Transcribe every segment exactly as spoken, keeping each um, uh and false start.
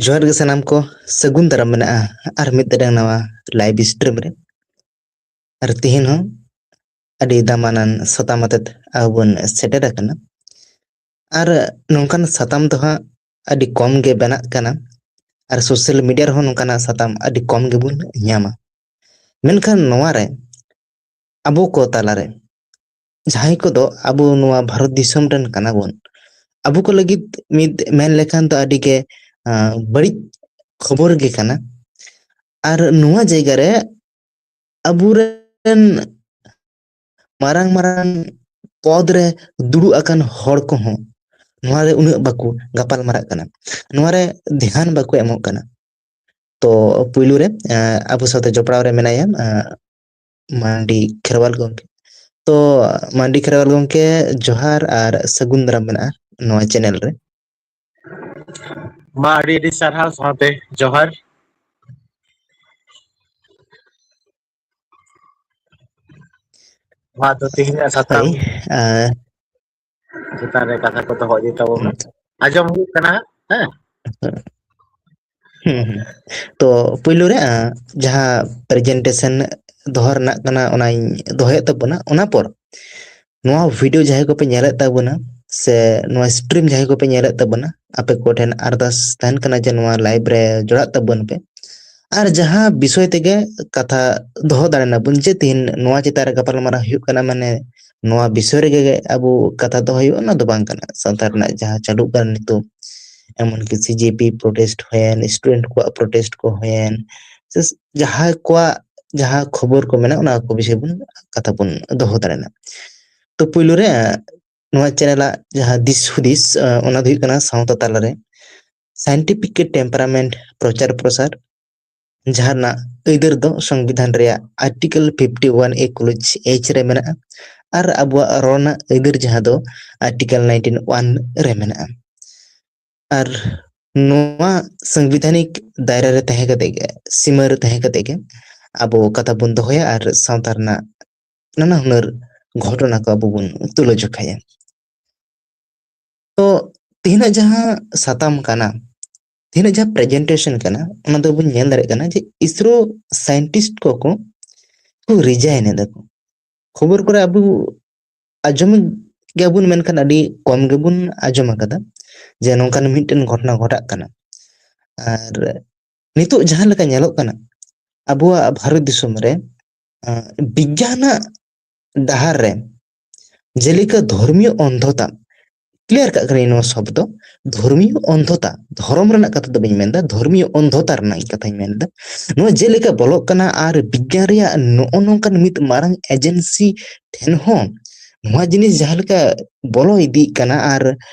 ᱡᱚᱦᱟᱨ ᱜᱮ ᱥᱟᱱᱟᱢ ᱠᱚ, ᱥᱟᱹᱜᱩᱱ ᱫᱟᱨᱟᱢ ᱢᱮᱱᱟᱜᱼᱟ ᱟᱨ ᱢᱤᱫ ᱴᱟᱲᱟᱝ ᱱᱟᱣᱟ live stream ᱨᱮ᱾ ᱟᱨ ᱛᱮᱦᱮᱧ ᱦᱚᱸ ᱟᱹᱰᱤ ᱫᱟᱢᱟᱱᱟᱱ ᱥᱟᱛᱟᱢ ᱟᱛᱮᱫ ᱟᱵᱚ ᱵᱚᱱ ᱥᱮᱴᱮᱨ ᱟᱠᱟᱱᱟ᱾ ᱟᱨ ᱱᱚᱝᱠᱟᱱ ᱥᱟᱛᱟᱢ ᱫᱚ ᱦᱟᱸᱜ ᱟᱹᱰᱤ ᱠᱚᱢ ᱜᱮ ᱵᱮᱱᱟᱜ ᱠᱟᱱᱟ, ᱟᱨ social media ᱨᱮᱦᱚᱸ ᱱᱚᱝᱠᱟᱱᱟᱜ ᱥᱟᱛᱟᱢ ᱟᱹᱰᱤ ᱠᱚᱢ ᱜᱮᱵᱚᱱ ᱧᱟᱢᱟ᱾ ᱢᱮᱱᱠᱷᱟᱱ ᱱᱚᱣᱟ ᱨᱮ ᱟᱵᱚ ᱠᱚ ᱛᱟᱞᱟᱨᱮ ᱡᱟᱦᱟᱸᱭ ᱠᱚᱫᱚ ᱟᱵᱚ ᱱᱚᱣᱟ ᱵᱷᱟᱨᱚᱛ ᱫᱤᱥᱚᱢ ᱨᱮᱱ ᱠᱟᱱᱟ ᱵᱚᱱ, ᱟᱵᱚ ᱠᱚ ᱞᱟᱹᱜᱤᱫ ᱢᱤᱫ ᱢᱮᱱ ᱞᱮᱠᱷᱟᱱ ᱫᱚ ᱟᱹᱰᱤ ᱜᱮ, ᱟᱸ, ᱵᱟᱹᱲᱤᱡ ᱠᱷᱚᱵᱚᱨ ᱜᱮ ᱠᱟᱱᱟ᱾ ᱟᱨ ᱱᱚᱣᱟ ᱡᱟᱭᱜᱟ ᱨᱮ ᱟᱵᱚᱨᱮᱱ ᱢᱟᱨᱟᱝ ᱢᱟᱨᱟᱝ ᱯᱚᱫᱽ ᱨᱮ ᱫᱩᱲᱩᱵ ᱟᱠᱟᱱ ᱦᱚᱲ ᱠᱚᱦᱚᱸ ᱱᱚᱣᱟ ᱨᱮ ᱩᱱᱟᱹᱜ ᱵᱟᱠᱚ ᱜᱟᱯᱟᱞ ᱢᱟᱨᱟᱜ ᱠᱟᱱᱟ, ᱱᱚᱣᱟ ᱨᱮ ᱫᱷᱮᱭᱟᱱ ᱵᱟᱠᱚ ᱮᱢᱚᱜ ᱠᱟᱱᱟ᱾ ᱛᱚ, ᱯᱩᱭᱞᱩ ᱨᱮ, ᱟᱸ, ᱟᱵᱚ ᱥᱟᱶᱛᱮ ᱡᱚᱯᱲᱟᱣ ᱨᱮ ᱢᱮᱱᱟᱭᱟ, ᱟᱸ, ᱢᱟᱱᱰᱤ ᱠᱷᱮᱨᱣᱟᱞ ᱜᱚᱢᱠᱮ᱾ ᱛᱚ, ᱢᱟᱱᱰᱤ ᱠᱷᱮᱨᱣᱟᱞ ᱜᱚᱢᱠᱮ, ᱡᱚᱦᱟᱨ ᱟᱨ ᱥᱟᱹᱜᱩᱱ ᱫᱟᱨᱟᱢ ᱢᱮᱱᱟᱜᱼᱟ ᱱᱚᱣᱟ channel ᱨᱮ᱾ ᱢᱟ, ᱟᱹᱰᱤ ᱟᱹᱰᱤ ᱥᱟᱨᱦᱟᱣ, ᱥᱟᱶᱛᱮ ᱡᱚᱦᱟᱨ᱾ ᱢᱟ, ᱛᱚ, ᱛᱮᱦᱮᱧᱟᱜ ᱥᱟᱛᱟᱢ ᱦᱳᱭ, ᱟᱸ, ᱪᱮᱛᱟᱱ ᱨᱮ ᱠᱟᱛᱷᱟ ᱠᱚ ᱫᱚᱦᱚ ᱤᱫᱤ ᱛᱟᱵᱚᱱ ᱢᱮ᱾ ᱦᱩᱸ᱾ ᱟᱸᱡᱚᱢ ᱦᱩᱭᱩᱜ ᱠᱟᱱᱟ ᱦᱟᱸᱜ, ᱦᱮᱸ? ᱦᱩᱸ, ᱦᱩᱸ᱾ ᱛᱚ, ᱯᱩᱭᱞᱩ ᱨᱮ, ᱟᱸ, ᱡᱟᱦᱟᱸ presentation ᱫᱚᱦᱚ ᱨᱮᱱᱟᱜ ᱠᱟᱱᱟ, ᱚᱱᱟᱧ ᱫᱚᱦᱚᱭᱮᱫ ᱛᱟᱵᱚᱱᱟ᱾ ᱚᱱᱟ ᱯᱚᱨ ᱱᱚᱣᱟ video ᱡᱟᱦᱟᱸᱭ ᱠᱚᱯᱮ ᱧᱮᱞᱮᱫ ᱛᱟᱵᱚᱱᱟ, ᱥᱮ ᱱᱚᱣᱟ stream ᱡᱟᱦᱟᱸᱭ ᱠᱚᱯᱮ ᱧᱮᱞᱮᱫ ᱛᱟᱵᱚᱱᱟ, ᱟᱯᱮ ᱠᱚᱴᱷᱮᱱ ᱟᱨᱫᱟᱥ ᱛᱟᱦᱮᱱ ᱠᱟᱱᱟ ᱡᱮ ᱱᱚᱣᱟ live ᱨᱮ ᱡᱚᱲᱟᱜ ᱛᱟᱵᱚᱱ ᱯᱮ᱾ ᱟᱨ ᱡᱟᱦᱟᱸ ᱵᱤᱥᱚᱭ ᱛᱮᱜᱮ ᱠᱟᱛᱷᱟ ᱫᱚᱦᱚ ᱫᱟᱲᱮ ᱱᱟᱵᱚᱱ, ᱡᱮ ᱛᱤᱦᱤᱧ ᱱᱚᱣᱟ ᱪᱮᱛᱟᱱ ᱨᱮ ᱜᱟᱯᱟᱞᱢᱟᱨᱟᱣ ᱦᱩᱭᱩᱜ ᱠᱟᱱᱟ, ᱢᱟᱱᱮ ᱱᱚᱣᱟ ᱵᱤᱥᱚᱭ ᱨᱮᱜᱮ ᱟᱵᱚ ᱠᱟᱛᱷᱟ ᱫᱚᱦᱚ ᱦᱩᱭᱩᱜᱼᱟ, ᱚᱱᱟ ᱫᱚ ᱵᱟᱝ ᱠᱟᱱᱟ᱾ ᱥᱟᱶᱛᱟ ᱨᱮᱱᱟᱜ ᱡᱟᱦᱟᱸ ᱪᱟᱹᱞᱩᱜ ᱠᱟᱱ ᱱᱤᱛᱚᱜ, ᱮᱢᱚᱱ ᱠᱤ CJP protest ᱦᱩᱭᱮᱱ, student ᱠᱚᱣᱟᱜ protest ᱠᱚ ᱦᱩᱭᱮᱱ, ᱥᱮ ᱡᱟᱦᱟᱸᱭ ᱠᱚᱣᱟᱜ ᱡᱟᱦᱟᱸ ᱠᱷᱚᱵᱚᱨ ᱠᱚ ᱢᱮᱱᱟᱜᱼᱟ, ᱚᱱᱟ ᱠᱚ ᱵᱤᱥᱚᱭ ᱵᱚᱱ ᱠᱟᱛᱷᱟ ᱵᱚᱱ ᱫᱚᱦᱚ ᱫᱟᱲᱮᱭᱟᱜᱼᱟ᱾ ᱛᱚ, ᱯᱩᱭᱞᱩ ᱨᱮ, ᱱᱚᱣᱟ channel ᱟᱜ ᱡᱟᱦᱟᱸ ᱫᱤᱥ ᱦᱩᱫᱤᱥ, ᱟᱸ, ᱚᱱᱟ ᱫᱚ ᱦᱩᱭᱩᱜ ᱠᱟᱱᱟ ᱥᱟᱶᱛᱟ ᱛᱟᱞᱟᱨᱮ scientific temperament ᱯᱨᱚᱪᱟᱨ ᱯᱨᱚᱥᱟᱨ, ᱡᱟᱦᱟᱸ ᱨᱮᱱᱟᱜ ᱟᱹᱭᱫᱟᱹᱨ ᱫᱚ ᱥᱚᱝᱵᱤᱫᱷᱟᱱ ᱨᱮᱭᱟᱜ Article fifty one A clause H ᱨᱮ ᱢᱮᱱᱟᱜᱼᱟ, ᱟᱨ ᱟᱵᱚᱣᱟᱜ ᱨᱚᱲ ᱨᱮᱱᱟᱜ ᱟᱹᱭᱫᱟᱹᱨ ᱡᱟᱦᱟᱸ ᱫᱚ Article nineteen one ᱨᱮ ᱢᱮᱱᱟᱜᱼᱟ᱾ ᱟᱨ ᱱᱚᱣᱟ ᱥᱟᱝᱵᱤᱫᱷᱟᱱᱤᱠ ᱫᱟᱭᱨᱟ ᱨᱮ ᱛᱟᱦᱮᱸ ᱠᱟᱛᱮ ᱜᱮ, ᱥᱤᱢᱟᱹ ᱨᱮ ᱛᱟᱦᱮᱸ ᱠᱟᱛᱮ ᱜᱮ ᱟᱵᱚ ᱠᱟᱛᱷᱟ ᱵᱚᱱ ᱫᱚᱦᱚᱭᱟ ᱟᱨ ᱥᱟᱶᱛᱟ ᱨᱮᱱᱟᱜ ᱱᱟᱱᱟ ᱦᱩᱱᱟᱹᱨ ᱜᱷᱚᱴᱚᱱᱟ ᱠᱚ ᱟᱵᱚ ᱵᱚᱱ ᱛᱩᱞᱟᱹ ᱡᱚᱠᱷᱟᱭᱟ᱾ ᱛᱚ, ᱛᱮᱦᱮᱧᱟᱜ ᱡᱟᱦᱟᱸ ᱥᱟᱛᱟᱢ ᱠᱟᱱᱟ, ᱛᱮᱦᱮᱧᱟᱜ ᱡᱟᱦᱟᱸ ᱯᱨᱮᱡᱮᱱᱴᱮᱥᱚᱱ ᱠᱟᱱᱟ, ᱚᱱᱟ ᱫᱚᱵᱚᱱ ᱧᱮᱞ ᱫᱟᱲᱮᱭᱟᱜ ᱠᱟᱱᱟ ᱡᱮ ᱤᱥᱨᱳ ᱥᱟᱭᱮᱱᱴᱤᱥᱴ ᱠᱚᱠᱚ ᱠᱚ ᱨᱤᱡᱟᱭᱤᱱ ᱮᱫᱟ ᱠᱚ᱾ ᱠᱷᱚᱵᱚᱨ ᱠᱚᱨᱮ ᱟᱵᱚ ᱟᱸᱡᱚᱢ ᱜᱮᱭᱟᱵᱚᱱ, ᱢᱮᱱᱠᱷᱟᱱ ᱟᱹᱰᱤ ᱠᱚᱢ ᱜᱮᱵᱚᱱ ᱟᱸᱡᱚᱢ ᱟᱠᱟᱫᱟ ᱡᱮ ᱱᱚᱝᱠᱟᱱ ᱢᱤᱫᱴᱮᱱ ᱜᱷᱚᱴᱚᱱᱟ ᱜᱷᱚᱴᱟᱜ ᱠᱟᱱᱟ᱾ ᱟᱨ ᱱᱤᱛᱚᱜ ᱡᱟᱦᱟᱸ ᱞᱮᱠᱟ ᱧᱮᱞᱚᱜ ᱠᱟᱱᱟ, ᱟᱵᱚᱣᱟᱜ ᱵᱷᱟᱨᱚᱛ ᱫᱤᱥᱚᱢ ᱨᱮ, ᱟᱸ, ᱵᱤᱜᱽᱜᱟᱱᱟᱜ ᱰᱟᱦᱟᱨ ᱨᱮ, ᱡᱮᱞᱮᱠᱟ ᱫᱷᱚᱨᱢᱤᱭᱚ ᱚᱱᱫᱷᱚᱛᱟ, ᱠᱞᱤᱭᱟᱨ ᱠᱟᱜ ᱠᱟᱹᱱᱟᱹᱧ ᱱᱚᱣᱟ ᱥᱚᱵᱫᱚ, ᱫᱷᱚᱨᱢᱤᱭᱚ ᱚᱱᱫᱷᱚᱛᱟ, ᱫᱷᱚᱨᱚᱢ ᱨᱮᱱᱟᱜ ᱠᱟᱛᱷᱟ ᱫᱚ ᱵᱟᱹᱧ ᱢᱮᱱᱫᱟ, ᱫᱷᱚᱨᱢᱤᱭᱚ ᱚᱱᱫᱷᱚᱛᱟ ᱨᱮᱱᱟᱜ ᱠᱟᱛᱷᱟᱧ ᱢᱮᱱᱫᱟ᱾ ᱱᱚᱣᱟ ᱡᱮᱞᱮᱠᱟ ᱵᱚᱞᱚᱜ ᱠᱟᱱᱟ ᱟᱨ ᱵᱤᱜᱽᱜᱟᱱ ᱨᱮᱭᱟᱜ ᱱᱚᱜᱼᱚ ᱱᱚᱝᱠᱟᱱ ᱢᱤᱫ ᱢᱟᱨᱟᱝ ᱮᱡᱮᱱᱥᱤ ᱴᱷᱮᱱ ᱦᱚᱸ ᱱᱚᱣᱟ ᱡᱤᱱᱤᱥ ᱡᱟᱦᱟᱸ ᱞᱮᱠᱟ ᱵᱚᱞᱚ ᱤᱫᱤᱜ ᱠᱟᱱᱟ ᱟᱨ,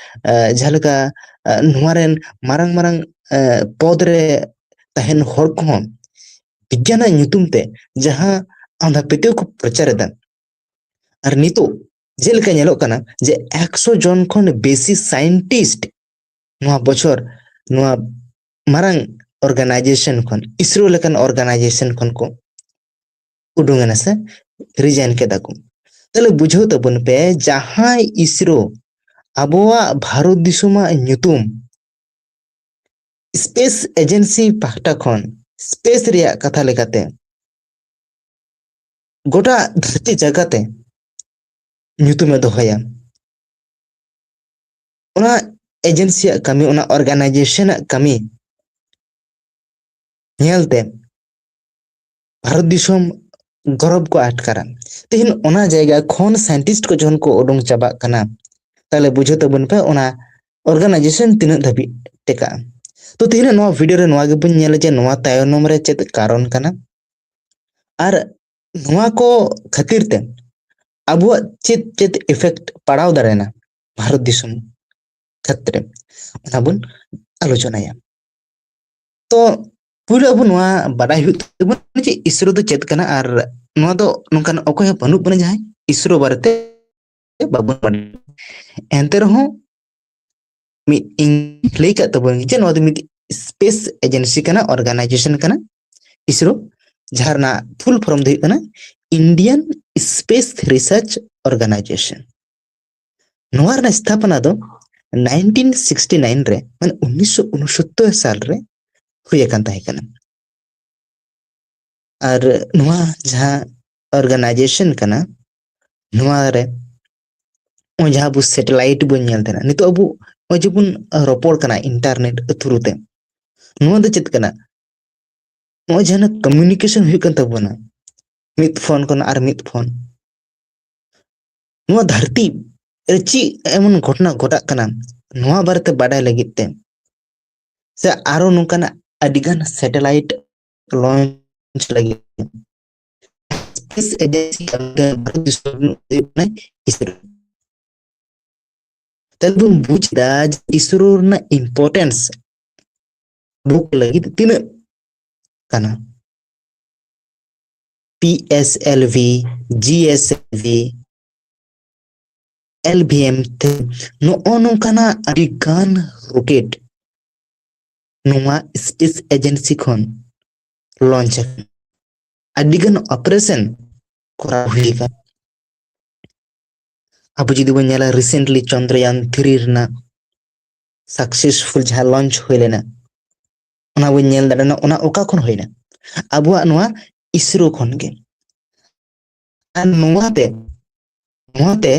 ᱮ, ᱡᱟᱦᱟᱸ ᱞᱮᱠᱟ, ᱮ, ᱱᱚᱣᱟ ᱨᱮᱱ ᱢᱟᱨᱟᱝ ᱢᱟᱨᱟᱝ, ᱮ, ᱯᱚᱫᱽ ᱨᱮ ᱛᱟᱦᱮᱱ ᱦᱚᱲ ᱠᱚᱦᱚᱸ ᱵᱤᱜᱽᱜᱟᱱᱟᱜ ᱧᱩᱛᱩᱢ ᱛᱮ ᱡᱟᱦᱟᱸ ᱟᱸᱫᱷᱟ ᱯᱟᱹᱛᱭᱟᱹᱣ ᱠᱚ ᱯᱨᱚᱪᱟᱨ ᱮᱫᱟ᱾ ᱟᱨ ᱱᱤᱛᱚᱜ ᱡᱮᱞᱮᱠᱟ ᱧᱮᱞᱚᱜ ᱠᱟᱱᱟ ᱡᱮ ᱮᱠᱥᱚ ᱡᱚᱱ ᱠᱷᱚᱱ ᱵᱮᱥᱤ ᱥᱟᱭᱮᱱᱴᱤᱥᱴ ᱱᱚᱣᱟ ᱵᱚᱪᱷᱚᱨ ᱱᱚᱣᱟ ᱢᱟᱨᱟᱝ ᱚᱨᱜᱟᱱᱟᱭᱡᱮᱥᱚᱱ ᱠᱷᱚᱱ, ᱤᱥᱨᱳ ᱞᱮᱠᱟᱱ ᱚᱨᱜᱟᱱᱟᱭᱡᱮᱥᱚᱱ ᱠᱷᱚᱱ ᱠᱚ ᱩᱰᱩᱝ ᱮᱱᱟ ᱥᱮ ᱨᱤᱡᱟᱭᱤᱱ ᱠᱮᱫᱟ ᱠᱚ᱾ ᱛᱟᱦᱞᱮ ᱵᱩᱡᱷᱟᱹᱣ ᱛᱟᱵᱚᱱ ᱯᱮ, ᱡᱟᱦᱟᱸᱭ ᱤᱥᱨᱳ ᱟᱵᱚᱣᱟᱜ ᱵᱷᱟᱨᱚᱛ ᱫᱤᱥᱚᱢᱟᱜ ᱧᱩᱛᱩᱢ ᱥᱯᱮᱥ ᱮᱡᱮᱱᱥᱤ ᱯᱟᱦᱴᱟ ᱠᱷᱚᱱ ᱥᱯᱮᱥ ᱨᱮᱭᱟᱜ ᱠᱟᱛᱷᱟ ᱞᱮᱠᱟᱛᱮ ᱜᱚᱴᱟ ᱫᱷᱟᱹᱨᱛᱤ ᱡᱟᱠᱟᱛ ᱮ ᱧᱩᱛᱩᱢᱮ ᱫᱚᱦᱚᱭᱟ᱾ ᱚᱱᱟ ᱮᱡᱮᱱᱥᱤᱭᱟᱜ ᱠᱟᱹᱢᱤ, ᱚᱱᱟ ᱚᱨᱜᱟᱱᱟᱭᱡᱮᱥᱚᱱᱟᱜ ᱠᱟᱹᱢᱤ ᱧᱮᱞᱛᱮ ᱵᱷᱟᱨᱚᱛ ᱫᱤᱥᱚᱢ ᱜᱚᱨᱚᱵᱽ ᱠᱚ ᱟᱴᱠᱟᱨᱟ᱾ ᱛᱮᱦᱮᱧ ᱚᱱᱟ ᱡᱟᱭᱜᱟ ᱠᱷᱚᱱ ᱥᱟᱭᱮᱱᱴᱤᱥᱴ ᱠᱚ ᱡᱚᱠᱷᱚᱱ ᱠᱚ ᱩᱰᱩᱝ ᱪᱟᱵᱟᱜ ᱠᱟᱱᱟ, ᱛᱟᱦᱞᱮ ᱵᱩᱡᱷᱟᱹᱣ ᱛᱟᱵᱚᱱ ᱯᱮ ᱚᱱᱟ ᱚᱨᱜᱟᱱᱟᱭᱡᱮᱥᱚᱱ ᱛᱤᱱᱟᱹᱜ ᱫᱷᱟᱹᱵᱤᱡ ᱴᱮᱠᱟᱜᱼᱟ᱾ ᱛᱚ ᱛᱮᱦᱮᱧ ᱱᱚᱣᱟ ᱵᱷᱤᱰᱤᱭᱳ ᱨᱮ ᱱᱚᱣᱟ ᱜᱮᱵᱚᱱ ᱧᱮᱞᱟ ᱡᱮ ᱱᱚᱣᱟ ᱛᱟᱭᱱᱚᱢ ᱨᱮ ᱪᱮᱫ ᱠᱟᱨᱚᱱ ᱠᱟᱱᱟ ᱟᱨ ᱱᱚᱣᱟ ᱠᱚ ᱠᱷᱟᱹᱛᱤᱨ ᱛᱮ ᱟᱵᱚᱣᱟᱜ ᱪᱮᱫ ᱪᱮᱫ ᱤᱯᱷᱮᱠᱴ ᱯᱟᱲᱟᱣ ᱫᱟᱲᱮᱭᱟᱜᱼᱟ ᱵᱷᱟᱨᱚᱛ ᱫᱤᱥᱚᱢ ᱠᱷᱮᱛᱨᱮ, ᱚᱱᱟ ᱵᱚᱱ ᱟᱞᱳᱪᱚᱱᱟᱭᱟ᱾ ᱛᱚ ᱯᱩᱭᱞᱩ ᱟᱵᱚ ᱱᱚᱣᱟ ᱵᱟᱰᱟᱭ ᱦᱩᱭᱩᱜ ᱛᱟᱵᱚᱱᱟ ᱡᱮ ᱤᱥᱨᱳ ᱫᱚ ᱪᱮᱫ ᱠᱟᱱᱟ, ᱟᱨ ᱱᱚᱣᱟ ᱫᱚ ᱱᱚᱝᱠᱟᱱ ᱚᱠᱚᱭ ᱦᱚᱸ ᱵᱟᱹᱱᱩᱜ ᱵᱚᱱᱟ ᱡᱟᱦᱟᱸᱭ ᱤᱥᱨᱳ ᱵᱟᱨᱮᱛᱮ ᱵᱟᱵᱚᱱ ᱵᱟᱰᱟᱭᱟ᱾ ᱮᱱᱛᱮ ᱨᱮᱦᱚᱸ ᱢᱤᱫ ᱤᱧ ᱞᱟᱹᱭ ᱠᱟᱜ ᱛᱟᱵᱚᱱ ᱡᱮ ᱱᱚᱣᱟ ᱫᱚ ᱢᱤᱫ ᱥᱯᱮᱥ ᱮᱡᱮᱱᱥᱤ ᱠᱟᱱᱟ, ᱚᱨᱜᱟᱱᱟᱭᱡᱮᱥᱚᱱ ᱠᱟᱱᱟ ᱤᱥᱨᱳ, ᱡᱟᱦᱟᱸ ᱨᱮᱱᱟᱜ ᱯᱷᱩᱞ ᱯᱷᱚᱨᱢ ᱫᱚ ᱦᱩᱭᱩᱜ ᱠᱟᱱᱟ ᱤᱱᱰᱤᱭᱟᱱ ᱥᱯᱮᱥ ᱨᱤᱥᱟᱨᱪ ᱚᱨᱜᱟᱱᱟᱭᱡᱮᱥᱚᱱ᱾ ᱱᱚᱣᱟ ᱨᱮᱱᱟᱜ ᱥᱛᱷᱟᱯᱚᱱᱟ ᱫᱚ ᱱᱟᱭᱤᱱᱴᱤᱱ ᱥᱤᱠᱥᱴᱤ ᱱᱟᱭᱤᱱ ᱨᱮ, ᱢᱟᱱᱮ ᱩᱱᱤᱥᱥᱚ ᱩᱱᱩᱥᱳᱛᱛᱳᱨ ᱥᱟᱞ ᱨᱮ ᱦᱩᱭ ᱟᱠᱟᱱ ᱛᱟᱦᱮᱸ ᱠᱟᱱᱟ᱾ ᱟᱨ ᱱᱚᱣᱟ ᱡᱟᱦᱟᱸ ᱚᱨᱜᱟᱱᱟᱭᱡᱮᱥᱚᱱ ᱠᱟᱱᱟ, ᱱᱚᱣᱟ ᱨᱮ ᱱᱚᱜᱼᱚᱭ ᱡᱟᱦᱟᱸ ᱟᱵᱚ ᱥᱮᱴᱮᱞᱟᱭᱤᱴ ᱵᱚᱱ ᱧᱮᱞ ᱛᱟᱦᱮᱱᱟ, ᱱᱤᱛᱚᱜ ᱟᱵᱚ ᱱᱚᱜᱼᱚᱭ ᱡᱮᱵᱚᱱ ᱨᱚᱯᱚᱲ ᱠᱟᱱᱟ ᱤᱱᱴᱟᱨᱱᱮᱴ ᱛᱷᱨᱩ ᱛᱮ, ᱱᱚᱣᱟ ᱫᱚ ᱪᱮᱫ ᱠᱟᱱᱟ? ᱱᱚᱜᱼᱚᱭ ᱡᱟᱦᱟᱸ ᱠᱚᱢᱤᱭᱩᱱᱤᱠᱮᱥᱚᱱ ᱦᱩᱭᱩᱜ ᱠᱟᱱ ᱛᱟᱵᱚᱱᱟ ᱢᱤᱫ ᱯᱷᱳᱱ ᱠᱷᱚᱱ ᱟᱨ ᱢᱤᱫ ᱯᱷᱳᱱ, ᱱᱚᱣᱟ ᱫᱷᱟᱹᱨᱛᱤ ᱨᱮ ᱪᱮᱫ ᱮᱢᱚᱱ ᱜᱷᱚᱴᱚᱱᱟ ᱜᱷᱚᱴᱟᱜ ᱠᱟᱱᱟ, ᱱᱚᱣᱟ ᱵᱟᱨᱮᱛᱮ ᱵᱟᱰᱟᱭ ᱞᱟᱹᱜᱤᱫ ᱛᱮ, ᱥᱮ ᱟᱨᱚ ᱱᱚᱝᱠᱟᱱᱟᱜ ᱟᱹᱰᱤᱜᱟᱱ ᱥᱮᱴᱮᱞᱟᱭᱤᱴ ᱞᱚᱧᱪ ᱞᱟᱹᱜᱤᱫ ᱛᱮ, ᱥᱯᱮᱥ ᱮᱡᱮᱱᱥᱤ ᱠᱟᱹᱢᱤ ᱠᱟᱱᱟ ᱵᱷᱟᱨᱚᱛ ᱫᱤᱥᱚᱢ ᱨᱤᱱᱤᱡ ᱦᱩᱭᱩᱜ ᱠᱟᱱᱟᱭ ᱤᱥᱨᱳ᱾ ᱛᱟᱦᱞᱮ ᱵᱚᱱ ᱵᱩᱡᱽ ᱮᱫᱟ ᱡᱮ ᱤᱥᱨᱳ ᱨᱮᱱᱟᱜ ᱤᱢᱯᱚᱨᱴᱮᱱᱥ ᱟᱵᱚ ᱠᱚ ᱞᱟᱹᱜᱤᱫ ᱛᱤᱱᱟᱹᱜ ᱠᱟᱱᱟ᱾ ᱯᱤ ᱮᱥ ᱮᱞ ᱵᱷᱤ, ᱡᱤ ᱮᱥ ᱮᱞ ᱵᱷᱤ, ᱮᱞ ᱵᱷᱤ ᱮᱢ ᱛᱮ ᱱᱚᱜᱼᱚ ᱱᱚᱝᱠᱟᱱᱟᱜ ᱟᱹᱰᱤ ᱜᱟᱱ ᱨᱚᱠᱮᱴ ᱱᱚᱣᱟ ᱥᱯᱮᱥ ᱮᱡᱮᱱᱥᱤ ᱠᱷᱚᱱ ᱞᱚᱧᱪ ᱟᱠᱟᱱᱟ᱾ ᱟᱹᱰᱤ ᱜᱟᱱ ᱚᱯᱟᱨᱮᱥᱚᱱ ᱠᱚᱨᱟᱣ ᱦᱩᱭ ᱟᱠᱟᱱᱟ᱾ ᱟᱵᱚ ᱡᱩᱫᱤ ᱵᱚᱱ ᱧᱮᱞᱟ, ᱨᱤᱥᱮᱱᱴᱞᱤ ᱪᱚᱱᱫᱨᱚᱭᱟᱱ ᱛᱷᱨᱤ ᱨᱮᱱᱟᱜ ᱥᱟᱠᱥᱮᱥᱯᱷᱩᱞ ᱡᱟᱦᱟᱸ ᱞᱚᱧᱪ ᱦᱩᱭ ᱞᱮᱱᱟ, ᱚᱱᱟ ᱵᱚᱱ ᱧᱮᱞ ᱫᱟᱲᱮᱭᱟᱜᱼᱟ, ᱚᱱᱟ ᱚᱠᱟ ᱠᱷᱚᱱ ᱦᱩᱭᱱᱟ? ᱟᱵᱚᱣᱟᱜ ᱱᱚᱣᱟ ᱤᱥᱨᱳ ᱠᱷᱚᱱ ᱜᱮ᱾ ᱟᱨ ᱱᱚᱣᱟᱛᱮ, ᱱᱚᱣᱟᱛᱮ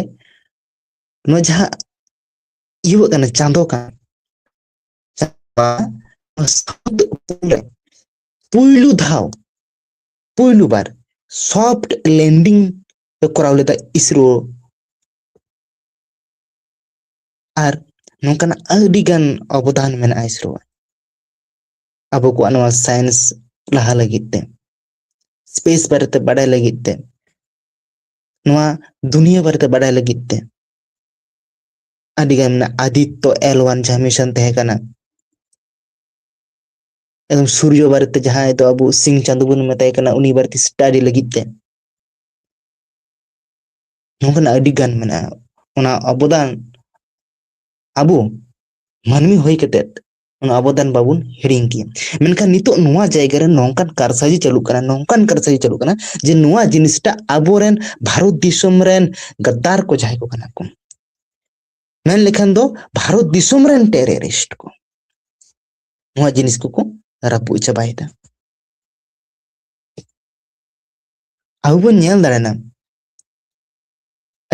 ᱱᱚᱣᱟ ᱡᱟᱦᱟᱸ ᱤᱭᱟᱹ ᱠᱟᱱᱟ, ᱪᱟᱸᱫᱚ ᱠᱟᱱᱟ, ᱪᱟᱸᱫᱚ ᱥᱟᱶᱛᱮ ᱯᱩᱭᱞᱩ ᱫᱷᱟᱣ, ᱯᱩᱭᱞᱩ ᱵᱟᱨ ᱥᱚᱯᱷᱴ ᱞᱮᱱᱰᱤᱝ ᱮ ᱠᱚᱨᱟᱣ ᱞᱮᱫᱟ ᱤᱥᱨᱳ᱾ ᱟᱨ ᱱᱚᱝᱠᱟᱱᱟᱜ ᱟᱹᱰᱤ ᱜᱟᱱ ᱚᱵᱚᱫᱟᱱ ᱢᱮᱱᱟᱜᱼᱟ ᱤᱥᱨᱳᱣᱟᱜ᱾ ᱟᱵᱚ ᱠᱚᱣᱟᱜ ᱱᱚᱣᱟ ᱥᱟᱭᱮᱱᱥ ᱞᱟᱦᱟ ᱞᱟᱹᱜᱤᱫ ᱛᱮ, ᱥᱯᱮᱥ ᱵᱟᱨᱮᱛᱮ ᱵᱟᱰᱟᱭ ᱞᱟᱹᱜᱤᱫ ᱛᱮ, ᱱᱚᱣᱟ ᱫᱩᱱᱤᱭᱟᱹ ᱵᱟᱨᱮᱛᱮ ᱵᱟᱰᱟᱭ ᱞᱟᱹᱜᱤᱫ ᱛᱮ ᱟᱹᱰᱤ ᱜᱟᱱ ᱢᱮᱱᱟᱜᱼᱟ᱾ ᱟᱫᱤᱛᱛᱚ ᱮᱞ ᱳᱣᱟᱱ ᱡᱟᱦᱟᱸ ᱢᱤᱥᱚᱱ ᱛᱟᱦᱮᱸ ᱠᱟᱱᱟ, ᱮᱠᱫᱚᱢ ᱥᱩᱨᱡᱚ ᱵᱟᱨᱮᱛᱮ, ᱡᱟᱦᱟᱸᱭ ᱫᱚ ᱟᱵᱚ ᱥᱤᱧ ᱪᱟᱸᱫᱚ ᱵᱚᱱ ᱢᱮᱛᱟᱭ ᱠᱟᱱᱟ, ᱩᱱᱤ ᱵᱟᱨᱮᱛᱮ ᱥᱴᱟᱰᱤ ᱞᱟᱹᱜᱤᱫ ᱛᱮ᱾ ᱱᱚᱝᱠᱟᱱᱟᱜ ᱟᱹᱰᱤ ᱜᱟᱱ ᱢᱮᱱᱟᱜᱼᱟ᱾ ᱚᱱᱟ ᱚᱵᱚᱫᱟᱱ ᱟᱵᱚ ᱢᱟᱹᱱᱢᱤ ᱦᱩᱭ ᱠᱟᱛᱮᱫ ᱚᱱᱟ ᱚᱵᱚᱫᱟᱱ ᱵᱟᱵᱚᱱ ᱦᱤᱲᱤᱧ ᱠᱮᱭᱟ᱾ ᱢᱮᱱᱠᱷᱟᱱ ᱱᱤᱛᱚᱜ ᱱᱚᱣᱟ ᱡᱟᱭᱜᱟ ᱨᱮ ᱱᱚᱝᱠᱟᱱ ᱠᱟᱨᱥᱟᱡᱤ ᱪᱟᱹᱞᱩᱜ ᱠᱟᱱᱟ, ᱱᱚᱝᱠᱟᱱ ᱠᱟᱨᱥᱟᱡᱤ ᱪᱟᱹᱞᱩᱜ ᱠᱟᱱᱟ ᱡᱮ ᱱᱚᱣᱟ ᱡᱤᱱᱤᱥᱴᱟᱜ ᱟᱵᱚᱨᱮᱱ ᱵᱷᱟᱨᱚᱛ ᱫᱤᱥᱚᱢ ᱨᱮᱱ ᱜᱟᱫᱟᱨ ᱠᱚ ᱡᱟᱦᱟᱸᱭ ᱠᱚ ᱠᱟᱱᱟ ᱠᱚ, ᱢᱮᱱ ᱞᱮᱠᱷᱟᱱ ᱫᱚ ᱵᱷᱟᱨᱚᱛ ᱫᱤᱥᱚᱢ ᱨᱮᱱ terrorist ᱠᱚ ᱱᱚᱣᱟ ᱡᱤᱱᱤᱥ ᱠᱚᱠᱚ ᱨᱟᱹᱯᱩᱫ ᱪᱟᱵᱟᱭᱮᱫᱟ᱾ ᱟᱵᱚ ᱵᱚᱱ ᱧᱮᱞ ᱫᱟᱲᱮᱭᱟᱜᱼᱟ,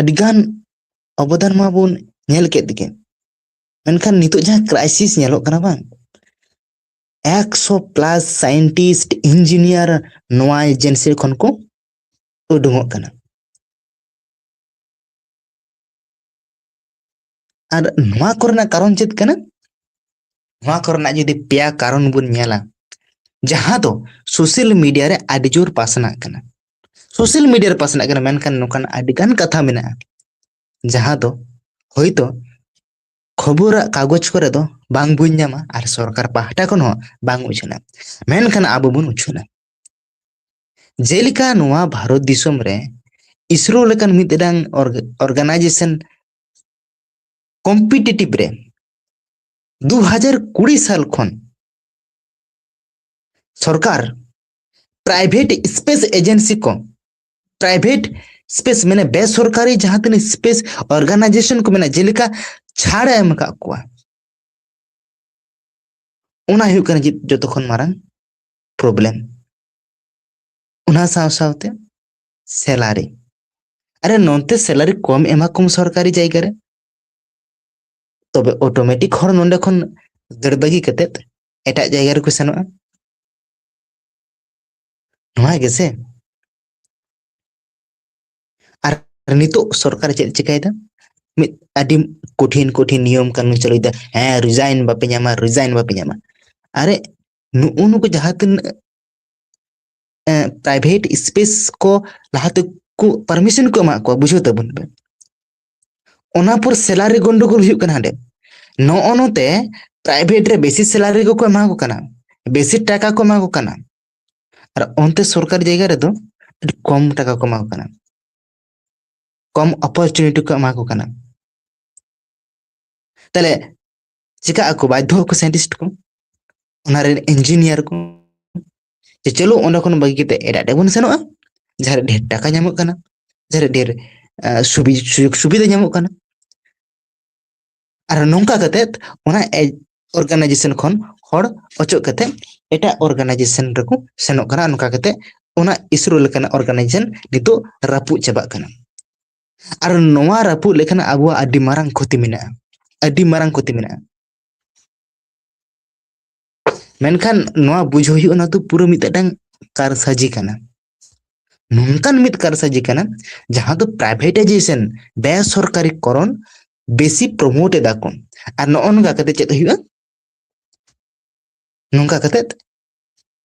ᱟᱹᱰᱤᱜᱟᱱ ᱚᱵᱚᱫᱟᱱ ᱢᱟᱵᱚᱱ ᱧᱮᱞ ᱠᱮᱫ ᱜᱮ, ᱢᱮᱱᱠᱷᱟᱱ ᱱᱤᱛᱚᱜ ᱡᱟᱦᱟᱸ crisis ᱧᱮᱞᱚᱜ ᱠᱟᱱᱟ ᱵᱟᱝ, ᱮᱠᱥᱚ plus scientist, engineer ᱱᱚᱣᱟ agency ᱠᱷᱚᱱ ᱠᱚ ᱩᱰᱩᱝᱚᱜ ᱠᱟᱱᱟ᱾ ᱟᱨ ᱱᱚᱣᱟ ᱠᱚᱨᱮᱱᱟᱜ ᱠᱟᱨᱚᱱ ᱪᱮᱫ ᱠᱟᱱᱟ? ᱱᱚᱣᱟ ᱠᱚᱨᱮᱱᱟᱜ ᱡᱩᱫᱤ ᱯᱮᱭᱟ ᱠᱟᱨᱚᱱ ᱵᱚᱱ ᱧᱮᱞᱟ, ᱡᱟᱦᱟᱸ ᱫᱚ social media ᱨᱮ ᱟᱹᱰᱤ ᱡᱳᱨ ᱯᱟᱥᱱᱟᱜ ᱠᱟᱱᱟ᱾ Social media ᱨᱮ ᱯᱟᱥᱱᱟᱜ ᱠᱟᱱᱟ, ᱢᱮᱱᱠᱷᱟᱱ ᱱᱚᱝᱠᱟᱱ ᱟᱹᱰᱤᱜᱟᱱ ᱠᱟᱛᱷᱟ ᱢᱮᱱᱟᱜᱼᱟ, ᱡᱟᱦᱟᱸ ᱫᱚ ᱦᱳᱭᱛᱳ ᱠᱷᱚᱵᱚᱨᱟᱜ ᱠᱟᱜᱚᱡᱽ ᱠᱚᱨᱮ ᱫᱚ ᱵᱟᱝ ᱵᱚᱱ ᱧᱟᱢᱟ ᱟᱨ ᱥᱚᱨᱠᱟᱨ ᱯᱟᱦᱴᱟ ᱠᱷᱚᱱ ᱦᱚᱸ ᱵᱟᱝ ᱩᱪᱷᱟᱹᱱᱟ, ᱢᱮᱱᱠᱷᱟᱱ ᱟᱵᱚ ᱵᱚᱱ ᱩᱪᱷᱟᱹᱱᱟ᱾ ᱡᱮᱞᱮᱠᱟ ᱱᱚᱣᱟ ᱵᱷᱟᱨᱚᱛ ᱫᱤᱥᱚᱢ ᱨᱮ ISRO ᱞᱮᱠᱟᱱ ᱢᱤᱫᱴᱟᱝ org-, organization competitive ᱨᱮ ᱫᱩ ᱦᱟᱡᱟᱨ ᱠᱩᱲᱤ ᱥᱟᱞ ᱠᱷᱚᱱ ᱥᱚᱨᱠᱟᱨ private space agency ᱠᱚ, private space ᱢᱟᱱᱮ ᱵᱮᱥᱚᱨᱠᱟᱨᱤ ᱡᱟᱦᱟᱸ ᱛᱤᱱᱟᱹᱜ space organization ᱠᱚ ᱢᱮᱱᱟᱜᱼᱟ, ᱡᱮᱞᱮᱠᱟ ᱪᱷᱟᱲ ᱮ ᱮᱢ ᱟᱠᱟᱫ ᱠᱚᱣᱟ᱾ ᱚᱱᱟ ᱦᱩᱭᱩᱜ ᱠᱟᱱᱟ ᱡᱚ-, ᱡᱚᱛᱚ ᱠᱷᱚᱱ ᱢᱟᱨᱟᱝ problem᱾ ᱚᱱᱟ ᱥᱟᱶ ᱥᱟᱶᱛᱮ salary, ᱟᱨᱮ ᱱᱚᱱᱛᱮ salary ᱠᱚᱢ ᱮᱢᱟ ᱠᱚᱢ ᱥᱚᱨᱠᱟᱨᱤ ᱡᱟᱭᱜᱟ ᱨᱮ, ᱛᱚᱵᱮ automatic ᱦᱚᱲ ᱱᱚᱸᱰᱮ ᱠᱷᱚᱱ ᱫᱟᱹᱲ ᱵᱟᱹᱜᱤ ᱠᱟᱛᱮᱫ ᱮᱴᱟᱜ ᱡᱟᱭᱜᱟ ᱨᱮᱠᱚ ᱥᱮᱱᱚᱜᱼᱟ᱾ ᱱᱚᱣᱟ ᱜᱮᱥᱮ? ᱟᱨ ᱱᱤᱛᱚᱜ ᱥᱚᱨᱠᱟᱨ ᱪᱮᱫ ᱪᱤᱠᱟᱹᱭᱮᱫᱟ? ᱢᱤᱫ ᱟᱹᱰᱤ ᱠᱚᱴᱷᱤᱱ ᱠᱚᱴᱷᱤᱱ ᱱᱤᱭᱚᱢ ᱠᱟᱹᱱᱩᱱ ᱪᱟᱹᱞᱩᱭᱮᱫᱟ, "ᱦᱮᱸ, resign ᱵᱟᱯᱮ ᱧᱟᱢᱟ, resign ᱵᱟᱯᱮ ᱧᱟᱢᱟ᱾" ᱟᱨᱮ, ᱱᱩᱜᱼᱩ ᱱᱩᱠᱩ ᱡᱟᱦᱟᱸ ᱛᱤᱱᱟᱹᱜ, ᱮ, private space ᱠᱚ ᱞᱟᱦᱟᱛᱮ ᱠᱚ permission ᱠᱚ ᱮᱢᱟᱜ ᱠᱚᱣᱟ, ᱵᱩᱡᱷᱟᱹᱣ ᱛᱟᱵᱚᱱ ᱯᱮ᱾ ᱚᱱᱟ ᱯᱚᱨ salary ᱜᱚᱱᱰᱳᱜᱳᱞ ᱦᱩᱭᱩᱜ ᱠᱟᱱᱟ ᱦᱟᱸᱰᱮ᱾ ᱱᱚᱜᱼᱚ ᱱᱚᱛᱮ private ᱨᱮ ᱵᱮᱥᱤ salary ᱠᱚᱠᱚ ᱮᱢᱟ ᱠᱚ ᱠᱟᱱᱟ, ᱵᱮᱥᱤ ᱴᱟᱠᱟ ᱠᱚ ᱮᱢᱟ ᱠᱚ ᱠᱟᱱᱟ, ᱟᱨ ᱚᱱᱛᱮ ᱥᱚᱨᱠᱟᱨᱤ ᱡᱟᱭᱜᱟ ᱨᱮᱫᱚ ᱟᱹᱰᱤ ᱠᱚᱢ ᱴᱟᱠᱟ ᱠᱚ ᱮᱢᱟ ᱠᱚ ᱠᱟᱱᱟ, ᱠᱚᱢ opportunity ᱠᱚ ᱮᱢᱟ ᱠᱚ ᱠᱟᱱᱟ᱾ ᱛᱟᱦᱞᱮ ᱪᱤᱠᱟᱹᱜ ᱟᱠᱚ? ᱵᱟᱫᱽᱫᱷᱚ ᱟᱠᱚ scientist ᱠᱚ, ᱚᱱᱟ ᱨᱮᱱ engineer ᱠᱚ, ᱡᱮ ᱪᱚᱞᱚ ᱚᱸᱰᱮ ᱠᱷᱚᱱ ᱵᱟᱹᱜᱤ ᱠᱟᱛᱮ ᱮᱴᱟᱜ ᱴᱷᱮᱱ ᱵᱚᱱ ᱥᱮᱱᱚᱜᱼᱟ, ᱡᱟᱦᱟᱸ ᱨᱮ ᱰᱷᱮᱨ ᱴᱟᱠᱟ ᱧᱟᱢᱚᱜ ᱠᱟᱱᱟ, ᱡᱟᱦᱟᱸ ᱨᱮ ᱰᱷᱮᱨ, ᱟᱸ, ᱥᱩᱵᱤ-, ᱥᱩᱡᱳᱜᱽ ᱥᱩᱵᱤᱫᱷᱟ ᱧᱟᱢᱚᱜ ᱠᱟᱱᱟ᱾ ᱟᱨ ᱱᱚᱝᱠᱟ ᱠᱟᱛᱮ ᱚᱱᱟ ᱚᱨᱜᱟᱱᱟᱭᱡᱮᱥᱚᱱ ᱠᱷᱚᱱ ᱦᱚᱲ ᱚᱪᱚᱜ ᱠᱟᱛᱮ ᱮᱴᱟᱜ ᱚᱨᱜᱟᱱᱟᱭᱡᱮᱥᱚᱱ ᱨᱮᱠᱚ ᱥᱮᱱᱚᱜ ᱠᱟᱱᱟ᱾ ᱱᱚᱝᱠᱟ ᱠᱟᱛᱮ ᱚᱱᱟ ᱤᱥᱨᱳ ᱞᱮᱠᱟᱱᱟᱜ ᱚᱨᱜᱟᱱᱟᱭᱡᱮᱥᱚᱱ ᱱᱤᱛᱚᱜ ᱨᱟᱹᱯᱩᱫ ᱪᱟᱵᱟᱜ ᱠᱟᱱᱟ᱾ ᱟᱨ ᱱᱚᱣᱟ ᱨᱟᱹᱯᱩᱫ ᱞᱮᱠᱷᱟᱱ ᱟᱵᱚᱣᱟᱜ ᱟᱹᱰᱤ ᱢᱟᱨᱟᱝ ᱠᱷᱚᱛᱤ ᱢᱮᱱᱟᱜᱼᱟ, ᱟᱹᱰᱤ ᱢᱟᱨᱟᱝ ᱠᱷᱚᱛᱤ ᱢᱮᱱᱟᱜᱼᱟ᱾ ᱢᱮᱱᱠᱷᱟᱱ ᱱᱚᱣᱟ ᱵᱩᱡᱷᱟᱹᱣ ᱦᱩᱭᱩᱜᱼᱟ, ᱱᱚᱣᱟ ᱫᱚ ᱯᱩᱨᱟᱹ ᱢᱤᱫᱴᱟᱝ ᱠᱟᱨᱥᱟᱡᱤ ᱠᱟᱱᱟ, ᱱᱚᱝᱠᱟᱱ ᱢᱤᱫ ᱠᱟᱨᱥᱟᱡᱤ ᱠᱟᱱᱟ ᱡᱟᱦᱟᱸ ᱫᱚ ᱯᱨᱟᱭᱵᱷᱮᱴᱟᱭᱡᱮᱥᱚᱱ, ᱵᱮᱥᱚᱨᱠᱟᱨᱤ ᱠᱚᱨᱚᱱ ᱵᱮᱥᱤ ᱯᱨᱚᱢᱳᱴ ᱮᱫᱟ ᱠᱚ᱾ ᱟᱨ ᱱᱚᱜᱼᱚ ᱱᱚᱝᱠᱟ ᱠᱟᱛᱮ ᱪᱮᱫ ᱦᱩᱭᱩᱜᱼᱟ? ᱱᱚᱝᱠᱟ ᱠᱟᱛᱮ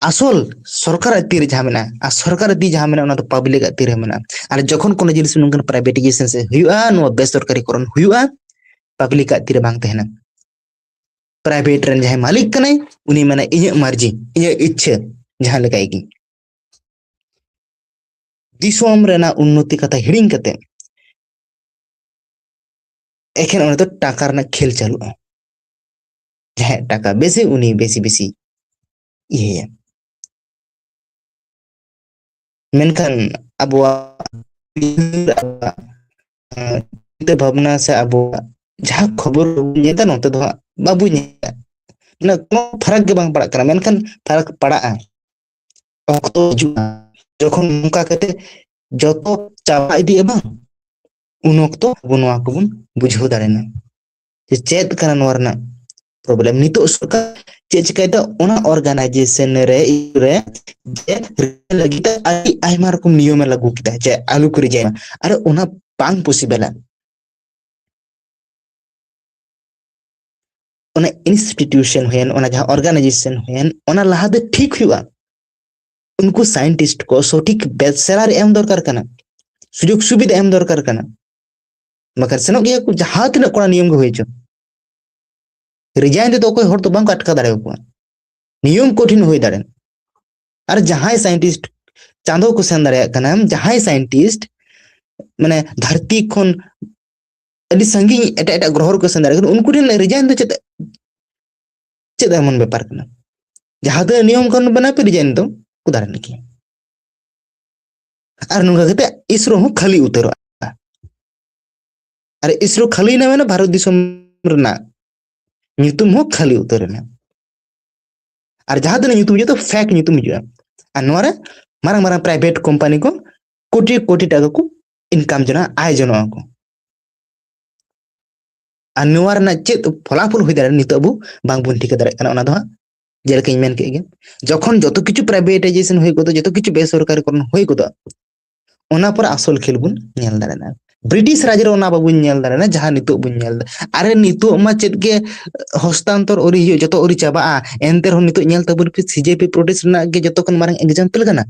ᱟᱥᱚᱞ ᱥᱚᱨᱠᱟᱨᱟᱜ ᱛᱤᱨᱮ ᱡᱟᱦᱟᱸ ᱢᱮᱱᱟᱜᱼᱟ, ᱟᱨ ᱥᱚᱨᱠᱟᱨᱟᱜ ᱛᱤ ᱡᱟᱦᱟᱸ ᱢᱮᱱᱟᱜᱼᱟ, ᱚᱱᱟ ᱫᱚ ᱯᱟᱵᱽᱞᱤᱠᱟᱜ ᱛᱤᱨᱮ ᱢᱮᱱᱟᱜᱼᱟ᱾ ᱟᱨ ᱡᱚᱠᱷᱚᱱ ᱠᱳᱱᱳ ᱡᱤᱱᱤᱥ ᱱᱚᱝᱠᱟᱱ ᱯᱨᱟᱭᱵᱷᱮᱴᱟᱭᱡᱮᱥᱚᱱ ᱥᱮ ᱦᱩᱭᱩᱜᱼᱟ, ᱱᱚᱣᱟ ᱵᱮᱥᱚᱨᱠᱟᱨᱤ ᱠᱚᱨᱚᱱ ᱦᱩᱭᱩᱜᱼᱟ, ᱯᱟᱵᱽᱞᱤᱠᱟᱜ ᱛᱤᱨᱮ ᱵᱟᱝ ᱛᱟᱦᱮᱱᱟ᱾ ᱯᱨᱟᱭᱵᱷᱮᱴ ᱨᱮᱱ ᱡᱟᱦᱟᱸᱭ ᱢᱟᱹᱞᱤᱠ ᱠᱟᱱᱟᱭ, ᱩᱱᱤ ᱢᱮᱱᱟ, "ᱤᱧᱟᱹᱜ ᱢᱟᱨᱡᱤ, ᱤᱧᱟᱹᱜ ᱤᱪᱪᱷᱟᱹ, ᱡᱟᱦᱟᱸ ᱞᱮᱠᱟᱭ ᱜᱤᱧ᱾" ᱫᱤᱥᱚᱢ ᱨᱮᱱᱟᱜ ᱩᱱᱱᱚᱛᱤ ᱠᱟᱛᱷᱟ ᱦᱤᱲᱤᱧ ᱠᱟᱛᱮ ᱮᱠᱷᱮᱱ ᱚᱸᱰᱮ ᱫᱚ ᱴᱟᱠᱟ ᱨᱮᱱᱟᱜ ᱠᱷᱮᱞ ᱪᱟᱹᱞᱩᱜᱼᱟ᱾ ᱡᱟᱦᱟᱸᱭᱟᱜ ᱴᱟᱠᱟ ᱵᱮᱥᱤ, ᱩᱱᱤ ᱵᱮᱥᱤ ᱵᱮᱥᱤ ᱤᱭᱟᱹᱭᱟ᱾ ᱢᱮᱱᱠᱷᱟᱱ ᱟᱵᱚᱣᱟᱜ ᱪᱤᱱᱛᱟᱹ ᱵᱷᱟᱵᱽᱱᱟ ᱥᱮ ᱟᱵᱚᱣᱟᱜ ᱡᱟᱦᱟᱸ ᱠᱷᱚᱵᱚᱨ ᱵᱚᱱ ᱧᱮᱞ ᱮᱫᱟ, ᱱᱚᱛᱮ ᱫᱚ ᱦᱟᱸᱜ ᱵᱟᱵᱚ ᱧᱮᱞ ᱮᱫᱟ᱾ ᱢᱟᱱᱮ ᱠᱳᱱᱳ ᱯᱷᱟᱨᱟᱠ ᱜᱮ ᱵᱟᱝ ᱯᱟᱲᱟᱜ ᱠᱟᱱᱟ, ᱢᱮᱱᱠᱷᱟᱱ ᱯᱷᱟᱨᱟᱠ ᱯᱟᱲᱟᱜᱼᱟ᱾ ᱚᱠᱛᱚ ᱦᱤᱡᱩᱜᱼᱟ, ᱡᱚᱠᱷᱚᱱ ᱱᱚᱝᱠᱟ ᱠᱟᱛᱮ ᱡᱚᱛᱚ ᱪᱟᱵᱟ ᱤᱫᱤᱜᱼᱟ ᱵᱟᱝ, ᱩᱱ ᱚᱠᱛᱚ ᱟᱵᱚ ᱱᱚᱣᱟ ᱠᱚᱵᱚᱱ ᱵᱩᱡᱷᱟᱹᱣ ᱫᱟᱲᱮᱭᱟᱜᱼᱟ ᱡᱮ ᱪᱮᱫ ᱠᱟᱱᱟ ᱱᱚᱣᱟ ᱨᱮᱱᱟᱜ ᱯᱨᱚᱵᱞᱮᱢ᱾ ᱱᱤᱛᱚᱜ ᱥᱚᱨᱠᱟᱨ ᱪᱮᱫ ᱪᱤᱠᱟᱹᱭᱮᱫᱟ, ᱚᱱᱟ ᱚᱨᱜᱟᱱᱟᱭᱡᱮᱥᱚᱱ ᱨᱮ, ᱨᱮ ᱡᱮ ᱞᱟᱹᱜᱤᱫ ᱛᱮ ᱟᱹᱰᱤ ᱟᱭᱢᱟ ᱨᱚᱠᱚᱢ ᱱᱤᱭᱚᱢᱮ ᱞᱟᱹᱜᱩ ᱠᱮᱫᱟ ᱡᱮ ᱟᱞᱚ ᱠᱚ ᱨᱤᱡᱟᱭᱤᱱ ᱢᱟ᱾ ᱟᱨ ᱚᱱᱟ ᱵᱟᱝ ᱯᱚᱥᱤᱵᱮᱞᱟ᱾ ᱚᱱᱟ ᱤᱱᱥᱴᱤᱴᱤᱭᱩᱥᱚᱱ ᱦᱩᱭᱮᱱ, ᱚᱱᱟ ᱡᱟᱦᱟᱸ ᱚᱨᱜᱟᱱᱟᱭᱡᱮᱥᱚᱱ ᱦᱩᱭᱮᱱ, ᱚᱱᱟ ᱞᱟᱦᱟᱛᱮ ᱴᱷᱤᱠ ᱦᱩᱭᱩᱜᱼᱟ᱾ ᱩᱱᱠᱩ ᱥᱟᱭᱮᱱᱴᱤᱥᱴ ᱠᱚ ᱥᱚᱴᱷᱤᱠ ᱵᱮᱪ ᱥᱮᱞᱟᱨᱤ ᱮᱢ ᱫᱚᱨᱠᱟᱨ ᱠᱟᱱᱟ, ᱥᱩᱡᱳᱜᱽ ᱥᱩᱵᱤᱫᱷᱟ ᱮᱢ ᱫᱚᱨᱠᱟᱨ ᱠᱟᱱᱟ᱾ ᱵᱟᱠᱷᱟᱱ ᱥᱮᱱᱚᱜ ᱜᱮᱭᱟ ᱠᱚ, ᱡᱟᱦᱟᱸ ᱛᱤᱱᱟᱹᱜ ᱠᱚᱲᱟ ᱱᱤᱭᱚᱢ ᱜᱮ ᱦᱩᱭ ᱦᱚᱪᱚ, ᱨᱤᱡᱟᱭᱤᱱ ᱛᱮᱫᱚ ᱚᱠᱚᱭ ᱦᱚᱲ ᱫᱚ ᱵᱟᱝ ᱠᱚ ᱟᱴᱠᱟᱣ ᱫᱟᱲᱮᱭᱟᱠᱚᱣᱟ᱾ ᱱᱤᱭᱚᱢ ᱠᱚᱴᱷᱤᱱ ᱦᱩᱭ ᱫᱟᱲᱮᱭᱟᱜᱼᱟ᱾ ᱟᱨ ᱡᱟᱦᱟᱸᱭ ᱥᱟᱭᱮᱱᱴᱤᱥᱴ ᱪᱟᱸᱫᱚ ᱠᱚ ᱥᱮᱱ ᱫᱟᱲᱮᱭᱟᱜ ᱠᱟᱱᱟ, ᱡᱟᱦᱟᱸᱭ ᱥᱟᱭᱮᱱᱴᱤᱥᱴ ᱢᱟᱱᱮ ᱫᱷᱟᱹᱨᱛᱤ ᱠᱷᱚᱱ ᱟᱹᱰᱤ ᱥᱟᱺᱜᱤᱧ ᱮᱴᱟᱜ ᱮᱴᱟᱜ ᱜᱨᱚᱦᱚ ᱨᱮᱠᱚ ᱥᱮᱱ ᱫᱟᱲᱮᱭᱟᱜ ᱠᱟᱱᱟ, ᱩᱱᱠᱩ ᱴᱷᱮᱱ ᱨᱤᱡᱟᱭᱤᱱ ᱫᱚ ᱪᱮᱫ, ᱪᱮᱫ ᱮᱢᱚᱱ ᱵᱮᱯᱟᱨ ᱠᱟᱱᱟ? ᱡᱟᱦᱟᱸ ᱛᱤᱱᱟᱹᱜ ᱱᱤᱭᱚᱢ ᱠᱟᱹᱱᱩᱱ ᱵᱮᱱᱟᱣ ᱯᱮ, ᱨᱤᱡᱟᱭᱤᱱ ᱫᱚ ᱠᱚ ᱫᱟᱲᱮ ᱠᱮᱭᱟ᱾ ᱟᱨ ᱱᱚᱝᱠᱟ ᱠᱟᱛᱮ ᱤᱥᱨᱳ ᱦᱚᱸ ᱠᱷᱟᱹᱞᱤ ᱩᱛᱟᱹᱨᱚᱜᱼᱟ᱾ ᱟᱨ ᱤᱥᱨᱳ ᱠᱷᱟᱹᱞᱤᱭᱮᱱᱟ ᱢᱟᱱᱮ ᱵᱷᱟᱨᱚᱛ ᱫᱤᱥᱚᱢ ᱨᱮᱱᱟᱜ ᱧᱩᱛᱩᱢ ᱦᱚᱸ ᱠᱷᱟᱹᱞᱤ ᱩᱛᱟᱹᱨ ᱮᱱᱟ᱾ ᱟᱨ ᱡᱟᱦᱟᱸ ᱛᱤᱱᱟᱹᱜ ᱧᱩᱛᱩᱢ ᱦᱤᱡᱩᱜᱼᱟ, ᱛᱚ fake ᱧᱩᱛᱩᱢ ᱦᱤᱡᱩᱜᱼᱟ᱾ ᱟᱨ ᱱᱚᱣᱟ ᱨᱮ ᱢᱟᱨᱟᱝ ᱢᱟᱨᱟᱝ private company ᱠᱚ ᱠᱳᱴᱤ ᱠᱳᱴᱤ ᱴᱟᱠᱟ ᱠᱚ income ᱡᱚᱱᱟ, ᱟᱭ ᱡᱚᱱᱚᱜ ᱟᱠᱚ᱾ ᱟᱨ ᱱᱚᱣᱟ ᱨᱮᱱᱟᱜ ᱪᱮᱫ ᱯᱷᱚᱞᱟᱯᱷᱚᱞ ᱦᱩᱭ ᱫᱟᱲᱮᱭᱟᱜᱼᱟ, ᱱᱤᱛᱚᱜ ᱟᱵᱚ ᱵᱟᱝᱵᱚᱱ ᱴᱷᱤᱠᱟᱹ ᱫᱟᱲᱮᱭᱟᱜ ᱠᱟᱱᱟ᱾ ᱚᱱᱟ ᱫᱚ ᱦᱟᱸᱜ ᱡᱮᱞᱮᱠᱟᱧ ᱢᱮᱱ ᱠᱮᱫ ᱜᱮ, ᱡᱚᱠᱷᱚᱱ ᱡᱚᱛᱚ ᱠᱤᱪᱷᱩ privatization ᱦᱩᱭ ᱜᱚᱫᱚᱜ, ᱡᱚᱛᱚ ᱠᱤᱪᱷᱩ ᱵᱮᱥᱚᱨᱠᱟᱨᱤᱠᱚᱨᱚᱱ ᱦᱩᱭ ᱜᱚᱫᱚᱜ, ᱚᱱᱟ ᱯᱚᱨᱮ ᱟᱥᱚᱞ ᱠᱷᱮᱞ ᱵᱚᱱ ᱧᱮᱞ ᱫᱟᱲᱮᱭᱟᱜᱼᱟ᱾ ᱵᱨᱤᱴᱤᱥ ᱨᱟᱡᱽ ᱨᱮ ᱚᱱᱟ ᱵᱟᱵᱚᱱ ᱧᱮᱞ ᱫᱟᱲᱮᱭᱟᱜᱼᱟ, ᱡᱟᱦᱟᱸ ᱱᱤᱛᱚᱜ ᱵᱚᱱ ᱧᱮᱞ ᱮᱫᱟ᱾ ᱟᱨᱮ, ᱱᱤᱛᱚᱜ ᱢᱟ ᱪᱮᱫ ᱜᱮ ᱦᱚᱥᱛᱟᱱᱛᱚᱨ ᱟᱹᱣᱨᱤ ᱦᱩᱭᱩᱜ, ᱡᱚᱛᱚ ᱟᱹᱣᱨᱤ ᱪᱟᱵᱟᱜᱼᱟ, ᱮᱱᱛᱮ ᱨᱮᱦᱚᱸ ᱱᱤᱛᱚᱜ ᱧᱮᱞ ᱛᱟᱵᱚᱱ ᱯᱮ, ᱥᱤ ᱡᱮ ᱯᱤ protest ᱨᱮᱱᱟᱜ ᱜᱮ ᱡᱚᱛᱚ ᱠᱷᱚᱱ ᱢᱟᱨᱟᱝ example ᱠᱟᱱᱟ᱾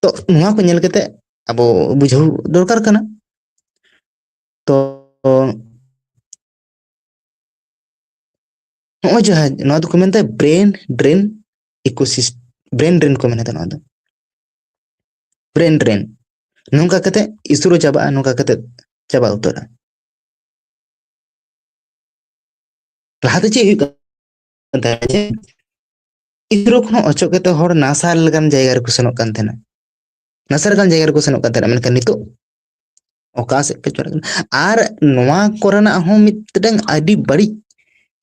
ᱛᱚ ᱱᱚᱣᱟ ᱠᱚ ᱧᱮᱞ ᱠᱟᱛᱮ ᱟᱵᱚ ᱵᱩᱡᱷᱟᱹᱣ ᱫᱚᱨᱠᱟᱨ ᱠᱟᱱᱟ᱾ ᱛᱚ ᱱᱚᱜᱼᱚᱭ ᱡᱟᱦᱟᱸ ᱱᱚᱣᱟ ᱫᱚᱠᱚ ᱢᱮᱱᱫᱟ brain drain ecosystem, brain drain ᱠᱚ ᱢᱮᱱᱮᱫᱟ ᱱᱚᱣᱟ ᱫᱚ᱾ Brain drain᱾ ᱱᱚᱝᱠᱟ ᱠᱟᱛᱮ ᱤᱥᱨᱳ ᱪᱟᱵᱟᱜᱼᱟ, ᱱᱚᱝᱠᱟ ᱠᱟᱛᱮ ᱪᱟᱵᱟ ᱩᱛᱟᱹᱨᱟ᱾ ᱞᱟᱦᱟᱛᱮ ᱪᱮᱫ ᱦᱩᱭᱩᱜ ᱠᱟᱱ ᱛᱟᱦᱮᱸᱫ? ᱤᱥᱨᱳ ᱠᱷᱚᱱ ᱚᱪᱚᱜ ᱠᱟᱛᱮ ᱦᱚᱲ ᱱᱟᱥᱟ ᱞᱮᱠᱟᱱ ᱡᱟᱭᱜᱟ ᱨᱮᱠᱚ ᱥᱮᱱᱚᱜ ᱠᱟᱱ ᱛᱟᱦᱮᱱᱟ, ᱱᱟᱥᱟ ᱞᱮᱠᱟᱱ ᱡᱟᱭᱜᱟ ᱨᱮᱠᱚ ᱥᱮᱱᱚᱜ ᱠᱟᱱ ᱛᱟᱦᱮᱱᱟ᱾ ᱢᱮᱱᱠᱷᱟᱱ ᱱᱤᱛᱚᱜ ᱚᱠᱟ ᱥᱮᱫ ᱠᱚ ᱪᱟᱞᱟᱜ ᱠᱟᱱᱟ? ᱟᱨ ᱱᱚᱣᱟ ᱠᱚᱨᱮᱱᱟᱜ ᱦᱚᱸ ᱢᱤᱫᱴᱟᱝ ᱟᱹᱰᱤ ᱵᱟᱹᱲᱤᱡ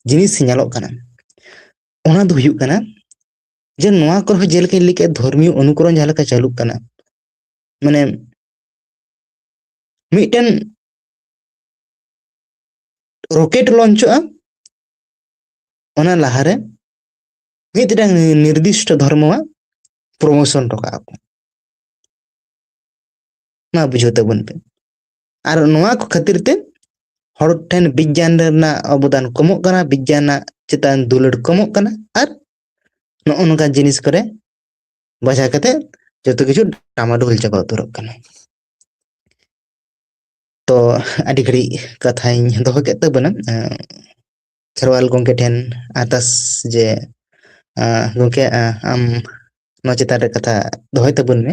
ᱡᱤᱱᱤᱥ ᱧᱮᱞᱚᱜ ᱠᱟᱱᱟ, ᱚᱱᱟ ᱫᱚ ᱦᱩᱭᱩᱜ ᱠᱟᱱᱟ ᱡᱮ ᱱᱚᱣᱟ ᱠᱚᱨᱮ ᱦᱚᱸ ᱡᱮᱞᱮᱠᱟᱧ ᱞᱟᱹᱭ ᱠᱮᱫ, ᱫᱷᱚᱨᱢᱤᱭᱚ ᱚᱱᱩᱠᱚᱨᱚᱱ ᱡᱟᱦᱟᱸ ᱞᱮᱠᱟ ᱪᱟᱹᱞᱩᱜ ᱠᱟᱱᱟ, ᱢᱟᱱᱮ ᱢᱤᱫᱴᱮᱱ rocket ᱞᱚᱧᱪᱚᱜᱼᱟ, ᱚᱱᱟ ᱞᱟᱦᱟᱨᱮ ᱢᱤᱫᱴᱟᱝ ᱱᱤᱨᱫᱤᱥᱴᱚ ᱫᱷᱚᱨᱢᱚᱣᱟᱜ promotion ᱦᱚᱴᱚ ᱠᱟᱜᱼᱟ ᱠᱚ᱾ ᱱᱚᱣᱟ ᱵᱩᱡᱷᱟᱹᱣ ᱛᱟᱵᱚᱱ ᱯᱮ᱾ ᱟᱨ ᱱᱚᱣᱟ ᱠᱚ ᱠᱷᱟᱹᱛᱤᱨ ᱛᱮ ᱦᱚᱲ ᱴᱷᱮᱱ ᱵᱤᱜᱽᱜᱟᱱ ᱨᱮᱱᱟᱜ ᱚᱵᱚᱫᱟᱱ ᱠᱚᱢᱚᱜ ᱠᱟᱱᱟ, ᱵᱤᱜᱽᱜᱟᱱᱟᱜ ᱪᱮᱛᱟᱱ ᱫᱩᱞᱟᱹᱲ ᱠᱚᱢᱚᱜ ᱠᱟᱱᱟ, ᱟᱨ ᱱᱚᱜᱼᱚ ᱱᱚᱝᱠᱟᱱ ᱡᱤᱱᱤᱥ ᱠᱚᱨᱮ ᱵᱟᱡᱷᱟᱣ ᱠᱟᱛᱮ ᱡᱚᱛᱚ ᱠᱤᱪᱷᱩ ᱰᱟᱢᱟᱰᱳᱞ ᱪᱟᱵᱟ ᱩᱛᱟᱹᱨᱚᱜ ᱠᱟᱱᱟ᱾ ᱛᱚ ᱟᱹᱰᱤ ᱜᱷᱟᱹᱲᱤᱡ ᱠᱟᱛᱷᱟᱧ ᱫᱚᱦᱚ ᱠᱮᱫ ᱛᱟᱵᱚᱱᱟ, ᱮᱸ, ᱠᱷᱮᱨᱣᱟᱞ ᱜᱚᱢᱠᱮ ᱴᱷᱮᱱ ᱟᱨᱫᱟᱥ ᱡᱮ, ᱮᱸ, ᱜᱚᱢᱠᱮ, ᱮᱸ, ᱟᱢ ᱱᱚᱣᱟ ᱪᱮᱛᱟᱱ ᱨᱮ ᱠᱟᱛᱷᱟ ᱫᱚᱦᱚᱭ ᱛᱟᱵᱚᱱ ᱢᱮ᱾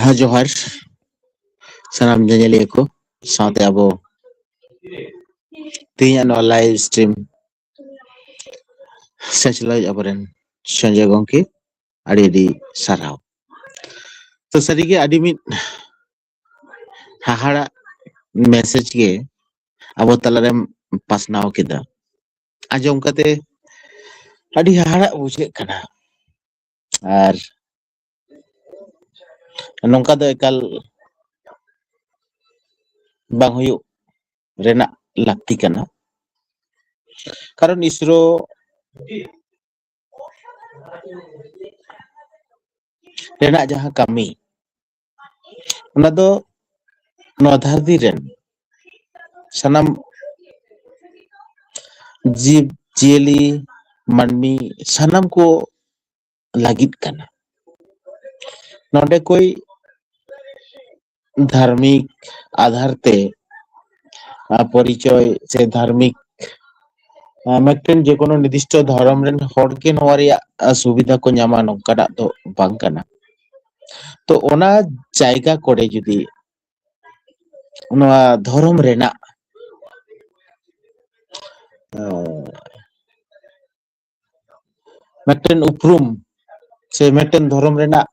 ᱦᱮᱸ, ᱡᱚᱦᱟᱨ᱾ ᱥᱟᱱᱟᱢ ᱧᱮᱧᱮᱞᱤᱭᱟᱹ ᱠᱚ ᱥᱟᱶᱛᱮ ᱟᱵᱚ ᱛᱮᱦᱮᱧᱟᱜ ᱱᱚᱣᱟ live stream ᱥᱮᱪᱞᱟᱭᱤᱡ ᱟᱵᱚᱨᱮᱱ ᱥᱚᱧᱡᱚᱭ ᱜᱚᱢᱠᱮ, ᱟᱹᱰᱤ ᱟᱹᱰᱤ ᱥᱟᱨᱦᱟᱣ᱾ ᱛᱚ, ᱥᱟᱹᱨᱤᱜᱮ ᱟᱹᱰᱤ ᱢᱤᱫ ᱦᱟᱦᱟᱲᱟᱜ message ᱜᱮ ᱟᱵᱚ ᱛᱟᱞᱟᱨᱮᱢ ᱯᱟᱥᱱᱟᱣ ᱠᱮᱫᱟ᱾ ᱟᱸᱡᱚᱢ ᱠᱟᱛᱮ ᱟᱹᱰᱤ ᱦᱟᱦᱟᱲᱟᱜ ᱵᱩᱡᱷᱟᱹᱜ ᱠᱟᱱᱟ᱾ ᱟᱨ ᱱᱚᱝᱠᱟ ᱫᱚ ᱮᱠᱟᱞ ᱵᱟᱝ ᱦᱩᱭᱩᱜ ᱨᱮᱱᱟᱜ ᱞᱟᱹᱠᱛᱤ ᱠᱟᱱᱟ᱾ ᱠᱟᱨᱚᱱ ᱤᱥᱨᱳ ᱨᱮᱱᱟᱜ ᱡᱟᱦᱟᱸ ᱠᱟᱹᱢᱤ, ᱚᱱᱟ ᱫᱚ ᱱᱚᱣᱟ ᱫᱷᱟᱹᱨᱛᱤ ᱨᱮᱱ ᱥᱟᱱᱟᱢ ᱡᱤᱵᱽ ᱡᱤᱭᱟᱹᱞᱤ, ᱢᱟᱹᱱᱢᱤ, ᱥᱟᱱᱟᱢ ᱠᱚ ᱞᱟᱹᱜᱤᱫ ᱠᱟᱱᱟ᱾ ᱱᱚᱰᱮ ᱠᱚᱭ ᱫᱷᱟᱨᱢᱤᱠ ᱟᱫᱷᱟᱨ ᱛᱮ, ᱟᱨ ᱯᱚᱨᱤᱪᱚᱭ ᱥᱮ ᱫᱷᱟᱨᱢᱤᱠ, ᱟᱨ ᱢᱤᱫᱴᱮᱱ ᱡᱮᱠᱳᱱᱳ ᱱᱤᱨᱫᱤᱥᱴᱚ ᱫᱷᱚᱨᱚᱢ ᱨᱮᱱ ᱦᱚᱲ ᱜᱮ ᱱᱚᱣᱟ ᱨᱮᱭᱟᱜ, ᱟᱨ ᱥᱩᱵᱤᱫᱷᱟ ᱠᱚ ᱧᱟᱢᱟ, ᱱᱚᱝᱠᱟᱱᱟᱜ ᱫᱚ ᱵᱟᱝ ᱠᱟᱱᱟ᱾ ᱛᱚ, ᱚᱱᱟ ᱡᱟᱭᱜᱟ ᱠᱚᱨᱮ ᱡᱩᱫᱤ ᱱᱚᱣᱟ ᱫᱷᱚᱨᱚᱢ ᱨᱮᱱᱟᱜ, ᱟᱨ ᱢᱤᱫᱴᱮᱱ ᱩᱯᱨᱩᱢ ᱥᱮ ᱢᱤᱫᱴᱮᱱ ᱫᱷᱚᱨᱚᱢ ᱨᱮᱱᱟᱜ,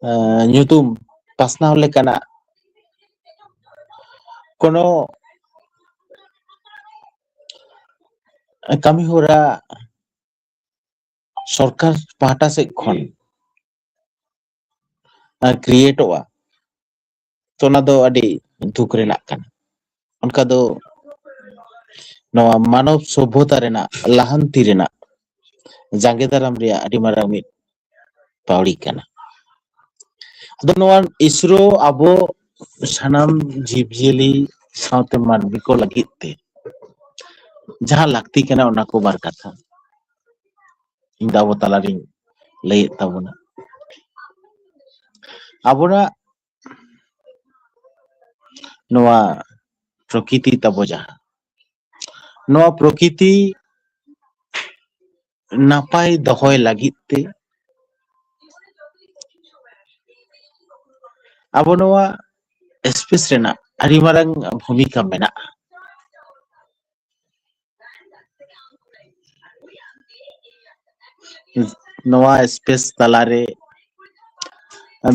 ᱟᱨ ᱧᱩᱛᱩᱢ ᱯᱟᱥᱱᱟᱣ ᱞᱮᱠᱟᱱᱟᱜ ᱠᱳᱱᱳ ᱠᱟᱹᱢᱤ ᱦᱚᱨᱟ ᱥᱚᱨᱠᱟᱨ ᱯᱟᱦᱴᱟ ᱥᱮᱫ ᱠᱷᱚᱱ, ᱟᱨ createᱚᱜᱼᱟ, ᱛᱚ, ᱚᱱᱟ ᱫᱚ ᱟᱹᱰᱤ ᱫᱩᱠ ᱨᱮᱱᱟᱜ ᱠᱟᱱᱟ᱾ ᱚᱱᱠᱟ ᱫᱚ ᱱᱚᱣᱟ ᱢᱟᱱᱚᱵ ᱥᱚᱵᱷᱚᱛᱟ ᱨᱮᱱᱟᱜ ᱞᱟᱦᱟᱱᱛᱤ ᱨᱮᱱᱟᱜ ᱡᱟᱸᱜᱮ ᱫᱟᱨᱟᱢ ᱨᱮᱭᱟᱜ ᱟᱹᱰᱤ ᱢᱟᱨᱟᱝ ᱢᱤᱫ ᱯᱟᱹᱣᱲᱤ ᱠᱟᱱᱟ᱾ ᱟᱫᱚ ᱱᱚᱣᱟ ᱤᱥᱨᱳ ᱟᱵᱚ ᱥᱟᱱᱟᱢ ᱡᱤᱵᱽᱼᱡᱤᱭᱟᱹᱞᱤ ᱥᱟᱶᱛᱮ ᱢᱟᱹᱱᱢᱤ ᱠᱚ ᱞᱟᱹᱜᱤᱫ ᱛᱮ ᱡᱟᱦᱟᱸ ᱞᱟᱹᱠᱛᱤ ᱠᱟᱱᱟ, ᱚᱱᱟ ᱠᱚ ᱵᱟᱨ ᱠᱟᱛᱷᱟ ᱤᱧ ᱫᱚ ᱟᱵᱚ ᱛᱟᱞᱟᱨᱤᱧ ᱞᱟᱹᱭᱮᱫ ᱛᱟᱵᱚᱱᱟ᱾ ᱟᱵᱚᱱᱟᱜ ᱱᱚᱣᱟ ᱯᱨᱚᱠᱤᱛᱤ ᱛᱟᱵᱚ ᱡᱟᱦᱟᱸ, ᱱᱚᱣᱟ ᱯᱨᱚᱠᱤᱛᱤ ᱱᱟᱯᱟᱭ ᱫᱚᱦᱚᱭ ᱞᱟᱹᱜᱤᱫ ᱛᱮ ᱟᱵᱚ ᱱᱚᱣᱟ ᱥᱯᱮᱥ ᱨᱮᱱᱟᱜ ᱟᱹᱰᱤ ᱢᱟᱨᱟᱝ ᱵᱷᱩᱢᱤᱠᱟ ᱢᱮᱱᱟᱜᱼᱟ᱾ ᱱᱚᱣᱟ ᱥᱯᱮᱥ ᱛᱟᱞᱟᱨᱮ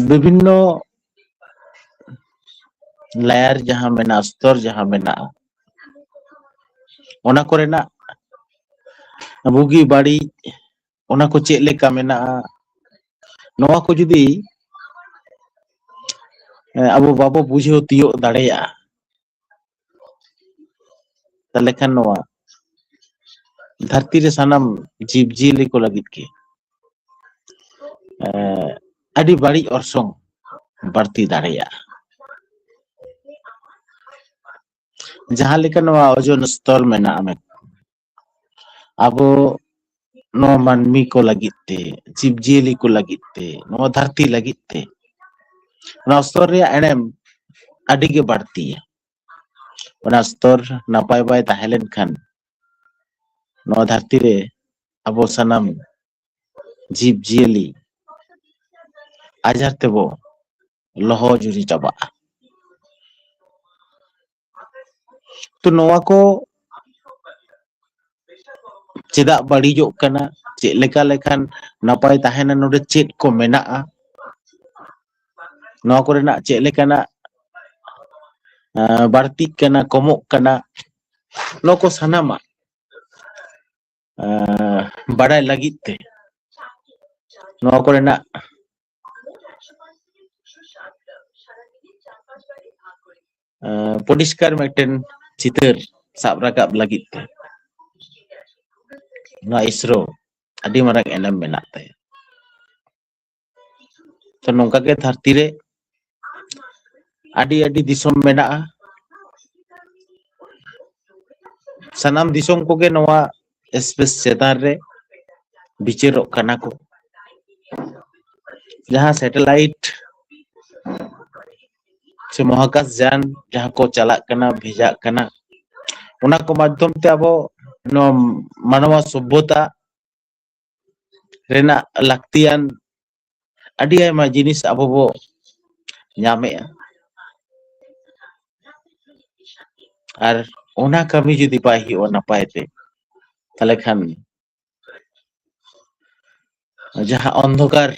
ᱵᱤᱵᱷᱤᱱᱱᱚ ᱞᱮᱭᱟᱨ ᱡᱟᱦᱟᱸ ᱢᱮᱱᱟᱜᱼᱟ, ᱥᱛᱚᱨ ᱡᱟᱦᱟᱸ ᱢᱮᱱᱟᱜᱼᱟ, ᱚᱱᱟ ᱠᱚᱨᱮᱱᱟᱜ ᱵᱩᱜᱤ ᱵᱟᱹᱲᱤᱡ, ᱚᱱᱟ ᱠᱚ ᱪᱮᱫ ᱞᱮᱠᱟ ᱢᱮᱱᱟᱜᱼᱟ, ᱱᱚᱣᱟ ᱠᱚ ᱡᱩᱫᱤ ᱟᱵᱚ ᱵᱟᱵᱚ ᱵᱩᱡᱷᱟᱹᱣ ᱛᱤᱭᱳᱜ ᱫᱟᱲᱮᱭᱟᱜᱼᱟ, ᱛᱟᱦᱞᱮ ᱠᱷᱟᱱ ᱱᱚᱣᱟ ᱫᱷᱟᱹᱨᱛᱤ ᱨᱮ ᱥᱟᱱᱟᱢ ᱡᱤᱵᱽ ᱡᱤᱭᱟᱹᱞᱤ ᱠᱚ ᱞᱟᱹᱜᱤᱫ ᱜᱮ ᱟᱹᱰᱤ ᱵᱟᱹᱲᱤᱡ ᱚᱨᱥᱚᱝ ᱵᱟᱹᱲᱛᱤ ᱫᱟᱲᱮᱭᱟᱜᱼᱟ᱾ ᱡᱟᱦᱟᱸ ᱞᱮᱠᱟ ᱱᱚᱣᱟ ᱳᱡᱳᱱ ᱥᱛᱚᱨ ᱢᱮᱱᱟᱜᱼᱟ, ᱢᱮᱱ-, ᱟᱵᱚ ᱱᱚᱣᱟ ᱢᱟᱹᱱᱢᱤ ᱠᱚ ᱞᱟᱹᱜᱤᱫ ᱛᱮ, ᱡᱤᱵᱽ ᱡᱤᱭᱟᱹᱞᱤ ᱠᱚ ᱞᱟᱹᱜᱤᱫ ᱛᱮ, ᱱᱚᱣᱟ ᱫᱷᱟᱹᱨᱛᱤ ᱞᱟᱹᱜᱤᱫ ᱛᱮ ᱱᱚᱣᱟ ᱥᱛᱚᱨ ᱨᱮᱭᱟᱜ ᱮᱱᱮᱢ ᱟᱹᱰᱤ ᱜᱮ ᱵᱟᱹᱲᱛᱤᱭᱟ᱾ ᱚᱱᱟ ᱥᱛᱚᱨ ᱱᱟᱯᱟᱭ ᱵᱟᱭ ᱛᱟᱦᱮᱸ ᱞᱮᱱᱠᱷᱟᱱ ᱱᱚᱣᱟ ᱫᱷᱟᱹᱨᱛᱤ ᱨᱮ ᱟᱵᱚ ᱥᱟᱱᱟᱢ ᱡᱤᱵᱽ ᱡᱤᱭᱟᱹᱞᱤ ᱟᱡᱟᱨ ᱛᱮᱵᱚ ᱞᱚᱦᱚ ᱡᱩᱨᱤ ᱪᱟᱵᱟᱜᱼᱟ᱾ ᱛᱚ ᱱᱚᱣᱟ ᱠᱚ ᱪᱮᱫᱟᱜ ᱵᱟᱹᱲᱤᱡᱚᱜ ᱠᱟᱱᱟ, ᱪᱮᱫ ᱞᱮᱠᱟ ᱞᱮᱠᱷᱟᱱ ᱱᱟᱯᱟᱭ ᱛᱟᱦᱮᱱᱟ, ᱱᱚᱰᱮ ᱪᱮᱫ ᱠᱚ ᱢᱮᱱᱟᱜᱼᱟ, ᱱᱚᱣᱟ ᱠᱚᱨᱮᱱᱟᱜ ᱪᱮᱫ ᱞᱮᱠᱟᱱᱟᱜ ᱵᱟᱹᱲᱛᱤᱜ ᱠᱟᱱᱟ, ᱠᱚᱢᱚᱜ ᱠᱟᱱᱟ, ᱱᱚᱣᱟ ᱠᱚ ᱥᱟᱱᱟᱢᱟᱜ ᱵᱟᱲᱟᱭ ᱞᱟᱹᱜᱤᱫ ᱛᱮ ᱱᱚᱣᱟ ᱠᱚᱨᱮᱱᱟᱜ ᱯᱚᱨᱤᱥᱠᱟᱨ ᱢᱤᱫᱴᱮᱱ ᱪᱤᱛᱟᱹᱨ ᱥᱟᱵ ᱨᱟᱠᱟᱵ ᱞᱟᱹᱜᱤᱫ ᱛᱮ ᱱᱚᱣᱟ ᱤᱥᱨᱳ ᱟᱹᱰᱤ ᱢᱟᱨᱟᱝ ᱮᱱᱮᱢ ᱢᱮᱱᱟᱜ ᱛᱟᱭᱟ᱾ ᱛᱚ ᱱᱚᱝᱠᱟ ᱜᱮ ᱫᱷᱟᱹᱨᱛᱤ ᱨᱮ ᱟᱹᱰᱤ ᱟᱹᱰᱤ ᱫᱤᱥᱚᱢ ᱢᱮᱱᱟᱜᱼᱟ᱾ ᱥᱟᱱᱟᱢ ᱫᱤᱥᱚᱢ ᱠᱚᱜᱮ ᱱᱚᱣᱟ ᱥᱯᱮᱥ ᱪᱮᱛᱟᱱ ᱨᱮ ᱵᱤᱪᱟᱹᱨᱚᱜ ᱠᱟᱱᱟ ᱠᱚ᱾ ᱡᱟᱦᱟᱸ ᱥᱮᱴᱮᱞᱟᱭᱤᱴ ᱥᱮ ᱢᱚᱦᱟᱠᱟᱥ ᱡᱟᱱ ᱡᱟᱦᱟᱸ ᱠᱚ ᱪᱟᱞᱟᱜ ᱠᱟᱱᱟ, ᱵᱷᱮᱡᱟᱜ ᱠᱟᱱᱟ, ᱚᱱᱟ ᱠᱚ ᱢᱟᱫᱽᱫᱷᱚᱢ ᱛᱮ ᱟᱵᱚ ᱱᱚᱣᱟ ᱢᱟᱱᱣᱟ ᱥᱚᱵᱷᱚᱛᱟ ᱨᱮᱱᱟᱜ ᱞᱟᱹᱠᱛᱤᱭᱟᱱ ᱟᱹᱰᱤ ᱟᱭᱢᱟ ᱡᱤᱱᱤᱥ ᱟᱵᱚ ᱵᱚ ᱧᱟᱢᱮᱜᱼᱟ᱾ ᱟᱨ ᱚᱱᱟ ᱠᱟᱹᱢᱤ ᱡᱩᱫᱤ ᱵᱟᱭ ᱦᱩᱭᱩᱜᱼᱟ ᱱᱟᱯᱟᱭ ᱛᱮ, ᱛᱟᱦᱚᱞᱮ ᱠᱷᱟᱱ ᱡᱟᱦᱟᱸ ᱚᱱᱫᱷᱚᱠᱟᱨ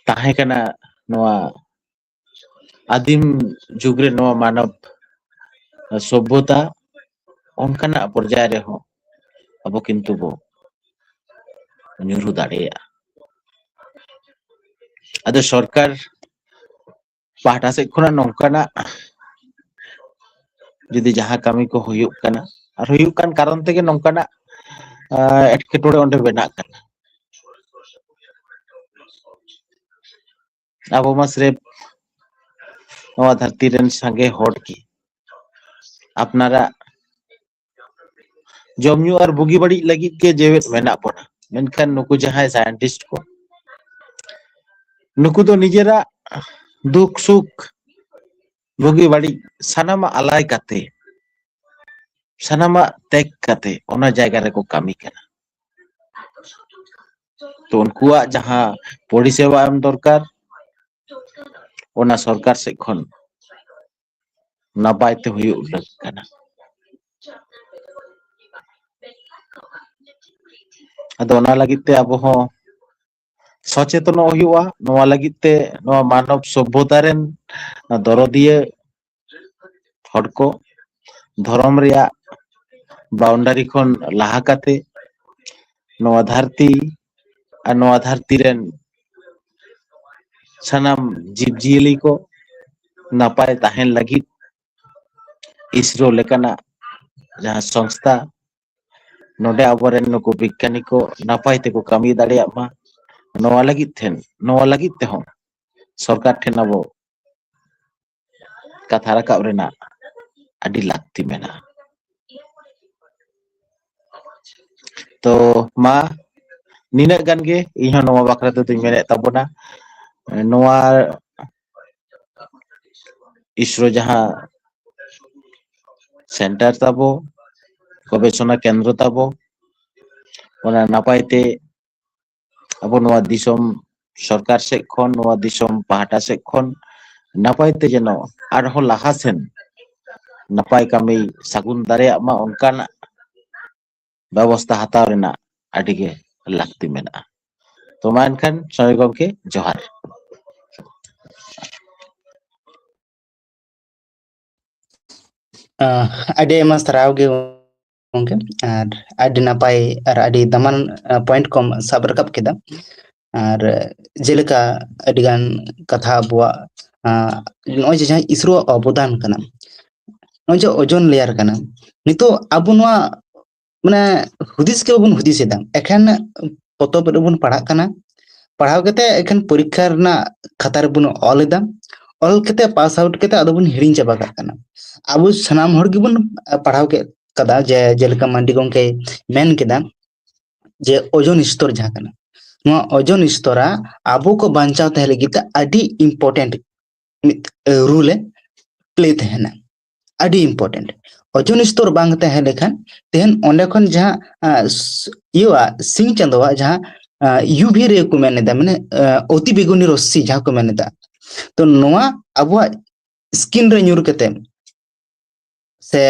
ᱛᱟᱦᱮᱸ ᱠᱟᱱᱟ ᱱᱚᱣᱟ ᱟᱹᱫᱤᱢ ᱡᱩᱜᱽ ᱨᱮ ᱱᱚᱣᱟ ᱢᱟᱱᱚᱵ ᱥᱚᱵᱷᱚᱛᱟ, ᱚᱱᱠᱟᱱᱟᱜ ᱯᱚᱨᱡᱟᱭ ᱨᱮᱦᱚᱸ ᱟᱵᱚ ᱠᱤᱱᱛᱩ ᱵᱚ ᱧᱩᱨᱩ ᱫᱟᱲᱮᱭᱟᱜᱼᱟ᱾ ᱟᱫᱚ ᱥᱚᱨᱠᱟᱨ ᱯᱟᱦᱴᱟ ᱥᱮᱫ ᱠᱷᱚᱱᱟᱜ ᱱᱚᱝᱠᱟᱱᱟᱜ ᱡᱩᱫᱤ ᱡᱟᱦᱟᱸ ᱠᱟᱹᱢᱤ ᱠᱚ ᱦᱩᱭᱩᱜ ᱠᱟᱱᱟ, ᱟᱨ ᱦᱩᱭᱩᱜ ᱠᱟᱱ ᱠᱟᱨᱚᱱ ᱛᱮᱜᱮ ᱱᱚᱝᱠᱟᱱᱟᱜ, ᱟᱸ, ᱮᱴᱠᱮᱴᱚᱬᱮ ᱚᱸᱰᱮ ᱵᱮᱱᱟᱜ ᱠᱟᱱᱟ᱾ ᱟᱵᱚ ᱢᱟ ᱥᱨᱮᱯ ᱱᱚᱣᱟ ᱫᱷᱟᱹᱨᱛᱤ ᱨᱮᱱ ᱥᱟᱸᱜᱮ ᱦᱚᱲ ᱜᱮ ᱟᱯᱱᱟᱨᱟᱜ ᱡᱚᱢ ᱧᱩ ᱟᱨ ᱵᱩᱜᱤ ᱵᱟᱹᱲᱤᱡ ᱞᱟᱹᱜᱤᱫ ᱜᱮ ᱡᱮᱣᱮᱫ ᱢᱮᱱᱟᱜ ᱵᱚᱱᱟ᱾ ᱢᱮᱱᱠᱷᱟᱱ ᱱᱩᱠᱩ ᱡᱟᱦᱟᱸᱭ ᱥᱟᱭᱮᱱᱴᱤᱥᱴ ᱠᱚ, ᱱᱩᱠᱩ ᱫᱚ ᱱᱤᱡᱮᱨᱟᱜ ᱫᱩᱠ ᱥᱩᱠ, ᱵᱩᱜᱤ ᱵᱟᱹᱲᱤᱡ ᱥᱟᱱᱟᱢᱟᱜ ᱟᱞᱟᱭ ᱠᱟᱛᱮ, ᱥᱟᱱᱟᱢᱟᱜ ᱛᱮᱜ ᱠᱟᱛᱮ ᱚᱱᱟ ᱡᱟᱭᱜᱟ ᱨᱮᱠᱚ ᱠᱟᱹᱢᱤ ᱠᱟᱱᱟ᱾ ᱛᱚ ᱩᱱᱠᱩᱣᱟᱜ ᱡᱟᱦᱟᱸ ᱯᱚᱨᱤᱥᱮᱵᱟ ᱮᱢ ᱫᱚᱨᱠᱟᱨ, ᱚᱱᱟ ᱥᱚᱨᱠᱟᱨ ᱥᱮᱫ ᱠᱷᱚᱱ ᱱᱟᱯᱟᱭ ᱛᱮ ᱦᱩᱭᱩᱜ ᱞᱟᱹᱠ ᱠᱟᱱᱟ᱾ ᱟᱫᱚ ᱚᱱᱟ ᱞᱟᱹᱜᱤᱫ ᱛᱮ ᱟᱵᱚ ᱦᱚᱸ ᱥᱚᱪᱮᱛᱚᱱᱚᱜ ᱦᱩᱭᱩᱜᱼᱟ᱾ ᱱᱚᱣᱟ ᱞᱟᱹᱜᱤᱫ ᱛᱮ ᱱᱚᱣᱟ ᱢᱟᱱᱚᱵ ᱥᱚᱵᱷᱚᱛᱟ ᱨᱮᱱ ᱫᱚᱨᱚᱫᱤᱭᱟᱹ ᱦᱚᱲ ᱠᱚ ᱫᱷᱚᱨᱚᱢ ᱨᱮᱭᱟᱜ ᱵᱟᱣᱩᱱᱰᱟᱨᱤ ᱠᱷᱚᱱ ᱞᱟᱦᱟ ᱠᱟᱛᱮ ᱱᱚᱣᱟ ᱫᱷᱟᱹᱨᱛᱤ ᱟᱨ ᱱᱚᱣᱟ ᱫᱷᱟᱹᱨᱛᱤ ᱨᱮᱱ ᱥᱟᱱᱟᱢ ᱡᱤᱵᱽ ᱡᱤᱭᱟᱹᱞᱤ ᱠᱚ ᱱᱟᱯᱟᱭ ᱛᱟᱦᱮᱱ ᱞᱟᱹᱜᱤᱫ ᱤᱥᱨᱳ ᱞᱮᱠᱟᱱᱟᱜ ᱡᱟᱦᱟᱸ ᱥᱚᱝᱥᱛᱷᱟ ᱱᱚᱰᱮ ᱟᱵᱚᱨᱮᱱ ᱱᱩᱠᱩ ᱵᱤᱜᱽᱜᱟᱱᱤ ᱠᱚ ᱱᱟᱯᱟᱭ ᱛᱮᱠᱚ ᱠᱟᱹᱢᱤ ᱫᱟᱲᱮᱭᱟᱜ ᱢᱟ, ᱱᱚᱣᱟ ᱞᱟᱹᱜᱤᱫ ᱴᱷᱮᱱ, ᱱᱚᱣᱟ ᱞᱟᱹᱜᱤᱫ ᱛᱮᱦᱚᱸ ᱥᱚᱨᱠᱟᱨ ᱴᱷᱮᱱ ᱟᱵᱚ ᱠᱟᱛᱷᱟ ᱨᱟᱠᱟᱵ ᱨᱮᱱᱟᱜ ᱟᱹᱰᱤ ᱞᱟᱹᱠᱛᱤ ᱢᱮᱱᱟᱜᱼᱟ᱾ ᱛᱚ ᱢᱟ ᱱᱤᱱᱟᱹᱜ ᱜᱟᱱ ᱜᱮ ᱤᱧᱦᱚᱸ ᱱᱚᱣᱟ ᱵᱟᱠᱷᱨᱟ ᱛᱮᱫᱚᱧ ᱢᱮᱱᱮᱫ ᱛᱟᱵᱚᱱᱟ᱾ ᱱᱚᱣᱟ ᱤᱥᱨᱳ ᱡᱟᱦᱟᱸ ᱥᱮᱱᱴᱟᱨ ᱛᱟᱵᱚ, ᱜᱚᱵᱮᱥᱚᱱᱟ ᱠᱮᱱᱫᱨᱚ ᱛᱟᱵᱚ, ᱚᱱᱟ ᱱᱟᱯᱟᱭ ᱛᱮ ᱟᱵᱚ ᱱᱚᱣᱟ ᱫᱤᱥᱚᱢ ᱥᱚᱨᱠᱟᱨ ᱥᱮᱫ ᱠᱷᱚᱱ, ᱱᱚᱣᱟ ᱫᱤᱥᱚᱢ ᱯᱟᱦᱴᱟ ᱥᱮᱫ ᱠᱷᱚᱱ ᱱᱟᱯᱟᱭ ᱛᱮ ᱡᱮᱱᱚ ᱟᱨᱦᱚᱸ ᱞᱟᱦᱟ ᱥᱮᱱ ᱱᱟᱯᱟᱭ ᱠᱟᱹᱢᱤ ᱥᱟᱹᱜᱩᱱ ᱫᱟᱲᱮᱭᱟᱜ ᱢᱟ, ᱚᱱᱠᱟᱱᱟᱜ ᱵᱮᱵᱚᱥᱛᱷᱟ ᱦᱟᱛᱟᱣ ᱨᱮᱱᱟᱜ ᱟᱹᱰᱤ ᱜᱮ ᱞᱟᱹᱠᱛᱤ ᱢᱮᱱᱟᱜᱼᱟ᱾ ᱛᱚ ᱢᱟ ᱮᱱᱠᱷᱟᱱ ᱥᱚᱢᱟᱭ ᱜᱚᱢᱠᱮ, ᱡᱚᱦᱟᱨ᱾ ᱟᱹᱰᱤ ᱟᱭᱢᱟ ᱥᱟᱨᱦᱟᱣ ᱜᱮ ᱜᱚᱢᱠᱮ, ᱟᱨ ᱟᱹᱰᱤ ᱱᱟᱯᱟᱭ ᱟᱨ ᱟᱹᱰᱤ ᱫᱟᱢᱟᱱ ᱯᱚᱭᱮᱱᱴ ᱠᱚᱢ ᱥᱟᱵ ᱨᱟᱠᱟᱵ ᱠᱮᱫᱟ᱾ ᱟᱨ ᱡᱮᱞᱮᱠᱟ ᱟᱹᱰᱤᱜᱟᱱ ᱠᱟᱛᱷᱟ ᱟᱵᱚᱣᱟᱜ ᱱᱚᱜᱼᱚᱭ ᱡᱮ ᱡᱟᱦᱟᱸ ᱤᱥᱨᱳ ᱟᱜ ᱚᱵᱚᱫᱟᱱ ᱠᱟᱱᱟ, ᱱᱚᱜᱼᱚᱭ ᱡᱮ ᱳᱡᱚᱱ ᱞᱮᱭᱟᱨ ᱠᱟᱱᱟ, ᱱᱤᱛᱚᱜ ᱟᱵᱚ ᱱᱚᱣᱟ ᱢᱟᱱᱮ ᱦᱩᱫᱤᱥ ᱜᱮ ᱵᱟᱵᱚᱱ ᱦᱩᱫᱤᱥ ᱮᱫᱟ᱾ ᱮᱠᱷᱮᱱ ᱯᱚᱛᱚᱵ ᱨᱮᱵᱚᱱ ᱯᱟᱲᱦᱟᱜ ᱠᱟᱱᱟ, ᱯᱟᱲᱦᱟᱣ ᱠᱟᱛᱮ ᱮᱠᱷᱮᱱ ᱯᱚᱨᱤᱠᱠᱷᱟ ᱨᱮᱱᱟᱜ ᱠᱷᱟᱛᱟ ᱨᱮᱵᱚᱱ ᱚᱞ ᱮᱫᱟ, ᱚᱞ ᱠᱟᱛᱮ ᱯᱟᱥ ᱟᱣᱩᱴ ᱠᱟᱛᱮ ᱟᱫᱚ ᱵᱚᱱ ᱦᱤᱲᱤᱧ ᱪᱟᱵᱟ ᱠᱟᱜ ᱠᱟᱱᱟ᱾ ᱟᱵᱚ ᱥᱟᱱᱟᱢ ᱦᱚᱲ ᱜᱮᱵᱚᱱ ᱯᱟᱲᱦᱟᱣ ᱠᱮᱫ ᱠᱟᱫᱟ, ᱡᱮ ᱡᱮᱞᱮᱠᱟ ᱢᱟᱱᱰᱤ ᱜᱚᱢᱠᱮᱭ ᱢᱮᱱ ᱠᱮᱫᱟ, ᱡᱮ ᱳᱡᱚᱱ ᱥᱛᱚᱨ ᱡᱟᱦᱟᱸ ᱠᱟᱱᱟ, ᱱᱚᱣᱟ ᱳᱡᱚᱱ ᱥᱛᱚᱨᱟ ᱟᱵᱚ ᱠᱚ ᱵᱟᱧᱪᱟᱣ ᱛᱟᱦᱮᱸ ᱞᱟᱹᱜᱤᱫ ᱛᱮ ᱟᱹᱰᱤ ᱤᱢᱯᱚᱨᱴᱮᱱᱴ ᱢᱤᱫ ᱨᱩᱞ ᱮ ᱯᱞᱮ ᱛᱟᱦᱮᱱᱟ, ᱟᱹᱰᱤ ᱤᱢᱯᱚᱨᱴᱮᱱᱴ᱾ ᱳᱡᱚᱱ ᱥᱛᱚᱨ ᱵᱟᱝ ᱛᱟᱦᱮᱸ ᱞᱮᱠᱷᱟᱱ ᱛᱮᱦᱮᱧ ᱚᱸᱰᱮ ᱠᱷᱚᱱ ᱡᱟᱦᱟᱸ ᱤᱭᱟᱹᱣᱟᱜ, ᱥᱤᱧ ᱪᱟᱸᱫᱳᱣᱟᱜ ᱡᱟᱦᱟᱸ ᱤᱭᱩ ᱵᱷᱤ ᱨᱮ ᱠᱚ ᱢᱮᱱ ᱮᱫᱟ, ᱢᱟᱱᱮ ᱚᱛᱤ ᱵᱮᱜᱩᱱᱤ ᱨᱚᱥᱥᱤ ᱡᱟᱦᱟᱸ ᱠᱚ ᱢᱮᱱ ᱮᱫᱟ, ᱛᱚ ᱱᱚᱣᱟ ᱟᱵᱚᱣᱟᱜ ᱥᱠᱤᱱ ᱨᱮ ᱧᱩᱨ ᱠᱟᱛᱮ ᱥᱮ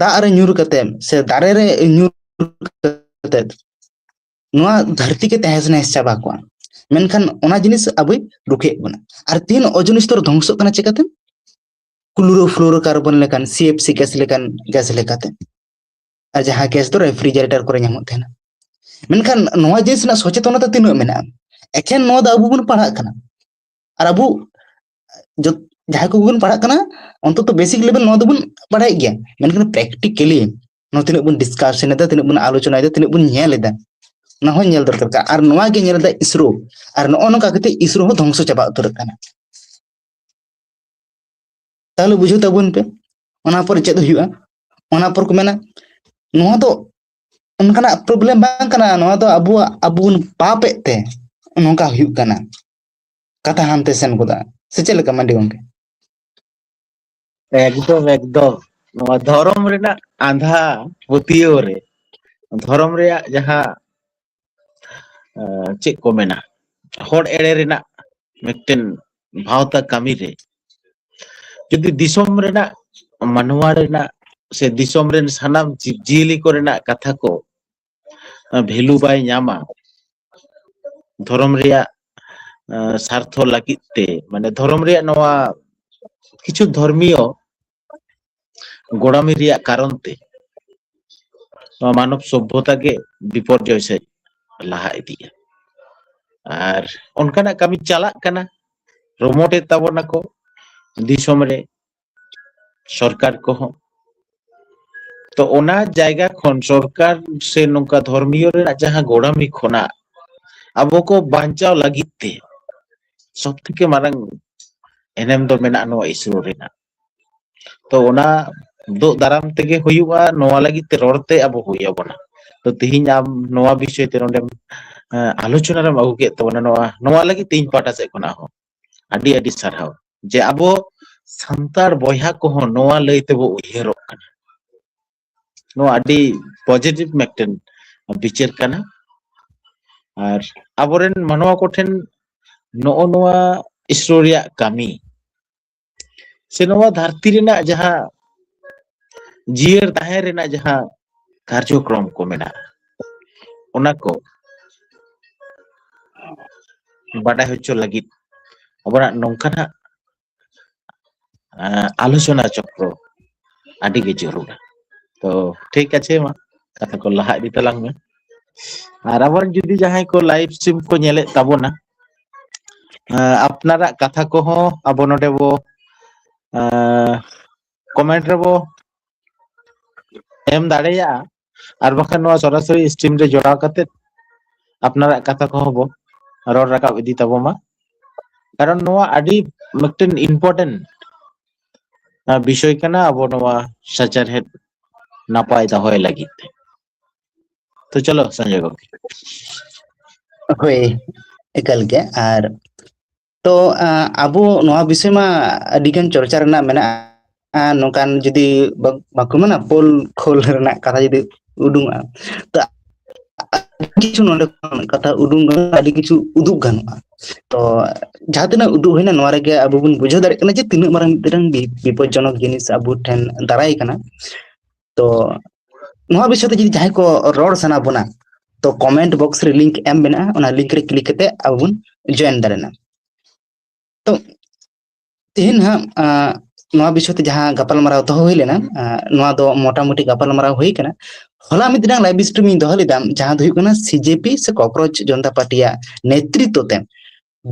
ᱫᱟᱜ ᱨᱮ ᱧᱩᱨ ᱠᱟᱛᱮ ᱥᱮ ᱫᱟᱨᱮ ᱨᱮ ᱧᱩᱨ ᱠᱟᱛᱮ ᱱᱚᱣᱟ ᱫᱷᱟᱹᱨᱛᱤ ᱜᱮ ᱛᱟᱦᱮᱸ ᱱᱟᱦᱮᱥ ᱪᱟᱵᱟ ᱠᱚᱜᱼᱟ᱾ ᱢᱮᱱᱠᱷᱟᱱ ᱚᱱᱟ ᱡᱤᱱᱤᱥ ᱟᱵᱚᱭ ᱨᱩᱠᱷᱤᱭᱮᱫ ᱵᱚᱱᱟ᱾ ᱟᱨ ᱛᱤᱱ ᱳᱡᱚᱱ ᱥᱛᱚᱨ ᱫᱷᱚᱝᱥᱚᱜ ᱠᱟᱱᱟ ᱪᱤᱠᱟᱹᱛᱮ? ᱠᱞᱳᱨᱳᱯᱷᱞᱳᱨᱳᱠᱟᱨᱵᱚᱱ ᱞᱮᱠᱟᱱ, ᱥᱤ ᱮᱯᱷ ᱥᱤ ᱜᱮᱥ ᱞᱮᱠᱟᱱ ᱜᱮᱥ ᱞᱮᱠᱟᱛᱮ᱾ ᱟᱨ ᱡᱟᱦᱟᱸ ᱜᱮᱥ ᱫᱚ ᱨᱮᱯᱷᱨᱤᱡᱟᱨᱮᱴᱟᱨ ᱠᱚᱨᱮ ᱧᱟᱢᱚᱜ ᱛᱟᱦᱮᱱᱟ᱾ ᱢᱮᱱᱠᱷᱟᱱ ᱱᱚᱣᱟ ᱡᱤᱱᱤᱥ ᱨᱮᱱᱟᱜ ᱥᱚᱪᱮᱛᱚᱱᱚᱛᱟ ᱛᱤᱱᱟᱹᱜ ᱢᱮᱱᱟᱜᱼᱟ? ᱮᱠᱷᱮᱱ ᱱᱚᱣᱟ ᱫᱚ ᱟᱵᱚ ᱵᱚᱱ ᱯᱟᱲᱦᱟᱜ ᱠᱟᱱᱟ᱾ ᱟᱨ ᱟᱵᱚ ᱡᱚᱛ-, ᱡᱟᱦᱟᱸᱭ ᱠᱚᱵᱚᱱ ᱯᱟᱲᱦᱟᱜ ᱠᱟᱱᱟ, ᱚᱱᱛᱚᱛᱚ ᱵᱮᱥᱤᱠ ᱞᱮᱵᱮᱞ ᱱᱚᱣᱟ ᱫᱚᱵᱚᱱ ᱵᱟᱲᱟᱭᱮᱫ ᱜᱮᱭᱟ, ᱢᱮᱱᱠᱷᱟᱱ ᱯᱨᱮᱠᱴᱤᱠᱮᱞᱤ ᱱᱚᱣᱟ ᱛᱤᱱᱟᱹᱜ ᱵᱚᱱ ᱰᱤᱥᱠᱟᱥ ᱮᱫᱟ, ᱛᱤᱱᱟᱹᱜ ᱵᱚᱱ ᱟᱞᱳᱪᱚᱱᱟᱭᱮᱫᱟ, ᱛᱤᱱᱟᱹᱜ ᱵᱚᱱ ᱧᱮᱞ ᱮᱫᱟ, ᱚᱱᱟ ᱦᱚᱸ ᱧᱮᱞ ᱫᱚᱨᱠᱟᱨ ᱠᱟᱱᱟ᱾ ᱟᱨ ᱱᱚᱣᱟ ᱜᱮ ᱧᱮᱞ ᱮᱫᱟ ᱤᱥᱨᱳ, ᱟᱨ ᱱᱚᱜᱼᱚ ᱱᱚᱝᱠᱟ ᱠᱟᱛᱮ ᱤᱥᱨᱳ ᱦᱚᱸ ᱫᱷᱚᱝᱥᱚ ᱪᱟᱵᱟ ᱩᱛᱟᱹᱨᱚᱜ ᱠᱟᱱᱟ᱾ ᱛᱟᱦᱚᱞᱮ ᱵᱩᱡᱷᱟᱹᱣ ᱛᱟᱵᱚᱱ ᱯᱮ, ᱚᱱᱟ ᱯᱚᱨ ᱪᱮᱫ ᱦᱩᱭᱩᱜᱼᱟ? ᱚᱱᱟ ᱯᱚᱨ ᱠᱚ ᱢᱮᱱᱟ, ᱱᱚᱣᱟ ᱫᱚ ᱚᱱᱠᱟᱱᱟᱜ ᱯᱨᱚᱵᱞᱮᱢ ᱵᱟᱝ ᱠᱟᱱᱟ, ᱱᱚᱣᱟ ᱫᱚ ᱟᱵᱚᱣᱟᱜ, ᱟᱵᱚ ᱵᱚᱱ ᱯᱟᱯᱮᱫ ᱛᱮ ᱱᱚᱝᱠᱟ ᱦᱩᱭᱩᱜ ᱠᱟᱱᱟ, ᱠᱟᱛᱷᱟ ᱦᱟᱱᱛᱮ ᱥᱮᱱ ᱜᱚᱫᱚᱜᱼᱟ᱾ ᱥᱮ ᱪᱮᱫ ᱞᱮᱠᱟ ᱢᱟᱱᱰᱤ ᱜᱚᱢᱠᱮ? ᱮᱠᱫᱚᱢ, ᱮᱠᱫᱚᱢ᱾ ᱱᱚᱣᱟ ᱫᱷᱚᱨᱚᱢ ᱨᱮᱱᱟᱜ ᱟᱸᱫᱷᱟ ᱯᱟᱹᱛᱭᱟᱹᱣ ᱨᱮ, ᱫᱷᱚᱨᱚᱢ ᱨᱮᱭᱟᱜ ᱡᱟᱦᱟᱸ, ᱮ, ᱪᱮᱫ ᱠᱚ ᱢᱮᱱᱟ, ᱦᱚᱲ ᱮᱲᱮ ᱨᱮᱱᱟᱜ ᱢᱤᱫᱴᱮᱱ ᱵᱷᱟᱶᱛᱟ ᱠᱟᱹᱢᱤ ᱨᱮ ᱡᱩᱫᱤ ᱫᱤᱥᱚᱢ ᱨᱮᱱᱟᱜ, ᱢᱟᱱᱣᱟ ᱨᱮᱱᱟᱜ ᱥᱮ ᱫᱤᱥᱚᱢ ᱨᱮᱱ ᱥᱟᱱᱟᱢ ᱡᱤᱵᱽ ᱡᱤᱭᱟᱹᱞᱤ ᱠᱚᱨᱮᱱᱟᱜ ᱠᱟᱛᱷᱟ ᱠᱚ ᱵᱷᱮᱞᱩ ᱵᱟᱭ ᱧᱟᱢᱟ, ᱫᱷᱚᱨᱚᱢ ᱨᱮᱭᱟᱜ ᱥᱟᱨᱛᱷᱚ ᱞᱟᱹᱜᱤᱫ ᱛᱮ, ᱢᱟᱱᱮ ᱫᱷᱚᱨᱚᱢ ᱨᱮᱭᱟᱜ ᱱᱚᱣᱟ ᱠᱤᱪᱷᱩ ᱫᱷᱚᱨᱢᱤᱭᱚ ᱜᱚᱲᱟᱢᱤ ᱨᱮᱭᱟᱜ ᱠᱟᱨᱚᱱ ᱛᱮ ᱱᱚᱣᱟ ᱢᱟᱱᱚᱵ ᱥᱚᱵᱷᱚᱛᱟ ᱜᱮ ᱵᱤᱯᱚᱨᱡᱚᱭ ᱥᱮᱫ ᱞᱟᱦᱟ ᱤᱫᱤᱜᱼᱟ᱾ ᱟᱨ ᱚᱱᱠᱟᱱᱟᱜ ᱠᱟᱹᱢᱤ ᱪᱟᱞᱟᱜ ᱠᱟᱱᱟ, ᱨᱚᱢᱚᱴᱮᱫ ᱛᱟᱵᱚᱱᱟᱠᱚ ᱫᱤᱥᱚᱢ ᱨᱮ ᱥᱚᱨᱠᱟᱨ ᱠᱚᱦᱚᱸ᱾ ᱛᱚ ᱚᱱᱟ ᱡᱟᱭᱜᱟ ᱠᱷᱚᱱ ᱥᱚᱨᱠᱟᱨ ᱥᱮ ᱱᱚᱝᱠᱟ ᱫᱷᱚᱨᱢᱤᱭᱚ ᱨᱮᱱᱟᱜ ᱡᱟᱦᱟᱸ ᱜᱚᱲᱟᱢᱤ ᱠᱷᱚᱱᱟᱜ ᱟᱵᱚ ᱠᱚ ᱵᱟᱧᱪᱟᱣ ᱞᱟᱹᱜᱤᱫ ᱛᱮ ᱥᱚᱵ ᱛᱷᱮᱠᱮ ᱢᱟᱨᱟᱝ ᱮᱱᱮᱢ ᱫᱚ ᱢᱮᱱᱟᱜᱼᱟ ᱱᱚᱣᱟ ᱤᱥᱨᱳ ᱨᱮᱱᱟᱜ᱾ ᱛᱚ ᱚᱱᱟ ᱫᱩᱜ ᱫᱟᱨᱟᱢ ᱛᱮᱜᱮ ᱦᱩᱭᱩᱜᱼᱟ, ᱱᱚᱣᱟ ᱞᱟᱹᱜᱤᱫ ᱛᱮ ᱨᱚᱲ ᱛᱮ ᱟᱵᱚ ᱦᱩᱭ ᱟᱵᱚᱱᱟ᱾ ᱛᱚ ᱛᱤᱦᱤᱧ ᱟᱢ ᱱᱚᱣᱟ ᱵᱤᱥᱚᱭ ᱛᱮ ᱱᱚᱰᱮᱢ ᱟᱞᱳᱪᱚᱱᱟ ᱨᱮᱢ ᱟᱹᱜᱩ ᱠᱮᱫ ᱛᱟᱵᱚᱱᱟ, ᱱᱚᱣᱟ ᱱᱚᱣᱟ ᱞᱟᱹᱜᱤᱫ ᱛᱮ ᱤᱧ ᱯᱟᱦᱴᱟ ᱥᱮᱫ ᱠᱷᱚᱱᱟᱜ ᱦᱚᱸ ᱟᱹᱰᱤ ᱟᱹᱰᱤ ᱥᱟᱨᱦᱟᱣ᱾ ᱡᱮ ᱟᱵᱚ ᱥᱟᱱᱛᱟᱲ ᱵᱚᱭᱦᱟ ᱠᱚᱦᱚᱸ ᱱᱚᱣᱟ ᱞᱟᱹᱭ ᱛᱮᱵᱚ ᱩᱭᱦᱟᱹᱨᱚᱜ ᱠᱟᱱᱟ, ᱱᱚᱣᱟ ᱟᱹᱰᱤ ᱯᱚᱡᱤᱴᱤᱵᱷ ᱢᱤᱫᱴᱮᱱ ᱵᱤᱪᱟᱹᱨ ᱠᱟᱱᱟ᱾ ᱟᱨ ᱟᱵᱚᱨᱮᱱ ᱢᱟᱱᱣᱟ ᱠᱚᱴᱷᱮᱱ ᱱᱚᱜᱼᱚ ᱱᱚᱣᱟ ᱤᱥᱨᱳ ᱨᱮᱭᱟᱜ ᱠᱟᱹᱢᱤ ᱥᱮ ᱱᱚᱣᱟ ᱫᱷᱟᱹᱨᱛᱤ ᱨᱮᱱᱟᱜ ᱡᱟᱦᱟᱸ ᱡᱤᱭᱟᱹᱲ ᱛᱟᱦᱮᱸ ᱨᱮᱱᱟᱜ ᱡᱟᱦᱟᱸ ᱠᱟᱨᱡᱚᱠᱨᱚᱢ ᱠᱚ ᱢᱮᱱᱟᱜᱼᱟ, ᱚᱱᱟ ᱠᱚ ᱵᱟᱰᱟᱭ ᱦᱚᱪᱚ ᱞᱟᱹᱜᱤᱫ ᱟᱵᱚᱱᱟᱜ ᱱᱚᱝᱠᱟᱱᱟᱜ ᱟᱞᱳᱪᱚᱱᱟ ᱪᱚᱠᱨᱚ ᱟᱹᱰᱤ ᱜᱮ ᱡᱟᱹᱨᱩᱲᱟ᱾ ᱛᱚ ᱴᱷᱤᱠ ᱟᱪᱷᱮ, ᱢᱟ ᱠᱟᱛᱷᱟ ᱠᱚ ᱞᱟᱦᱟ ᱤᱫᱤ ᱛᱟᱞᱟᱝ ᱢᱮ᱾ ᱟᱨ ᱟᱵᱚᱨᱮᱱ ᱡᱩᱫᱤ ᱡᱟᱦᱟᱸᱭ ᱠᱚ ᱞᱟᱭᱤᱵᱷ ᱥᱴᱨᱤᱢ ᱠᱚ ᱧᱮᱞᱮᱫ ᱛᱟᱵᱚᱱᱟ, ᱟᱯᱱᱟᱨᱟᱜ ᱠᱟᱛᱷᱟ ᱠᱚᱦᱚᱸ ᱟᱵᱚ ᱱᱚᱰᱮ ᱵᱚ ᱠᱚᱢᱮᱱᱴ ᱨᱮᱵᱚ ᱮᱢ ᱫᱟᱲᱮᱭᱟᱜᱼᱟ᱾ ᱟᱨ ᱵᱟᱠᱷᱟᱱ ᱱᱚᱣᱟ ᱥᱚᱨᱟᱥᱚᱨᱤ ᱥᱴᱨᱤᱢ ᱨᱮ ᱡᱚᱲᱟᱣ ᱠᱟᱛᱮ ᱟᱯᱱᱟᱨᱟᱜ ᱠᱟᱛᱷᱟ ᱠᱚᱦᱚᱸ ᱵᱚ ᱨᱚᱲ ᱨᱟᱠᱟᱵ ᱤᱫᱤ ᱛᱟᱵᱚ ᱢᱟ, ᱠᱟᱨᱚᱱ ᱱᱚᱣᱟ ᱟᱹᱰᱤ ᱢᱤᱫᱴᱮᱱ ᱤᱢᱯᱚᱨᱴᱮᱱᱴ ᱵᱤᱥᱚᱭ ᱠᱟᱱᱟ ᱟᱵᱚ ᱱᱚᱣᱟ ᱥᱟᱪᱟᱨᱦᱮᱫ ᱱᱟᱯᱟᱭ ᱫᱚᱦᱚᱭ ᱞᱟᱹᱜᱤᱫ ᱛᱮ᱾ ᱛᱚ ᱪᱚᱞᱚ ᱥᱚᱧᱡᱚᱭ ᱜᱚᱢᱠᱮ᱾ ᱦᱳᱭ, ᱮᱠᱟᱞ ᱜᱮ᱾ ᱟᱨ ᱛᱚ ᱟᱵᱚ ᱱᱚᱣᱟ ᱵᱤᱥᱚᱭ ᱢᱟ ᱟᱹᱰᱤᱜᱟᱱ ᱪᱚᱨᱪᱟ ᱨᱮᱱᱟᱜ ᱢᱮᱱᱟᱜᱼᱟ᱾ ᱱᱚᱝᱠᱟᱱ ᱡᱩᱫᱤ ᱵᱟᱠᱚ ᱢᱮᱱᱟ ᱯᱳᱞ ᱠᱷᱳᱞ ᱨᱮᱱᱟᱜ ᱠᱟᱛᱷᱟ ᱡᱩᱫᱤ ᱩᱰᱩᱝᱚᱜᱼᱟ, ᱛᱚ ᱠᱤᱪᱷᱩ ᱱᱚᱰᱮ ᱠᱷᱚᱱ ᱠᱟᱛᱷᱟ ᱩᱰᱩᱝ ᱜᱟᱱᱚᱜᱼᱟ, ᱟᱹᱰᱤ ᱠᱤᱪᱷᱩ ᱩᱫᱩᱜ ᱜᱟᱱᱚᱜᱼᱟ᱾ ᱛᱚ ᱡᱟᱦᱟᱸ ᱛᱤᱱᱟᱹᱜ ᱩᱫᱩᱜ ᱦᱩᱭᱱᱟ, ᱱᱚᱣᱟ ᱨᱮᱜᱮ ᱟᱵᱚ ᱵᱚᱱ ᱵᱩᱡᱷᱟᱹᱣ ᱫᱟᱲᱮᱭᱟᱜ ᱠᱟᱱᱟ ᱡᱮ ᱛᱤᱱᱟᱹᱜ ᱢᱟᱨᱟᱝ ᱢᱤᱫᱴᱟᱝ ᱵᱤ- ᱵᱤᱯᱚᱫᱽᱡᱚᱱᱚᱠ ᱡᱤᱱᱤᱥ ᱟᱵᱚ ᱴᱷᱮᱱ ᱫᱟᱨᱟᱭ ᱠᱟᱱᱟ᱾ ᱛᱚ ᱱᱚᱣᱟ ᱵᱤᱥᱚᱭ ᱛᱮ ᱡᱩᱫᱤ ᱡᱟᱦᱟᱸᱭ ᱠᱚ ᱨᱚᱲ ᱥᱟᱱᱟ ᱵᱚᱱᱟ, ᱛᱚ comment box ᱨᱮ link ᱮᱢ ᱢᱮᱱᱟᱜᱼᱟ, ᱚᱱᱟ link ᱨᱮ click ᱠᱟᱛᱮ ᱟᱵᱚ ᱵᱚᱱ join ᱫᱟᱲᱮᱭᱟᱜᱼᱟ᱾ ᱛᱚ ᱛᱮᱦᱮᱧ ᱦᱟᱸᱜ ᱟᱸ, ᱱᱚᱣᱟ ᱵᱤᱥᱚᱭ ᱛᱮ ᱡᱟᱦᱟᱸ ᱜᱟᱯᱟᱞᱢᱟᱨᱟᱣ ᱫᱚᱦᱚ ᱦᱩᱭ ᱞᱮᱱᱟ, ᱟᱸ, ᱱᱚᱣᱟ ᱫᱚ ᱢᱚᱴᱟᱢᱩᱴᱤ ᱜᱟᱯᱟᱞᱢᱟᱨᱟᱣ ᱦᱩᱭ ᱠᱟᱱᱟ᱾ ᱦᱚᱞᱟ ᱢᱤᱫᱴᱟᱝ live stream ᱤᱧ ᱫᱚᱦᱚ ᱞᱮᱫᱟ, ᱡᱟᱦᱟᱸ ᱫᱚ ᱦᱩᱭᱩᱜ ᱠᱟᱱᱟ ᱥᱤ ᱡᱮ ᱯᱤ ᱥᱮ ᱠᱚᱠᱨᱳᱪ ᱡᱚᱱᱚᱛᱟ ᱯᱟᱨᱴᱤᱭᱟᱜ ᱱᱮᱛᱨᱤᱛᱛᱚ ᱛᱮ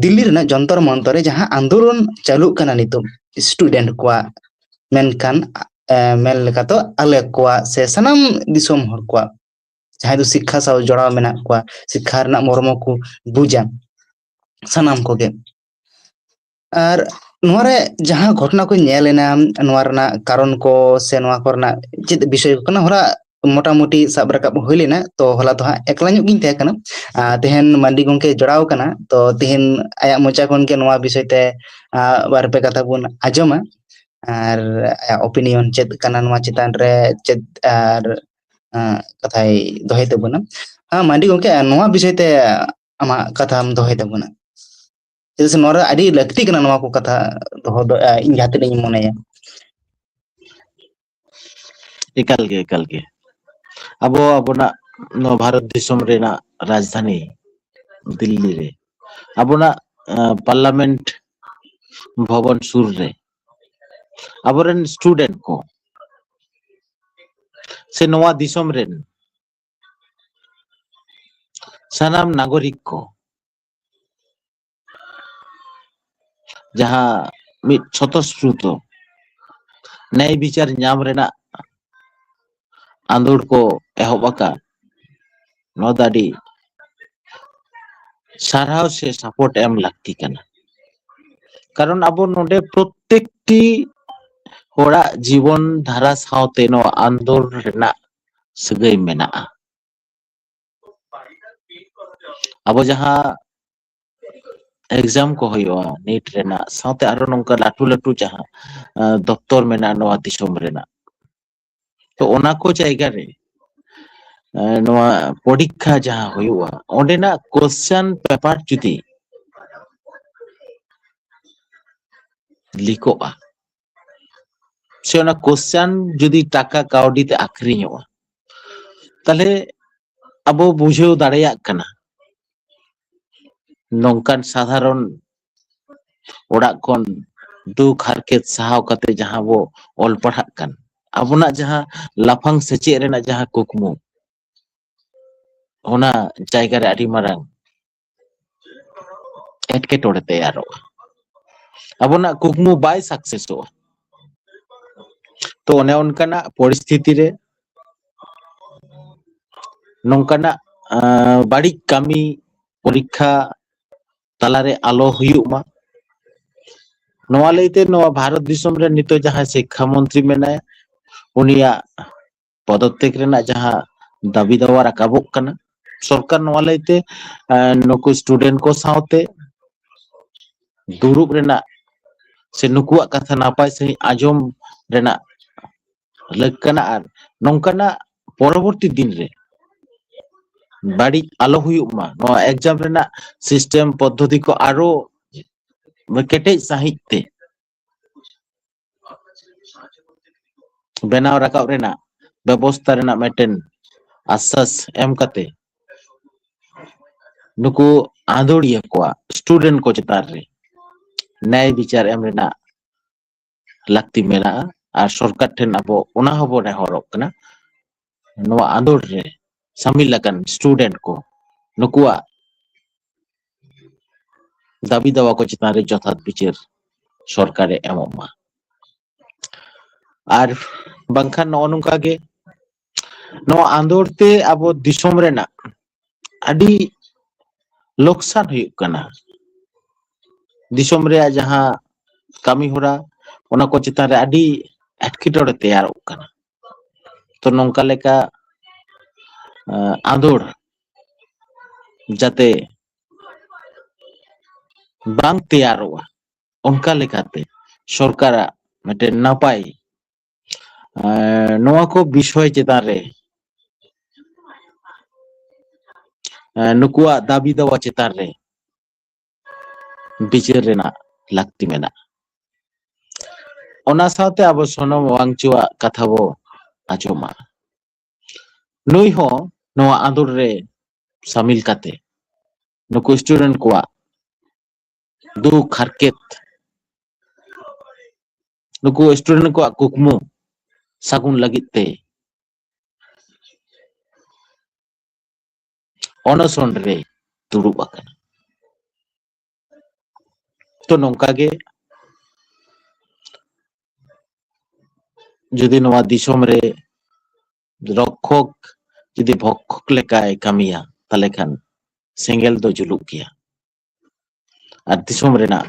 ᱫᱤᱞᱞᱤ ᱨᱮᱱᱟᱜ ᱡᱚᱱᱛᱚᱨ ᱢᱚᱱᱛᱚᱨ ᱨᱮ ᱡᱟᱦᱟᱸ ᱟᱱᱫᱳᱞᱚᱱ ᱪᱟᱹᱞᱩᱜ ᱠᱟᱱᱟ ᱱᱤᱛᱚᱜ student ᱠᱚᱣᱟᱜ, ᱢᱮᱱᱠᱷᱟᱱ ᱮ, ᱢᱮᱱ ᱞᱮᱠᱟ ᱫᱚ ᱟᱞᱮ ᱠᱚᱣᱟᱜ ᱥᱮ ᱥᱟᱱᱟᱢ ᱫᱤᱥᱚᱢ ᱦᱚᱲ ᱠᱚᱣᱟᱜ, ᱡᱟᱦᱟᱸᱭ ᱫᱚ ᱥᱤᱠᱠᱷᱟ ᱥᱟᱶ ᱡᱚᱲᱟᱣ ᱢᱮᱱᱟᱜ ᱠᱚᱣᱟ, ᱥᱤᱠᱠᱷᱟ ᱨᱮᱱᱟᱜ ᱢᱚᱨᱢᱚ ᱠᱚ ᱵᱩᱡᱟ, ᱥᱟᱱᱟᱢ ᱠᱚᱜᱮ᱾ ᱟᱨ ᱱᱚᱣᱟ ᱨᱮ ᱡᱟᱦᱟᱸ ᱜᱷᱚᱴᱚᱱᱟ ᱠᱚ ᱧᱮᱞ ᱮᱱᱟ, ᱱᱚᱣᱟ ᱨᱮᱱᱟᱜ ᱠᱟᱨᱚᱱ ᱠᱚ ᱥᱮ ᱱᱚᱣᱟ ᱠᱚᱨᱮᱱᱟᱜ ᱪᱮᱫ ᱵᱤᱥᱚᱭ ᱠᱚ ᱠᱟᱱᱟ, ᱦᱚᱞᱟ ᱢᱚᱴᱟᱢᱩᱴᱤ ᱥᱟᱵ ᱨᱟᱠᱟᱵ ᱦᱩᱭ ᱞᱮᱱᱟ᱾ ᱛᱚ ᱦᱚᱞᱟ ᱫᱚ ᱦᱟᱸᱜ ᱮᱠᱞᱟ ᱧᱚᱜ ᱜᱤᱧ ᱛᱟᱦᱮᱸ ᱠᱟᱱᱟ᱾ ᱟᱨ ᱛᱮᱦᱮᱧ ᱢᱟᱱᱰᱤ ᱜᱚᱢᱠᱮ ᱡᱚᱲᱟᱣ ᱠᱟᱱᱟ, ᱛᱚ ᱛᱮᱦᱮᱧ ᱟᱭᱟᱜ ᱢᱚᱪᱟ ᱠᱷᱚᱱ ᱜᱮ ᱱᱚᱣᱟ ᱵᱤᱥᱚᱭ ᱛᱮ, ᱟᱨ, ᱵᱟᱨ ᱯᱮ ᱠᱟᱛᱷᱟ ᱵᱚᱱ ᱟᱸᱡᱚᱢᱟ᱾ ᱟᱨ ᱟᱭᱟᱜ opinion ᱪᱮᱫ ᱠᱟᱱᱟ ᱱᱚᱣᱟ ᱪᱮᱛᱟᱱ ᱨᱮ, ᱪᱮᱫ ᱟᱨ, ᱟᱸ, ᱠᱟᱛᱷᱟᱭ ᱫᱚᱦᱚᱭ ᱛᱟᱵᱚᱱᱟ᱾ ᱦᱮᱸ, ᱢᱟᱱᱰᱤ ᱜᱚᱢᱠᱮ, ᱱᱚᱣᱟ ᱵᱤᱥᱚᱭ ᱛᱮ ᱟᱢᱟᱜ ᱠᱟᱛᱷᱟᱢ ᱫᱚᱦᱚᱭ ᱛᱟᱵᱚᱱᱟ, ᱪᱮᱫᱟᱜ ᱥᱮ ᱱᱚᱣᱟ ᱨᱮ ᱟᱹᱰᱤ ᱞᱟᱹᱠᱛᱤ ᱠᱟᱱᱟ ᱱᱚᱣᱟ ᱠᱚ ᱠᱟᱛᱷᱟ ᱫᱚᱦᱚ ᱫᱚ, ᱟᱸ, ᱤᱧ ᱡᱟᱦᱟᱸ ᱛᱤᱱᱟᱹᱜ ᱤᱧ ᱢᱚᱱᱮᱭᱟ᱾ ᱮᱠᱟᱞ ᱜᱮ, ᱮᱠᱟᱞ ᱜᱮ᱾ ᱟᱵᱚ, ᱟᱵᱚᱱᱟᱜ ᱱᱚᱣᱟ ᱵᱷᱟᱨᱚᱛ ᱫᱤᱥᱚᱢ ᱨᱮᱱᱟᱜ ᱨᱟᱡᱽᱫᱷᱟᱱᱤ ᱫᱤᱞᱞᱤ ᱨᱮ, ᱟᱵᱚᱱᱟᱜ, ᱟᱸ, parliament ᱵᱷᱚᱵᱚᱱ ᱥᱩᱨ ᱨᱮ ᱟᱵᱚᱨᱮᱱ student ᱠᱚ ᱥᱮ ᱱᱚᱣᱟ ᱫᱤᱥᱚᱢ ᱨᱮᱱ ᱥᱟᱱᱟᱢ ᱱᱟᱜᱚᱨᱤᱠ ᱠᱚ ᱡᱟᱦᱟᱸ ᱢᱤᱫ ᱥᱚᱛᱚᱥᱯᱨᱩᱛᱚ ᱱᱮᱭ ᱵᱤᱪᱟᱨ ᱧᱟᱢ ᱨᱮᱱᱟᱜ ᱟᱸᱫᱳᱲ ᱠᱚ ᱮᱦᱚᱵ ᱟᱠᱟᱫ, ᱱᱚᱣᱟ ᱫᱚ ᱟᱹᱰᱤ ᱥᱟᱨᱦᱟᱣ ᱥᱮ support ᱮᱢ ᱞᱟᱹᱠᱛᱤ ᱠᱟᱱᱟ᱾ ᱠᱟᱨᱚᱱ ᱟᱵᱚ ᱱᱚᱰᱮ ᱯᱨᱚᱛᱮᱠᱴᱤ ᱦᱚᱲᱟᱜ ᱡᱤᱵᱚᱱ ᱫᱷᱟᱨᱟ ᱥᱟᱶᱛᱮ ᱱᱚᱣᱟ ᱟᱸᱫᱳᱲ ᱨᱮᱱᱟᱜ ᱥᱟᱹᱜᱟᱹᱭ ᱢᱮᱱᱟᱜᱼᱟ᱾ ᱟᱵᱚ ᱡᱟᱦᱟᱸ exam ᱠᱚ ᱦᱩᱭᱩᱜᱼᱟ NEET ᱨᱮᱱᱟᱜ, ᱥᱟᱶᱛᱮ ᱟᱨᱚ ᱱᱚᱝᱠᱟ ᱞᱟᱹᱴᱩ ᱞᱟᱹᱴᱩ ᱡᱟᱦᱟᱸ, ᱟᱸ, ᱫᱚᱯᱛᱚᱨ ᱢᱮᱱᱟᱜᱼᱟ ᱱᱚᱣᱟ ᱫᱤᱥᱚᱢ ᱨᱮᱱᱟᱜ, ᱛᱚ ᱚᱱᱟ ᱠᱚ ᱡᱟᱭᱜᱟ ᱨᱮ ᱮ, ᱱᱚᱣᱟ ᱯᱚᱨᱤᱠᱠᱷᱟ ᱡᱟᱦᱟᱸ ᱦᱩᱭᱩᱜᱼᱟ, ᱚᱸᱰᱮᱱᱟᱜ ᱠᱚᱥᱪᱟᱱ ᱯᱮᱯᱟᱨ ᱡᱩᱫᱤ ᱞᱤᱠᱚᱜᱼᱟ, ᱥᱮ ᱚᱱᱟ ᱠᱚᱥᱪᱟᱱ ᱡᱩᱫᱤ ᱴᱟᱠᱟ ᱠᱟᱹᱣᱰᱤ ᱛᱮ ᱟᱠᱷᱨᱤᱧᱚᱜᱼᱟ, ᱛᱟᱦᱞᱮ ᱟᱵᱚ ᱵᱩᱡᱷᱟᱹᱣ ᱫᱟᱲᱮᱭᱟᱜ ᱠᱟᱱᱟ, ᱱᱚᱝᱠᱟᱱ ᱥᱟᱫᱷᱟᱨᱚᱱ ᱚᱲᱟᱜ ᱠᱷᱚᱱ ᱫᱩᱠ ᱦᱟᱨᱠᱮᱛ ᱥᱟᱦᱟᱣ ᱠᱟᱛᱮ ᱡᱟᱦᱟᱸ ᱵᱚ ᱚᱞ ᱯᱟᱲᱦᱟᱜ ᱠᱟᱱ, ᱟᱵᱚᱱᱟᱜ ᱡᱟᱦᱟᱸ ᱞᱟᱯᱷᱟᱝ ᱥᱮᱪᱮᱫ ᱨᱮᱱᱟᱜ ᱡᱟᱦᱟᱸ ᱠᱩᱠᱢᱩ, ᱚᱱᱟ ᱡᱟᱭᱜᱟ ᱨᱮ ᱟᱹᱰᱤ ᱢᱟᱨᱟᱝ ᱮᱴᱠᱮᱴᱚᱬᱮ ᱛᱮᱭᱟᱨᱚᱜᱼᱟ᱾ ᱟᱵᱚᱱᱟᱜ ᱠᱩᱠᱢᱩ ᱵᱟᱭ ᱥᱟᱠᱥᱮᱥᱚᱜᱼᱟ᱾ ᱛᱚ, ᱚᱱᱮ ᱚᱱᱠᱟᱱᱟᱜ ᱯᱚᱨᱤᱥᱛᱷᱤᱛᱤ ᱨᱮ ᱱᱚᱝᱠᱟᱱᱟᱜ, ᱟᱸ, ᱵᱟᱹᱲᱤᱡ ᱠᱟᱹᱢᱤ ᱯᱚᱨᱤᱠᱠᱷᱟ ᱛᱟᱞᱟᱨᱮ ᱟᱞᱚ ᱦᱩᱭᱩᱜ ᱢᱟ᱾ ᱱᱚᱣᱟ ᱞᱟᱹᱭᱛᱮ ᱱᱚᱣᱟ ᱵᱷᱟᱨᱚᱛ ᱫᱤᱥᱚᱢ ᱨᱮ ᱱᱤᱛᱚᱜ ᱡᱟᱦᱟᱸᱭ ᱥᱤᱠᱠᱷᱟ ᱢᱚᱱᱛᱨᱤ ᱢᱮᱱᱟᱭᱟ, ᱩᱱᱤᱭᱟᱜ ᱯᱚᱫᱚᱛᱛᱮᱠ ᱨᱮᱱᱟᱜ ᱡᱟᱦᱟᱸ ᱫᱟᱹᱵᱤ ᱫᱟᱣᱟ ᱨᱟᱠᱟᱵᱚᱜ ᱠᱟᱱᱟ, ᱥᱚᱨᱠᱟᱨ ᱱᱚᱣᱟ ᱞᱟᱹᱭᱛᱮ, ᱮᱸ, ᱱᱩᱠᱩ ᱥᱴᱩᱰᱮᱱᱴ ᱠᱚ ᱥᱟᱶᱛᱮ ᱫᱩᱲᱩᱵ ᱨᱮᱱᱟᱜ ᱥᱮ ᱱᱩᱠᱩᱣᱟᱜ ᱠᱟᱛᱷᱟ ᱱᱟᱯᱟᱭ ᱥᱟᱺᱦᱤᱡ ᱟᱸᱡᱚᱢ ᱨᱮᱱᱟᱜ ᱞᱟᱹᱠ ᱠᱟᱱᱟ᱾ ᱟᱨ ᱱᱚᱝᱠᱟᱱᱟᱜ ᱯᱚᱨᱚᱵᱚᱨᱛᱤ ᱫᱤᱱ ᱨᱮ ᱵᱟᱹᱲᱤᱡ ᱟᱞᱚ ᱦᱩᱭᱩᱜ ᱢᱟ, ᱱᱚᱣᱟ ᱮᱠᱡᱟᱢ ᱨᱮᱱᱟᱜ ᱥᱤᱥᱴᱮᱢ ᱯᱚᱫᱽᱫᱷᱚᱛᱤ ᱠᱚ ᱟᱨᱚ ᱠᱮᱴᱮᱡ ᱥᱟᱺᱦᱤᱡ ᱛᱮ ᱵᱮᱱᱟᱣ ᱨᱟᱠᱟᱵ ᱨᱮᱱᱟᱜ ᱵᱮᱵᱚᱥᱛᱷᱟ ᱨᱮᱱᱟᱜ ᱢᱤᱫᱴᱮᱱ ᱟᱥᱥᱟᱥ ᱮᱢ ᱠᱟᱛᱮ ᱱᱩᱠᱩ ᱟᱸᱫᱳᱲᱤᱭᱟᱹ ᱠᱚᱣᱟᱜ, ᱥᱴᱩᱰᱮᱱᱴ ᱠᱚ ᱪᱮᱛᱟᱱ ᱨᱮ ᱱᱮᱭᱟᱭ ᱵᱤᱪᱟᱨ ᱮᱢ ᱨᱮᱱᱟᱜ ᱞᱟᱹᱠᱛᱤ ᱢᱮᱱᱟᱜᱼᱟ᱾ ᱟᱨ ᱥᱚᱨᱠᱟᱨ ᱴᱷᱮᱱ ᱟᱵᱚ ᱚᱱᱟ ᱦᱚᱸᱵᱚ ᱱᱮᱦᱚᱨᱚᱜ ᱠᱟᱱᱟ, ᱱᱚᱣᱟ ᱟᱸᱫᱳᱲ ᱨᱮ ᱥᱟᱹᱢᱤᱞ ᱟᱠᱟᱱ ᱥᱴᱩᱰᱮᱱᱴ ᱠᱚ, ᱱᱩᱠᱩᱣᱟᱜ ᱫᱟᱹᱵᱤ ᱫᱟᱣᱟ ᱠᱚ ᱪᱮᱛᱟᱱ ᱨᱮ ᱡᱚᱛᱷᱟᱛ ᱵᱤᱪᱟᱹᱨ ᱥᱚᱨᱠᱟᱨᱮ ᱮᱢᱚᱜ ᱢᱟ᱾ ᱟᱨ ᱵᱟᱝᱠᱷᱟᱱ ᱱᱚᱜᱼᱚ ᱱᱚᱝᱠᱟ ᱜᱮ ᱱᱚᱣᱟ ᱟᱸᱫᱳᱲ ᱛᱮ ᱟᱵᱚ ᱫᱤᱥᱚᱢ ᱨᱮᱱᱟᱜ ᱟᱹᱰᱤ ᱞᱚᱠᱥᱟᱱ ᱦᱩᱭᱩᱜ ᱠᱟᱱᱟ᱾ ᱫᱤᱥᱚᱢ ᱨᱮᱭᱟᱜ ᱡᱟᱦᱟᱸ ᱠᱟᱹᱢᱤ ᱦᱚᱨᱟ, ᱚᱱᱟ ᱠᱚ ᱪᱮᱛᱟᱱ ᱨᱮ ᱟᱹᱰᱤ ᱮᱴᱠᱮᱴᱚᱬᱮ ᱛᱮᱭᱟᱨᱚᱜ ᱠᱟᱱᱟ᱾ ᱛᱚ, ᱱᱚᱝᱠᱟ ᱞᱮᱠᱟ, ᱟᱸ, ᱟᱸᱫᱳᱲ ᱡᱟᱛᱮ ᱵᱟᱝ ᱛᱮᱭᱟᱨᱚᱜᱼᱟ, ᱚᱱᱠᱟ ᱞᱮᱠᱟᱛᱮ ᱥᱚᱨᱠᱟᱨᱟᱜ ᱢᱤᱫᱴᱮᱱ ᱱᱟᱯᱟᱭ, ᱮᱸ, ᱱᱚᱣᱟ ᱠᱚ ᱵᱤᱥᱚᱭ ᱪᱮᱛᱟᱱ ᱨᱮ ᱮ, ᱱᱩᱠᱩᱣᱟᱜ ᱫᱟᱹᱵᱤ ᱫᱟᱣᱟ ᱪᱮᱛᱟᱱ ᱨᱮ ᱵᱤᱪᱟᱹᱨ ᱨᱮᱱᱟᱜ ᱞᱟᱹᱠᱛᱤ ᱢᱮᱱᱟᱜᱼᱟ᱾ ᱚᱱᱟ ᱥᱟᱶᱛᱮ ᱟᱵᱚ ᱥᱚᱱᱚᱢ ᱣᱟᱝᱪᱩᱣᱟᱜ ᱠᱟᱛᱷᱟ ᱵᱚ ᱟᱸᱡᱚᱢᱟ᱾ ᱱᱩᱭ ᱦᱚᱸ ᱱᱚᱣᱟ ᱟᱸᱫᱳᱲ ᱨᱮ ᱥᱟᱢᱤᱞ ᱠᱟᱛᱮ ᱱᱩᱠᱩ student ᱠᱚᱣᱟᱜ ᱫᱩᱠ ᱦᱟᱨᱠᱮᱛ, ᱱᱩᱠᱩ student ᱠᱚᱣᱟᱜ ᱠᱩᱠᱢᱩ ᱥᱟᱹᱜᱩᱱ ᱞᱟᱹᱜᱤᱫ ᱛᱮ ᱚᱱᱚᱥᱚᱱ ᱨᱮ ᱫᱩᱲᱩᱵ ᱟᱠᱟᱱᱟ᱾ ᱛᱚ ᱱᱚᱝᱠᱟ ᱜᱮ ᱡᱩᱫᱤ ᱱᱚᱣᱟ ᱫᱤᱥᱚᱢ ᱨᱮ ᱨᱚᱠᱠᱷᱚᱠ ᱡᱩᱫᱤ ᱵᱷᱚᱠᱠᱷᱚᱠ ᱞᱮᱠᱟᱭ ᱠᱟᱹᱢᱤᱭᱟ, ᱛᱟᱦᱞᱮ ᱠᱷᱟᱱ ᱥᱮᱸᱜᱮᱞ ᱫᱚ ᱡᱩᱞᱩᱜ ᱜᱮᱭᱟ᱾ ᱟᱨ ᱫᱤᱥᱚᱢ ᱨᱮᱱᱟᱜ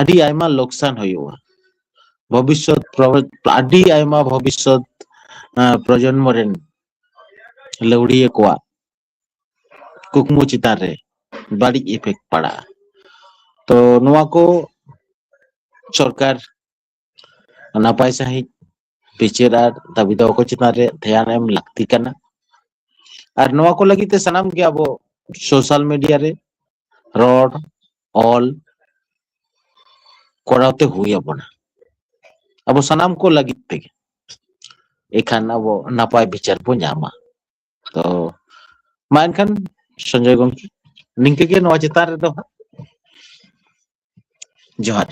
ᱟᱹᱰᱤ ᱟᱭᱢᱟ ᱞᱚᱠᱥᱟᱱ ᱦᱩᱭᱩᱜᱼᱟ᱾ ᱵᱷᱚᱵᱤᱥᱥᱚᱛ ᱯᱨᱚ-, ᱟᱹᱰᱤ ᱟᱭᱢᱟ ᱵᱷᱚᱵᱤᱥᱥᱚᱛ, ᱟᱸ, ᱯᱨᱚᱡᱚᱱᱢᱚ ᱨᱮᱱ ᱞᱟᱹᱣᱲᱤᱭᱟᱹ ᱠᱚᱣᱟᱜ ᱠᱩᱠᱢᱩ ᱪᱮᱛᱟᱱ ᱨᱮ ᱵᱟᱹᱲᱤᱡ effect ᱯᱟᱲᱟᱜᱼᱟ᱾ ᱛᱚ ᱱᱚᱣᱟ ᱠᱚ ᱥᱚᱨᱠᱟᱨ ᱱᱟᱯᱟᱭ ᱥᱟᱺᱦᱤᱡ ᱵᱤᱪᱟᱹᱨ ᱟᱨ ᱫᱟᱹᱵᱤ ᱫᱟᱣᱟ ᱠᱚ ᱪᱮᱛᱟᱱ ᱨᱮ ᱫᱷᱮᱭᱟᱱ ᱮᱢ ᱞᱟᱹᱠᱛᱤ ᱠᱟᱱᱟ᱾ ᱟᱨ ᱱᱚᱣᱟ ᱠᱚ ᱞᱟᱹᱜᱤᱫ ᱛᱮ ᱥᱟᱱᱟᱢ ᱜᱮ ᱟᱵᱚ social media ᱨᱮ ᱨᱚᱲ, ᱚᱞ, ᱠᱚᱨᱟᱣ ᱛᱮ ᱦᱩᱭ ᱟᱵᱚᱱᱟ᱾ ᱟᱵᱚ ᱥᱟᱱᱟᱢ ᱠᱚ ᱞᱟᱹᱜᱤᱫ ᱛᱮᱜᱮ᱾ ᱮᱠᱷᱟᱱ ᱟᱵᱚ ᱱᱟᱯᱟᱭ ᱵᱤᱪᱟᱹᱨ ᱵᱚ ᱧᱟᱢᱟ᱾ ᱛᱚ ᱢᱟ ᱮᱱᱠᱷᱟᱱ ᱥᱚᱧᱡᱚᱭ ᱜᱚᱢᱠᱮ, ᱱᱤᱝᱠᱟᱹ ᱜᱮ ᱱᱚᱣᱟ ᱪᱮᱛᱟᱱ ᱨᱮᱫᱚ ᱦᱟᱸᱜ᱾ ᱡᱚᱦᱟᱨ᱾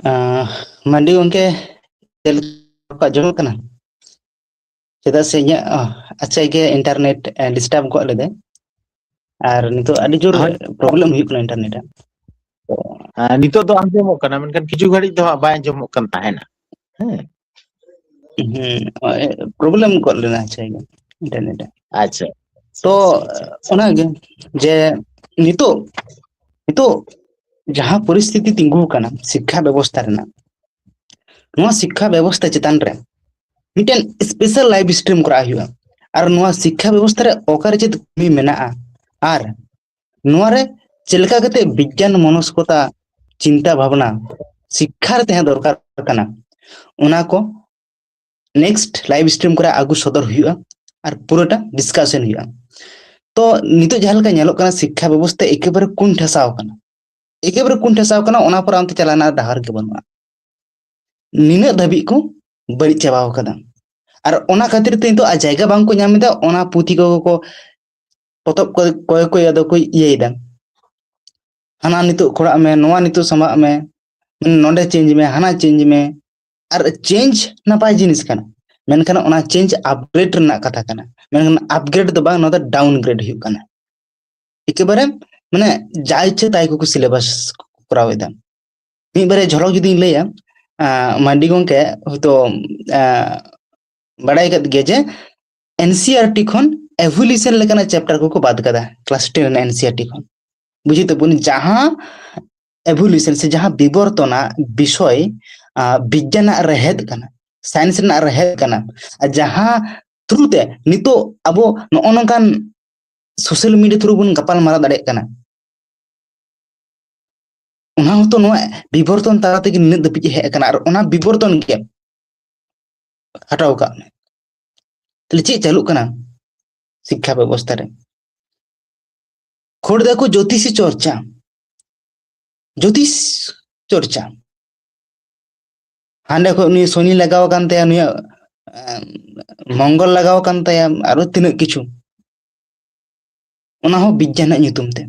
ᱟᱸ, ᱢᱟᱱᱰᱤ ᱜᱚᱢᱠᱮ, ᱪᱮᱫ ᱞᱮᱠᱟ ᱟᱸᱡᱚᱢᱚᱜ ᱠᱟᱱᱟ? ᱪᱮᱫᱟᱜ ᱥᱮ ᱤᱧᱟᱹᱜ ᱟᱪᱪᱷᱟ ᱜᱮ ᱤᱱᱴᱟᱨᱱᱮᱴ ᱰᱤᱥᱴᱟᱨᱵ ᱜᱚᱫ ᱞᱮᱫᱟᱭ, ᱟᱨ ᱱᱤᱛᱚᱜ ᱟᱹᱰᱤ ᱡᱳᱨ ᱯᱨᱚᱵᱞᱮᱢ ᱦᱩᱭᱩᱜ ᱠᱟᱱᱟ ᱤᱱᱴᱟᱨᱱᱮᱴ᱾ ᱱᱤᱛᱚᱜ ᱫᱚ ᱟᱸᱡᱚᱢᱚᱜ ᱠᱟᱱᱟ, ᱢᱮᱱᱠᱷᱟᱱ ᱠᱤᱪᱷᱩ ᱜᱷᱟᱹᱲᱤᱡ ᱫᱚ ᱦᱟᱸᱜ ᱵᱟᱭ ᱟᱸᱡᱚᱢᱚᱜ ᱠᱟᱱ ᱛᱟᱦᱮᱱᱟ᱾ ᱦᱮᱸ, ᱯᱨᱚᱵᱞᱮᱢ ᱜᱚᱫ ᱞᱮᱱᱟ ᱟᱪᱪᱷᱟ ᱜᱮ ᱤᱱᱴᱟᱨᱱᱮᱴ᱾ ᱟᱪᱪᱷᱟ᱾ ᱛᱚ ᱚᱱᱟᱜᱮ, ᱡᱮ ᱱᱤᱛᱚᱜ ᱱᱤᱛᱚᱜ ᱡᱟᱦᱟᱸ ᱯᱚᱨᱤᱥᱛᱷᱤᱛᱤ ᱛᱤᱸᱜᱩ ᱟᱠᱟᱱᱟ ᱥᱤᱠᱠᱷᱟ ᱵᱮᱵᱚᱥᱛᱷᱟ ᱨᱮᱱᱟᱜ, ᱱᱚᱣᱟ ᱥᱤᱠᱠᱷᱟ ᱵᱮᱵᱚᱥᱛᱷᱟ ᱪᱮᱛᱟᱱ ᱨᱮ ᱢᱤᱫᱴᱮᱱ ᱥᱯᱮᱥᱟᱞ ᱞᱟᱭᱤᱵᱷ ᱥᱴᱨᱤᱢ ᱠᱚᱨᱟᱣ ᱦᱩᱭᱩᱜᱼᱟ᱾ ᱟᱨ ᱱᱚᱣᱟ ᱥᱤᱠᱠᱷᱟ ᱵᱮᱵᱚᱥᱛᱷᱟ ᱨᱮ ᱚᱠᱟᱨᱮ ᱪᱮᱫ ᱠᱟᱹᱢᱤ ᱢᱮᱱᱟᱜᱼᱟ, ᱟᱨ ᱱᱚᱣᱟ ᱨᱮ ᱪᱮᱫ ᱞᱮᱠᱟ ᱠᱟᱛᱮ ᱵᱤᱜᱽᱜᱟᱱ ᱢᱚᱱᱚᱥᱠᱚᱛᱟ, ᱪᱤᱱᱛᱟ ᱵᱷᱟᱵᱽᱱᱟ ᱥᱤᱠᱠᱷᱟ ᱨᱮ ᱛᱟᱦᱮᱸ ᱫᱚᱨᱠᱟᱨ ᱠᱟᱱᱟ, ᱚᱱᱟ ᱠᱚ ᱱᱮᱠᱥᱴ ᱞᱟᱭᱤᱵᱷ ᱥᱴᱨᱤᱢ ᱠᱚᱨᱮ ᱟᱹᱜᱩ ᱥᱚᱫᱚᱨ ᱦᱩᱭᱩᱜᱼᱟ ᱟᱨ ᱯᱩᱨᱟᱹᱴᱟ ᱰᱤᱥᱠᱟᱥᱚᱱ ᱦᱩᱭᱩᱜᱼᱟ᱾ ᱛᱚ ᱱᱤᱛᱚᱜ ᱡᱟᱦᱟᱸ ᱞᱮᱠᱟ ᱧᱮᱞᱚᱜ ᱠᱟᱱᱟ, ᱥᱤᱠᱠᱷᱟ ᱵᱮᱵᱚᱥᱛᱷᱟ ᱮᱠᱮᱵᱟᱨᱮ ᱠᱩᱱ ᱴᱷᱟᱥᱟᱣ ᱠᱟᱱᱟ, ᱮᱠᱮᱵᱟᱨᱮ ᱠᱩᱱ ᱴᱷᱟᱥᱟᱣ ᱠᱟᱱᱟ, ᱚᱱᱟ ᱯᱚᱨ ᱚᱱᱛᱮ ᱪᱟᱞᱟᱣ ᱨᱮᱱᱟᱜ ᱰᱟᱦᱟᱨ ᱜᱮ ᱵᱟᱹᱱᱩᱜᱼᱟ᱾ ᱱᱤᱱᱟᱹᱜ ᱫᱷᱟᱹᱵᱤᱡ ᱠᱚ ᱵᱟᱹᱲᱤᱡ ᱪᱟᱵᱟᱣ ᱠᱟᱫᱟ᱾ ᱟᱨ ᱚᱱᱟ ᱠᱷᱟᱹᱛᱤᱨ ᱛᱮ ᱱᱤᱛᱚᱜ ᱟᱨ ᱡᱟᱭᱜᱟ ᱵᱟᱝ ᱠᱚ ᱧᱟᱢ ᱮᱫᱟ, ᱚᱱᱟ ᱯᱩᱛᱷᱤ ᱠᱚ ᱠᱚ ᱯᱚᱛᱚᱵ ᱠᱚ ᱠᱚᱭ ᱠᱚᱭ ᱟᱫᱚ ᱠᱚ ᱤᱭᱟᱹᱭᱮᱫᱟ, ᱦᱟᱱᱟ ᱱᱤᱛᱚᱜ ᱠᱷᱚᱲᱟᱜ ᱢᱮ, ᱱᱚᱣᱟ ᱱᱤᱛᱚᱜ ᱥᱟᱢᱟᱜ ᱢᱮ, ᱱᱚᱰᱮ ᱪᱮᱧᱡᱽ ᱢᱮ, ᱦᱟᱱᱟ ᱪᱮᱧᱡᱽ ᱢᱮ᱾ ᱟᱨ ᱪᱮᱧᱡᱽ ᱱᱟᱯᱟᱭ ᱡᱤᱱᱤᱥ ᱠᱟᱱᱟ, ᱢᱮᱱᱠᱷᱟᱱ ᱚᱱᱟ ᱪᱮᱧᱡᱽ ᱟᱯᱰᱮᱴ ᱨᱮᱱᱟᱜ ᱠᱟᱛᱷᱟ ᱠᱟᱱᱟ, ᱢᱮᱱᱠᱷᱟᱱ ᱟᱯᱜᱨᱮᱰ ᱫᱚ ᱵᱟᱝ, ᱱᱚᱣᱟ ᱫᱚ ᱰᱟᱣᱩᱱ ᱜᱨᱮᱰ ᱦᱩᱭᱩᱜ ᱠᱟᱱᱟ᱾ ᱮᱠᱮᱵᱟᱨᱮ ᱢᱟᱱᱮ ᱡᱟ ᱤᱪᱪᱷᱟᱹ ᱛᱟᱭ ᱠᱚᱠᱚ ᱥᱤᱞᱮᱵᱟᱥ ᱠᱚᱨᱟᱣ ᱮᱫᱟ᱾ ᱢᱤᱫ ᱵᱟᱨᱭᱟ ᱡᱷᱚᱞᱚᱠ ᱡᱩᱫᱤᱧ ᱞᱟᱹᱭᱟ, ᱢᱟᱱᱰᱤ ᱜᱚᱝᱠᱮ ᱦᱚᱭᱛᱳ ᱵᱟᱲᱟᱭ ᱠᱟᱫ ᱜᱮᱭᱟ ᱡᱮ ᱮᱱᱥᱤᱟᱨᱴᱤ ᱠᱷᱚᱱ ᱮᱵᱷᱩᱞᱩᱥᱚᱱ ᱞᱮᱠᱟᱱᱟᱜ ᱪᱮᱯᱴᱟᱨ ᱠᱚᱠᱚ ᱵᱟᱫ ᱠᱟᱫᱟ ᱠᱞᱟᱥ ᱴᱮᱱ ᱨᱮᱱᱟᱜ ᱮᱱᱥᱤᱟᱨᱴᱤ ᱠᱷᱚᱱ᱾ ᱵᱩᱡᱷᱟᱹᱣ ᱛᱟᱵᱚᱱ, ᱡᱟᱦᱟᱸ ᱮᱵᱷᱩᱞᱩᱥᱚᱱ ᱥᱮ ᱡᱟᱦᱟᱸ ᱵᱤᱵᱚᱨᱛᱚᱱᱟᱜ ᱵᱤᱥᱚᱭ ᱵᱤᱜᱽᱜᱟᱱᱟᱜ ᱨᱮᱦᱮᱫ ᱠᱟᱱᱟ, ᱥᱟᱭᱮᱱᱥ ᱨᱮᱱᱟᱜ ᱨᱮᱦᱮᱫ ᱠᱟᱱᱟ, ᱟᱨ ᱡᱟᱦᱟᱸ ᱛᱷᱨᱩ ᱛᱮ ᱱᱤᱛᱚᱜ ᱟᱵᱚ ᱱᱚᱜᱼᱚ ᱱᱚᱝᱠᱟᱱ ᱥᱳᱥᱟᱞ ᱢᱤᱰᱤᱭᱟ ᱛᱷᱨᱩ ᱵᱚᱱ ᱜᱟᱯᱟᱞ ᱢᱟᱨᱟᱣ ᱫᱟᱲᱮᱭᱟᱜ ᱠᱟᱱᱟ, ᱚᱱᱟ ᱦᱚᱸᱛᱚ ᱱᱚᱣᱟ ᱵᱤᱵᱚᱨᱛᱚᱱ ᱛᱟᱞᱟ ᱛᱮᱜᱮ ᱱᱤᱱᱟᱹᱜ ᱫᱷᱟᱹᱵᱤᱡ ᱦᱮᱡ ᱟᱠᱟᱱᱟ᱾ ᱟᱨ ᱚᱱᱟ ᱵᱤᱵᱚᱨᱛᱚᱱ ᱜᱮ ᱦᱟᱴᱟᱣ ᱠᱟᱜ ᱢᱮ᱾ ᱛᱟᱦᱞᱮ ᱪᱮᱫ ᱪᱟᱹᱞᱩᱜ ᱠᱟᱱᱟ ᱥᱤᱠᱠᱷᱟ ᱵᱮᱵᱚᱥᱛᱷᱟ ᱨᱮ? ᱠᱷᱳᱲ ᱫᱟᱠᱚ ᱡᱳᱛᱤᱥᱤ ᱪᱚᱨᱪᱟ, ᱡᱳᱛᱤᱥ ᱪᱚᱨᱪᱟ, ᱦᱟᱸᱰᱮ ᱠᱷᱚᱱ ᱱᱩᱭ ᱥᱚᱱᱤ ᱞᱟᱜᱟᱣ ᱟᱠᱟᱱ ᱛᱟᱭᱟ, ᱱᱩᱭᱟᱜ ᱢᱚᱝᱜᱚᱞ ᱞᱟᱜᱟᱣ ᱟᱠᱟᱱ ᱛᱟᱭᱟ, ᱟᱨᱚ ᱛᱤᱱᱟᱹᱜ ᱠᱤᱪᱷᱩ, ᱚᱱᱟ ᱦᱚᱸ ᱵᱤᱜᱽᱜᱟᱱᱟᱜ ᱧᱩᱛᱩᱢ ᱛᱮ᱾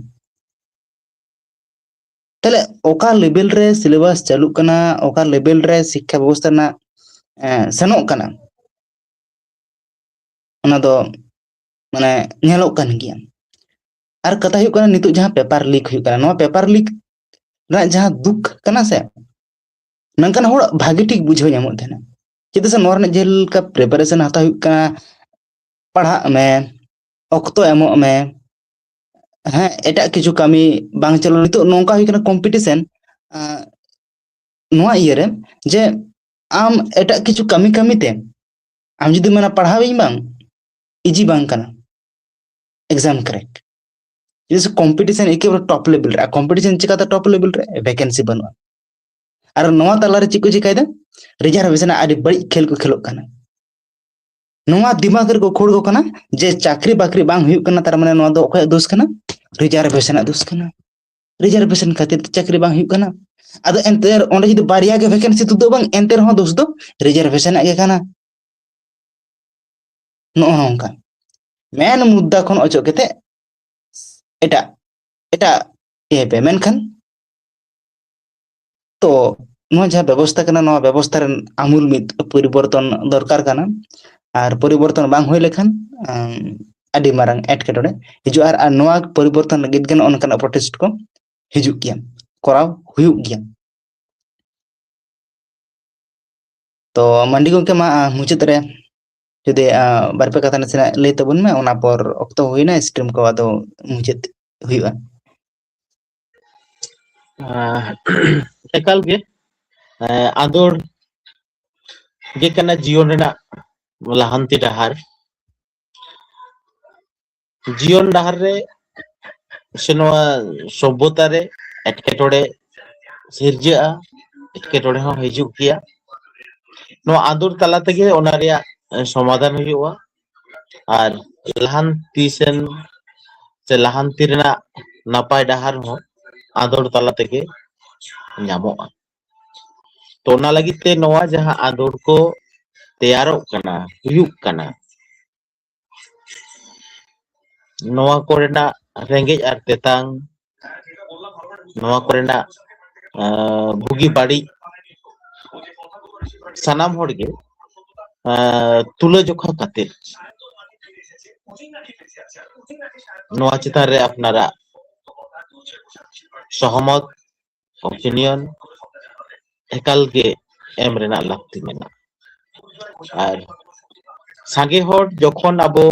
ᱛᱟᱦᱞᱮ ᱚᱠᱟ ᱞᱮᱵᱮᱞ ᱨᱮ ᱥᱤᱞᱮᱵᱟᱥ ᱪᱟᱹᱞᱩᱜ ᱠᱟᱱᱟ, ᱚᱠᱟ ᱞᱮᱵᱮᱞ ᱨᱮ ᱥᱤᱠᱠᱷᱟ ᱵᱮᱵᱚᱥᱛᱷᱟ ᱨᱮᱱᱟᱜ ᱮᱸ, ᱥᱮᱱᱚᱜ ᱠᱟᱱᱟ, ᱚᱱᱟ ᱫᱚ ᱢᱟᱱᱮ ᱧᱮᱞᱚᱜ ᱠᱟᱱ ᱜᱮᱭᱟ᱾ ᱟᱨ ᱠᱟᱛᱷᱟ ᱦᱩᱭᱩᱜ ᱠᱟᱱᱟ, ᱱᱤᱛᱚᱜ ᱡᱟᱦᱟᱸ ᱯᱮᱯᱟᱨ ᱞᱤᱠ ᱦᱩᱭᱩᱜ ᱠᱟᱱᱟ, ᱱᱚᱣᱟ ᱯᱮᱯᱟᱨ ᱞᱤᱠ ᱨᱮᱱᱟᱜ ᱡᱟᱦᱟᱸ ᱫᱩᱠ ᱠᱟᱱᱟ ᱥᱮ, ᱱᱚᱝᱠᱟᱱ ᱦᱚᱲ ᱵᱷᱟᱜᱮ ᱴᱷᱤᱠ ᱵᱩᱡᱷᱟᱹᱣ ᱧᱟᱢᱚᱜ ᱛᱟᱦᱮᱱᱟ᱾ ᱪᱮᱫᱟᱜ ᱥᱮ ᱱᱚᱣᱟ ᱨᱮᱱᱟᱜ ᱡᱮᱞᱮᱠᱟ ᱯᱨᱤᱯᱟᱨᱮᱥᱚᱱ ᱦᱟᱛᱟᱣ ᱦᱩᱭᱩᱜ ᱠᱟᱱᱟ, ᱯᱟᱲᱦᱟᱜ ᱢᱮ, ᱚᱠᱛᱚ ᱮᱢᱚᱜ ᱢᱮ, ᱦᱮᱸ, ᱮᱴᱟᱜ ᱠᱤᱪᱷᱩ ᱠᱟᱹᱢᱤ ᱵᱟᱝ ᱪᱟᱹᱞᱩ᱾ ᱱᱤᱛᱚᱜ ᱱᱚᱝᱠᱟ ᱦᱩᱭ ᱠᱟᱱᱟ ᱠᱚᱢᱯᱤᱴᱤᱥᱮᱱ, ᱟᱸ, ᱱᱚᱣᱟ ᱤᱭᱟᱹᱨᱮ, ᱡᱮ ᱟᱢ ᱮᱴᱟᱜ ᱠᱤᱪᱷᱩ ᱠᱟᱹᱢᱤ ᱠᱟᱹᱢᱤ ᱛᱮ ᱟᱢ ᱡᱩᱫᱤ ᱢᱮᱱᱟ ᱯᱟᱲᱦᱟᱣ ᱤᱧ ᱵᱟᱝ, ᱤᱡᱤ ᱵᱟᱝ ᱠᱟᱱᱟ ᱮᱠᱡᱟᱢ ᱠᱨᱮᱠ᱾ ᱪᱮᱫᱟᱜ ᱥᱮ ᱠᱚᱢᱯᱤᱴᱤᱥᱮᱱ ᱮᱠᱮᱵᱟᱨᱮ ᱴᱚᱯ ᱞᱮᱵᱮᱞ ᱨᱮ᱾ ᱟᱨ ᱠᱚᱢᱯᱤᱴᱤᱥᱮᱱ ᱪᱤᱠᱟᱛᱮ ᱴᱚᱯ ᱞᱮᱵᱮᱞ ᱨᱮ? ᱵᱷᱮᱠᱮᱱᱥᱤ ᱵᱟᱹᱱᱩᱜᱼᱟ᱾ ᱟᱨ ᱱᱚᱣᱟ ᱛᱟᱞᱟᱨᱮ ᱪᱮᱫ ᱠᱚ ᱪᱤᱠᱟᱭᱮᱫᱟ? ᱨᱤᱡᱟᱨᱵᱷᱮᱥᱚᱱ ᱟᱹᱰᱤ ᱵᱟᱹᱲᱤᱡ ᱠᱷᱮᱞ ᱠᱚ ᱠᱷᱮᱞᱚᱜ ᱠᱟᱱᱟ᱾ ᱱᱚᱣᱟ ᱫᱤᱢᱟᱜᱽ ᱨᱮᱠᱚ ᱠᱷᱳᱲ ᱠᱚ ᱠᱟᱱᱟ ᱡᱮ ᱪᱟᱹᱠᱨᱤ ᱵᱟᱹᱠᱨᱤ ᱵᱟᱝ ᱦᱩᱭᱩᱜ ᱠᱟᱱᱟ, ᱛᱟᱨ ᱢᱟᱱᱮ ᱱᱚᱣᱟ ᱫᱚ ᱚᱠᱚᱭᱟᱜ ᱫᱳᱥ ᱠᱟᱱᱟ? ᱨᱤᱡᱟᱨᱵᱷᱮᱥᱚᱱᱟᱜ ᱫᱳᱥ ᱠᱟᱱᱟ᱾ ᱨᱤᱡᱟᱨᱵᱷᱮᱥᱚᱱ ᱠᱷᱟᱹᱛᱤᱨ ᱛᱮ ᱪᱟᱹᱠᱨᱤ ᱵᱟᱝ ᱦᱩᱭᱩᱜ ᱠᱟᱱᱟ᱾ ᱟᱫᱚ ᱮᱱᱛᱮ ᱚᱸᱰᱮ ᱡᱩᱫᱤ ᱵᱟᱨᱭᱟ ᱜᱮ ᱵᱷᱮᱠᱮᱱᱥᱤ ᱛᱩᱫᱩᱜ ᱵᱟᱝ, ᱮᱱᱛᱮ ᱨᱮᱦᱚᱸ ᱫᱳᱥ ᱫᱚ ᱨᱤᱡᱟᱨᱵᱷᱮᱥᱚᱱᱟᱜ ᱜᱮ ᱠᱟᱱᱟ᱾ ᱱᱚᱜᱼᱚ ᱱᱚᱝᱠᱟ ᱢᱮᱱ ᱢᱩᱫᱽᱫᱟ ᱠᱷᱚᱱ ᱚᱪᱚᱜ ᱠᱟᱛᱮ ᱮᱴᱟᱜ ᱮᱴᱟᱜ ᱤᱭᱟᱹ ᱯᱮ᱾ ᱢᱮᱱᱠᱷᱟᱱ ᱛᱚ ᱱᱚᱣᱟ ᱡᱟᱦᱟᱸ ᱵᱮᱵᱚᱥᱛᱷᱟ ᱠᱟᱱᱟ, ᱱᱚᱣᱟ ᱵᱮᱵᱚᱥᱛᱷᱟ ᱨᱮ ᱟᱢᱩᱞ ᱢᱤᱫ ᱯᱚᱨᱤᱵᱚᱨᱛᱚᱱ ᱫᱚᱨᱠᱟᱨ ᱠᱟᱱᱟ᱾ ᱟᱨ ᱯᱚᱨᱤᱵᱚᱨᱛᱚᱱ ᱵᱟᱝ ᱦᱩᱭ ᱞᱮᱠᱷᱟᱱ, ᱟᱢ, ᱟᱹᱰᱤ ᱢᱟᱨᱟᱝ ᱮᱴᱠᱮᱴᱚᱬᱮ ᱦᱤᱡᱩᱜᱼᱟ᱾ ᱟᱨ, ᱟᱨ ᱱᱚᱣᱟ ᱯᱚᱨᱤᱵᱚᱨᱛᱚᱱ ᱞᱟᱹᱜᱤᱫ ᱜᱮ ᱱᱚᱜᱼᱚ ᱱᱚᱝᱠᱟᱱᱟᱜ ᱯᱨᱚᱴᱮᱥᱴ ᱠᱚ ᱦᱤᱡᱩᱜ ᱜᱮᱭᱟ, ᱠᱚᱨᱟᱣ ᱦᱩᱭᱩᱜ ᱜᱮᱭᱟ᱾ ᱛᱚ ᱢᱟᱱᱰᱤ ᱜᱚᱢᱠᱮ, ᱢᱟ, ᱟ, ᱢᱩᱪᱟᱹᱫ ᱨᱮ ᱡᱩᱫᱤ, ᱟ, ᱵᱟᱨᱯᱮ ᱠᱟᱛᱷᱟ ᱱᱟᱥᱮᱱᱟᱜ ᱞᱟᱹᱭ ᱛᱟᱵᱚᱱ ᱢᱮ, ᱚᱱᱟ ᱯᱚᱨ ᱚᱠᱛᱚ ᱦᱩᱭᱱᱟ, ᱥᱴᱨᱤᱢ ᱠᱚ ᱟᱫᱚ ᱢᱩᱪᱟᱹᱫ ᱦᱩᱭᱩᱜᱼᱟ᱾ ᱟᱸ, ᱮᱠᱟᱞ ᱜᱮ, ᱮᱸ, ᱟᱸᱫᱳᱲ ᱜᱮ ᱠᱟᱱᱟ ᱡᱤᱭᱚᱱ ᱨᱮᱱᱟᱜ ᱞᱟᱦᱟᱱᱛᱤ ᱰᱟᱦᱟᱨ᱾ ᱡᱤᱭᱚᱱ ᱰᱟᱦᱟᱨ ᱨᱮ ᱥᱮ ᱱᱚᱣᱟ ᱥᱚᱵᱷᱚᱛᱟ ᱨᱮ ᱮᱴᱠᱮᱴᱚᱬᱮ ᱥᱤᱨᱡᱟᱹᱜᱼᱟ, ᱮᱴᱠᱮᱴᱚᱬᱮ ᱦᱚᱸ ᱦᱤᱡᱩᱜ ᱜᱮᱭᱟ᱾ ᱱᱚᱣᱟ ᱟᱸᱫᱳᱲ ᱛᱟᱞᱟ ᱛᱮᱜᱮ ᱚᱱᱟ ᱨᱮᱭᱟᱜ, ᱮ, ᱥᱚᱢᱟᱫᱷᱟᱱ ᱦᱩᱭᱩᱜᱼᱟ᱾ ᱟᱨ ᱞᱟᱦᱟᱱᱛᱤ ᱥᱮᱱ ᱥᱮ ᱞᱟᱦᱟᱱᱛᱤ ᱨᱮᱱᱟᱜ ᱱᱟᱯᱟᱭ ᱰᱟᱦᱟᱨ ᱦᱚᱸ ᱟᱸᱫᱳᱲ ᱛᱟᱞᱟ ᱛᱮᱜᱮ ᱧᱟᱢᱚᱜᱼᱟ᱾ ᱛᱚ, ᱚᱱᱟ ᱞᱟᱹᱜᱤᱫ ᱛᱮ ᱱᱚᱣᱟ ᱡᱟᱦᱟᱸ ᱟᱸᱫᱳᱲ ᱠᱚ ᱛᱮᱭᱟᱨᱚᱜ ᱠᱟᱱᱟ, ᱦᱩᱭᱩᱜ ᱠᱟᱱᱟ, ᱱᱚᱣᱟ ᱠᱚᱨᱮᱱᱟᱜ ᱨᱮᱸᱜᱮᱡ ᱟᱨ ᱛᱮᱛᱟᱝ, ᱱᱚᱣᱟ ᱠᱚᱨᱮᱱᱟᱜ, ᱟᱸ, ᱵᱩᱜᱤ ᱵᱟᱹᱲᱤᱡ, ᱥᱟᱱᱟᱢ ᱦᱚᱲ ᱜᱮ ᱛᱩᱞᱟᱹᱡᱚᱠᱷᱟ ᱠᱟᱛᱮ ᱱᱚᱣᱟ ᱪᱮᱛᱟᱱ ᱨᱮ ᱟᱯᱱᱟᱨᱟᱜ ᱥᱚᱦᱚᱢᱚᱛ, ᱚᱯᱤᱱᱤᱭᱚᱱ ᱮᱠᱟᱞ ᱜᱮ ᱮᱢ ᱨᱮᱱᱟᱜ ᱞᱟᱹᱠᱛᱤ ᱢᱮᱱᱟᱜᱼᱟ᱾ ᱟᱨ ᱥᱟᱸᱜᱮ ᱦᱚᱲ ᱡᱚᱠᱷᱚᱱ ᱟᱵᱚ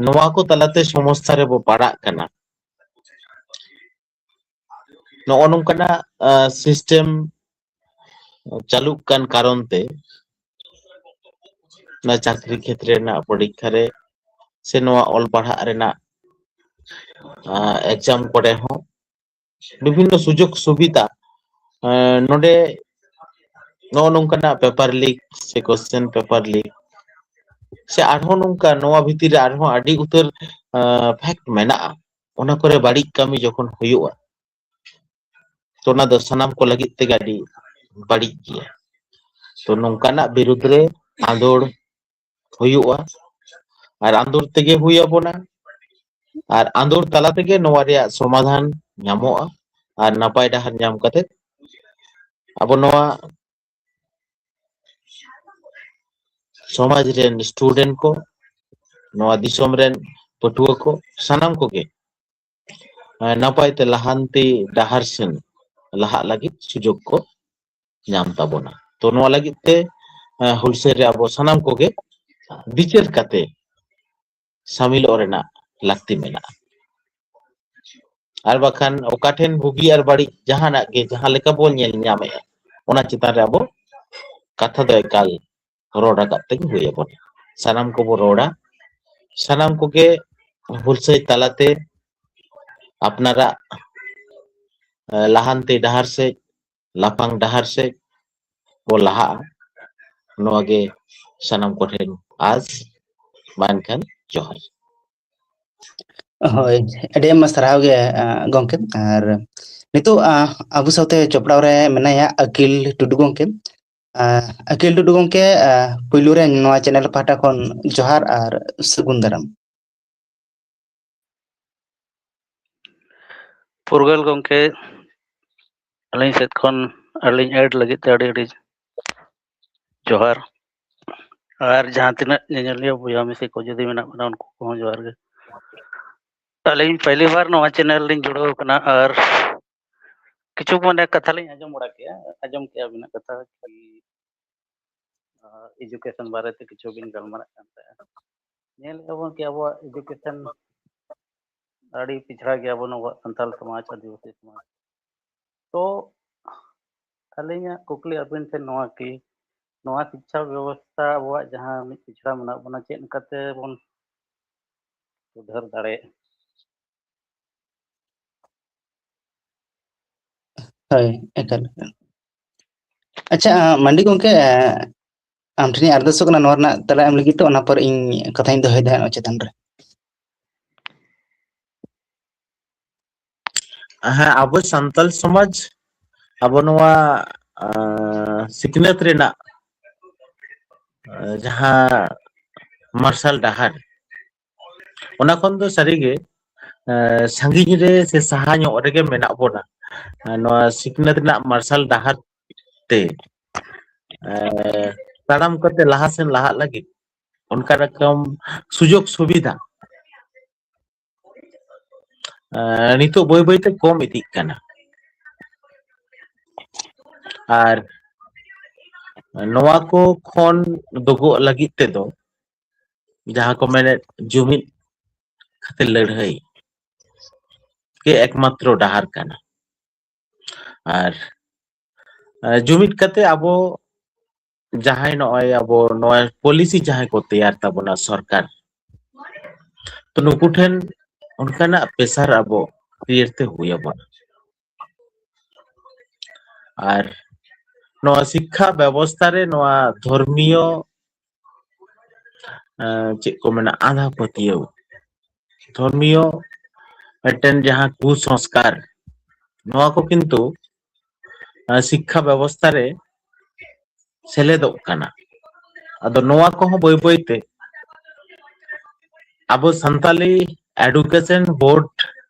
ᱱᱚᱣᱟ ᱠᱚ ᱛᱟᱞᱟᱛᱮ ᱥᱚᱢᱚᱥᱥᱟ ᱨᱮᱵᱚ ᱯᱟᱲᱟᱜ ᱠᱟᱱᱟ, ᱱᱚᱜᱼᱚ ᱱᱚᱝᱠᱟᱱᱟᱜ ᱥᱤᱥᱴᱮᱢ ᱪᱟᱹᱞᱩᱜ ᱠᱟᱱ ᱠᱟᱨᱚᱱ ᱛᱮ ᱚᱱᱟ ᱪᱟᱹᱠᱨᱤ ᱠᱷᱮᱛᱨᱮ ᱨᱮᱱᱟᱜ ᱯᱚᱨᱤᱠᱠᱷᱟ ᱨᱮ ᱥᱮ ᱱᱚᱣᱟ ᱚᱞ ᱯᱟᱲᱦᱟᱜ ᱨᱮᱱᱟᱜ ᱮᱠᱡᱟᱢ ᱠᱚᱨᱮ ᱦᱚᱸ ᱵᱤᱵᱷᱤᱱᱱᱚ ᱥᱩᱡᱳᱜᱽ ᱥᱩᱵᱤᱫᱷᱟ ᱱᱚᱰᱮ ᱱᱚᱜᱼᱚ ᱱᱚᱝᱠᱟᱱᱟᱜ ᱯᱮᱯᱟᱨ ᱞᱤᱠ ᱥᱮ ᱠᱚᱥᱪᱮᱱ ᱯᱮᱯᱟᱨ ᱞᱤᱠ ᱥᱮ ᱟᱨᱦᱚᱸ ᱱᱚᱝᱠᱟ ᱱᱚᱣᱟ ᱵᱷᱤᱛᱤᱨ ᱨᱮ ᱟᱨᱦᱚᱸ ᱟᱹᱰᱤ ᱩᱛᱟᱹᱨ ᱯᱷᱮᱠᱴ ᱢᱮᱱᱟᱜᱼᱟ, ᱚᱱᱟ ᱠᱚᱨᱮ ᱵᱟᱹᱲᱤᱡ ᱠᱟᱹᱢᱤ ᱡᱚᱠᱷᱚᱱ ᱦᱩᱭᱩᱜᱼᱟ, ᱛᱚ ᱚᱱᱟ ᱫᱚ ᱥᱟᱱᱟᱢ ᱠᱚ ᱞᱟᱹᱜᱤᱫ ᱛᱮᱜᱮ ᱟᱹᱰᱤ ᱵᱟᱹᱲᱤᱡ ᱜᱮᱭᱟ᱾ ᱛᱚ ᱱᱚᱝᱠᱟᱱᱟᱜ ᱵᱤᱨᱩᱫᱽ ᱨᱮ ᱟᱸᱫᱳᱲ ᱦᱩᱭᱩᱜᱼᱟ, ᱟᱨ ᱟᱸᱫᱳᱲ ᱛᱮᱜᱮ ᱦᱩᱭ ᱟᱵᱚᱱᱟ, ᱟᱨ ᱟᱸᱫᱳᱲ ᱛᱟᱞᱟ ᱛᱮᱜᱮ ᱱᱚᱣᱟ ᱨᱮᱭᱟᱜ ᱥᱚᱢᱟᱫᱷᱟᱱ ᱧᱟᱢᱚᱜᱼᱟ᱾ ᱟᱨ ᱱᱟᱯᱟᱭ ᱰᱟᱦᱟᱨ ᱧᱟᱢ ᱠᱟᱛᱮ ᱟᱵᱚ ᱱᱚᱣᱟ ᱥᱚᱢᱟᱡᱽ ᱨᱮᱱ ᱥᱴᱩᱰᱮᱱᱴ ᱠᱚ, ᱱᱚᱣᱟ ᱫᱤᱥᱚᱢ ᱨᱮᱱ ᱯᱟᱹᱴᱷᱩᱣᱟᱹ ᱠᱚ, ᱥᱟᱱᱟᱢ ᱠᱚᱜᱮ ᱱᱟᱯᱟᱭ ᱛᱮ ᱞᱟᱦᱟᱱᱛᱤ ᱰᱟᱦᱟᱨ ᱥᱮᱱ ᱞᱟᱦᱟᱜ ᱞᱟᱹᱜᱤᱫ ᱥᱩᱡᱳᱜᱽ ᱠᱚ ᱧᱟᱢ ᱛᱟᱵᱚᱱᱟ᱾ ᱛᱚ ᱱᱚᱣᱟ ᱞᱟᱹᱜᱤᱫ ᱛᱮ ᱦᱩᱞᱥᱟᱹᱭ ᱨᱮ ᱟᱵᱚ ᱥᱟᱱᱟᱢ ᱠᱚᱜᱮ ᱵᱤᱪᱟᱹᱨ ᱠᱟᱛᱮ ᱥᱟᱢᱤᱞᱚᱜ ᱨᱮᱱᱟᱜ ᱞᱟᱹᱠᱛᱤ ᱢᱮᱱᱟᱜᱼᱟ᱾ ᱟᱨ ᱵᱟᱠᱷᱟᱱ ᱚᱠᱟ ᱴᱷᱮᱱ ᱵᱩᱜᱤ ᱟᱨ ᱵᱟᱹᱲᱤᱡ ᱡᱟᱦᱟᱱᱟᱜ ᱜᱮ ᱡᱟᱦᱟᱸ ᱞᱮᱠᱟ ᱵᱚᱱ ᱧᱮᱞ ᱧᱟᱢᱮᱫᱼᱟ, ᱚᱱᱟ ᱪᱮᱛᱟᱱ ᱨᱮ ᱟᱵᱚ ᱠᱟᱛᱷᱟ ᱫᱚ ᱮᱠᱟᱞ ᱨᱚᱲ ᱨᱟᱠᱟᱵ ᱛᱮᱜᱮ ᱦᱩᱭ ᱟᱵᱚᱱᱟ᱾ ᱥᱟᱱᱟᱢ ᱠᱚᱵᱚ ᱨᱚᱲᱟ, ᱥᱟᱱᱟᱢ ᱠᱚᱜᱮ ᱦᱩᱞᱥᱟᱹᱭ ᱛᱟᱞᱟᱛᱮ ᱟᱯᱱᱟᱨᱟᱜ ᱞᱟᱦᱟᱱᱛᱤ ᱰᱟᱦᱟᱨ ᱥᱮᱫ, ᱞᱟᱯᱷᱟᱝ ᱰᱟᱦᱟᱨ ᱥᱮᱫ ᱵᱚ ᱞᱟᱦᱟᱜᱼᱟ᱾ ᱱᱚᱣᱟ ᱜᱮ ᱥᱟᱱᱟᱢ ᱠᱚᱴᱷᱮᱱ ᱟᱸᱥ, ᱢᱟ ᱮᱱᱠᱷᱟᱱ ᱡᱚᱦᱟᱨ᱾ ᱦᱳᱭ, ᱟᱹᱰᱤ ᱟᱭᱢᱟ ᱥᱟᱨᱦᱟᱣ ᱜᱮ ᱜᱚᱢᱠᱮ᱾ ᱟᱨ ᱱᱤᱛᱚᱜ ᱟᱵᱚ ᱥᱟᱶᱛᱮ ᱡᱚᱯᱲᱟᱣ ᱨᱮ ᱢᱮᱱᱟᱭᱟ ᱟᱹᱠᱤᱞ ᱴᱩᱰᱩ ᱜᱚᱢᱠᱮ᱾ ᱟᱹᱠᱤᱞ ᱴᱩᱰᱩ ᱜᱚᱢᱠᱮ, ᱯᱩᱭᱞᱩ ᱨᱮ ᱱᱚᱣᱟ ᱪᱮᱱᱮᱞ ᱯᱟᱦᱴᱟ ᱠᱷᱚᱱ ᱡᱚᱦᱟᱨ ᱟᱨ ᱥᱟᱹᱜᱩᱱ ᱫᱟᱨᱟᱢ᱾ ᱯᱷᱩᱨᱜᱟᱹᱞ ᱜᱚᱢᱠᱮ, ᱟᱹᱞᱤᱧ ᱥᱮᱫ ᱠᱷᱚᱱ ᱟᱹᱞᱤᱧ ᱮᱰ ᱞᱟᱹᱜᱤᱫ ᱛᱮ ᱟᱹᱰᱤ ᱟᱹᱰᱤ ᱡᱚᱦᱟᱨ᱾ ᱟᱨ ᱡᱟᱦᱟᱸ ᱛᱤᱱᱟᱹᱜ ᱧᱮᱧᱮᱞᱤᱭᱟᱹ ᱵᱚᱭᱦᱟ ᱢᱤᱥᱤ ᱠᱚ ᱡᱩᱫᱤ ᱢᱮᱱᱟᱜ ᱵᱚᱱᱟ, ᱩᱱᱠᱩ ᱠᱚᱦᱚᱸ ᱡᱚᱦᱟᱨ ᱜᱮ᱾ ᱟᱹᱞᱤᱧ ᱯᱮᱦᱞᱤ ᱵᱟᱨ ᱱᱚᱣᱟ ᱪᱮᱱᱮᱞ ᱞᱤᱧ ᱡᱩᱲᱟᱹᱣ ᱠᱟᱱᱟ, ᱟᱨ ᱠᱤᱪᱷᱩ ᱢᱟᱱᱮ ᱠᱟᱛᱷᱟ ᱞᱤᱧ ᱟᱸᱡᱚᱢ ᱵᱟᱲᱟ ᱠᱮᱜᱼᱟ, ᱟᱸᱡᱚᱢ ᱠᱮᱜᱼᱟ ᱟᱹᱵᱤᱱᱟᱜ ᱠᱟᱛᱷᱟ ᱠᱤ, ᱟᱨ ᱮᱡᱩᱠᱮᱥᱚᱱ ᱵᱟᱨᱮᱛᱮ ᱠᱤᱪᱷᱩ ᱵᱤᱱ ᱜᱟᱞᱢᱟᱨᱟᱜ ᱠᱟᱱ ᱛᱟᱦᱮᱸᱫ᱾ ᱧᱮᱞᱮᱫᱼᱟ ᱵᱚᱱ ᱠᱤ ᱟᱵᱚᱣᱟᱜ ᱮᱡᱩᱠᱮᱥᱚᱱ ᱟᱹᱰᱤ ᱯᱤᱪᱷᱲᱟ ᱜᱮᱭᱟ ᱵᱚᱱ, ᱟᱵᱚᱣᱟᱜ ᱥᱟᱱᱛᱟᱲ ᱥᱚᱢᱟᱡᱽ, ᱟᱹᱫᱤᱵᱟᱹᱥᱤ ᱥᱚᱢᱟᱡᱽ᱾ ᱛᱚ ᱟᱹᱞᱤᱧᱟᱜ ᱠᱩᱠᱞᱤ ᱟᱹᱵᱤᱱ ᱴᱷᱮᱱ ᱱᱚᱣᱟ ᱠᱤ, ᱱᱚᱣᱟ ᱥᱤᱠᱪᱷᱟ ᱵᱮᱵᱚᱥᱛᱷᱟ ᱟᱵᱚᱣᱟᱜ ᱡᱟᱦᱟᱸ ᱢᱤᱫ ᱯᱤᱪᱷᱲᱟ ᱢᱮᱱᱟᱜ ᱵᱚᱱᱟ, ᱪᱮᱫ ᱞᱮᱠᱟᱛᱮ ᱵᱚᱱ ᱥᱩᱫᱷᱟᱹᱨ ᱫᱟᱲᱮᱭᱟᱜᱼᱟ? ᱦᱳᱭ, ᱮᱠᱟᱞ, ᱮᱠᱟᱞ᱾ ᱟᱪᱪᱷᱟ, ᱢᱟᱱᱰᱤ ᱜᱚᱢᱠᱮ, ᱟᱢ ᱴᱷᱮᱱᱤᱧ ᱟᱨᱫᱟᱥᱚᱜ ᱠᱟᱱᱟ, ᱱᱚᱣᱟ ᱨᱮᱱᱟᱜ ᱛᱮᱞᱟ ᱮᱢ ᱞᱟᱹᱜᱤᱫ ᱛᱮ, ᱚᱱᱟ ᱯᱚᱨ ᱤᱧ ᱠᱟᱛᱷᱟᱧ ᱫᱚᱦᱚᱭᱮᱫᱟ ᱱᱚᱣᱟ ᱪᱮᱛᱟᱱ ᱨᱮ᱾ ᱦᱮᱸ, ᱟᱵᱚ ᱥᱟᱱᱛᱟᱲ ᱥᱚᱢᱟᱡᱽ, ᱟᱵᱚ ᱱᱚᱣᱟ ᱟᱸ, ᱥᱤᱠᱷᱱᱟᱹᱛ ᱨᱮᱱᱟᱜ ᱟᱸ, ᱡᱟᱦᱟᱸ ᱢᱟᱨᱥᱟᱞ ᱰᱟᱦᱟᱨ, ᱚᱱᱟ ᱠᱷᱚᱱ ᱫᱚ ᱥᱟᱹᱨᱤᱜᱮ ᱟᱸ, ᱥᱟᱺᱜᱤᱧ ᱨᱮ ᱥᱮ ᱥᱟᱦᱟ ᱧᱚᱜ ᱨᱮᱜᱮ ᱢᱮᱱᱟᱜ ᱵᱚᱱᱟ᱾ ᱟᱨ ᱱᱚᱣᱟ ᱥᱤᱠᱷᱱᱟᱹᱛ ᱨᱮᱱᱟᱜ ᱢᱟᱨᱥᱟᱞ ᱰᱟᱦᱟᱨ ᱛᱮ ᱟᱸ, ᱛᱟᱲᱟᱢ ᱠᱟᱛᱮ ᱞᱟᱦᱟ ᱥᱮᱱ ᱞᱟᱦᱟᱜ ᱞᱟᱹᱜᱤᱫ ᱚᱱᱠᱟ ᱨᱚᱠᱚᱢ ᱥᱩᱡᱳᱜᱽ ᱥᱩᱵᱤᱫᱷᱟ ᱟᱸ, ᱱᱤᱛᱚᱜ ᱵᱟᱹᱭ ᱵᱟᱹᱭᱛᱮ ᱠᱚᱢ ᱤᱫᱤᱜ ᱠᱟᱱᱟ᱾ ᱟᱨ ᱱᱚᱣᱟ ᱠᱚ ᱠᱷᱚᱱ ᱫᱩᱜᱚᱜ ᱞᱟᱹᱜᱤᱫ ᱛᱮᱫᱚ ᱡᱟᱦᱟᱸ ᱠᱚ ᱢᱮᱱᱮᱫ ᱡᱩᱢᱤᱫ ᱠᱷᱟᱹᱛᱤᱨ ᱞᱟᱹᱲᱦᱟᱹᱭ ᱜᱮ ᱮᱠᱢᱟᱛᱨᱚ ᱰᱟᱦᱟᱨ ᱠᱟᱱᱟ᱾ ᱟᱨ ᱟᱸ, ᱡᱩᱢᱤᱫ ᱠᱟᱛᱮ ᱟᱵᱚ ᱡᱟᱦᱟᱸᱭ ᱱᱚᱜᱼᱚᱭ ᱟᱵᱚ ᱱᱚᱣᱟ ᱯᱚᱞᱤᱥᱤ ᱡᱟᱦᱟᱸᱭ ᱠᱚ ᱛᱮᱭᱟᱨ ᱛᱟᱵᱚᱱᱟ ᱥᱚᱨᱠᱟᱨ, ᱛᱚ ᱱᱩᱠᱩ ᱴᱷᱮᱱ ᱚᱱᱠᱟᱱᱟᱜ ᱯᱮᱥᱟᱨ ᱟᱵᱚ ᱠᱨᱤᱭᱮᱴ ᱛᱮ ᱦᱩᱭ ᱟᱵᱚᱱᱟ᱾ ᱟᱨ ᱱᱚᱣᱟ ᱥᱤᱠᱠᱷᱟ ᱵᱮᱵᱚᱥᱛᱷᱟ ᱨᱮ ᱱᱚᱣᱟ ᱫᱷᱚᱨᱢᱤᱭᱚ ᱟᱸ, ᱪᱮᱫ ᱠᱚ ᱢᱮᱱᱟ, ᱟᱸᱫᱷᱟ ᱯᱟᱹᱛᱭᱟᱹᱣ, ᱫᱷᱚᱨᱢᱤᱭᱚ ᱢᱤᱫᱴᱮᱱ ᱡᱟᱦᱟᱸ ᱠᱩᱥᱚᱝᱥᱠᱟᱨ, ᱱᱚᱣᱟ ᱠᱚ ᱠᱤᱱᱛᱩ ᱟᱸ, ᱥᱤᱠᱠᱷᱟ ᱵᱮᱵᱚᱥᱛᱷᱟ ᱨᱮ ᱥᱮᱞᱮᱫᱚᱜ ᱠᱟᱱᱟ᱾ ᱟᱫᱚ ᱱᱚᱣᱟ ᱠᱚᱦᱚᱸ ᱵᱟᱹᱭ ᱵᱟᱹᱭᱛᱮ ᱟᱵᱚ ᱥᱟᱱᱛᱟᱞᱤ ᱮᱰᱩᱠᱮᱥᱚᱱ ᱵᱳᱨᱰ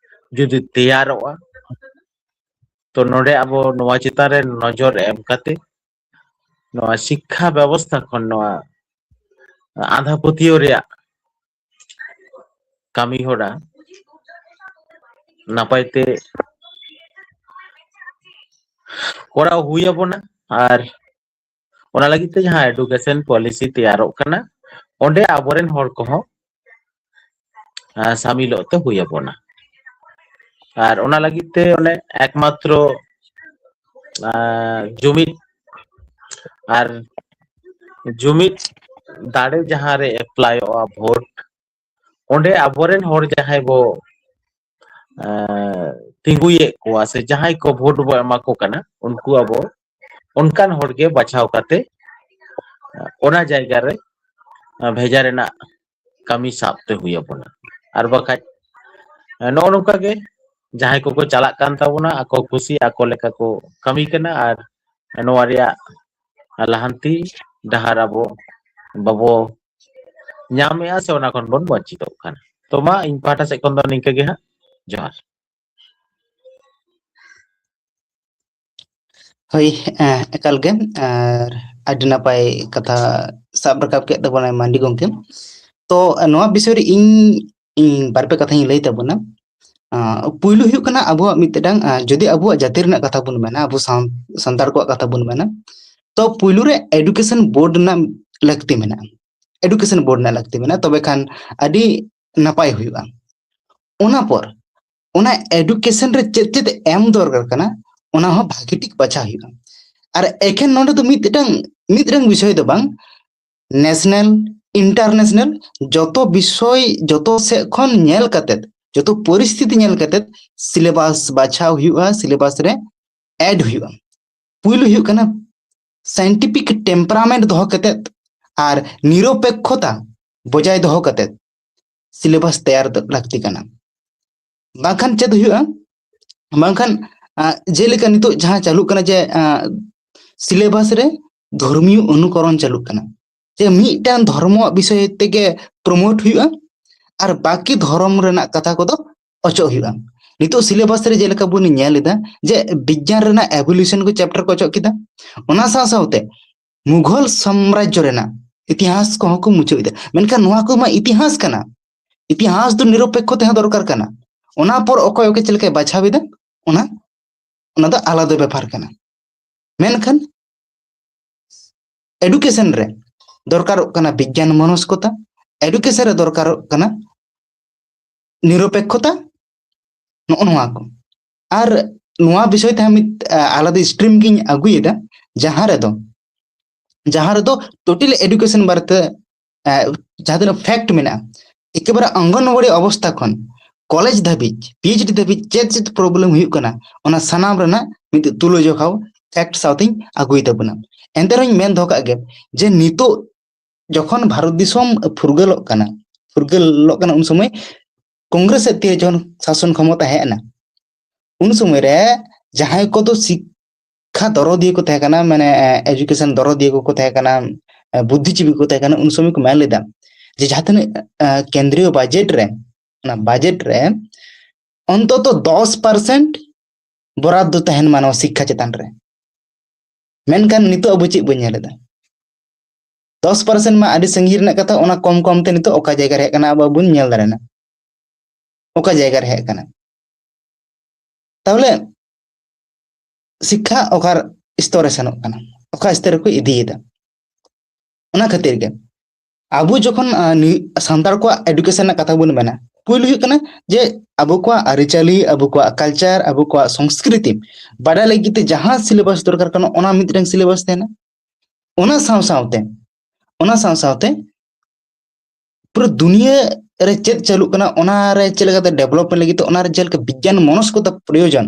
ᱡᱩᱫᱤ ᱛᱮᱭᱟᱨᱚᱜᱼᱟ, ᱛᱚ ᱱᱚᱰᱮ ᱟᱵᱚ ᱱᱚᱣᱟ ᱪᱮᱛᱟᱱ ᱨᱮ ᱱᱚᱡᱚᱨ ᱮᱢ ᱠᱟᱛᱮ ᱱᱚᱣᱟ ᱥᱤᱠᱠᱷᱟ ᱵᱮᱵᱚᱥᱛᱷᱟ ᱠᱷᱚᱱ ᱱᱚᱣᱟ ᱟᱸᱫᱷᱟ ᱯᱟᱹᱛᱭᱟᱹᱣ ᱨᱮᱭᱟᱜ ᱠᱟᱹᱢᱤ ᱦᱚᱨᱟ ᱱᱟᱯᱟᱭ ᱛᱮ ᱠᱚᱨᱟᱣ ᱦᱩᱭ ᱟᱵᱚᱱᱟ᱾ ᱟᱨ ᱚᱱᱟ ᱞᱟᱹᱜᱤᱫ ᱛᱮ ᱡᱟᱦᱟᱸ education policy ᱛᱮᱭᱟᱨᱚᱜ ᱠᱟᱱᱟ, ᱚᱸᱰᱮ ᱟᱵᱚᱨᱮᱱ ᱦᱚᱲ ᱠᱚᱦᱚᱸ ᱥᱟᱢᱤᱞᱚᱜ ᱛᱮ ᱦᱩᱭ ᱟᱵᱚᱱᱟ᱾ ᱟᱨ ᱚᱱᱟ ᱞᱟᱹᱜᱤᱫ ᱛᱮ ᱚᱱᱮ ᱮᱠᱢᱟᱛᱨᱚ ᱡᱩᱢᱤᱫ ᱟᱨ ᱡᱩᱢᱤᱫ ᱫᱟᱲᱮ ᱡᱟᱦᱟᱸ ᱨᱮ ᱮᱯᱞᱟᱭᱚᱜᱼᱟ ᱵᱷᱳᱴ, ᱚᱸᱰᱮ ᱟᱵᱚᱨᱮᱱ ᱦᱚᱲ ᱡᱟᱦᱟᱸᱭ ᱵᱚ ᱛᱤᱸᱜᱩᱭᱮᱫ ᱠᱚᱣᱟ ᱥᱮ ᱡᱟᱦᱟᱸᱭ ᱠᱚ ᱵᱷᱳᱴ ᱵᱚ ᱮᱢᱟ ᱠᱚ ᱠᱟᱱᱟ, ᱩᱱᱠᱩ ᱟᱵᱚ ᱚᱱᱠᱟᱱ ᱦᱚᱲ ᱜᱮ ᱵᱟᱪᱷᱟᱣ ᱠᱟᱛᱮ ᱚᱱᱟ ᱡᱟᱭᱜᱟ ᱨᱮ ᱵᱷᱮᱡᱟ ᱨᱮᱱᱟᱜ ᱠᱟᱹᱢᱤ ᱥᱟᱵ ᱛᱮ ᱦᱩᱭ ᱟᱵᱚᱱᱟ᱾ ᱟᱨ ᱵᱟᱠᱷᱟᱡ ᱱᱚᱜᱼᱚ ᱱᱚᱝᱠᱟ ᱜᱮ ᱡᱟᱦᱟᱸᱭ ᱠᱚᱠᱚ ᱪᱟᱞᱟᱜ ᱠᱟᱱ ᱛᱟᱵᱚᱱᱟ ᱟᱠᱚ ᱠᱩᱥᱤ ᱟᱠᱚ ᱞᱮᱠᱟ ᱠᱚ ᱠᱟᱹᱢᱤ ᱠᱟᱱᱟ, ᱟᱨ ᱱᱚᱣᱟ ᱨᱮᱭᱟᱜ ᱞᱟᱦᱟᱱᱛᱤ ᱰᱟᱦᱟᱨ ᱟᱵᱚ ᱵᱟᱵᱚ ᱧᱟᱢᱮᱜᱼᱟ ᱥᱮ ᱚᱱᱟ ᱠᱷᱚᱱ ᱵᱚᱱ ᱵᱚᱧᱪᱤᱛᱚᱜ ᱠᱟᱱᱟ᱾ ᱛᱚ ᱢᱟ ᱤᱧ ᱯᱟᱦᱴᱟ ᱥᱮᱫ ᱠᱷᱚᱱ ᱫᱚ ᱱᱤᱝᱠᱟᱹ ᱜᱮ ᱦᱟᱸᱜ, ᱡᱚᱦᱟᱨ᱾ ᱦᱳᱭ, ᱮᱠᱟᱞ ᱜᱮ᱾ ᱟᱨ ᱟᱹᱰᱤ ᱱᱟᱯᱟᱭ ᱠᱟᱛᱷᱟ ᱥᱟᱵ ᱨᱟᱠᱟᱵ ᱠᱮᱫ ᱛᱟᱵᱚᱱᱟᱭ ᱢᱟᱱᱰᱤ ᱜᱚᱢᱠᱮ᱾ ᱛᱚ ᱱᱚᱣᱟ ᱵᱤᱥᱚᱭ ᱨᱮ ᱤᱧ ᱤᱧ ᱵᱟᱨᱯᱮ ᱠᱟᱛᱷᱟᱧ ᱞᱟᱹᱭ ᱛᱟᱵᱚᱱᱟ᱾ ᱯᱩᱭᱞᱩ ᱦᱩᱭᱩᱜ ᱠᱟᱱᱟ ᱟᱵᱚᱣᱟᱜ ᱢᱤᱫᱴᱟᱝ, ᱡᱩᱫᱤ ᱟᱵᱚᱣᱟᱜ ᱡᱟᱹᱛᱤ ᱨᱮᱱᱟᱜ ᱠᱟᱛᱷᱟ ᱵᱚᱱ ᱢᱮᱱᱟ, ᱟᱵᱚ ᱥᱟᱱᱛᱟᱲ ᱠᱚᱣᱟᱜ ᱠᱟᱛᱷᱟ ᱵᱚᱱ ᱢᱮᱱᱟ, ᱛᱚ ᱯᱩᱭᱞᱩ ᱨᱮ education board ᱨᱮᱱᱟᱜ ᱞᱟᱹᱠᱛᱤ ᱢᱮᱱᱟᱜᱼᱟ᱾ Education board ᱨᱮᱱᱟᱜ ᱞᱟᱹᱠᱛᱤ ᱢᱮᱱᱟᱜᱼᱟ, ᱛᱚᱵᱮ ᱠᱷᱟᱱ ᱟᱹᱰᱤ ᱱᱟᱯᱟᱭ ᱦᱩᱭᱩᱜᱼᱟ᱾ ᱚᱱᱟ ᱯᱚᱨ ᱚᱱᱟ education ᱨᱮ ᱪᱮᱫ ᱪᱮᱫ ᱮᱢ ᱫᱚᱨᱠᱟᱨ ᱠᱟᱱᱟ, ᱚᱱᱟ ᱦᱚᱸ ᱵᱷᱟᱜᱮ ᱴᱷᱤᱠ ᱵᱟᱪᱷᱟᱣ ᱦᱩᱭᱩᱜᱼᱟ᱾ ᱟᱨ ᱮᱠᱷᱮᱱ ᱱᱚᱰᱮ ᱫᱚ ᱢᱤᱫᱴᱟᱝ ᱢᱤᱫᱴᱟᱝ ᱵᱤᱥᱚᱭ ᱫᱚ ᱵᱟᱝ, national, international ᱡᱚᱛᱚ ᱵᱤᱥᱚᱭ ᱡᱚᱛᱚ ᱥᱮᱫ ᱠᱷᱚᱱ ᱧᱮᱞ ᱠᱟᱛᱮ, ᱡᱚᱛᱚ ᱯᱚᱨᱤᱥᱛᱷᱤᱛᱤ ᱧᱮᱞ ᱠᱟᱛᱮ syllabus ᱵᱟᱪᱷᱟᱣ ᱦᱩᱭᱩᱜᱼᱟ, syllabus ᱨᱮ add ᱦᱩᱭᱩᱜᱼᱟ᱾ ᱯᱩᱭᱞᱩ ᱦᱩᱭᱩᱜ ᱠᱟᱱᱟ scientific temperament ᱫᱚᱦᱚ ᱠᱟᱛᱮ ᱟᱨ ᱱᱤᱨᱚᱯᱮᱠᱠᱷᱚᱛᱟ ᱵᱚᱡᱟᱭ ᱫᱚᱦᱚ ᱠᱟᱛᱮ syllabus ᱛᱮᱭᱟᱨ ᱞᱟᱹᱠᱛᱤ ᱠᱟᱱᱟ᱾ ᱵᱟᱝᱠᱷᱟᱱ ᱪᱮᱫ ᱦᱩᱭᱩᱜᱼᱟ? ᱵᱟᱝᱠᱷᱟᱱ ᱡᱮᱞᱮᱠᱟ ᱱᱤᱛᱚᱜ ᱡᱟᱦᱟᱸ ᱪᱟᱹᱞᱩᱜ ᱠᱟᱱᱟ ᱡᱮ syllabus ᱨᱮ ᱫᱷᱚᱨᱢᱤᱭᱚ ᱚᱱᱩᱠᱚᱨᱚᱱ ᱪᱟᱹᱞᱩᱜ ᱠᱟᱱᱟ, ᱡᱮ ᱢᱤᱫᱴᱟᱝ ᱫᱷᱚᱨᱢᱚᱣᱟᱜ ᱵᱤᱥᱚᱭ ᱛᱮᱜᱮ promote ᱦᱩᱭᱩᱜᱼᱟ ᱟᱨ ᱵᱟᱹᱠᱤ ᱫᱷᱚᱨᱚᱢ ᱨᱮᱱᱟᱜ ᱠᱟᱛᱷᱟ ᱠᱚᱫᱚ ᱚᱪᱚᱜ ᱦᱩᱭᱩᱜᱼᱟ᱾ ᱱᱤᱛᱚᱜ syllabus ᱨᱮ ᱡᱮᱞᱮᱠᱟ ᱵᱚᱱ ᱧᱮᱞ ᱮᱫᱟ ᱡᱮ ᱵᱤᱜᱽᱜᱟᱱ ᱨᱮᱱᱟᱜ evolution ᱠᱚ chapter ᱠᱚ ᱚᱪᱚᱜ ᱠᱮᱫᱟ, ᱚᱱᱟ ᱥᱟᱶ ᱥᱟᱶᱛᱮ ᱢᱩᱜᱷᱚᱞ ᱥᱟᱢᱨᱟᱡᱽᱡᱚ ᱨᱮᱱᱟᱜ ᱤᱛᱤᱦᱟᱥ ᱠᱚᱦᱚᱸ ᱠᱚ ᱢᱩᱪᱟᱹᱫ ᱮᱫᱟ᱾ ᱢᱮᱱᱠᱷᱟᱱ ᱱᱚᱣᱟ ᱠᱚᱢᱟ ᱤᱛᱤᱦᱟᱥ ᱠᱟᱱᱟ, ᱤᱛᱤᱦᱟᱥ ᱫᱚ ᱱᱤᱨᱚᱯᱮᱠᱠᱷᱚ ᱛᱟᱦᱮᱸ ᱫᱚᱨᱠᱟᱨ ᱠᱟᱱᱟ᱾ ᱚᱱᱟ ᱯᱚᱨ ᱚᱠᱚᱭ ᱚᱠᱟ ᱪᱮᱫ ᱞᱮᱠᱟᱭ ᱵᱟᱪᱷᱟᱣ ᱮᱫᱟ, ᱚᱱᱟ, ᱚᱱᱟ ᱫᱚ ᱟᱞᱟᱫᱟ ᱵᱮᱯᱟᱨ ᱠᱟᱱᱟ᱾ ᱢᱮᱱᱠᱷᱟᱱ education ᱨᱮ ᱫᱚᱨᱠᱟᱨᱚᱜ ᱠᱟᱱᱟ ᱵᱤᱜᱽᱜᱟᱱ ᱢᱚᱱᱚᱥᱠᱚᱛᱟ, education ᱨᱮ ᱫᱚᱨᱠᱟᱨᱚᱜ ᱠᱟᱱᱟ ᱱᱤᱨᱚᱯᱮᱠᱠᱷᱚᱛᱟ, ᱱᱚᱜᱼᱚ ᱱᱚᱣᱟ ᱠᱚ᱾ ᱟᱨ ᱱᱚᱣᱟ ᱵᱤᱥᱚᱭ ᱛᱮ ᱢᱤᱫ, ᱟ, ᱟᱞᱟᱫᱟ stream ᱜᱤᱧ ᱟᱹᱜᱩᱭᱮᱫᱟ, ᱡᱟᱦᱟᱸ ᱨᱮᱫᱚ, ᱡᱟᱦᱟᱸ ᱨᱮᱫᱚ total education ᱵᱟᱨᱮᱛᱮ, ᱟ, ᱡᱟᱦᱟᱸ ᱛᱤᱱᱟᱹᱜ fact ᱢᱮᱱᱟᱜᱼᱟ, ᱮᱠᱮᱵᱟᱨᱮ ᱚᱝᱜᱚᱱᱣᱟᱲᱤ ᱚᱵᱚᱥᱛᱟ ᱠᱷᱚᱱ ᱠᱚᱞᱮᱡᱽ ᱫᱷᱟᱹᱵᱤᱡ, PhD ᱫᱷᱟᱹᱵᱤᱡ ᱪᱮᱫ ᱪᱮᱫ problem ᱦᱩᱭᱩᱜ ᱠᱟᱱᱟ, ᱚᱱᱟ ᱥᱟᱱᱟᱢ ᱨᱮᱱᱟᱜ ᱢᱤᱫ ᱛᱩᱞᱟᱹᱡᱚᱠᱷᱟ fact ᱥᱟᱶᱛᱮᱧ ᱟᱹᱜᱩᱭ ᱛᱟᱵᱚᱱᱟ᱾ ᱮᱱᱛᱮ ᱨᱮᱦᱚᱸᱧ ᱢᱮᱱ ᱫᱚᱦᱚ ᱠᱟᱜ ᱜᱮ ᱡᱮ ᱱᱤᱛᱚᱜ ᱡᱚᱠᱷᱚᱱ ᱵᱷᱟᱨᱚᱛ ᱫᱤᱥᱚᱢ ᱯᱷᱩᱨᱜᱟᱹᱞᱚᱜ ᱠᱟᱱᱟ, ᱯᱷᱩᱨᱜᱟᱹᱞᱚᱜ ᱠᱟᱱᱟ, ᱩᱱ ᱥᱚᱢᱚᱭ ᱠᱚᱝᱜᱨᱮᱥ ᱥᱮᱫ ᱛᱮ ᱡᱚᱠᱷᱚᱱ ᱥᱟᱥᱚᱱ ᱠᱷᱚᱢᱚᱛᱟ ᱦᱮᱡ ᱮᱱᱟ, ᱩᱱ ᱥᱚᱢᱚᱭ ᱨᱮ ᱡᱟᱦᱟᱸᱭ ᱠᱚᱫᱚ ᱥᱤᱠᱠᱷᱟ ᱫᱚᱨᱚᱫᱤᱭᱟᱹ ᱠᱚ ᱛᱟᱦᱮᱸ ᱠᱟᱱᱟ, ᱢᱟᱱᱮ, ᱮ, education ᱫᱚᱨᱚᱫᱤᱭᱟᱹ ᱠᱚᱠᱚ ᱛᱟᱦᱮᱸ ᱠᱟᱱᱟ, ᱮ, ᱵᱩᱫᱽᱫᱷᱤᱡᱤᱵᱤ ᱠᱚ ᱛᱟᱦᱮᱸ ᱠᱟᱱᱟ, ᱩᱱ ᱥᱚᱢᱚᱭ ᱠᱚ ᱢᱮᱱ ᱞᱮᱫᱟ ᱡᱮ ᱡᱟᱦᱟᱸ ᱛᱤᱱᱟᱹᱜ, ᱮ, ᱠᱮᱱᱫᱨᱤᱭᱚ budget ᱨᱮ, ᱚᱱᱟ budget ᱨᱮ ᱚᱱᱛᱚᱛᱚ ᱫᱚᱥ percent ᱵᱚᱨᱟᱫ ᱫᱚ ᱛᱟᱦᱮᱱ ᱢᱟ ᱱᱚᱣᱟ ᱥᱤᱠᱠᱷᱟ ᱪᱮᱛᱟᱱ ᱨᱮ᱾ ᱢᱮᱱᱠᱷᱟᱱ ᱱᱤᱛᱚᱜ ᱟᱵᱚ ᱪᱮᱫ ᱵᱚᱱ ᱧᱮᱞ ᱮᱫᱟ? ᱫᱚᱥ percent ᱢᱟ ᱟᱹᱰᱤ ᱥᱟᱺᱜᱤᱧ ᱨᱮᱱᱟᱜ ᱠᱟᱛᱷᱟ, ᱚᱱᱟ ᱠᱚᱢ ᱠᱚᱢ ᱛᱮ ᱱᱤᱛᱚᱜ ᱚᱠᱟ ᱡᱟᱭᱜᱟ ᱨᱮ ᱦᱮᱡ ᱠᱟᱱᱟ ᱟᱵᱚ ᱵᱚᱱ ᱧᱮᱞ ᱫᱟᱲᱮᱭᱟᱜᱼᱟ᱾ ᱚᱠᱟ ᱡᱟᱭᱜᱟ ᱨᱮ ᱦᱮᱡ ᱠᱟᱱᱟ? ᱛᱟᱦᱚᱞᱮ ᱥᱤᱠᱠᱷᱟ ᱚᱠᱟ ᱥᱛᱚᱨ ᱨᱮ ᱥᱮᱱᱚᱜ ᱠᱟᱱᱟ, ᱚᱠᱟ ᱥᱛᱚᱨ ᱨᱮᱠᱚ ᱤᱫᱤᱭᱮᱫᱟ? ᱚᱱᱟ ᱠᱷᱟᱹᱛᱤᱨ ᱜᱮ ᱟᱵᱚ ᱡᱚᱠᱷᱚᱱ, ᱟ, ᱱᱤ-, ᱥᱟᱱᱛᱟᱲ ᱠᱚᱣᱟᱜ education ᱨᱮᱱᱟᱜ ᱠᱟᱛᱷᱟ ᱵᱚᱱ ᱢᱮᱱᱟ, ᱯᱩᱭᱞᱩ ᱦᱩᱭᱩᱜ ᱠᱟᱱᱟ ᱡᱮ ᱟᱵᱚ ᱠᱚᱣᱟᱜ ᱟᱹᱨᱤᱪᱟᱹᱞᱤ, ᱟᱵᱚ ᱠᱚᱣᱟᱜ culture, ᱟᱵᱚ ᱠᱚᱣᱟᱜ ᱥᱚᱝᱥᱠᱨᱤᱛᱤ ᱵᱟᱰᱟᱭ ᱞᱟᱹᱜᱤᱫ ᱛᱮ ᱡᱟᱦᱟᱸ syllabus ᱫᱚᱨᱠᱟᱨ ᱠᱟᱱᱟ, ᱚᱱᱟ ᱢᱤᱫᱴᱟᱝ syllabus ᱛᱟᱦᱮᱱᱟ᱾ ᱚᱱᱟ ᱥᱟᱶ ᱥᱟᱶᱛᱮ, ᱚᱱᱟ ᱥᱟᱶ ᱥᱟᱶᱛᱮ ᱯᱩᱨᱟᱹ ᱫᱩᱱᱤᱭᱟᱹ ᱨᱮ ᱪᱮᱫ ᱪᱟᱹᱞᱩᱜ ᱠᱟᱱᱟ, ᱚᱱᱟ ᱨᱮ ᱪᱮᱫ ᱞᱮᱠᱟᱛᱮ development ᱞᱟᱹᱜᱤᱫ ᱛᱮ, ᱚᱱᱟ ᱨᱮ ᱪᱮᱫ ᱞᱮᱠᱟ ᱵᱤᱜᱽᱜᱟᱱ ᱢᱚᱱᱚᱥᱠᱚᱛᱟ ᱯᱨᱚᱭᱳᱡᱚᱱ,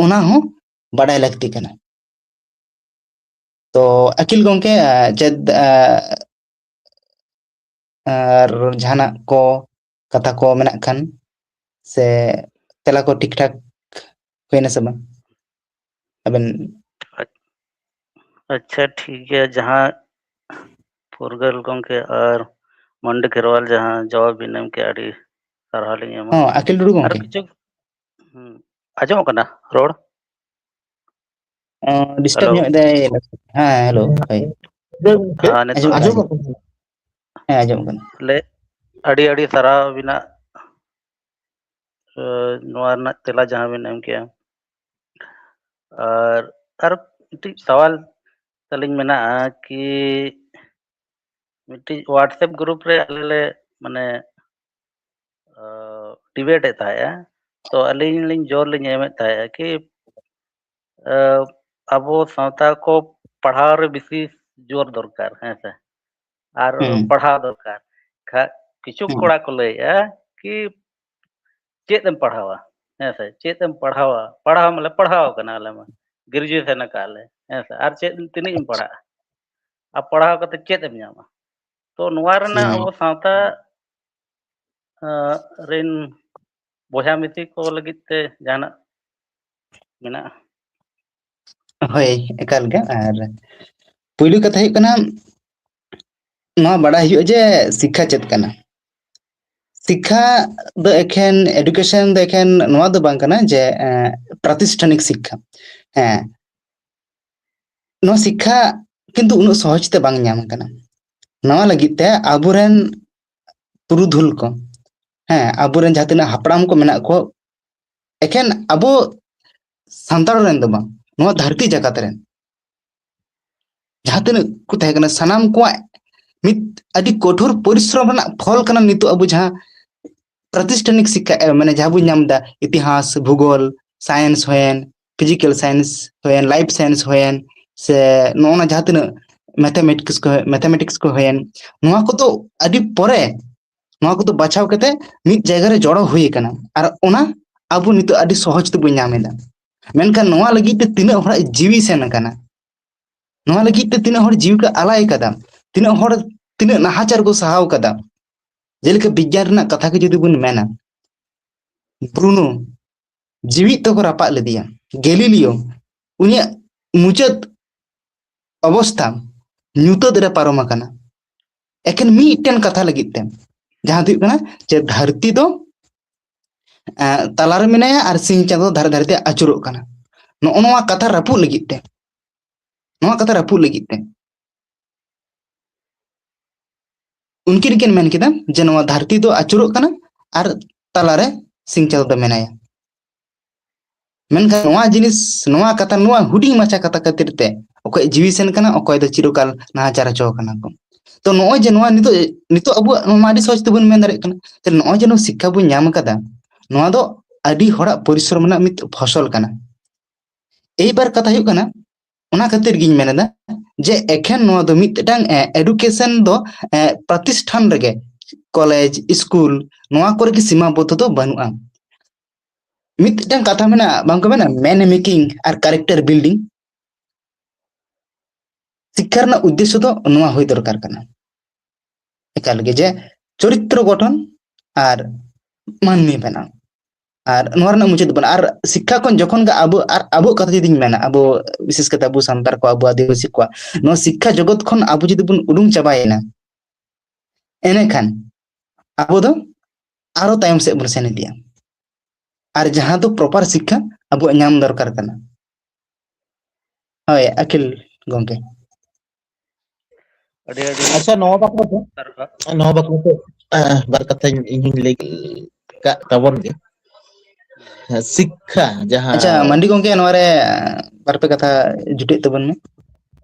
ᱚᱱᱟ ᱦᱚᱸ ᱵᱟᱰᱟᱭ ᱞᱟᱹᱠᱛᱤ ᱠᱟᱱᱟ᱾ ᱛᱚ ᱟᱹᱠᱤᱞ ᱜᱚᱢᱠᱮ, ᱟ, ᱪᱮᱫ, ᱟ, ᱟᱨ ᱡᱟᱦᱟᱱᱟᱜ ᱠᱚ ᱠᱟᱛᱷᱟ ᱠᱚ ᱢᱮᱱᱟᱜ ᱠᱷᱟᱱ, ᱥᱮ ᱛᱮᱞᱟ ᱠᱚ ᱴᱷᱤᱠ ᱴᱷᱟᱠ ᱦᱩᱭᱱᱟ ᱥᱮ ᱵᱟᱝ? ᱟᱵᱮᱱ ᱟᱪᱪᱷᱟ, ᱴᱷᱤᱠ ᱜᱮᱭᱟ᱾ ᱡᱟᱦᱟᱸ ᱯᱷᱩᱨᱜᱟᱹᱞ ᱜᱚᱢᱠᱮ ᱟᱨ ᱢᱟᱱᱰᱤ ᱠᱷᱮᱨᱣᱟᱞ ᱡᱟᱦᱟᱸ ᱡᱚᱵᱟᱵ ᱵᱤᱱ ᱮᱢ ᱠᱮᱜᱼᱟ, ᱟᱹᱰᱤ ᱥᱟᱨᱦᱟᱣ ᱞᱤᱧ ᱮᱢᱟ᱾ ᱦᱚᱸ, ᱟᱹᱠᱤᱞ ᱴᱩᱰᱩ ᱟᱨ ᱜᱚᱢᱠᱮ᱾ ᱠᱤᱪᱷᱩ, ᱦᱩᱸ, ᱟᱸᱡᱚᱢᱚᱜ ᱠᱟᱱᱟ ᱨᱚᱲ? Disturb Hello. ᱧᱚᱜ ᱮᱫᱟᱭ᱾ ᱦᱮᱸ, ᱦᱮᱞᱳ᱾ ᱦᱳᱭ, ᱦᱮᱸ, ᱱᱤᱛᱚᱜ ᱟᱸᱡᱚᱢᱚᱜ ᱟᱸᱡᱚᱢᱚᱜ ᱠᱟᱱᱟ᱾ ᱦᱮᱸ, ᱟᱸᱡᱚᱢᱚᱜ ᱠᱟᱱᱟ᱾ ᱞᱮ ᱟᱹᱰᱤ ᱟᱹᱰᱤ ᱥᱟᱨᱦᱟᱣ ᱟᱹᱵᱤᱱᱟᱜ, ᱮ, ᱱᱚᱣᱟ ᱨᱮᱱᱟᱜ ᱛᱮᱞᱟ ᱡᱟᱦᱟᱸ ᱵᱤᱱ ᱮᱢ ᱠᱮᱜᱼᱟ᱾ ᱟᱨ ᱟᱨ ᱢᱤᱫᱴᱤᱡ ᱥᱟᱣᱟᱞ ᱛᱟᱹᱞᱤᱧ ᱢᱮᱱᱟᱜᱼᱟ ᱠᱤ, ᱢᱤᱫᱴᱤᱡ WhatsApp ᱜᱨᱩᱯ ᱨᱮ ᱟᱞᱮ ᱞᱮ, ᱢᱟᱱᱮ, ᱰᱤᱵᱮᱴ ᱮᱫ ᱛᱟᱦᱮᱸᱜᱼᱟ᱾ ᱛᱚ ᱟᱹᱞᱤᱧ ᱞᱤᱧ ᱡᱳᱨ ᱞᱤᱧ ᱮᱢᱮᱫ ᱛᱟᱦᱮᱸᱜᱼᱟ ᱠᱤ, ᱮ, ᱟᱵᱚ ᱥᱟᱶᱛᱟ ᱠᱚ ᱯᱟᱲᱦᱟᱣ ᱨᱮ ᱵᱮᱥᱤ ᱡᱳᱨ ᱫᱚᱨᱠᱟᱨ, ᱦᱮᱸ ᱥᱮ, ᱟᱨ ᱦᱩᱸ᱾ ᱯᱟᱲᱦᱟᱣ ᱫᱚᱨᱠᱟᱨ᱾ ᱠᱷᱟ-, ᱠᱤᱪᱷᱩ ᱦᱩᱸ᱾ ᱠᱚᱲᱟ ᱠᱚ ᱞᱟᱹᱭᱮᱜᱼᱟ ᱠᱤ, "ᱪᱮᱫ ᱮᱢ ᱯᱟᱲᱦᱟᱣᱟ?" ᱦᱮᱸ ᱥᱮ, "ᱪᱮᱫ ᱮᱢ ᱯᱟᱲᱦᱟᱣᱟ? ᱯᱟᱲᱦᱟᱣ ᱢᱟᱞᱮ ᱯᱟᱲᱦᱟᱣ ᱟᱠᱟᱱᱟ ᱟᱞᱮ ᱢᱟ, ᱜᱨᱮᱡᱩᱭᱮᱥᱚᱱ ᱟᱠᱟᱫ ᱞᱮ, ᱦᱮᱸ ᱥᱮ, ᱟᱨ ᱪᱮᱫ, ᱛᱤᱱᱟᱹᱜ ᱮᱢ ᱟᱪᱪᱷᱟ᱾ ᱯᱟᱲᱦᱟᱜᱼᱟ? ᱟᱨ ᱯᱟᱲᱦᱟᱣ ᱠᱟᱛᱮ ᱪᱮᱫ ᱮᱢ ᱧᱟᱢᱟ?" ᱛᱚ ᱱᱚᱣᱟ ᱨᱮᱱᱟᱜ ᱦᱩᱸ᱾ ᱟᱵᱚ ᱥᱟᱶᱛᱟ, ᱟᱸ, ᱨᱮᱱ ᱵᱚᱭᱦᱟ ᱢᱤᱥᱤ ᱠᱚ ᱞᱟᱹᱜᱤᱫ ᱛᱮ ᱡᱟᱦᱟᱱᱟᱜ ᱢᱮᱱᱟᱜᱼᱟ? ᱦᱳᱭ, ᱮᱠᱟᱞ ᱜᱮ᱾ ᱟᱨ ᱯᱩᱭᱞᱩ ᱠᱟᱛᱷᱟ ᱦᱩᱭᱩᱜ ᱠᱟᱱᱟ, ᱱᱚᱣᱟ ᱵᱟᱲᱟᱭ ᱦᱩᱭᱩᱜᱼᱟ ᱡᱮ ᱥᱤᱠᱠᱷᱟ ᱪᱮᱫ ᱠᱟᱱᱟ᱾ ᱥᱤᱠᱠᱷᱟ ᱫᱚ ᱮᱠᱷᱮᱱ education ᱫᱚ ᱮᱠᱷᱮᱱ ᱱᱚᱣᱟ ᱫᱚ ᱵᱟᱝ ᱠᱟᱱᱟ ᱡᱮ, ᱮᱸ, ᱯᱨᱟᱛᱤᱥᱴᱷᱟᱱᱤᱠ ᱥᱤᱠᱠᱷᱟ᱾ ᱦᱮᱸ, ᱱᱚᱣᱟ ᱥᱤᱠᱠᱷᱟ ᱠᱤᱱᱛᱩ ᱩᱱᱟᱹᱜ ᱥᱚᱦᱚᱡ ᱛᱮ ᱵᱟᱝ ᱧᱟᱢ ᱠᱟᱱᱟ᱾ ᱱᱚᱣᱟ ᱞᱟᱹᱜᱤᱫ ᱛᱮ ᱟᱵᱚᱨᱮᱱ ᱯᱩᱨᱩᱫᱷᱩᱞ ᱠᱚ, ᱦᱮᱸ, ᱟᱵᱚᱨᱮᱱ ᱡᱟᱦᱟᱸ ᱛᱤᱱᱟᱹᱜ ᱦᱟᱯᱲᱟᱢ ᱠᱚ ᱢᱮᱱᱟᱜ ᱠᱚ, ᱮᱠᱷᱮᱱ ᱟᱵᱚ ᱥᱟᱱᱛᱟᱲ ᱨᱮᱱ ᱫᱚ ᱵᱟᱝ, ᱱᱚᱣᱟ ᱫᱷᱟᱹᱨᱛᱤ ᱡᱟᱠᱟᱛ ᱨᱮᱱ ᱡᱟᱦᱟᱸ ᱛᱤᱱᱟᱹᱜ ᱠᱚ ᱛᱟᱦᱮᱸ ᱠᱟᱱᱟ, ᱥᱟᱱᱟᱢ ᱠᱚᱣᱟᱜ ᱢᱤᱫ ᱟᱹᱰᱤ ᱠᱚᱴᱷᱳᱨ ᱯᱚᱨᱤᱥᱨᱚᱢ ᱨᱮᱱᱟᱜ ᱯᱷᱚᱞ ᱠᱟᱱᱟ ᱱᱤᱛᱚᱜ ᱟᱵᱚ ᱡᱟᱦᱟᱸ ᱯᱨᱟᱛᱤᱥᱴᱷᱟᱱᱤᱠ ᱥᱤᱠᱠᱷᱟ, ᱮ, ᱢᱟᱱᱮ ᱡᱟᱦᱟᱸ ᱵᱚᱱ ᱧᱟᱢ ᱮᱫᱟ, ᱤᱛᱤᱦᱟᱥ, ᱵᱷᱩᱜᱳᱞ, science ᱦᱩᱭᱮᱱ, physical science ᱦᱩᱭᱮᱱ, life science ᱦᱩᱭᱮᱱ, ᱥᱮ ᱱᱚᱜᱼᱚ ᱱᱟ ᱡᱟᱦᱟᱸ ᱛᱤᱱᱟᱹᱜ mathematics ᱠᱚ, mathematics ᱠᱚ ᱦᱩᱭᱮᱱ, ᱱᱚᱣᱟ ᱠᱚᱫᱚ ᱟᱹᱰᱤ ᱯᱚᱨᱮ, ᱱᱚᱣᱟ ᱠᱚᱫᱚ ᱵᱟᱪᱷᱟᱣ ᱠᱟᱛᱮ ᱢᱤᱫ ᱡᱟᱭᱜᱟ ᱨᱮ ᱡᱚᱲᱚ ᱦᱩᱭ ᱟᱠᱟᱱᱟ᱾ ᱟᱨ ᱚᱱᱟ ᱟᱵᱚ ᱱᱤᱛᱚᱜ ᱟᱹᱰᱤ ᱥᱚᱦᱚᱡ ᱛᱮᱵᱚᱱ ᱧᱟᱢ ᱮᱫᱟ᱾ ᱢᱮᱱᱠᱷᱟᱱ ᱱᱚᱣᱟ ᱞᱟᱹᱜᱤᱫ ᱛᱮ ᱛᱤᱱᱟᱹᱜ ᱦᱚᱲᱟᱜ ᱡᱤᱣᱤ ᱥᱮᱱ ᱟᱠᱟᱱᱟ, ᱱᱚᱣᱟ ᱞᱟᱹᱜᱤᱫ ᱛᱮ ᱛᱤᱱᱟᱹᱜ ᱦᱚᱲ ᱡᱤᱣᱤ ᱠᱚ ᱟᱞᱟᱭ ᱟᱠᱟᱫᱟ, ᱛᱤᱱᱟᱹᱜ ᱦᱚᱲ ᱛᱤᱱᱟᱹᱜ ᱱᱟᱦᱟᱪᱟᱨ ᱠᱚ ᱥᱟᱦᱟᱣ ᱟᱠᱟᱫᱟ᱾ ᱡᱮᱞᱮᱠᱟ ᱵᱤᱜᱽᱜᱟᱱ ᱨᱮᱱᱟᱜ ᱠᱟᱛᱷᱟ ᱜᱮ ᱡᱩᱫᱤ ᱵᱚᱱ ᱢᱮᱱᱟ, ᱵᱨᱩᱱᱳ ᱡᱤᱣᱤᱫ ᱛᱮᱠᱚ ᱨᱟᱯᱟᱜ ᱞᱮᱫᱮᱭᱟ᱾ ᱜᱮᱞᱤᱞᱤᱭᱳ ᱩᱱᱤᱭᱟᱜ ᱢᱩᱪᱟᱹᱫ ᱚᱵᱚᱥᱛᱷᱟ ᱧᱩᱛᱟᱹᱛ ᱨᱮ ᱯᱟᱨᱚᱢ ᱟᱠᱟᱱᱟ, ᱮᱠᱷᱮᱱ ᱢᱤᱫᱴᱮᱱ ᱠᱟᱛᱷᱟ ᱞᱟᱹᱜᱤᱫ ᱛᱮ, ᱡᱟᱦᱟᱸ ᱫᱚ ᱦᱩᱭᱩᱜ ᱠᱟᱱᱟ ᱡᱮ ᱫᱷᱟᱹᱨᱛᱤ ᱫᱚ ᱮᱸ, ᱛᱟᱞᱟᱨᱮ ᱢᱮᱱᱟᱭᱟ ᱟᱨ ᱥᱤᱧ ᱪᱟᱸᱫᱚ ᱫᱷᱟᱨᱮ ᱫᱷᱟᱨᱮ ᱛᱮ ᱟᱹᱪᱩᱨᱚᱜ ᱠᱟᱱᱟ᱾ ᱱᱚᱜᱼᱚ ᱱᱚᱣᱟ ᱠᱟᱛᱷᱟ ᱨᱟᱹᱯᱩᱫ ᱞᱟᱹᱜᱤᱫ ᱛᱮ, ᱱᱚᱣᱟ ᱠᱟᱛᱷᱟ ᱨᱟᱹᱯᱩᱫ ᱞᱟᱹᱜᱤᱫ ᱛᱮ ᱩᱱᱠᱤᱱ ᱠᱤᱱ ᱢᱮᱱ ᱠᱮᱫᱟ ᱡᱮ ᱱᱚᱣᱟ ᱫᱷᱟᱹᱨᱛᱤ ᱫᱚ ᱟᱹᱪᱩᱨᱚᱜ ᱠᱟᱱᱟ ᱟᱨ ᱛᱟᱞᱟᱨᱮ ᱥᱤᱧ ᱪᱟᱸᱫᱚ ᱫᱚ ᱢᱮᱱᱟᱭᱟ᱾ ᱢᱮᱱᱠᱷᱟᱱ ᱱᱚᱣᱟ ᱡᱤᱱᱤᱥ, ᱱᱚᱣᱟ ᱠᱟᱛᱷᱟ, ᱱᱚᱣᱟ ᱦᱩᱰᱤᱧ ᱢᱟᱪᱷᱟ ᱠᱟᱛᱷᱟ ᱠᱷᱟᱹᱛᱤᱨ ᱛᱮ ᱚᱠᱚᱭᱟᱜ ᱡᱤᱣᱤ ᱥᱮᱱ ᱠᱟᱱᱟ, ᱚᱠᱚᱭ ᱫᱚ ᱪᱤᱨᱚᱠᱟᱞ ᱱᱟᱦᱟᱪᱟᱨ ᱦᱚᱪᱚ ᱠᱟᱱᱟ ᱠᱚ᱾ ᱛᱚ ᱱᱚᱜᱼᱚᱭ ᱡᱮ ᱱᱚᱣᱟ ᱱᱤᱛᱚᱜ, ᱱᱤᱛᱚᱜ ᱟᱵᱚᱣᱟᱜ ᱱᱚᱣᱟ ᱢᱟ ᱟᱹᱰᱤ ᱥᱚᱦᱚᱡ ᱛᱮᱵᱚᱱ ᱢᱮᱱ ᱫᱟᱲᱮᱭᱟᱜ ᱠᱟᱱᱟ᱾ ᱛᱟᱦᱞᱮ ᱱᱚᱜᱼᱚᱭ ᱡᱮ ᱱᱚᱣᱟ ᱥᱤᱠᱠᱷᱟ ᱵᱚᱱ ᱧᱟᱢ ᱟᱠᱟᱫᱟ, ᱱᱚᱣᱟ ᱫᱚ ᱟᱹᱰᱤ ᱦᱚᱲᱟᱜ ᱯᱚᱨᱤᱥᱨᱚᱢ ᱨᱮᱱᱟᱜ ᱢᱤᱫ ᱯᱷᱚᱥᱚᱞ ᱠᱟᱱᱟ᱾ ᱮᱭᱵᱟᱨ ᱠᱟᱛᱷᱟ ᱦᱩᱭᱩᱜ ᱠᱟᱱᱟ, ᱚᱱᱟ ᱠᱷᱟᱹᱛᱤᱨ ᱜᱤᱧ ᱢᱮᱱ ᱮᱫᱟ ᱡᱮ ᱮᱠᱷᱮᱱ ᱱᱚᱣᱟ ᱫᱚ ᱢᱤᱫᱴᱟᱝ, ᱮ, education ᱫᱚ, ᱮ, ᱯᱨᱚᱛᱤᱥᱴᱷᱟᱱ ᱨᱮᱜᱮ, ᱠᱚᱞᱮᱡᱽ, ᱥᱠᱩᱞ, ᱱᱚᱣᱟ ᱠᱚᱨᱮ ᱜᱮ ᱥᱤᱢᱟᱵᱚᱫᱽᱫᱷᱚ ᱫᱚ ᱵᱟᱹᱱᱩᱜᱼᱟ᱾ ᱢᱤᱫᱴᱟᱝ ᱠᱟᱛᱷᱟ ᱢᱮᱱᱟᱜᱼᱟ, ᱵᱟᱝ ᱠᱚ ᱢᱮᱱᱟ, man making ᱟᱨ character building᱾ ᱥᱤᱠᱠᱷᱟ ᱨᱮᱱᱟᱜ ᱩᱫᱽᱫᱮᱥᱥᱚ ᱫᱚ ᱱᱚᱣᱟ ᱦᱩᱭ ᱫᱚᱨᱠᱟᱨ ᱠᱟᱱᱟ᱾ ᱮᱠᱟᱞ ᱜᱮ ᱡᱮ ᱪᱚᱨᱤᱛᱨᱚ ᱜᱚᱴᱷᱚᱱ ᱟᱨ ᱢᱟᱹᱱᱢᱤ ᱵᱮᱱᱟᱣ᱾ ᱟᱨ ᱱᱚᱣᱟ ᱨᱮᱱᱟᱜ ᱢᱩᱪᱟᱹᱫ ᱵᱟᱹᱱᱩᱜᱼᱟ᱾ ᱟᱨ ᱥᱤᱠᱠᱷᱟ ᱠᱷᱚᱱ ᱡᱚᱠᱷᱚᱱ ᱜᱮ ᱟᱵᱚ, ᱟᱨ ᱟᱵᱚᱣᱟᱜ ᱠᱟᱛᱷᱟ ᱡᱩᱫᱤᱧ ᱢᱮᱱᱟ, ᱟᱵᱚ, ᱵᱤᱥᱮᱥ ᱠᱟᱛᱮ ᱟᱵᱚ ᱥᱟᱱᱛᱟᱲ ᱠᱚ, ᱟᱵᱚ ᱟᱹᱫᱤᱵᱟᱹᱥᱤ ᱠᱚᱣᱟᱜ, ᱱᱚᱣᱟ ᱥᱤᱠᱠᱷᱟ ᱡᱚᱜᱚᱛ ᱠᱷᱚᱱ ᱟᱵᱚ ᱡᱩᱫᱤ ᱵᱚᱱ ᱩᱰᱩᱝ ᱪᱟᱵᱟᱭᱮᱱᱟ, ᱮᱱᱮᱠᱷᱟᱱ ᱟᱵᱚ ᱫᱚ ᱟᱨᱚ ᱛᱟᱭᱚᱢ ᱥᱮᱫ ᱵᱚᱱ ᱥᱮᱱ ᱤᱫᱤᱜᱼᱟ᱾ ᱟᱨ ᱡᱟᱦᱟᱸ ᱫᱚ proper ᱥᱤᱠᱠᱷᱟ ᱟᱵᱚᱣᱟᱜ ᱧᱟᱢ ᱫᱚᱨᱠᱟᱨ ᱠᱟᱱᱟ᱾ ᱦᱳᱭ, ᱟᱹᱠᱤᱞ ᱜᱚᱢᱠᱮ᱾ ᱟᱹᱰᱤ ᱟᱹᱰᱤ ᱟᱪᱪᱷᱟ, ᱱᱚᱣᱟ ᱵᱟᱠᱷᱨᱟ ᱛᱮ, ᱥᱟᱨᱦᱟᱣ᱾ ᱱᱚᱣᱟ ᱵᱟᱠᱷᱨᱟ ᱛᱮ, ᱮᱸ, ᱵᱟᱨ ᱠᱟᱛᱷᱟᱧ ᱤᱧ ᱦᱚᱧ ᱞᱟᱹᱭ ᱠᱟᱜ ᱛᱟᱵᱚᱱ ᱜᱮ᱾ ᱦᱮᱸ, ᱥᱤᱠᱠᱷᱟ ᱡᱟᱦᱟᱸ ᱟᱪᱪᱷᱟ, ᱢᱟᱱᱰᱤ ᱜᱚᱢᱠᱮ, ᱱᱚᱣᱟ ᱨᱮ, ᱮᱸ, ᱵᱟᱨ ᱯᱮ ᱠᱟᱛᱷᱟ ᱡᱩᱴᱤᱡ ᱛᱟᱵᱚᱱ ᱢᱮ᱾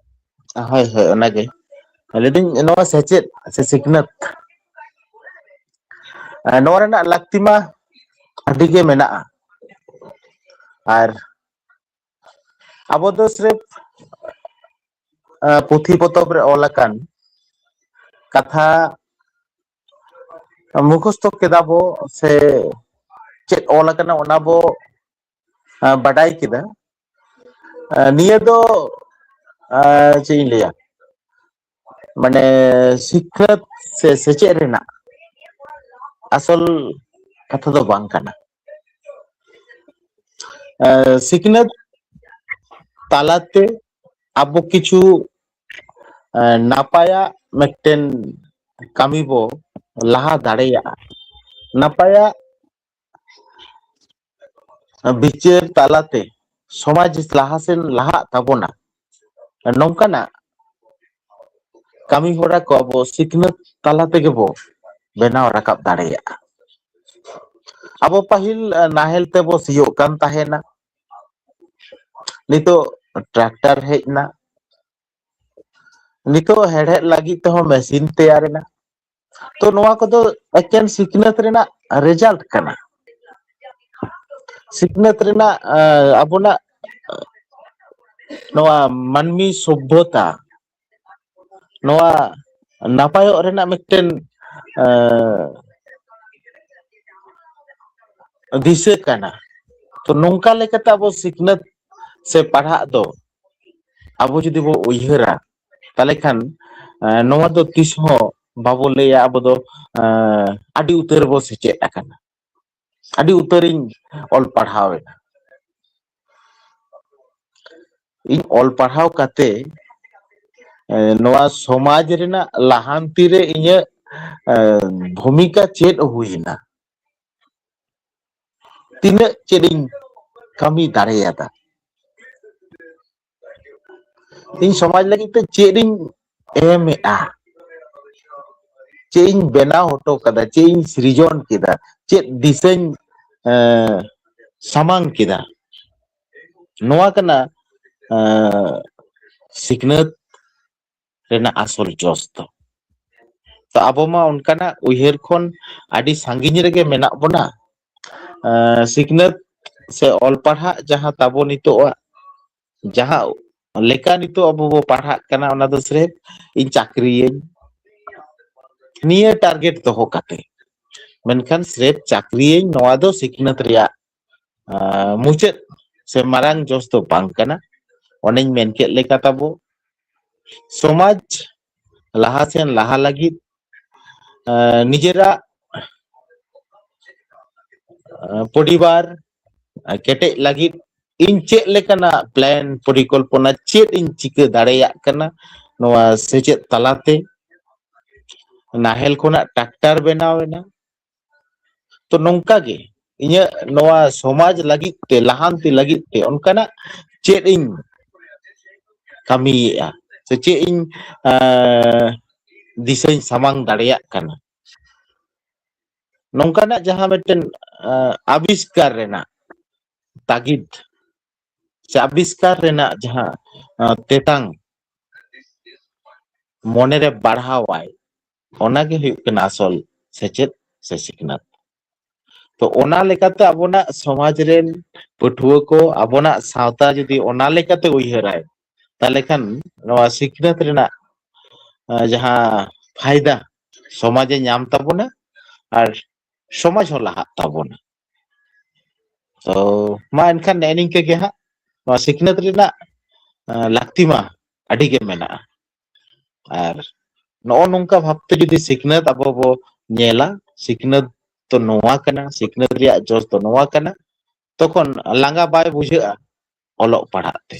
ᱦᱳᱭ, ᱦᱳᱭ, ᱚᱱᱟᱜᱮ᱾ ᱞᱟᱹᱭᱫᱟᱹᱧ, ᱱᱚᱣᱟ ᱥᱮᱪᱮᱫ ᱥᱮ ᱥᱤᱠᱷᱱᱟᱹᱛ, ᱮᱸ, ᱱᱚᱣᱟ ᱨᱮᱱᱟᱜ ᱞᱟᱹᱠᱛᱤ ᱢᱟ ᱟᱹᱰᱤ ᱜᱮ ᱢᱮᱱᱟᱜᱼᱟ᱾ ᱟᱨ ᱟᱵᱚ ᱫᱚ ᱥᱨᱮᱯ, ᱮᱸ, ᱯᱩᱛᱷᱤ ᱯᱚᱛᱚᱵ ᱨᱮ ᱚᱞ ᱟᱠᱟᱱ ᱠᱟᱛᱷᱟ ᱢᱩᱠᱷᱚᱥᱛᱚ ᱠᱮᱫᱟ ᱵᱚ, ᱥᱮ ᱪᱮᱫ ᱚᱞ ᱟᱠᱟᱱᱟ ᱚᱱᱟ ᱵᱚ, ᱮᱸ, ᱵᱟᱰᱟᱭ ᱠᱮᱫᱟ᱾ ᱮᱸ, ᱱᱤᱭᱟᱹ ᱫᱚ, ᱮᱸ, ᱪᱮᱫ ᱤᱧ ᱞᱟᱹᱭᱟ, ᱢᱟᱱᱮ ᱥᱤᱠᱷᱱᱟᱹᱛ ᱥᱮ ᱥᱮᱪᱮᱫ ᱨᱮᱱᱟᱜ ᱟᱥᱚᱞ ᱠᱟᱛᱷᱟ ᱫᱚ ᱵᱟᱝ ᱠᱟᱱᱟ᱾ ᱮᱸ, ᱥᱤᱠᱷᱱᱟᱹᱛ ᱛᱟᱞᱟᱛᱮ ᱟᱵᱚ ᱠᱤᱪᱷᱩ, ᱮᱸ, ᱱᱟᱯᱟᱭᱟᱜ ᱢᱤᱫᱴᱮᱱ ᱠᱟᱹᱢᱤ ᱵᱚ ᱞᱟᱦᱟ ᱫᱟᱲᱮᱭᱟᱜᱼᱟ᱾ ᱱᱟᱯᱟᱭᱟᱜ ᱵᱤᱪᱟᱹᱨ ᱛᱟᱞᱟᱛᱮ ᱥᱚᱢᱟᱡᱽ ᱞᱟᱦᱟᱥᱮᱱ ᱞᱟᱦᱟᱜ ᱛᱟᱵᱚᱱᱟ, ᱱᱚᱝᱠᱟᱱᱟᱜ ᱠᱟᱹᱢᱤ ᱦᱚᱨᱟ ᱠᱚ ᱟᱵᱚ ᱥᱤᱠᱷᱱᱟᱹᱛ ᱛᱟᱞᱟ ᱛᱮᱜᱮ ᱵᱚ ᱵᱮᱱᱟᱣ ᱨᱟᱠᱟᱵ ᱫᱟᱲᱮᱭᱟᱜᱼᱟ᱾ ᱟᱵᱚ ᱯᱟᱹᱦᱤᱞ ᱱᱟᱦᱮᱞ ᱛᱮᱵᱚ ᱥᱤᱭᱳᱜ ᱠᱟᱱ ᱛᱟᱦᱮᱱᱟ, ᱱᱤᱛᱚᱜ ᱴᱨᱟᱠᱴᱟᱨ ᱦᱮᱡ ᱮᱱᱟ, ᱱᱤᱛᱚᱜ ᱦᱮᱲᱦᱮᱫ ᱞᱟᱹᱜᱤᱫ ᱛᱮᱦᱚᱸ ᱢᱮᱥᱤᱱ ᱛᱮᱭᱟᱨ ᱮᱱᱟ᱾ ᱛᱚ ᱱᱚᱣᱟ ᱠᱚᱫᱚ ᱮᱠᱮᱱ ᱥᱤᱠᱷᱱᱟᱹᱛ ᱨᱮᱱᱟᱜ ᱨᱮᱡᱟᱞᱴ ᱠᱟᱱᱟ᱾ ᱥᱤᱠᱷᱱᱟᱹᱛ ᱨᱮᱱᱟᱜ ᱟᱵᱚᱱᱟᱜ ᱱᱚᱣᱟ ᱢᱟᱹᱱᱢᱤ ᱥᱚᱵᱷᱚᱛᱟ, ᱱᱚᱣᱟ ᱱᱟᱯᱟᱭᱚᱜ ᱨᱮᱱᱟᱜ ᱢᱤᱫᱴᱮᱱ ᱫᱤᱥᱟᱹ ᱠᱟᱱᱟ᱾ ᱛᱚ ᱱᱚᱝᱠᱟ ᱞᱮᱠᱟᱛᱮ ᱟᱵᱚ ᱥᱤᱠᱷᱱᱟᱹᱛ ᱥᱮ ᱯᱟᱲᱦᱟᱜ ᱫᱚ ᱟᱵᱚ ᱡᱩᱫᱤ ᱵᱚ ᱩᱭᱦᱟᱹᱨᱟ, ᱛᱟᱦᱚᱞᱮ ᱠᱷᱟᱱ ᱱᱚᱣᱟ ᱫᱚ ᱛᱤᱥ ᱦᱚᱸ ᱵᱟᱵᱚ ᱞᱟᱹᱭᱟ ᱟᱵᱚ ᱫᱚ ᱟᱹᱰᱤ ᱩᱛᱟᱹᱨ ᱵᱚ ᱥᱮᱪᱮᱫ ᱟᱠᱟᱱᱟ, ᱟᱹᱰᱤ ᱩᱛᱟᱹᱨᱤᱧ ᱚᱞ ᱯᱟᱲᱦᱟᱣ ᱮᱱᱟ᱾ ᱤᱧ ᱚᱞ ᱯᱟᱲᱦᱟᱣ ᱠᱟᱛᱮ ᱱᱚᱣᱟ ᱥᱚᱢᱟᱡᱽ ᱨᱮᱱᱟᱜ ᱞᱟᱦᱟᱱᱛᱤ ᱨᱮ ᱤᱧᱟᱹᱜ ᱵᱷᱩᱢᱤᱠᱟ ᱪᱮᱫ ᱦᱩᱭᱮᱱᱟ, ᱛᱤᱱᱟᱹᱜ ᱪᱮᱫ ᱤᱧ ᱠᱟᱹᱢᱤ ᱫᱟᱲᱮᱭᱟᱫᱟ, ᱤᱧ ᱥᱚᱢᱟᱡᱽ ᱞᱟᱹᱜᱤᱫ ᱛᱮ ᱪᱮᱫ ᱤᱧ ᱮᱢᱮᱫᱼᱟ, ᱪᱮᱫ ᱤᱧ ᱵᱮᱱᱟᱣ ᱦᱚᱴᱚ ᱠᱟᱫᱟ, ᱪᱮᱫ ᱤᱧ ᱥᱤᱨᱡᱚᱱ ᱠᱮᱫᱟ, ᱪᱮᱫ ᱫᱤᱥᱟᱹᱧ ᱥᱟᱢᱟᱝ ᱠᱮᱫᱟ᱾ ᱱᱚᱣᱟ ᱠᱟᱱᱟ ᱥᱤᱠᱷᱱᱟᱹᱛ ᱨᱮᱱᱟᱜ ᱟᱥᱚᱞ ᱡᱚᱥ ᱫᱚ᱾ ᱛᱚ ᱟᱵᱚ ᱢᱟ ᱚᱱᱠᱟᱱᱟᱜ ᱩᱭᱦᱟᱹᱨ ᱠᱷᱚᱱ ᱟᱹᱰᱤ ᱥᱟᱺᱜᱤᱧ ᱨᱮᱜᱮ ᱢᱮᱱᱟᱜ ᱵᱚᱱᱟ᱾ ᱥᱤᱠᱷᱱᱟᱹᱛ ᱥᱮ ᱚᱞ ᱯᱟᱲᱦᱟᱜ ᱡᱟᱦᱟᱸ ᱛᱟᱵᱚ ᱱᱤᱛᱚᱜ ᱡᱟᱦᱟᱸ ᱞᱮᱠᱟ ᱱᱤᱛᱚᱜ ᱟᱵᱚ ᱵᱚ ᱯᱟᱲᱦᱟᱜ ᱠᱟᱱᱟ, ᱚᱱᱟ ᱫᱚ ᱥᱨᱮᱯ ᱤᱧ ᱪᱟᱹᱠᱨᱤᱭᱟᱹᱧ, ᱱᱤᱭᱟᱹ ᱴᱟᱨᱜᱮᱴ ᱫᱚᱦᱚ ᱠᱟᱛᱮ᱾ ᱢᱮᱱᱠᱷᱟᱱ ᱥᱨᱮᱯ ᱪᱟᱹᱠᱨᱤᱭᱟᱹᱧ, ᱱᱚᱣᱟ ᱫᱚ ᱥᱤᱠᱷᱱᱟᱹᱛ ᱨᱮᱭᱟᱜ ᱢᱩᱪᱟᱹᱫ ᱥᱮ ᱢᱟᱨᱟᱝ ᱡᱚᱥ ᱫᱚ ᱵᱟᱝ ᱠᱟᱱᱟ᱾ ᱚᱱᱮᱧ ᱢᱮᱱ ᱠᱮᱫ ᱞᱮᱠᱟ, ᱛᱟᱵᱚ ᱥᱚᱢᱟᱡᱽ ᱞᱟᱦᱟ ᱥᱮᱱ ᱞᱟᱦᱟ ᱞᱟᱹᱜᱤᱫ ᱱᱤᱡᱮᱨᱟᱜ ᱯᱚᱨᱤᱵᱟᱨ ᱠᱮᱴᱮᱡ ᱞᱟᱹᱜᱤᱫ ᱤᱧ ᱪᱮᱫ ᱞᱮᱠᱟᱱᱟᱜ ᱯᱞᱮᱱ, ᱯᱚᱨᱤᱠᱚᱞᱯᱚᱱᱟ, ᱪᱮᱫ ᱤᱧ ᱪᱤᱠᱟᱹ ᱫᱟᱲᱮᱭᱟᱜ ᱠᱟᱱᱟ ᱱᱚᱣᱟ ᱥᱮᱪᱮᱫ ᱛᱟᱞᱟᱛᱮ? ᱱᱟᱦᱮᱞ ᱠᱷᱚᱱᱟᱜ ᱴᱨᱟᱠᱴᱟᱨ ᱵᱮᱱᱟᱣ ᱮᱱᱟ᱾ ᱛᱚ ᱱᱚᱝᱠᱟ ᱜᱮ ᱤᱧᱟᱹᱜ ᱱᱚᱣᱟ ᱥᱚᱢᱟᱡᱽ ᱞᱟᱹᱜᱤᱫ ᱛᱮ, ᱞᱟᱦᱟᱱᱛᱤ ᱞᱟᱹᱜᱤᱫ ᱛᱮ ᱚᱱᱠᱟᱱᱟᱜ ᱪᱮᱫ ᱤᱧ ᱠᱟᱹᱢᱤᱭᱮᱫᱼᱟ, ᱥᱮ ᱪᱮᱫ ᱤᱧ, ᱮᱸ, ᱫᱤᱥᱟᱹᱧ ᱥᱟᱢᱟᱝ ᱫᱟᱲᱮᱭᱟᱜ ᱠᱟᱱᱟ᱾ ᱱᱚᱝᱠᱟᱱᱟᱜ ᱡᱟᱦᱟᱸ ᱢᱤᱫᱴᱮᱱ, ᱮᱸ, ᱟᱵᱤᱥᱠᱟᱨ ᱨᱮᱱᱟᱜ ᱛᱟᱜᱤᱫ, ᱥᱮ ᱟᱵᱤᱥᱠᱟᱨ ᱨᱮᱱᱟᱜ ᱡᱟᱦᱟᱸ, ᱮᱸ, ᱛᱮᱛᱟᱝ ᱢᱚᱱᱮᱨᱮ ᱵᱟᱲᱦᱟᱣᱟᱭ, ᱚᱱᱟᱜᱮ ᱦᱩᱭᱩᱜ ᱠᱟᱱᱟ ᱟᱥᱚᱞ ᱥᱮᱪᱮᱫ ᱥᱮ ᱥᱤᱠᱷᱱᱟᱹᱛ᱾ ᱛᱚ, ᱚᱱᱟ ᱞᱮᱠᱟᱛᱮ ᱟᱵᱚᱱᱟᱜ ᱥᱚᱢᱟᱡᱽ ᱨᱮᱱ ᱯᱟᱹᱴᱷᱩᱣᱟᱹ ᱠᱚ ᱟᱵᱚᱱᱟᱜ ᱥᱟᱶᱛᱟ ᱡᱩᱫᱤ ᱚᱱᱟ ᱞᱮᱠᱟᱛᱮ ᱩᱭᱦᱟᱹᱨᱟᱭ, ᱛᱟᱦᱚᱞᱮ ᱠᱷᱟᱱ ᱱᱚᱣᱟ ᱥᱤᱠᱷᱱᱟᱹᱛ ᱨᱮᱱᱟᱜ, ᱟᱸ, ᱡᱟᱦᱟᱸ ᱯᱷᱟᱭᱫᱟ ᱥᱚᱢᱟᱡᱽ ᱮ ᱧᱟᱢ ᱛᱟᱵᱚᱱᱟ ᱟᱨ ᱥᱚᱢᱟᱡᱽ ᱦᱚᱸ ᱞᱟᱦᱟᱜ ᱛᱟᱵᱚᱱᱟ᱾ ᱛᱚ, ᱢᱟ ᱮᱱᱠᱷᱟᱱ ᱱᱮᱜᱼᱮ ᱱᱤᱝᱠᱟᱹ ᱜᱮ ᱦᱟᱸᱜ ᱱᱚᱣᱟ ᱥᱤᱠᱷᱱᱟᱹᱛ ᱨᱮᱱᱟᱜ, ᱟᱸ, ᱞᱟᱹᱠᱛᱤ ᱢᱟ ᱟᱹᱰᱤ ᱜᱮ ᱢᱮᱱᱟᱜᱼᱟ᱾ ᱟᱨ ᱱᱚᱜᱼᱚ ᱱᱚᱝᱠᱟ ᱵᱷᱟᱵᱛᱮ ᱡᱩᱫᱤ ᱥᱤᱠᱷᱱᱟᱹᱛ ᱟᱵᱚ ᱵᱚ ᱧᱮᱞᱟ, ᱥᱤᱠᱷᱱᱟᱹᱛ ᱫᱚ ᱱᱚᱣᱟ ᱠᱟᱱᱟ, ᱥᱤᱠᱷᱱᱟᱹᱛ ᱨᱮᱭᱟᱜ ᱡᱚᱥ ᱫᱚ ᱱᱚᱣᱟ ᱠᱟᱱᱟ, ᱛᱚᱠᱷᱚᱱ ᱞᱟᱸᱜᱟ ᱵᱟᱭ ᱵᱩᱡᱷᱟᱹᱜᱼᱟ ᱚᱞᱚᱜ ᱯᱟᱲᱦᱟᱜ ᱛᱮ᱾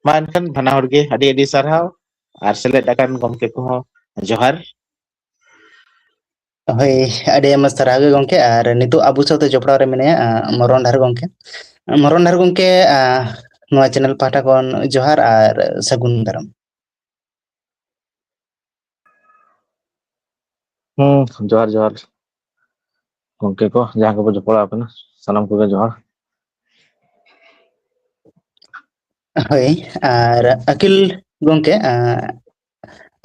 ᱢᱟ ᱮᱱᱠᱷᱟᱱ ᱵᱟᱱᱟ ᱦᱚᱲ ᱜᱮ ᱟᱹᱰᱤ ᱟᱹᱰᱤ ᱥᱟᱨᱦᱟᱣ, ᱟᱨ ᱥᱮᱞᱮᱫ ᱟᱠᱟᱱ ᱜᱚᱢᱠᱮ ᱠᱚᱦᱚᱸ ᱡᱚᱦᱟᱨ᱾ ᱦᱳᱭ, ᱟᱹᱰᱤ ᱟᱭᱢᱟ ᱥᱟᱨᱦᱟᱣ ᱜᱮ ᱜᱚᱢᱠᱮ᱾ ᱟᱨ ᱱᱤᱛᱚᱜ ᱟᱵᱚ ᱥᱟᱶᱛᱮ ᱡᱚᱯᱲᱟᱣ ᱨᱮ ᱢᱮᱱᱟᱭᱟ, ᱟᱸ, ᱢᱚᱨᱚᱱ ᱰᱟᱦᱟᱨ ᱜᱚᱢᱠᱮ᱾ ᱢᱚᱨᱚᱱ ᱰᱟᱦᱟᱨ ᱜᱚᱢᱠᱮ, ᱟᱸ, ᱱᱚᱣᱟ ᱪᱮᱱᱮᱞ ᱯᱟᱦᱴᱟ ᱠᱷᱚᱱ ᱡᱚᱦᱟᱨ ᱟᱨ ᱥᱟᱹᱜᱩᱱ ᱫᱟᱨᱟᱢ᱾ ᱦᱩᱸ, ᱡᱚᱦᱟᱨ, ᱡᱚᱦᱟᱨ᱾ ᱜᱚᱢᱠᱮ ᱠᱚ, ᱡᱟᱦᱟᱸ ᱠᱚᱵᱚ ᱡᱚᱯᱲᱟᱣ ᱟᱠᱟᱱᱟ, ᱥᱟᱱᱟᱢ ᱠᱚᱜᱮ ᱡᱚᱦᱟᱨ᱾ ᱦᱳᱭ, ᱟᱨ ᱟᱹᱠᱤᱞ ᱜᱚᱢᱠᱮ, ᱟᱸ,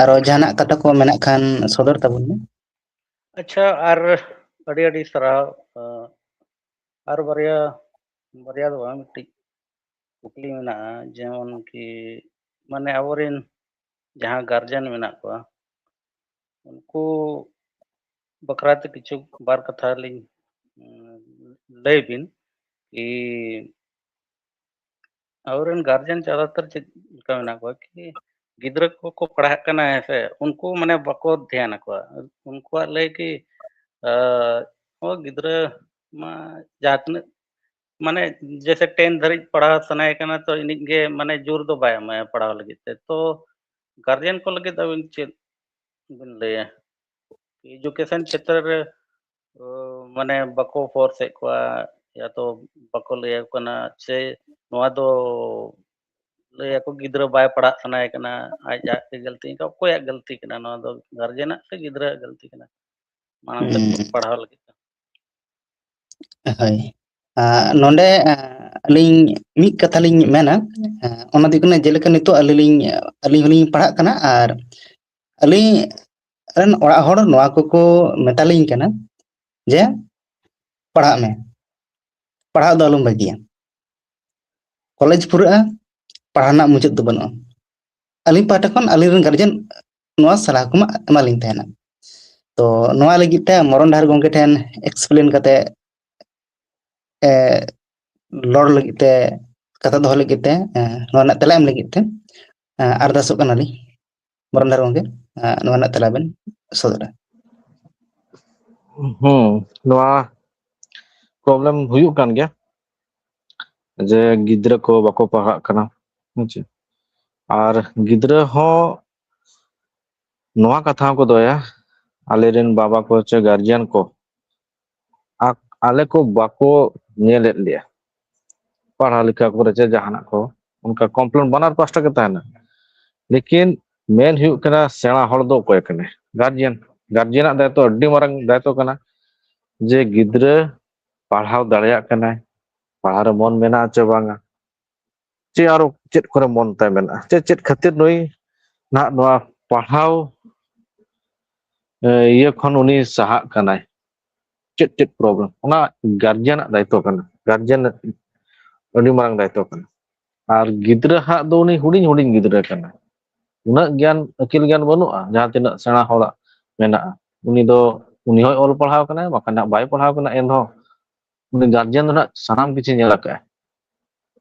ᱟᱨᱚ ᱡᱟᱦᱟᱱᱟᱜ ᱠᱟᱛᱷᱟ ᱠᱚ ᱢᱮᱱᱟᱜ ᱠᱷᱟᱱ ᱥᱚᱫᱚᱨ ᱛᱟᱵᱚᱱ ᱢᱮ᱾ ᱟᱪᱪᱷᱟ, ᱟᱨ ᱟᱹᱰᱤ ᱟᱹᱰᱤ ᱥᱟᱨᱦᱟᱣ᱾ ᱟᱸ, ᱟᱨ ᱵᱟᱨᱭᱟ, ᱵᱟᱨᱭᱟ ᱫᱚ ᱵᱟᱝ, ᱢᱤᱫᱴᱤᱡ ᱠᱩᱠᱞᱤ ᱢᱮᱱᱟᱜᱼᱟ, ᱡᱮᱢᱚᱱ ᱠᱤ, ᱢᱟᱱᱮ, ᱟᱵᱚᱨᱮᱱ ᱡᱟᱦᱟᱸ ᱜᱟᱨᱡᱮᱱ ᱢᱮᱱᱟᱜ ᱠᱚᱣᱟ, ᱩᱱᱠᱩ ᱵᱟᱠᱷᱨᱟ ᱛᱮ ᱠᱤᱪᱷᱩ ᱵᱟᱨ ᱠᱟᱛᱷᱟ ᱞᱤᱧ, ᱩᱸ, ᱞᱟᱹᱭ ᱵᱤᱱ ᱠᱤ, ᱟᱵᱚᱨᱮᱱ ᱜᱟᱨᱡᱮᱱ ᱡᱟᱫᱟᱛᱟᱨ ᱪᱮᱫ ᱞᱮᱠᱟ ᱢᱮᱱᱟᱜ ᱠᱚᱣᱟ ᱠᱤ, ᱜᱤᱫᱽᱨᱟᱹ ᱠᱚᱠᱚ ᱯᱟᱲᱦᱟᱜ ᱠᱟᱱᱟ, ᱦᱮᱸ ᱥᱮ, ᱩᱱᱠᱩ ᱢᱟᱱᱮ ᱵᱟᱠᱚ ᱫᱷᱮᱭᱟᱱ ᱟᱠᱚᱣᱟ᱾ ᱩᱱᱠᱩᱣᱟᱜ ᱞᱟᱹᱭ ᱠᱤ, ᱟᱸ, ᱚ, ᱜᱤᱫᱽᱨᱟᱹ ᱢᱟ ᱡᱟᱦᱟᱸ ᱛᱤᱱᱟᱹᱜ, ᱢᱟᱱᱮ, ᱡᱮᱭᱥᱮ ten ᱫᱷᱟᱹᱨᱤᱡ ᱯᱟᱲᱦᱟᱣ ᱥᱟᱱᱟᱭᱮ ᱠᱟᱱᱟ, ᱛᱚ ᱤᱱᱤᱡ ᱜᱮ, ᱢᱟᱱᱮ, ᱡᱳᱨ ᱫᱚ ᱵᱟᱭ ᱮᱢᱟᱭᱟ ᱯᱟᱲᱦᱟᱣ ᱞᱟᱹᱜᱤᱫ ᱛᱮ᱾ ᱛᱚ ᱜᱟᱨᱡᱮᱱ ᱠᱚ ᱞᱟᱹᱜᱤᱫ ᱟᱹᱵᱤᱱ ᱪᱮᱫ ᱵᱤᱱ ᱞᱟᱹᱭᱟ? ᱮᱰᱩᱠᱮᱥᱚᱱ ᱠᱷᱮᱛᱨᱮ ᱨᱮ ᱢᱟᱱᱮ ᱵᱟᱠᱚ ᱯᱷᱳᱨᱥ ᱮᱫ ᱠᱚᱣᱟ, ᱭᱟ ᱛᱚ ᱵᱟᱠᱚ ᱞᱟᱹᱭ ᱟᱠᱚ ᱠᱟᱱᱟ, ᱥᱮ ᱱᱚᱣᱟ ᱫᱚ ᱞᱟᱹᱭ ᱟᱠᱚ ᱜᱤᱫᱽᱨᱟᱹ ᱵᱟᱭ ᱯᱟᱲᱦᱟᱜ ᱥᱟᱱᱟᱭᱮ ᱠᱟᱱᱟ, ᱟᱡ ᱟᱡ ᱜᱮ ᱜᱟᱹᱞᱛᱤ, ᱚᱠᱚᱭᱟᱜ ᱜᱟᱹᱞᱛᱤ ᱠᱟᱱᱟ? ᱱᱚᱣᱟ ᱫᱚ ᱜᱟᱨᱡᱮᱱᱟᱜ ᱥᱮ ᱜᱤᱫᱽᱨᱟᱹᱣᱟᱜ ᱜᱟᱹᱞᱛᱤ ᱠᱟᱱᱟ? ᱢᱟᱲᱟᱝ ᱛᱮ ᱦᱩᱸ᱾ ᱯᱟᱲᱦᱟᱣ ᱞᱟᱹᱜᱤᱫ ᱛᱮ᱾ ᱦᱳᱭ᱾ ᱟᱸ, ᱱᱚᱰᱮ, ᱟᱸ, ᱟᱹᱞᱤᱧ ᱢᱤᱫ ᱠᱟᱛᱷᱟ ᱞᱤᱧ ᱢᱮᱱᱟ, ᱟᱸ, ᱚᱱᱟ ᱫᱚ ᱦᱩᱭᱩᱜ ᱠᱟᱱᱟ, ᱡᱮᱞᱮᱠᱟ ᱱᱤᱛᱚᱜ ᱟᱹᱞᱤᱧ ᱞᱤᱧ, ᱟᱹᱞᱤᱧ ᱦᱚᱸᱞᱤᱧ ᱯᱟᱲᱦᱟᱜ ᱠᱟᱱᱟ ᱟᱨ ᱟᱹᱞᱤᱧ ᱨᱮᱱ ᱚᱲᱟᱜ ᱦᱚᱲ ᱱᱚᱣᱟ ᱠᱚᱠᱚ ᱢᱮᱛᱟᱞᱤᱧ ᱠᱟᱱᱟ ᱡᱮ, "ᱯᱟᱲᱦᱟᱜ ᱢᱮ, ᱯᱟᱲᱦᱟᱜ ᱫᱚ ᱟᱞᱚᱢ ᱵᱟᱹᱜᱤᱭᱟ, ᱠᱚᱞᱮᱡᱽ ᱯᱩᱨᱟᱹᱜᱼᱟ, ᱯᱟᱲᱦᱟᱣ ᱨᱮᱱᱟᱜ ᱢᱩᱪᱟᱹᱫ ᱫᱚ ᱵᱟᱹᱱᱩᱜᱼᱟ᱾" ᱟᱹᱞᱤᱧ ᱯᱟᱦᱴᱟ ᱠᱷᱚᱱ ᱟᱹᱞᱤᱧ ᱨᱮᱱ ᱜᱟᱨᱡᱮᱱ ᱱᱚᱣᱟ ᱥᱟᱞᱦᱟ ᱠᱚᱢᱟ ᱮᱢᱟᱞᱤᱧ ᱛᱟᱦᱮᱱᱟ᱾ ᱛᱚ ᱱᱚᱣᱟ ᱞᱟᱹᱜᱤᱫ ᱛᱮ ᱢᱚᱨᱚᱱ ᱰᱟᱦᱟᱨ ᱜᱚᱢᱠᱮ ᱴᱷᱮᱱ ᱮᱠᱥᱯᱞᱮᱱ ᱠᱟᱛᱮ, ᱮ, ᱨᱚᱲ ᱞᱟᱹᱜᱤᱫ ᱛᱮ, ᱠᱟᱛᱷᱟ ᱫᱚᱦᱚ ᱞᱟᱹᱜᱤᱫ ᱛᱮ, ᱮ, ᱱᱚᱣᱟ ᱨᱮᱱᱟᱜ ᱛᱮᱞᱟ ᱮᱢ ᱞᱟᱹᱜᱤᱫ ᱛᱮ, ᱮ, ᱟᱨᱫᱟᱥᱚᱜ ᱠᱟᱱᱟᱞᱤᱧ᱾ ᱢᱚᱨᱚᱱ ᱰᱟᱦᱟᱨ ᱜᱚᱢᱠᱮ, ᱮ, ᱱᱚᱣᱟ ᱨᱮᱱᱟᱜ ᱛᱮᱞᱟ ᱵᱮᱱ ᱥᱚᱫᱚᱨᱟ᱾ ᱦᱩᱸ, ᱱᱚᱣᱟ ᱯᱨᱚᱵᱞᱮᱢ ᱦᱩᱭᱩᱜ ᱠᱟᱱ ᱜᱮᱭᱟ, ᱡᱮ ᱜᱤᱫᱽᱨᱟᱹ ᱠᱚ ᱵᱟᱠᱚ ᱯᱟᱲᱦᱟᱜ ᱠᱟᱱᱟ, ᱦᱮᱸ ᱪᱮ? ᱟᱨ ᱜᱤᱫᱽᱨᱟᱹ ᱦᱚᱸ ᱱᱚᱣᱟ ᱠᱟᱛᱷᱟ ᱦᱚᱸᱠᱚ ᱫᱚᱦᱚᱭᱟ, ᱟᱞᱮᱨᱮᱱ ᱵᱟᱵᱟ ᱠᱚ ᱪᱮ ᱜᱟᱨᱡᱤᱭᱟᱱ ᱠᱚ ᱟ-, ᱟᱞᱮ ᱠᱚ ᱵᱟᱠᱚ ᱧᱮᱞᱮᱫ ᱞᱮᱭᱟ ᱯᱟᱲᱦᱟᱣ ᱞᱮᱠᱷᱟ ᱠᱚᱨᱮ ᱪᱮ ᱡᱟᱦᱟᱱᱟᱜ ᱠᱚ, ᱚᱱᱠᱟ ᱠᱚᱢᱯᱞᱮᱱ ᱵᱟᱱᱟᱨ ᱯᱟᱥᱴᱟ ᱜᱮ ᱛᱟᱦᱮᱱᱟ᱾ ᱞᱮᱠᱤᱱ ᱢᱮᱱ ᱦᱩᱭᱩᱜ ᱠᱟᱱᱟ, ᱥᱮᱬᱟ ᱦᱚᱲ ᱫᱚ ᱚᱠᱚᱭ ᱠᱟᱱᱟᱭ? ᱜᱟᱨᱡᱤᱭᱟᱱ᱾ ᱜᱟᱨᱡᱤᱭᱟᱱᱟᱜ ᱫᱟᱭᱤᱛᱛᱚ ᱟᱹᱰᱤ ᱢᱟᱨᱟᱝ ᱫᱟᱭᱤᱛᱛᱚ ᱠᱟᱱᱟ, ᱡᱮ ᱜᱤᱫᱽᱨᱟᱹ ᱯᱟᱲᱦᱟᱣ ᱫᱟᱲᱮᱭᱟᱜ ᱠᱟᱱᱟᱭ, ᱯᱟᱲᱦᱟᱣ ᱨᱮ ᱢᱚᱱ ᱢᱮᱱᱟᱜᱼᱟ ᱪᱮ ᱵᱟᱝᱟ, ᱪᱮ ᱟᱨᱚ ᱪᱮᱫ ᱠᱚᱨᱮ ᱢᱚᱱ ᱛᱟᱭ ᱢᱮᱱᱟᱜᱼᱟ, ᱪᱮ ᱪᱮᱫ ᱠᱷᱟᱹᱛᱤᱨ ᱱᱩᱭ ᱱᱟᱦᱟᱜ ᱱᱚᱣᱟ ᱯᱟᱲᱦᱟᱣ, ᱮ, ᱤᱭᱟᱹ ᱠᱷᱚᱱ ᱩᱱᱤ ᱥᱟᱦᱟᱜ ᱠᱟᱱᱟᱭ, ᱪᱮᱫ ᱪᱮᱫ ᱯᱨᱚᱵᱞᱮᱢ, ᱚᱱᱟ ᱜᱟᱨᱡᱤᱭᱟᱱᱟᱜ ᱫᱟᱭᱤᱛᱛᱚ ᱠᱟᱱᱟ, ᱜᱟᱨᱡᱤᱭᱟᱱ ᱟᱹᱰᱤ ᱢᱟᱨᱟᱝ ᱫᱟᱭᱤᱛᱛᱚ ᱠᱟᱱᱟ᱾ ᱟᱨ ᱜᱤᱫᱽᱨᱟᱹ ᱦᱟᱜ ᱫᱚ ᱩᱱᱤ ᱦᱩᱰᱤᱧ ᱦᱩᱰᱤᱧ ᱜᱤᱫᱽᱨᱟᱹ ᱠᱟᱱᱟ, ᱩᱱᱟᱹᱜ ᱜᱮᱭᱟᱱ ᱟᱹᱠᱤᱞ ᱜᱮᱭᱟᱱ ᱵᱟᱹᱱᱩᱜᱼᱟ ᱡᱟᱦᱟᱸ ᱛᱤᱱᱟᱹᱜ ᱥᱮᱬᱟ ᱦᱚᱲᱟᱜ ᱢᱮᱱᱟᱜᱼᱟ᱾ ᱩᱱᱤ ᱫᱚ, ᱩᱱᱤ ᱦᱚᱸᱭ ᱚᱞ ᱯᱟᱲᱦᱟᱣ ᱠᱟᱱᱟᱭ, ᱵᱟᱠᱷᱟᱱ ᱦᱟᱸᱜ ᱵᱟᱭ ᱯᱟᱲᱦᱟᱣ ᱠᱟᱱᱟ, ᱮᱱᱨᱮᱦᱚᱸ ᱩᱱᱤ ᱜᱟᱨᱡᱤᱭᱟᱱ ᱫᱚ ᱦᱟᱸᱜ ᱥᱟᱱᱟᱢ ᱠᱤᱪᱷᱩ ᱧᱮᱞ ᱟᱠᱟᱫᱼᱟᱭ᱾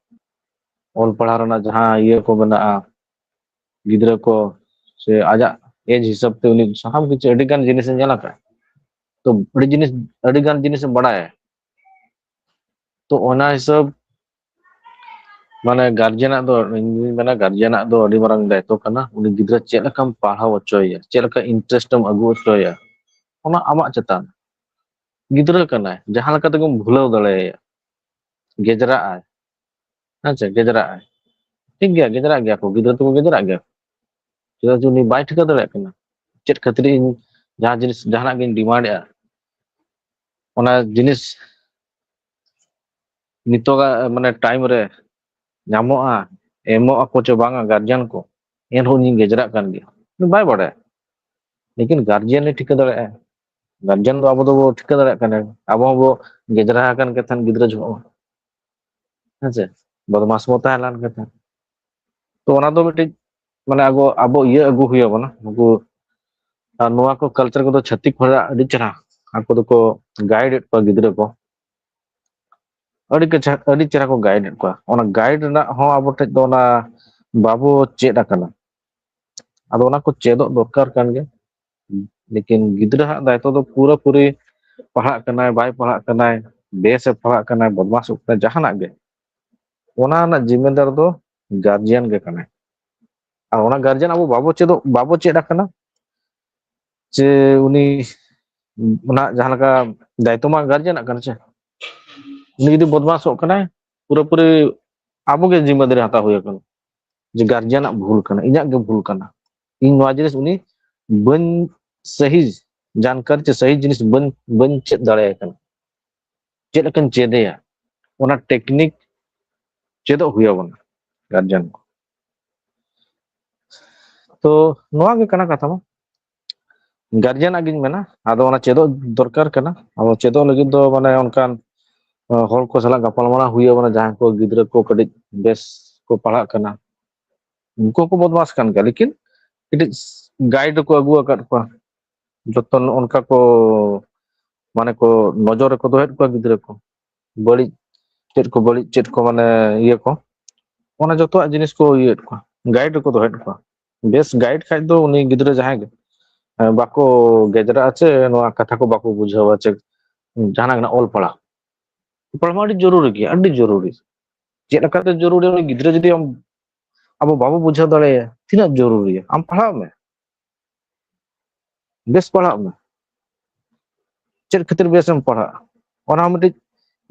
ᱚᱞ ᱯᱟᱲᱦᱟᱣ ᱨᱮᱱᱟᱜ ᱡᱟᱦᱟᱸ ᱤᱭᱟᱹ ᱠᱚ ᱢᱮᱱᱟᱜᱼᱟ, ᱜᱤᱫᱽᱨᱟᱹ ᱠᱚ ᱥᱮ ᱟᱡᱟᱜ ᱮᱡᱽ ᱦᱤᱥᱟᱹᱵ ᱛᱮ ᱩᱱᱤ ᱥᱟᱱᱟᱢ ᱠᱤᱪᱷᱩ ᱟᱹᱰᱤ ᱜᱟᱱ ᱡᱤᱱᱤᱥᱮ ᱧᱮᱞ ᱟᱠᱟᱫᱼᱟ᱾ ᱛᱚ ᱟᱹᱰᱤ ᱡᱤᱱᱤᱥ, ᱟᱹᱰᱤ ᱜᱟᱱ ᱡᱤᱱᱤᱥᱮ ᱵᱟᱲᱟᱭᱟ᱾ ᱛᱚ ᱚᱱᱟ ᱦᱤᱥᱟᱹᱵ ᱢᱟᱱᱮ ᱜᱟᱨᱡᱮᱱᱟᱜ ᱫᱚ, ᱤᱧ ᱫᱩᱧ ᱢᱮᱱᱟ ᱜᱟᱨᱡᱮᱱᱟᱜ ᱫᱚ ᱟᱹᱰᱤ ᱢᱟᱨᱟᱝ ᱫᱟᱭᱤᱛᱛᱚ ᱠᱟᱱᱟ, ᱩᱱᱤ ᱜᱤᱫᱽᱨᱟᱹ ᱪᱮᱫ ᱞᱮᱠᱟᱢ ᱯᱟᱲᱦᱟᱣ ᱦᱚᱪᱚᱭᱮᱭᱟ, ᱪᱮᱫ ᱞᱮᱠᱟ ᱤᱱᱴᱟᱨᱮᱥᱴ ᱮᱢ ᱟᱹᱜᱩ ᱦᱚᱪᱚᱭᱮᱭᱟ, ᱚᱱᱟ ᱟᱢᱟᱜ ᱪᱮᱛᱟᱱ᱾ ᱜᱤᱫᱽᱨᱟᱹ ᱠᱟᱱᱟᱭ, ᱡᱟᱦᱟᱸ ᱞᱮᱠᱟ ᱛᱮᱜᱮᱢ ᱵᱷᱩᱞᱟᱹᱣ ᱫᱟᱲᱮᱭᱟᱭᱟ᱾ ᱜᱮᱡᱽᱨᱟᱜ ᱟᱭ, ᱦᱮᱸ ᱥᱮ, ᱜᱮᱡᱽᱨᱟᱜ ᱟᱭ᱾ ᱴᱷᱤᱠ ᱜᱮᱭᱟ, ᱜᱮᱡᱽᱨᱟᱜ ᱜᱮᱭᱟ ᱠᱚ, ᱜᱤᱫᱽᱨᱟᱹ ᱫᱚᱠᱚ ᱜᱮᱡᱽᱨᱟᱜ ᱜᱮᱭᱟ᱾ ᱪᱮᱫᱟᱜ ᱡᱮ ᱩᱱᱤ ᱵᱟᱭ ᱴᱷᱤᱠᱟᱹ ᱫᱟᱲᱮᱭᱟᱜ ᱠᱟᱱᱟ ᱪᱮᱫ ᱠᱷᱟᱹᱛᱤᱨ ᱤᱧ ᱡᱟᱦᱟᱸ ᱡᱤᱱᱤᱥ, ᱡᱟᱦᱟᱱᱟᱜ ᱜᱤᱧ ᱰᱤᱢᱟᱱᱰ ᱮᱫᱟ, ᱚᱱᱟ ᱡᱤᱱᱤᱥ ᱱᱤᱛᱚᱜᱟᱜ ᱢᱟᱱᱮ ᱴᱟᱭᱤᱢ ᱨᱮ ᱧᱟᱢᱚᱜᱼᱟ, ᱮᱢᱚᱜ ᱟᱠᱚ ᱪᱮ ᱵᱟᱝᱟ ᱜᱟᱨᱡᱮᱱ ᱠᱚ, ᱮᱱᱦᱚᱸ ᱩᱱᱤ ᱜᱮᱡᱽᱨᱟᱜ ᱠᱟᱱ ᱜᱮᱭᱟ, ᱩᱱᱤ ᱵᱟᱭ ᱵᱟᱲᱟᱭᱟ᱾ ᱞᱮᱠᱤᱱ ᱜᱟᱨᱡᱮᱱ ᱮ ᱴᱷᱤᱠᱟᱹ ᱫᱟᱲᱮᱭᱟᱜᱼᱟ᱾ ᱜᱟᱨᱡᱮᱱ ᱫᱚ ᱟᱵᱚ ᱫᱚᱵᱚ ᱴᱷᱤᱠᱟᱹ ᱫᱟᱲᱮᱭᱟᱜ ᱠᱟᱱᱟ, ᱟᱵᱚ ᱦᱚᱸᱵᱚ ᱜᱮᱡᱽᱨᱟ ᱟᱠᱟᱱ ᱜᱮ ᱛᱟᱦᱮᱸᱱ ᱜᱤᱫᱽᱨᱟᱹ ᱡᱚᱦᱚᱜ ᱢᱟ, ᱦᱮᱸ ᱥᱮ, ᱵᱚᱫᱢᱟᱥ ᱵᱚ ᱛᱟᱦᱮᱸ ᱞᱮᱱ ᱜᱮ ᱛᱟᱦᱮᱸᱱ᱾ ᱛᱚ ᱚᱱᱟ ᱫᱚ ᱢᱤᱫᱴᱤᱡ ᱢᱟᱱᱮ ᱟᱵᱚ, ᱟᱵᱚ ᱤᱭᱟᱹ ᱟᱹᱜᱩ ᱦᱩᱭ ᱟᱵᱚᱱᱟ ᱱᱩᱠᱩ, ᱟᱨ ᱱᱚᱣᱟ ᱠᱚ ᱠᱟᱞᱪᱟᱨ ᱠᱚᱫᱚ ᱪᱷᱟᱹᱛᱤᱠ ᱦᱚᱲᱟᱜ ᱟᱹᱰᱤ ᱪᱮᱦᱨᱟ ᱟᱠᱚ ᱫᱚᱠᱚ ᱜᱟᱭᱤᱰ ᱮᱫ ᱠᱚᱣᱟ ᱜᱤᱫᱽᱨᱟᱹ ᱠᱚ, ᱟᱹᱰᱤ ᱠᱟᱪᱷᱟ-, ᱟᱹᱰᱤ ᱪᱮᱦᱨᱟ ᱠᱚ ᱜᱟᱭᱤᱰ ᱮᱫ ᱠᱚᱣᱟ᱾ ᱚᱱᱟ ᱜᱟᱭᱤᱰ ᱨᱮᱱᱟᱜ ᱦᱚᱸ ᱟᱵᱚ ᱴᱷᱮᱡ ᱫᱚ ᱚᱱᱟ ᱵᱟᱵᱚ ᱪᱮᱫ ᱟᱠᱟᱱᱟ᱾ ᱟᱫᱚ ᱚᱱᱟ ᱠᱚ ᱪᱮᱫᱚᱜ ᱫᱚᱨᱠᱟᱨ ᱠᱟᱱ ᱜᱮᱭᱟ, ᱞᱮᱠᱤᱱ ᱜᱤᱫᱽᱨᱟᱹ ᱦᱟᱜ ᱫᱟᱭᱤᱛᱛᱚ ᱫᱚ ᱯᱩᱨᱟᱹ ᱯᱩᱨᱤ ᱯᱟᱲᱦᱟᱜ ᱠᱟᱱᱟᱭ ᱵᱟᱭ ᱯᱟᱲᱦᱟᱜ ᱠᱟᱱᱟᱭ, ᱵᱮᱥ ᱮ ᱯᱟᱲᱦᱟᱜ ᱠᱟᱱᱟᱭ ᱵᱚᱫᱢᱟᱥᱚᱜ ᱠᱟᱱᱟᱭ, ᱡᱟᱦᱟᱱᱟᱜ ᱜᱮ, ᱚᱱᱟ ᱨᱮᱱᱟᱜ ᱡᱤᱢᱢᱮᱫᱟᱨ ᱫᱚ ᱜᱟᱨᱡᱤᱭᱟᱱ ᱜᱮ ᱠᱟᱱᱟᱭ᱾ ᱟᱨ ᱚᱱᱟ ᱜᱟᱨᱡᱤᱭᱟᱱ ᱟᱵᱚ ᱵᱟᱵᱚ ᱪᱮᱫᱚᱜ, ᱵᱟᱵᱚ ᱪᱮᱫ ᱟᱠᱟᱱᱟ ᱡᱮ ᱩᱱᱤ ᱚᱱᱟ ᱡᱟᱦᱟᱸ ᱞᱮᱠᱟ ᱫᱟᱭᱤᱛᱛᱚ ᱢᱟ ᱜᱟᱨᱡᱤᱭᱟᱱᱟᱜ ᱠᱟᱱᱟ ᱥᱮ, ᱩᱱᱤ ᱡᱩᱫᱤ ᱵᱚᱫᱢᱟᱥᱚᱜ ᱠᱟᱱᱟᱭ, ᱯᱩᱨᱟᱹᱯᱩᱨᱤ ᱟᱵᱚ ᱜᱮ ᱡᱤᱢᱢᱮᱫᱟᱨᱤ ᱦᱟᱛᱟᱣ ᱦᱩᱭ ᱟᱠᱟᱱᱟ ᱡᱮ ᱜᱟᱨᱡᱤᱭᱟᱱᱟᱜ ᱵᱷᱩᱞ ᱠᱟᱱᱟ, ᱤᱧᱟᱹᱜ ᱜᱮ ᱵᱷᱩᱞ ᱠᱟᱱᱟ, ᱤᱧ ᱱᱚᱣᱟ ᱡᱤᱱᱤᱥ ᱩᱱᱤ ᱵᱟᱹᱧ ᱥᱟᱹᱦᱤ ᱡᱟᱱᱠᱟᱨᱤ ᱪᱮ ᱥᱟᱹᱦᱤ ᱡᱤᱱᱤᱥ ᱵᱟᱹᱧ, ᱵᱟᱹᱧ ᱪᱮᱫ ᱫᱟᱲᱮᱭᱟᱭ ᱠᱟᱱᱟ᱾ ᱪᱮᱫ ᱞᱮᱠᱟᱧ ᱪᱮᱫᱮᱭᱟ, ᱚᱱᱟ ᱴᱮᱠᱱᱤᱠ ᱪᱮᱫᱚᱜ ᱦᱩᱭ ᱟᱵᱚᱱᱟ ᱜᱟᱨᱡᱮᱱ ᱠᱚ᱾ ᱛᱚ ᱱᱚᱣᱟ ᱜᱮ ᱠᱟᱱᱟ ᱠᱟᱛᱷᱟ ᱢᱟ, ᱜᱟᱨᱡᱮᱱᱟᱜ ᱜᱤᱧ ᱢᱮᱱᱟ᱾ ᱟᱫᱚ ᱚᱱᱟ ᱪᱮᱫᱚᱜ ᱫᱚᱨᱠᱟᱨ ᱠᱟᱱᱟ᱾ ᱟᱫᱚ ᱪᱮᱫᱚᱜ ᱞᱟᱹᱜᱤᱫ ᱫᱚ ᱢᱟᱱᱮ ᱚᱱᱠᱟᱱ, ᱟ, ᱦᱚᱲ ᱠᱚ ᱥᱟᱞᱟᱜ ᱜᱟᱯᱟᱞᱢᱟᱨᱟᱣ ᱦᱩᱭ ᱟᱵᱚᱱᱟ, ᱡᱟᱦᱟᱸᱭ ᱠᱚ ᱜᱤᱫᱽᱨᱟᱹ ᱠᱚ ᱠᱟᱹᱴᱤᱡ ᱵᱮᱥ ᱠᱚ ᱯᱟᱲᱦᱟᱜ ᱠᱟᱱᱟ᱾ ᱩᱱᱠᱩ ᱦᱚᱸᱠᱚ ᱵᱚᱫᱢᱟᱥ ᱠᱟᱱ ᱜᱮᱭᱟ, ᱞᱮᱠᱤᱱ ᱠᱟᱹᱴᱤᱡ ᱜᱟᱭᱤᱰ ᱨᱮᱠᱚ ᱟᱹᱜᱩ ᱟᱠᱟᱫ ᱠᱚᱣᱟ, ᱡᱚᱛᱚᱱ ᱚᱱᱠᱟ ᱠᱚ ᱢᱟᱱᱮ ᱠᱚ ᱱᱚᱡᱚᱨ ᱨᱮᱠᱚ ᱫᱚᱦᱚᱭᱮᱫ ᱠᱚᱣᱟ ᱜᱤᱫᱽᱨᱟᱹ ᱠᱚ, ᱵᱟᱹᱲᱤᱡ ᱪᱮᱫ ᱠᱚ, ᱵᱟᱹᱲᱤᱡ ᱪᱮᱫ ᱠᱚ, ᱢᱟᱱᱮ ᱤᱭᱟᱹ ᱠᱚ, ᱚᱱᱟ ᱡᱚᱛᱚᱣᱟᱜ ᱡᱤᱱᱤᱥ ᱠᱚ ᱤᱭᱟᱹᱭᱮᱫ ᱠᱚᱣᱟ, ᱜᱟᱭᱤᱰ ᱨᱮᱠᱚ ᱫᱚᱦᱚᱭᱮᱫ ᱠᱚᱣᱟ᱾ ᱵᱮᱥ ᱜᱟᱭᱤᱰ ᱠᱷᱟᱡ ᱫᱚ ᱩᱱᱤ ᱜᱤᱫᱽᱨᱟᱹ ᱡᱟᱦᱟᱸᱭ ᱜᱮ, ᱮ, ᱵᱟᱠᱚ ᱜᱮᱡᱽᱨᱟᱜᱼᱟ ᱪᱮ ᱱᱚᱣᱟ ᱠᱟᱛᱷᱟ ᱠᱚ ᱵᱟᱠᱚ ᱵᱩᱡᱷᱟᱹᱣᱟ ᱪᱮ ᱡᱟᱦᱟᱱᱟᱜ ᱠᱟᱱᱟ ᱚᱞ ᱯᱟᱲᱦᱟᱣ᱾ ᱚᱞ ᱯᱟᱲᱦᱟᱣ ᱢᱟ ᱟᱹᱰᱤ ᱡᱚᱨᱩᱨᱤ ᱜᱮᱭᱟ, ᱟᱹᱰᱤ ᱡᱚᱨᱩᱨᱤ᱾ ᱪᱮᱫ ᱞᱮᱠᱟᱛᱮ ᱡᱚᱨᱩᱨᱤ? ᱩᱱᱤ ᱜᱤᱫᱽᱨᱟᱹ ᱡᱩᱫᱤ ᱟᱢ, ᱟᱵᱚ ᱵᱟᱵᱚ ᱵᱩᱡᱷᱟᱹᱣ ᱫᱟᱲᱮᱭᱟᱭᱟ, ᱛᱤᱱᱟᱹᱜ ᱡᱚᱨᱩᱨᱤᱭᱟ? ᱟᱢ ᱯᱟᱲᱦᱟᱜ ᱢᱮ, ᱵᱮᱥ ᱯᱟᱲᱦᱟᱜ ᱢᱮ᱾ ᱪᱮᱫ ᱠᱷᱟᱹᱛᱤᱨ ᱵᱮᱥ ᱮᱢ ᱯᱟᱲᱦᱟᱜᱼᱟ? ᱚᱱᱟ ᱦᱚᱸ ᱢᱤᱫᱴᱤᱡ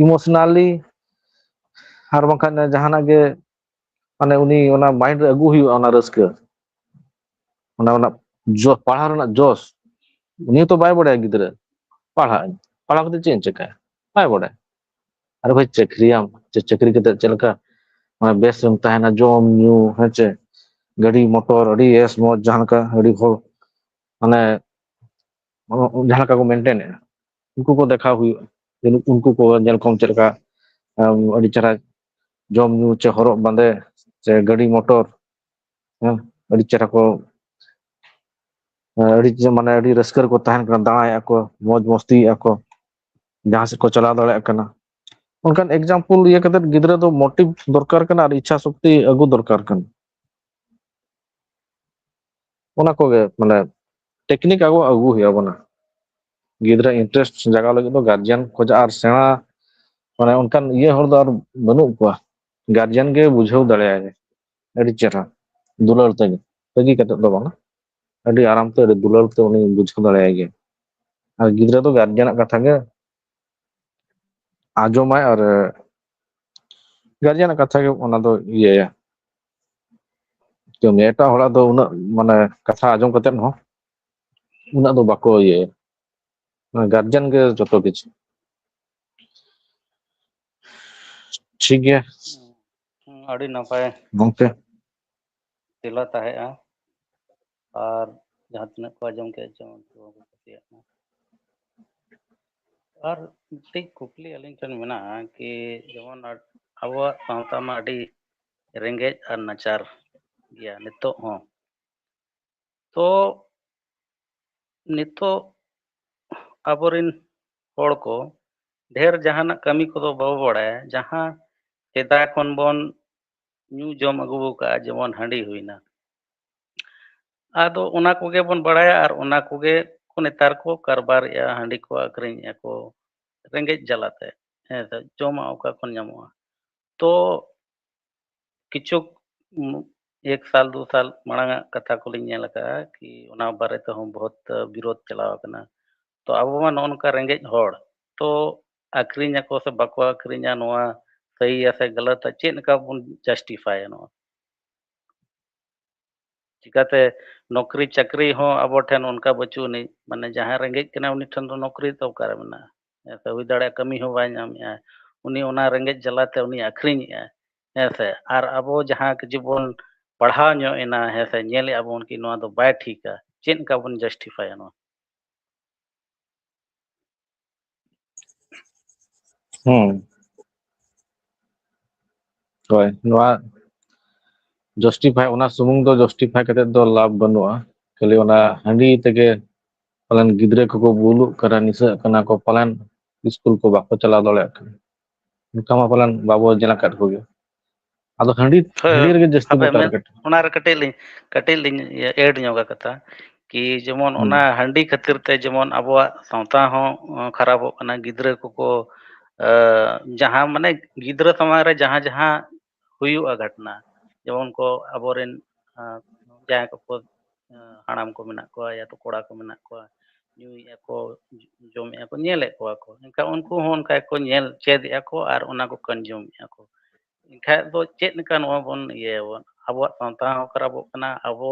ᱤᱢᱳᱥᱚᱱᱟᱞᱤ ᱟᱨ ᱵᱟᱝᱠᱷᱟᱱ ᱡᱟᱦᱟᱱᱟᱜ ᱜᱮ, ᱢᱟᱱᱮ, ᱩᱱᱤ ᱚᱱᱟ ᱢᱟᱭᱤᱱᱰ ᱨᱮ ᱟᱹᱜᱩ ᱦᱩᱭᱩᱜᱼᱟ, ᱚᱱᱟ ᱨᱟᱹᱥᱠᱟᱹ, ᱚᱱᱟ ᱚᱱᱟ ᱡᱚ ᱯᱟᱲᱦᱟᱣ ᱨᱮᱱᱟᱜ ᱡᱚᱥ᱾ ᱩᱱᱤ ᱦᱚᱸᱛᱚ ᱵᱟᱭ ᱵᱟᱲᱟᱭᱟ ᱜᱤᱫᱽᱨᱟᱹ, ᱯᱟᱲᱦᱟᱜ ᱟᱹᱧ, ᱯᱟᱲᱦᱟᱣ ᱠᱟᱛᱮ ᱪᱮᱫ ᱤᱧ ᱪᱮᱠᱟᱭᱟ? ᱵᱟᱭ ᱵᱟᱲᱟᱭᱟ᱾ ᱟᱨᱮ ᱵᱷᱟᱭ, ᱪᱟᱹᱠᱨᱤᱭᱟᱢ, ᱪᱮ ᱪᱟᱹᱠᱨᱤ ᱠᱟᱛᱮ ᱪᱮᱫ ᱞᱮᱠᱟ, ᱢᱟᱱᱮ, ᱵᱮᱥ ᱮᱢ ᱛᱟᱦᱮᱱᱟ, ᱡᱚᱢ ᱧᱩ, ᱦᱮᱸ ᱪᱮ, ᱜᱟᱹᱰᱤ ᱢᱚᱴᱚᱨ, ᱟᱹᱰᱤ ᱮᱥ ᱢᱚᱡᱽ, ᱡᱟᱦᱟᱸ ᱞᱮᱠᱟ ᱟᱹᱰᱤ ᱦᱚᱲ, ᱢᱟᱱᱮ, ᱡᱟᱦᱟᱸ ᱞᱮᱠᱟ ᱠᱚ ᱢᱮᱱᱴᱮᱱᱮᱫᱼᱟ, ᱩᱱᱠᱩ ᱠᱚ ᱫᱮᱠᱷᱟᱣ ᱦᱩᱭᱩᱜᱼᱟ᱾ ᱡᱮ ᱩᱱᱠᱩ ᱠᱚ ᱧᱮᱞ ᱠᱚᱢ ᱪᱮᱫ ᱞᱮᱠᱟ, ᱮᱢ, ᱟᱹᱰᱤ ᱪᱮᱦᱨᱟ ᱡᱚᱢ ᱧᱩ ᱪᱮ ᱦᱚᱨᱚᱜ ᱵᱟᱸᱫᱮ ᱪᱮ ᱜᱟᱹᱰᱤ ᱢᱚᱴᱚᱨ, ᱦᱮᱸ, ᱟᱹᱰᱤ ᱪᱮᱦᱨᱟ ᱠᱚ, ᱮᱸ, ᱟᱹᱰᱤ ᱪᱮ-, ᱢᱟᱱᱮ, ᱟᱹᱰᱤ ᱨᱟᱹᱥᱠᱟᱹ ᱨᱮᱠᱚ ᱛᱟᱦᱮᱱ ᱠᱟᱱᱟ, ᱫᱟᱬᱟᱭᱮᱫᱼᱟ ᱠᱚ, ᱢᱚᱡᱽ ᱢᱚᱥᱛᱤᱭᱮᱫᱼᱟ ᱠᱚ, ᱡᱟᱦᱟᱸ ᱥᱮᱫ ᱠᱚ ᱪᱟᱞᱟᱣ ᱫᱟᱲᱮᱭᱟᱜ ᱠᱟᱱᱟ᱾ ᱚᱱᱠᱟᱱ ᱮᱠᱡᱟᱢᱯᱚᱞ ᱤᱭᱟᱹ ᱠᱟᱛᱮ ᱜᱤᱫᱽᱨᱟᱹ ᱫᱚ ᱢᱳᱴᱤᱵᱷ ᱫᱚᱨᱠᱟᱨ ᱠᱟᱱᱟ ᱟᱨ ᱤᱪᱪᱷᱟ ᱥᱚᱠᱛᱤ ᱟᱹᱜᱩ ᱫᱚᱨᱠᱟᱨ ᱠᱟᱱᱟ᱾ ᱚᱱᱟ ᱠᱚᱜᱮ, ᱢᱟᱱᱮ, ᱴᱮᱠᱱᱤᱠ ᱟᱵᱚ ᱟᱹᱜᱩ ᱦᱩᱭᱩᱜ ᱟᱵᱚᱱᱟ᱾ ᱜᱤᱫᱽᱨᱟᱹ ᱤᱱᱴᱟᱨᱮᱥᱴ ᱡᱟᱜᱟᱣ ᱞᱟᱹᱜᱤᱫ ᱫᱚ ᱜᱟᱨᱡᱮᱱ ᱠᱷᱚᱡᱟᱜ ᱟᱨ ᱥᱮᱬᱟ, ᱢᱟᱱᱮ, ᱚᱱᱠᱟᱱ ᱤᱭᱟᱹ ᱦᱚᱲ ᱫᱚ ᱟᱨ ᱵᱟᱹᱱᱩᱜ ᱠᱚᱣᱟ᱾ ᱜᱟᱨᱡᱮᱱ ᱜᱮ ᱵᱩᱡᱷᱟᱹᱣ ᱫᱟᱲᱮᱭᱟᱭ ᱟᱹᱰᱤ ᱪᱮᱦᱨᱟ, ᱫᱩᱞᱟᱹᱲ ᱛᱮᱜᱮ, ᱨᱟᱹᱜᱤ ᱠᱟᱛᱮ ᱫᱚ ᱵᱟᱝᱟ, ᱟᱹᱰᱤ ᱟᱨᱟᱢ ᱛᱮ, ᱟᱹᱰᱤ ᱫᱩᱞᱟᱹᱲ ᱛᱮ ᱩᱱᱤ ᱵᱩᱡᱷᱟᱹᱣ ᱫᱟᱲᱮᱭᱟᱭ ᱜᱮᱭᱟ᱾ ᱟᱨ ᱜᱤᱫᱽᱨᱟᱹ ᱫᱚ ᱜᱟᱨᱡᱮᱱᱟᱜ ᱠᱟᱛᱷᱟ ᱜᱮ ᱟᱸᱡᱚᱢᱟᱭ ᱟᱨ ᱜᱟᱨᱡᱮᱱᱟᱜ ᱠᱟᱛᱷᱟ ᱜᱮ ᱚᱱᱟ ᱫᱚ ᱤᱭᱟᱹᱭᱟ᱾ ᱠᱟᱹᱢᱤᱭᱟ᱾ ᱮᱴᱟᱜ ᱦᱚᱲᱟᱜ ᱫᱚ ᱩᱱᱟᱹᱜ, ᱢᱟᱱᱮ, ᱠᱟᱛᱷᱟ ᱟᱸᱡᱚᱢ ᱠᱟᱛᱮ ᱦᱚᱸ ᱩᱱᱟᱹᱜ ᱫᱚ ᱵᱟᱠᱚ ᱤᱭᱟᱹᱭᱟ᱾ ᱢᱟᱱᱮ, ᱜᱟᱨᱡᱮᱱ ᱜᱮ ᱡᱚᱛᱚ ᱠᱤᱪᱷᱩ᱾ ᱴᱷᱤᱠ ᱜᱮᱭᱟ᱾ ᱦᱩᱸ, ᱟᱹᱰᱤ ᱱᱟᱯᱟᱭ ᱜᱚᱝᱠᱮ᱾ ᱛᱮᱞᱟ ᱛᱟᱦᱮᱸᱜᱼᱟ᱾ ᱟᱨ ᱡᱟᱦᱟᱸ ᱛᱤᱱᱟᱹᱜ ᱠᱚ ᱟᱸᱡᱚᱢ ᱠᱮᱫ ᱪᱚᱝ, ᱩᱱᱠᱩ ᱦᱚᱸᱠᱚ ᱠᱩᱥᱤᱭᱟᱜ ᱢᱟ᱾ ᱟᱨ ᱢᱤᱫᱴᱤᱡ ᱠᱩᱠᱞᱤ ᱟᱹᱞᱤᱧ ᱴᱷᱮᱱ ᱢᱮᱱᱟᱜᱼᱟ ᱠᱤ, ᱡᱮᱢᱚᱱ ᱟ-, ᱟᱵᱚᱣᱟᱜ ᱥᱟᱶᱛᱟ ᱢᱟ ᱟᱹᱰᱤ ᱨᱮᱸᱜᱮᱡ ᱟᱨ ᱱᱟᱪᱟᱨ ᱜᱮᱭᱟ ᱱᱤᱛᱚᱜ ᱦᱚᱸ᱾ ᱛᱚ ᱱᱤᱛᱚᱜ ᱟᱵᱚᱨᱮᱱ ᱦᱚᱲ ᱠᱚ ᱰᱷᱮᱨ ᱡᱟᱦᱟᱱᱟᱜ ᱠᱟᱹᱢᱤ ᱠᱚᱫᱚ ᱵᱟᱵᱚ ᱵᱟᱲᱟᱭᱟ, ᱡᱟᱦᱟᱸ ᱥᱮᱫᱟᱭ ᱠᱷᱚᱱ ᱵᱚᱱ ᱧᱩ ᱡᱚᱢ ᱟᱹᱜᱩ ᱟᱠᱟᱫᱼᱟ, ᱡᱮᱢᱚᱱ ᱦᱟᱺᱰᱤ ᱦᱩᱭᱱᱟ᱾ ᱟᱫᱚ ᱚᱱᱟ ᱠᱚᱜᱮ ᱵᱚᱱ ᱵᱟᱲᱟᱭᱟ ᱟᱨ ᱚᱱᱟ ᱠᱚᱜᱮ ᱠᱚ ᱱᱮᱛᱟᱨ ᱠᱚ ᱠᱟᱨᱵᱟᱨᱮᱜᱼᱟ, ᱦᱟᱺᱰᱤ ᱠᱚ ᱟᱹᱠᱷᱨᱤᱧᱮᱜᱼᱟ ᱠᱚ ᱨᱮᱸᱜᱮᱡ ᱡᱟᱞᱟᱛᱮ᱾ ᱦᱮᱸ ᱥᱮ, ᱡᱚᱢᱟᱜ ᱚᱠᱟ ᱠᱷᱚᱱ ᱧᱟᱢᱚᱜᱼᱟ? ᱛᱚ ᱠᱤᱪᱷᱩ, ᱩᱢ, ᱮᱠ ᱥᱟᱞ ᱫᱩ ᱥᱟᱞ ᱢᱟᱲᱟᱝ ᱟᱜ ᱠᱟᱛᱷᱟ ᱠᱚᱞᱤᱧ ᱧᱮᱞ ᱟᱠᱟᱫᱼᱟ ᱠᱤ ᱚᱱᱟ ᱵᱟᱨᱮ ᱛᱮᱦᱚᱸ ᱵᱚᱦᱩᱛ ᱵᱤᱨᱳᱫ ᱪᱟᱞᱟᱣ ᱟᱠᱟᱱᱟ᱾ ᱛᱚ ᱟᱵᱚ ᱢᱟ ᱱᱚᱜᱼᱚ ᱱᱚᱝᱠᱟ ᱨᱮᱸᱜᱮᱡ ᱦᱚᱲ, ᱛᱚ ᱟᱹᱠᱷᱨᱤᱧ ᱟᱠᱚ ᱥᱮ ᱵᱟᱠᱚ ᱟᱹᱠᱷᱨᱤᱧᱟ, ᱱᱚᱣᱟ ᱥᱟᱹᱦᱤᱭᱟ ᱥᱮ ᱜᱟᱞᱟᱛᱟ, ᱪᱮᱫ ᱞᱮᱠᱟ ᱵᱚᱱ ᱡᱟᱥᱴᱤᱯᱷᱟᱭᱟ ᱱᱚᱣᱟ? ᱪᱤᱠᱟᱛᱮ ᱱᱚᱠᱨᱤ ᱪᱟᱹᱠᱨᱤ ᱦᱚᱸ ᱟᱵᱚ ᱴᱷᱮᱱ ᱚᱱᱠᱟ ᱵᱟᱹᱪᱩᱜ ᱟᱹᱱᱤᱡ, ᱢᱟᱱᱮ ᱡᱟᱦᱟᱸᱭ ᱨᱮᱸᱜᱮᱡ ᱠᱟᱱᱟᱭ ᱩᱱᱤ ᱴᱷᱮᱱ ᱫᱚ ᱱᱚᱠᱨᱤ ᱫᱚ ᱚᱠᱟᱨᱮ ᱢᱮᱱᱟᱜᱼᱟ? ᱦᱮᱸ ᱥᱮ, ᱦᱩᱭ ᱫᱟᱲᱮᱭᱟᱜᱼᱟ ᱠᱟᱹᱢᱤ ᱦᱚᱸ ᱵᱟᱭ ᱧᱟᱢᱮᱜᱼᱟ, ᱩᱱᱤ ᱚᱱᱟ ᱨᱮᱸᱜᱮᱡ ᱡᱟᱞᱟᱛᱮ ᱩᱱᱤ ᱟᱹᱠᱷᱨᱤᱧᱮᱜᱼᱟ, ᱦᱮᱸ ᱥᱮ᱾ ᱟᱨ ᱟᱵᱚ ᱡᱟᱦᱟᱸ ᱠᱤᱪᱷᱩ ᱵᱚᱱ ᱯᱟᱲᱦᱟᱣ ᱧᱚᱜ ᱮᱱᱟ, ᱦᱮᱸ ᱥᱮ, ᱧᱮᱞᱮᱜᱼᱟ ᱵᱚᱱ ᱠᱤ ᱱᱚᱣᱟ ᱫᱚ ᱵᱟᱭ ᱴᱷᱤᱠᱟ, ᱪᱮᱫ ᱞᱮᱠᱟ ᱵᱚᱱ ᱡᱟᱥᱴᱤᱯᱷᱟᱭᱟ ᱱᱚᱣᱟ? ᱦᱩᱸ᱾ ᱦᱳᱭ, ᱱᱚᱣᱟ ᱡᱟᱥᱴᱤᱯᱷᱟᱭ, ᱚᱱᱟ ᱥᱩᱢᱩᱝ ᱫᱚ ᱡᱟᱥᱴᱤᱯᱷᱟᱭ ᱠᱟᱛᱮ ᱫᱚ ᱞᱟᱵᱷ ᱵᱟᱹᱱᱩᱜᱼᱟ᱾ ᱠᱷᱟᱹᱞᱤ ᱚᱱᱟ ᱦᱟᱺᱰᱤ ᱛᱮᱜᱮ ᱯᱟᱞᱮᱱ ᱜᱤᱫᱽᱨᱟᱹ ᱠᱚᱠᱚ ᱵᱩᱞᱩᱜ ᱠᱟᱱᱟ, ᱱᱤᱥᱟᱹᱜ ᱠᱟᱱᱟ ᱠᱚ, ᱯᱟᱞᱮᱱ ᱥᱠᱩᱞ ᱠᱚ ᱵᱟᱠᱚ ᱪᱟᱞᱟᱣ ᱫᱟᱲᱮᱭᱟᱜ ᱠᱟᱱᱟ, ᱚᱱᱠᱟ ᱢᱟ ᱯᱟᱞᱮᱱ ᱵᱟᱵᱚ ᱧᱮᱞ ᱟᱠᱟᱫ ᱠᱚᱜᱮ᱾ ᱟᱫᱚ ᱦᱟᱺᱰᱤ, ᱦᱳᱭ, ᱦᱟᱺᱰᱤ ᱨᱮᱜᱮ ᱡᱟᱹᱥᱛᱤ ᱦᱟᱯᱮ ᱵᱚ ᱢᱮᱱ, ᱴᱟᱨᱜᱮᱴ᱾ ᱚᱱᱟ ᱨᱮ ᱠᱟᱹᱴᱤᱡ ᱞᱤᱧ, ᱠᱟᱹᱴᱤᱡ ᱞᱤᱧ ᱤᱭᱟᱹ ᱮᱰ ᱧᱚᱜᱟ ᱠᱟᱛᱷᱟ, ᱠᱤ ᱡᱮᱢᱚᱱ ᱦᱩᱸ᱾ ᱚᱱᱟ ᱦᱟᱺᱰᱤ ᱠᱷᱟᱹᱛᱤᱨ ᱛᱮ ᱡᱮᱢᱚᱱ ᱟᱵᱚᱣᱟᱜ ᱥᱟᱶᱛᱟ ᱦᱚᱸ, ᱚ, ᱠᱷᱟᱨᱟᱯᱚᱜ ᱠᱟᱱᱟ, ᱜᱤᱫᱽᱨᱟᱹ ᱠᱚᱠᱚ, ᱮ, ᱡᱟᱦᱟᱸ ᱢᱟᱱᱮ ᱜᱤᱫᱽᱨᱟᱹ ᱥᱟᱢᱟᱝ ᱨᱮ ᱡᱟᱦᱟᱸ ᱡᱟᱦᱟᱸ ᱦᱩᱭᱩᱜᱼᱟ ᱜᱷᱚᱴᱱᱟ, ᱡᱮᱢᱚᱱ ᱠᱚ ᱟᱵᱚᱨᱮᱱ, ᱮ, ᱡᱟᱦᱟᱸᱭ ᱠᱚᱠᱚ, ᱮ, ᱦᱟᱲᱟᱢ ᱠᱚ ᱢᱮᱱᱟᱜ ᱠᱚᱣᱟ ᱭᱟ ᱛᱚ ᱠᱚᱲᱟ ᱠᱚ ᱢᱮᱱᱟᱜ ᱠᱚᱣᱟ, ᱧᱩᱭᱮᱫᱼᱟ ᱠᱚ, ᱡᱚᱢᱮᱫᱼᱟ ᱠᱚ, ᱧᱮᱞᱮᱫ ᱠᱚᱣᱟ ᱠᱚ, ᱮᱱᱠᱷᱟᱱ ᱩᱱᱠᱩ ᱦᱚᱸ ᱚᱱᱠᱟ ᱜᱮᱠᱚ ᱧᱮᱞ ᱪᱮᱫᱮᱜᱼᱟ ᱠᱚ ᱟᱨ ᱚᱱᱟ ᱠᱚ ᱠᱚᱱᱡᱩᱢᱮᱫᱼᱟ ᱠᱚ᱾ ᱮᱱᱠᱷᱟᱡ ᱫᱚ ᱪᱮᱫ ᱞᱮᱠᱟ ᱱᱚᱣᱟ ᱵᱚᱱ ᱤᱭᱟᱹᱭᱟᱵᱚᱱ? ᱟᱵᱚᱣᱟᱜ ᱥᱟᱶᱛᱟ ᱦᱚᱸ ᱠᱷᱟᱨᱟᱯᱚᱜ ᱠᱟᱱᱟ, ᱟᱵᱚ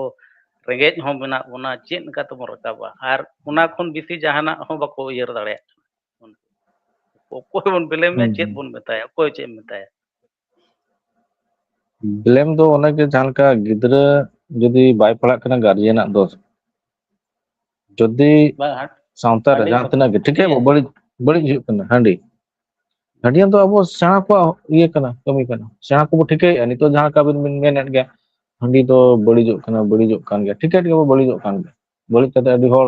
ᱨᱮᱸᱜᱮᱡ ᱦᱚᱸ ᱢᱮᱱᱟᱜ ᱵᱚᱱᱟ, ᱪᱮᱫ ᱞᱮᱠᱟ ᱛᱮᱵᱚᱱ ᱨᱟᱠᱟᱵᱟ? ᱟᱨ ᱚᱱᱟ ᱠᱷᱚᱱ ᱵᱮᱥᱤ ᱡᱟᱦᱟᱱᱟᱜ ᱦᱚᱸ ᱵᱟᱠᱚ ᱩᱭᱦᱟᱹᱨ ᱫᱟᱲᱮᱭᱟᱜ ᱠᱟᱱᱟ᱾ ᱚᱠᱚᱭ ᱵᱚᱱ ᱵᱞᱮᱢᱮᱭᱟ, ᱦᱩᱸ, ᱪᱮᱫ ᱦᱩᱸ᱾ ᱵᱚᱱ ᱢᱮᱛᱟᱭᱟ, ᱚᱠᱚᱭ ᱪᱮᱫ ᱮᱢ ᱢᱮᱛᱟᱭᱟ? ᱵᱞᱮᱢ ᱫᱚ ᱚᱱᱮ ᱜᱮ, ᱡᱟᱦᱟᱸ ᱞᱮᱠᱟ ᱜᱤᱫᱽᱨᱟᱹ ᱡᱩᱫᱤ ᱵᱟᱭ ᱯᱟᱲᱦᱟᱜ ᱠᱟᱱᱟ, ᱜᱟᱨᱡᱮᱱᱟᱜ ᱫᱳᱥ᱾ ᱡᱩᱫᱤ ᱵᱟᱝ, ᱦᱟᱸᱰ-, ᱥᱟᱶᱛᱟ ᱨᱮ ᱦᱟᱺᱰᱤ ᱡᱟᱦᱟᱸ ᱦᱚᱸ, ᱛᱤᱱᱟᱹᱜ ᱜᱮ ᱴᱷᱤᱠ ᱜᱮᱭᱟ, ᱦᱮᱸ᱾ ᱵᱟᱹᱲᱤᱡ, ᱵᱟᱹᱲᱤᱡ ᱦᱩᱭᱩᱜ ᱠᱟᱱᱟ ᱦᱟᱺᱰᱤ, ᱦᱟᱺᱰᱤ ᱫᱚ ᱟᱵᱚ ᱥᱮᱬᱟ ᱠᱚᱣᱟᱜ ᱤᱭᱟᱹ ᱠᱟᱱᱟ, ᱠᱟᱹᱢᱤ ᱠᱟᱱᱟ᱾ ᱥᱮᱬᱟ ᱠᱚᱵᱚ ᱴᱷᱤᱠᱟᱹᱭᱮᱫᱼᱟ, ᱱᱤᱛᱚᱜ ᱡᱟᱦᱟᱸ ᱞᱮᱠᱟ ᱵᱤᱱ, ᱵᱤᱱ ᱢᱮᱱᱮᱫ ᱜᱮᱭᱟ, ᱦᱟᱺᱰᱤ ᱫᱚ ᱵᱟᱹᱲᱤᱡᱚᱜ ᱠᱟᱱᱟ, ᱵᱟᱹᱲᱤᱡᱚᱜ ᱠᱟᱱ ᱜᱮᱭᱟ, ᱴᱷᱤᱠᱟᱹᱭᱮᱫ ᱜᱮᱭᱟ ᱵᱚ, ᱵᱟᱹᱲᱤᱡᱚᱜ ᱠᱟᱱ ᱜᱮᱭᱟ᱾ ᱵᱟᱹᱲᱤᱡ ᱠᱟᱛᱮ ᱟᱹᱰᱤ ᱦᱚᱲ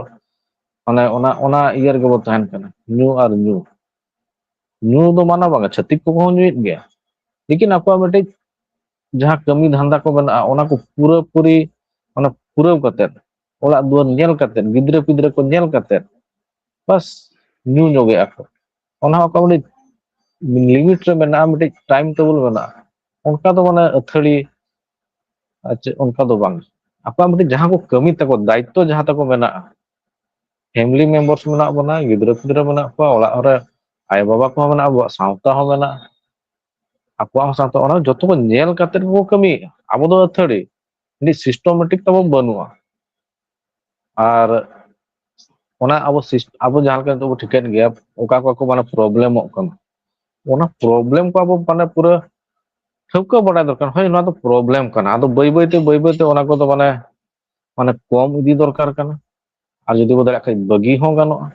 ᱢᱟᱱᱮ ᱚᱱᱟ, ᱚᱱᱟ ᱤᱭᱟᱹ ᱨᱮᱜᱮ ᱵᱚ ᱛᱟᱦᱮᱱ ᱠᱟᱱᱟ, ᱧᱩ ᱟᱨ ᱧᱩ᱾ ᱧᱩ ᱫᱚ ᱢᱟᱱᱟ ᱵᱟᱝᱟ, ᱪᱷᱟᱹᱛᱤᱠ ᱠᱚᱦᱚᱸ ᱧᱩᱭᱮᱫ ᱜᱮᱭᱟ, ᱞᱮᱠᱤᱱ ᱟᱠᱚᱣᱟᱜ ᱢᱤᱫᱴᱤᱡ ᱡᱟᱦᱟᱸ ᱠᱟᱹᱢᱤ ᱫᱷᱟᱱᱫᱟ ᱠᱚ ᱢᱮᱱᱟᱜᱼᱟ, ᱚᱱᱟ ᱠᱚ ᱯᱩᱨᱟᱹᱯᱩᱨᱤ, ᱚᱱᱟ ᱯᱩᱨᱟᱹᱣ ᱠᱟᱛᱮᱫ, ᱚᱲᱟᱜ ᱫᱩᱣᱟᱹᱨ ᱧᱮᱞ ᱠᱟᱛᱮᱫ, ᱜᱤᱫᱽᱨᱟᱹ ᱯᱤᱫᱽᱨᱟᱹ ᱠᱚ ᱧᱮᱞ ᱠᱟᱛᱮᱫ, ᱵᱟᱥ ᱧᱩ ᱧᱚᱜᱮᱜᱼᱟ ᱠᱚ᱾ ᱚᱱᱟ ᱦᱚᱸ ᱚᱠᱟ ᱢᱤᱫᱴᱤᱡ ᱞᱤᱢᱤᱴ ᱨᱮ ᱢᱮᱱᱟᱜᱼᱟ, ᱢᱤᱫᱴᱤᱡ ᱴᱟᱭᱤᱢ ᱴᱮᱵᱚᱞ ᱢᱮᱱᱟᱜᱼᱟ, ᱚᱱᱠᱟ ᱫᱚ ᱢᱟᱱᱮ ᱟᱹᱛᱷᱟᱹᱲᱤ ᱟᱨ ᱪᱮᱫ, ᱚᱱᱠᱟ ᱫᱚ ᱵᱟᱝ᱾ ᱟᱠᱚᱣᱟᱜ ᱢᱤᱫᱴᱤᱡ ᱡᱟᱦᱟᱸ ᱠᱚ ᱠᱟᱹᱢᱤ ᱛᱟᱠᱚ, ᱫᱟᱭᱤᱛᱛᱚ ᱡᱟᱦᱟᱸ ᱛᱟᱠᱚ ᱢᱮᱱᱟᱜᱼᱟ, family members ᱢᱮᱱᱟᱜ ᱵᱚᱱᱟ, ᱜᱤᱫᱽᱨᱟᱹ ᱯᱤᱫᱽᱨᱟᱹ ᱢᱮᱱᱟᱜ ᱠᱚᱣᱟ, ᱚᱲᱟᱜ ᱨᱮ ᱟᱭᱳ ᱵᱟᱵᱟ ᱠᱚᱦᱚᱸ ᱢᱮᱱᱟᱜ, ᱟᱵᱚᱣᱟᱜ ᱥᱟᱶᱛᱟ ᱦᱚᱸ ᱢᱮᱱᱟᱜᱼᱟ, ᱟᱠᱚᱣᱟᱜ ᱦᱚᱸ ᱥᱟᱶᱛᱟ, ᱚᱱᱟ ᱡᱚᱛᱚ ᱠᱚ ᱧᱮᱞ ᱠᱟᱛᱮ ᱜᱮᱠᱚ ᱠᱟᱹᱢᱤᱭᱮᱫᱼᱟ᱾ ᱟᱵᱚ ᱫᱚ ᱟᱹᱛᱷᱟᱹᱲᱤ, ᱢᱤᱫ systematic ᱛᱟᱵᱚ ᱵᱟᱹᱱᱩᱜᱼᱟ᱾ ᱟᱨ ᱚᱱᱟ ᱟᱵᱚ ᱥᱤᱥ-, ᱟᱵᱚ ᱡᱟᱦᱟᱸ ᱞᱮᱠᱟ ᱱᱤᱛᱚᱜ ᱵᱚ ᱴᱷᱤᱠᱟᱹᱭᱮᱫ ᱜᱮᱭᱟ, ᱚᱠᱟ ᱠᱚ ᱠᱚ ᱢᱟᱱᱮ ᱯᱨᱚᱵᱞᱮᱢᱚᱜ ᱠᱟᱱᱟ, ᱚᱱᱟ ᱯᱨᱚᱵᱞᱮᱢ ᱠᱚ ᱟᱵᱚ ᱢᱟᱱᱮ ᱯᱩᱨᱟᱹ ᱴᱷᱟᱹᱣᱠᱟᱹ ᱵᱟᱰᱟᱭ ᱫᱚᱨᱠᱟᱨ, ᱦᱳᱭ, ᱱᱚᱣᱟ ᱫᱚ ᱯᱨᱚᱵᱞᱮᱢ ᱠᱟᱱᱟ᱾ ᱟᱫᱚ ᱵᱟᱹᱭ ᱵᱟᱹᱭ ᱛᱮ, ᱵᱟᱹᱭ ᱵᱟᱹᱭ ᱛᱮ ᱚᱱᱟ ᱠᱚᱫᱚ ᱢᱟᱱᱮ, ᱢᱟᱱᱮ ᱠᱚᱢ ᱤᱫᱤ ᱫᱚᱨᱠᱟᱨ ᱠᱟᱱᱟ᱾ ᱟᱨ ᱡᱩᱫᱤ ᱵᱚ ᱫᱟᱲᱮᱭᱟᱜ ᱠᱷᱟᱡ, ᱵᱟᱹᱜᱤ ᱦᱚᱸ ᱜᱟᱱᱚᱜᱼᱟ᱾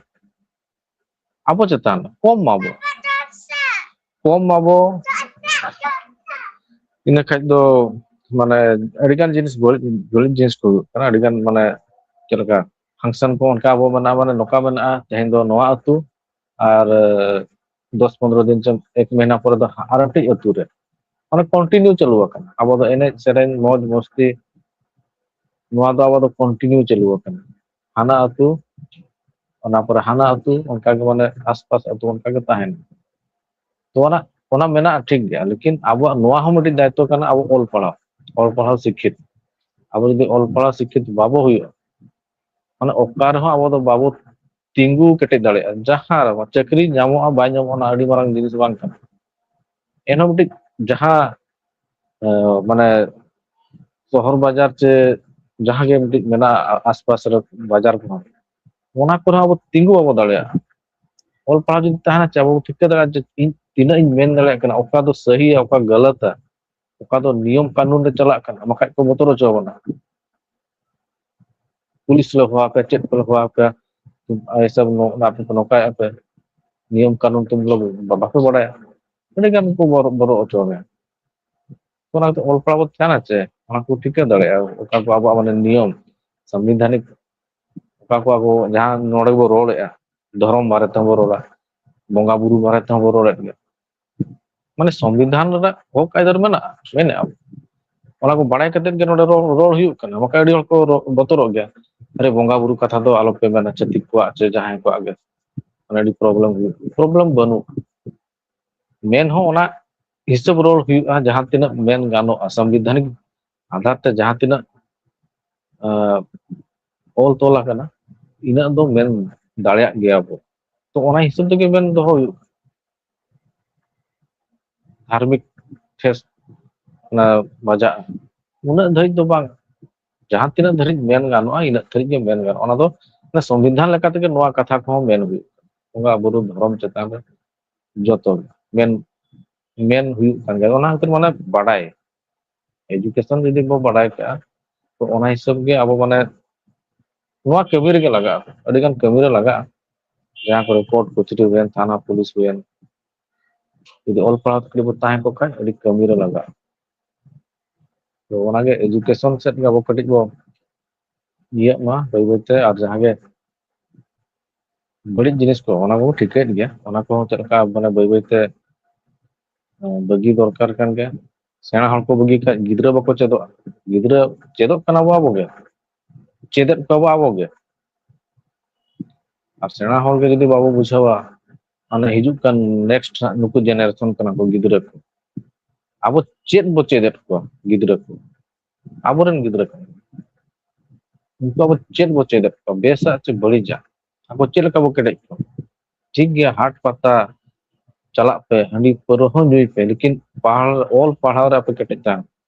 ᱟᱵᱚ ᱪᱮᱛᱟᱱ ᱨᱮ ᱠᱚᱢ ᱢᱟᱵᱚ, ᱠᱚᱢ ᱢᱟᱵᱚ, ᱤᱱᱟᱹ ᱠᱷᱟᱡ ᱫᱚ ᱢᱟᱱᱮ ᱟᱹᱰᱤᱜᱟᱱ ᱡᱤᱱᱤᱥ ᱵᱟᱹᱲᱤᱡ, ᱵᱟᱹᱲᱤᱡ ᱡᱤᱱᱤᱥ ᱠᱚ ᱦᱩᱭᱩᱜ ᱠᱟᱱᱟ᱾ ᱟᱹᱰᱤᱜᱟᱱ ᱢᱟᱱᱮ ᱪᱮᱫ ᱞᱮᱠᱟ function ᱠᱚ ᱚᱱᱠᱟ ᱟᱵᱚ ᱢᱮᱱᱟᱜᱼᱟ, ᱢᱟᱱᱮ ᱱᱚᱝᱠᱟ ᱢᱮᱱᱟᱜᱼᱟ, ᱛᱮᱦᱮᱧ ᱫᱚ ᱱᱚᱣᱟ ᱟᱹᱛᱩ, ᱟᱨ ᱫᱚᱥ ᱯᱚᱱᱨᱚ ᱫᱤᱱ ᱪᱚᱝ ᱮᱠ ᱢᱟᱹᱦᱱᱟᱹ ᱯᱚᱨᱮ ᱫᱚ ᱟᱨ ᱢᱤᱫᱴᱤᱡ ᱟᱹᱛᱩ ᱨᱮ, ᱢᱟᱱᱮ continue ᱪᱟᱹᱞᱩ ᱟᱠᱟᱱᱟ᱾ ᱟᱵᱚ ᱫᱚ ᱮᱱᱮᱡ ᱥᱮᱨᱮᱧ ᱢᱚᱡᱽ ᱢᱚᱥᱛᱤ, ᱱᱚᱣᱟ ᱫᱚ ᱟᱵᱚ ᱫᱚ continue ᱪᱟᱹᱞᱩ ᱟᱠᱟᱱᱟ᱾ ᱦᱟᱱᱟ ᱟᱹᱛᱩ, ᱚᱱᱟ ᱯᱚᱨᱮ ᱦᱟᱱᱟ ᱟᱹᱛᱩ, ᱚᱱᱠᱟ ᱜᱮ ᱢᱟᱱᱮ ᱟᱥᱯᱟᱥ ᱟᱹᱛᱩ ᱚᱱᱠᱟ ᱜᱮ ᱛᱟᱦᱮᱱᱟ᱾ ᱛᱚ ᱚᱱᱟ, ᱚᱱᱟ ᱢᱮᱱᱟᱜᱼᱟ ᱴᱷᱤᱠ ᱜᱮᱭᱟ, ᱞᱮᱠᱤᱱ ᱟᱵᱚᱣᱟᱜ ᱱᱚᱣᱟ ᱦᱚᱸ ᱢᱤᱫᱴᱤᱡ ᱫᱟᱭᱤᱛᱛᱚ ᱠᱟᱱᱟ, ᱟᱵᱚ ᱚᱞ ᱯᱟᱲᱦᱟᱣ, ᱚᱞ ᱯᱟᱲᱦᱟᱣ ᱥᱤᱠᱠᱷᱤᱛ᱾ ᱟᱵᱚ ᱡᱩᱫᱤ ᱚᱞ ᱯᱟᱲᱦᱟᱣ ᱥᱤᱠᱠᱷᱤᱛ ᱵᱟᱵᱚ ᱦᱩᱭᱩᱜᱼᱟ, ᱢᱟᱱᱮ ᱚᱠᱟ ᱨᱮᱦᱚᱸ ᱟᱵᱚ ᱫᱚ ᱵᱟᱵᱚ ᱛᱤᱸᱜᱩ ᱠᱮᱴᱮᱡ ᱫᱟᱲᱮᱭᱟᱜᱼᱟ᱾ ᱡᱟᱦᱟᱸ ᱨᱮ ᱪᱟᱹᱠᱨᱤ ᱧᱟᱢᱚᱜᱼᱟ ᱵᱟᱭ ᱧᱟᱢᱚᱜᱼᱟ, ᱚᱱᱟ ᱟᱹᱰᱤ ᱢᱟᱨᱟᱝ ᱡᱤᱱᱤᱥ ᱵᱟᱝ ᱠᱟᱱᱟ᱾ ᱮᱱᱦᱚᱸ ᱢᱤᱫᱴᱤᱡ ᱡᱟᱦᱟᱸ, ᱮ, ᱢᱟᱱᱮ ᱥᱚᱦᱚᱨ ᱵᱟᱡᱟᱨ ᱪᱮ ᱡᱟᱦᱟᱸ ᱜᱮ ᱢᱤᱫᱴᱤᱡ ᱢᱮᱱᱟᱜᱼᱟ ᱟᱥᱯᱟᱥ ᱨᱮ ᱵᱟᱡᱟᱨ ᱠᱚᱦᱚᱸ, ᱚᱱᱟ ᱠᱚᱨᱮ ᱦᱚᱸ ᱟᱵᱚ ᱛᱤᱸᱜᱩ ᱵᱟᱵᱚ ᱫᱟᱲᱮᱭᱟᱜᱼᱟ᱾ ᱚᱞ ᱯᱟᱲᱦᱟᱣ ᱡᱩᱫᱤ ᱛᱟᱦᱮᱱᱟ, ᱪᱮ ᱟᱵᱚ ᱴᱷᱤᱠᱟᱹ ᱫᱟᱲᱮᱭᱟᱜᱼᱟ ᱡᱮ ᱤᱧ ᱛᱤᱱᱟᱹᱜ ᱤᱧ ᱢᱮᱱ ᱫᱟᱲᱮᱭᱟᱜ ᱠᱟᱱᱟ, ᱚᱠᱟ ᱫᱚ ᱥᱟᱹᱦᱤᱭᱟ, ᱚᱠᱟ ᱜᱟᱞᱟᱛᱟ, ᱚᱠᱟ ᱫᱚ ᱱᱤᱭᱚᱢ ᱠᱟᱹᱱᱩᱱ ᱨᱮ ᱪᱟᱞᱟᱜ ᱠᱟᱱᱟ, ᱵᱟᱠᱷᱟᱡ ᱠᱚ ᱵᱚᱛᱚᱨ ᱦᱚᱪᱚ ᱵᱚᱱᱟ᱾ ᱯᱩᱞᱤᱥ ᱞᱮ ᱦᱚᱦᱚ ᱟᱯᱮᱭᱟ, ᱪᱮᱫ ᱠᱚᱞᱮ ᱦᱚᱦᱚ ᱟᱯᱮᱭᱟ, ᱟᱭ ᱥᱟᱵ ᱱᱚ-, ᱟᱯᱮ ᱯᱮ ᱱᱚᱝᱠᱟᱭᱮᱫᱼᱟ ᱯᱮ, ᱱᱤᱭᱚᱢ ᱠᱟᱹᱱᱩᱱ ᱛᱩᱢ ᱞᱚ-, ᱵᱟ-, ᱵᱟᱯᱮ ᱵᱟᱲᱟᱭᱟ᱾ ᱟᱹᱰᱤ ᱜᱟᱱ ᱠᱚ ᱵᱚᱨᱚ-, ᱵᱚᱨᱚ ᱦᱚᱪᱚ ᱢᱮᱭᱟ᱾ ᱚᱱᱟ ᱠᱷᱟᱹᱛᱤᱨ ᱚᱞ ᱯᱟᱲᱦᱟᱣ ᱵᱚ ᱛᱟᱦᱮᱱᱟ ᱪᱮ, ᱚᱱᱟ ᱠᱚ ᱴᱷᱤᱠᱟᱹ ᱫᱟᱲᱮᱭᱟᱜᱼᱟ, ᱚᱠᱟ ᱠᱚ ᱟᱵᱚᱣᱟᱜ ᱢᱟᱱᱮ ᱱᱤᱭᱚᱢ, ᱥᱟᱝᱵᱤᱫᱷᱟᱱᱤᱠ, ᱚᱠᱟ ᱠᱚ ᱟᱵᱚ ᱡᱟᱦᱟᱸ ᱱᱚᱰᱮ ᱵᱚ ᱨᱚᱲᱮᱫᱼᱟ, ᱫᱷᱚᱨᱚᱢ ᱵᱟᱨᱮ ᱛᱮᱦᱚᱸ ᱵᱚ ᱨᱚᱲᱟ, ᱵᱚᱸᱜᱟ ᱵᱩᱨᱩ ᱵᱟᱨᱮ ᱛᱮᱦᱚᱸ ᱵᱚ ᱨᱚᱲᱮᱫ ᱜᱮᱭᱟ᱾ ᱢᱟᱱᱮ ᱥᱚᱝᱵᱤᱫᱷᱟᱱ ᱨᱮᱱᱟᱜ ᱦᱚᱠ ᱟᱹᱭᱫᱟᱹᱨ ᱢᱮᱱᱟᱜᱼᱟ, ᱢᱮᱱᱮᱫᱼᱟ ᱵᱚ᱾ ᱚᱱᱟ ᱠᱚ ᱵᱟᱲᱟᱭ ᱠᱟᱛᱮᱫ ᱜᱮ ᱱᱚᱰᱮ ᱨᱚᱲ, ᱨᱚᱲ ᱦᱩᱭᱩᱜ ᱠᱟᱱᱟ, ᱵᱟᱠᱷᱟᱡ ᱟᱹᱰᱤ ᱦᱚᱲ ᱠᱚ ᱨᱚ-, ᱵᱚᱛᱚᱨᱚᱜ ᱜᱮᱭᱟ, "ᱟᱨᱮ ᱵᱚᱸᱜᱟ ᱵᱩᱨᱩ ᱠᱟᱛᱷᱟ ᱫᱚ ᱟᱞᱚᱯᱮ ᱢᱮᱱᱟ, ᱪᱷᱟᱹᱛᱤᱠ ᱠᱚᱣᱟᱜ ᱪᱮ ᱡᱟᱦᱟᱸᱭ ᱠᱚᱣᱟᱜ ᱜᱮ ᱢᱟᱱᱮ ᱟᱹᱰᱤ ᱯᱨᱚᱵᱞᱮᱢ ᱦᱩᱭᱩᱜ", ᱯᱨᱚᱵᱞᱮᱢ ᱵᱟᱹᱱᱩᱜᱼᱟ᱾ ᱢᱮᱱ ᱦᱚᱸ ᱚᱱᱟ ᱦᱤᱥᱟᱹᱵ ᱨᱚᱲ ᱦᱩᱭᱩᱜᱼᱟ, ᱡᱟᱦᱟᱸ ᱛᱤᱱᱟᱹᱜ ᱢᱮᱱ ᱜᱟᱱᱚᱜᱼᱟ, ᱥᱟᱝᱵᱤᱫᱷᱟᱱᱤᱠ ᱟᱫᱷᱟᱨ ᱛᱮ ᱡᱟᱦᱟᱸ ᱛᱤᱱᱟᱹᱜ, ᱟᱸ, ᱚᱞ ᱛᱚᱞ ᱟᱠᱟᱱᱟ, ᱤᱱᱟᱹᱜ ᱫᱚ ᱢᱮᱱ ᱫᱟᱲᱮᱭᱟᱜ ᱜᱮᱭᱟ ᱵᱚ᱾ ᱛᱚ ᱚᱱᱟ ᱦᱤᱥᱟᱹᱵ ᱛᱮᱜᱮ ᱢᱮᱱ ᱫᱚᱦᱚ ᱦᱩᱭᱩᱜ ᱠᱟᱱᱟ᱾ ᱫᱷᱟᱨᱢᱤᱠ ᱴᱷᱮᱥ ᱚᱱᱟ ᱵᱟᱡᱟᱜᱼᱟ, ᱩᱱᱟᱹᱜ ᱫᱷᱟᱹᱨᱤᱡ ᱫᱚ ᱵᱟᱝ᱾ ᱡᱟᱦᱟᱸ ᱛᱤᱱᱟᱹᱜ ᱫᱷᱟᱹᱨᱤᱡ ᱢᱮᱱ ᱜᱟᱱᱚᱜᱼᱟ, ᱤᱱᱟᱹᱜ ᱫᱷᱟᱹᱨᱤᱡ ᱜᱮ ᱢᱮᱱ ᱜᱟᱱᱚᱜᱼᱟ᱾ ᱚᱱᱟ ᱫᱚ ᱢᱟᱱᱮ ᱥᱚᱝᱵᱤᱫᱷᱟᱱ ᱞᱮᱠᱟ ᱛᱮᱜᱮ ᱱᱚᱣᱟ ᱠᱟᱛᱷᱟ ᱠᱚᱦᱚᱸ ᱢᱮᱱ ᱦᱩᱭᱩᱜ ᱠᱟᱱᱟ᱾ ᱵᱚᱸᱜᱟ ᱵᱩᱨᱩ ᱫᱷᱚᱨᱚᱢ ᱪᱮᱛᱟᱱ ᱨᱮ ᱡᱚᱛᱚ ᱢᱮᱱ, ᱢᱮᱱ ᱦᱩᱭᱩᱜ ᱠᱟᱱ ᱜᱮᱭᱟ᱾ ᱚᱱᱟ ᱠᱷᱟᱹᱛᱤᱨ ᱢᱟᱱᱮ ᱵᱟᱰᱟᱭ, ᱮᱰᱩᱠᱮᱥᱚᱱ ᱡᱩᱫᱤ ᱵᱚ ᱵᱟᱰᱟᱭ ᱠᱟᱜᱼᱟ, ᱛᱚ ᱚᱱᱟ ᱦᱤᱥᱟᱹᱵ ᱜᱮ ᱟᱵᱚ ᱢᱟᱱᱮ ᱱᱚᱣᱟ ᱠᱟᱹᱢᱤ ᱨᱮᱜᱮ ᱞᱟᱜᱟᱜᱼᱟ, ᱟᱹᱰᱤ ᱜᱟᱱ ᱠᱟᱹᱢᱤ ᱨᱮ ᱞᱟᱜᱟᱜᱼᱟ᱾ ᱡᱟᱦᱟᱸ ᱠᱚᱨᱮ ᱠᱳᱨᱴ ᱠᱚᱪᱟᱹᱨᱤ ᱦᱩᱭᱮᱱ, ᱛᱷᱟᱱᱟ ᱯᱩᱞᱤᱥ ᱦᱩᱭᱮᱱ, ᱡᱩᱫᱤ ᱚᱞ ᱯᱟᱲᱦᱟᱣ ᱛᱮ ᱠᱟᱹᱴᱤᱡ ᱵᱚ ᱛᱟᱦᱮᱸ ᱠᱚᱜ ᱠᱷᱟᱱ ᱟᱹᱰᱤ ᱠᱟᱹᱢᱤ ᱨᱮ ᱞᱟᱜᱟᱜᱼᱟ᱾ ᱛᱚ ᱚᱱᱟᱜᱮ ᱮᱰᱩᱠᱮᱥᱚᱱ ᱥᱮᱫ ᱜᱮ ᱟᱵᱚ ᱠᱟᱹᱴᱤᱡ ᱵᱚ ᱤᱭᱟᱹᱜ ᱢᱟ ᱵᱟᱹᱭ ᱵᱟᱹᱭᱛᱮ, ᱟᱨ ᱡᱟᱦᱟᱸ ᱜᱮ ᱵᱟᱹᱲᱤᱡ ᱡᱤᱱᱤᱥ ᱠᱚ ᱚᱱᱟ ᱠᱚᱵᱚ ᱴᱷᱤᱠᱟᱹᱭᱮᱫ ᱜᱮᱭᱟ, ᱚᱱᱟ ᱠᱚᱦᱚᱸ ᱪᱮᱫ ᱞᱮᱠᱟ ᱢᱟᱱᱮ ᱵᱟᱹᱭ ᱵᱟᱹᱭᱛᱮ ᱵᱟᱹᱜᱤ ᱫᱚᱨᱠᱟᱨ ᱠᱟᱱ ᱜᱮᱭᱟ᱾ ᱥᱮᱬᱟ ᱦᱚᱲ ᱠᱚ ᱵᱟᱹᱜᱤ ᱠᱷᱟᱡ ᱜᱤᱫᱽᱨᱟᱹ ᱵᱟᱠᱚ ᱪᱮᱫᱚᱜᱼᱟ᱾ ᱜᱤᱫᱽᱨᱟᱹ ᱪᱮᱫᱚᱜ ᱠᱟᱱᱟ ᱵᱚ ᱟᱵᱚ ᱜᱮ, ᱪᱮᱫᱮᱫ ᱠᱚᱣᱟ ᱵᱚ ᱟᱵᱚ ᱜᱮ᱾ ᱟᱨ ᱥᱮᱬᱟ ᱦᱚᱲ ᱜᱮ ᱡᱩᱫᱤ ᱵᱟᱵᱚ ᱵᱩᱡᱷᱟᱹᱣᱟ, ᱢᱟᱱᱮ ᱦᱤᱡᱩᱜ ᱠᱟᱱ ᱱᱮᱠᱥᱴ ᱱᱩᱠᱩ ᱡᱮᱱᱟᱨᱮᱥᱚᱱ ᱠᱟᱱᱟ ᱠᱚ ᱜᱤᱫᱽᱨᱟᱹ ᱠᱚ, ᱟᱵᱚ ᱪᱮᱫ ᱵᱚ ᱪᱮᱫᱮᱫ ᱠᱚᱣᱟ ᱜᱤᱫᱽᱨᱟᱹ ᱠᱚ? ᱟᱵᱚᱨᱮᱱ ᱜᱤᱫᱽᱨᱟᱹ ᱠᱚ, ᱩᱱᱠᱩ ᱟᱵᱚ ᱪᱮᱫ ᱵᱚ ᱪᱮᱫᱮᱫ ᱠᱚᱣᱟ, ᱵᱮᱥᱟᱜ ᱪᱮ ᱵᱟᱹᱲᱤᱡᱟᱜ? ᱟᱵᱚ ᱪᱮᱫ ᱞᱮᱠᱟ ᱵᱚ ᱠᱮᱴᱮᱡ ᱠᱚᱣᱟ? ᱴᱷᱤᱠ ᱜᱮᱭᱟ, ᱦᱟᱴ ᱯᱟᱛᱟ ᱪᱟᱞᱟᱜ ᱯᱮ, ᱦᱟᱺᱰᱤ ᱯᱟᱹᱣᱨᱟᱹ ᱦᱚᱸ ᱧᱩᱭ ᱯᱮ, ᱞᱮᱠᱤᱱ ᱯᱟᱲᱦᱟᱣ, ᱚᱞ ᱯᱟᱲᱦᱟᱣ ᱨᱮ ᱟᱯᱮ ᱠᱮᱴᱮᱡ ᱛᱟᱦᱮᱱ᱾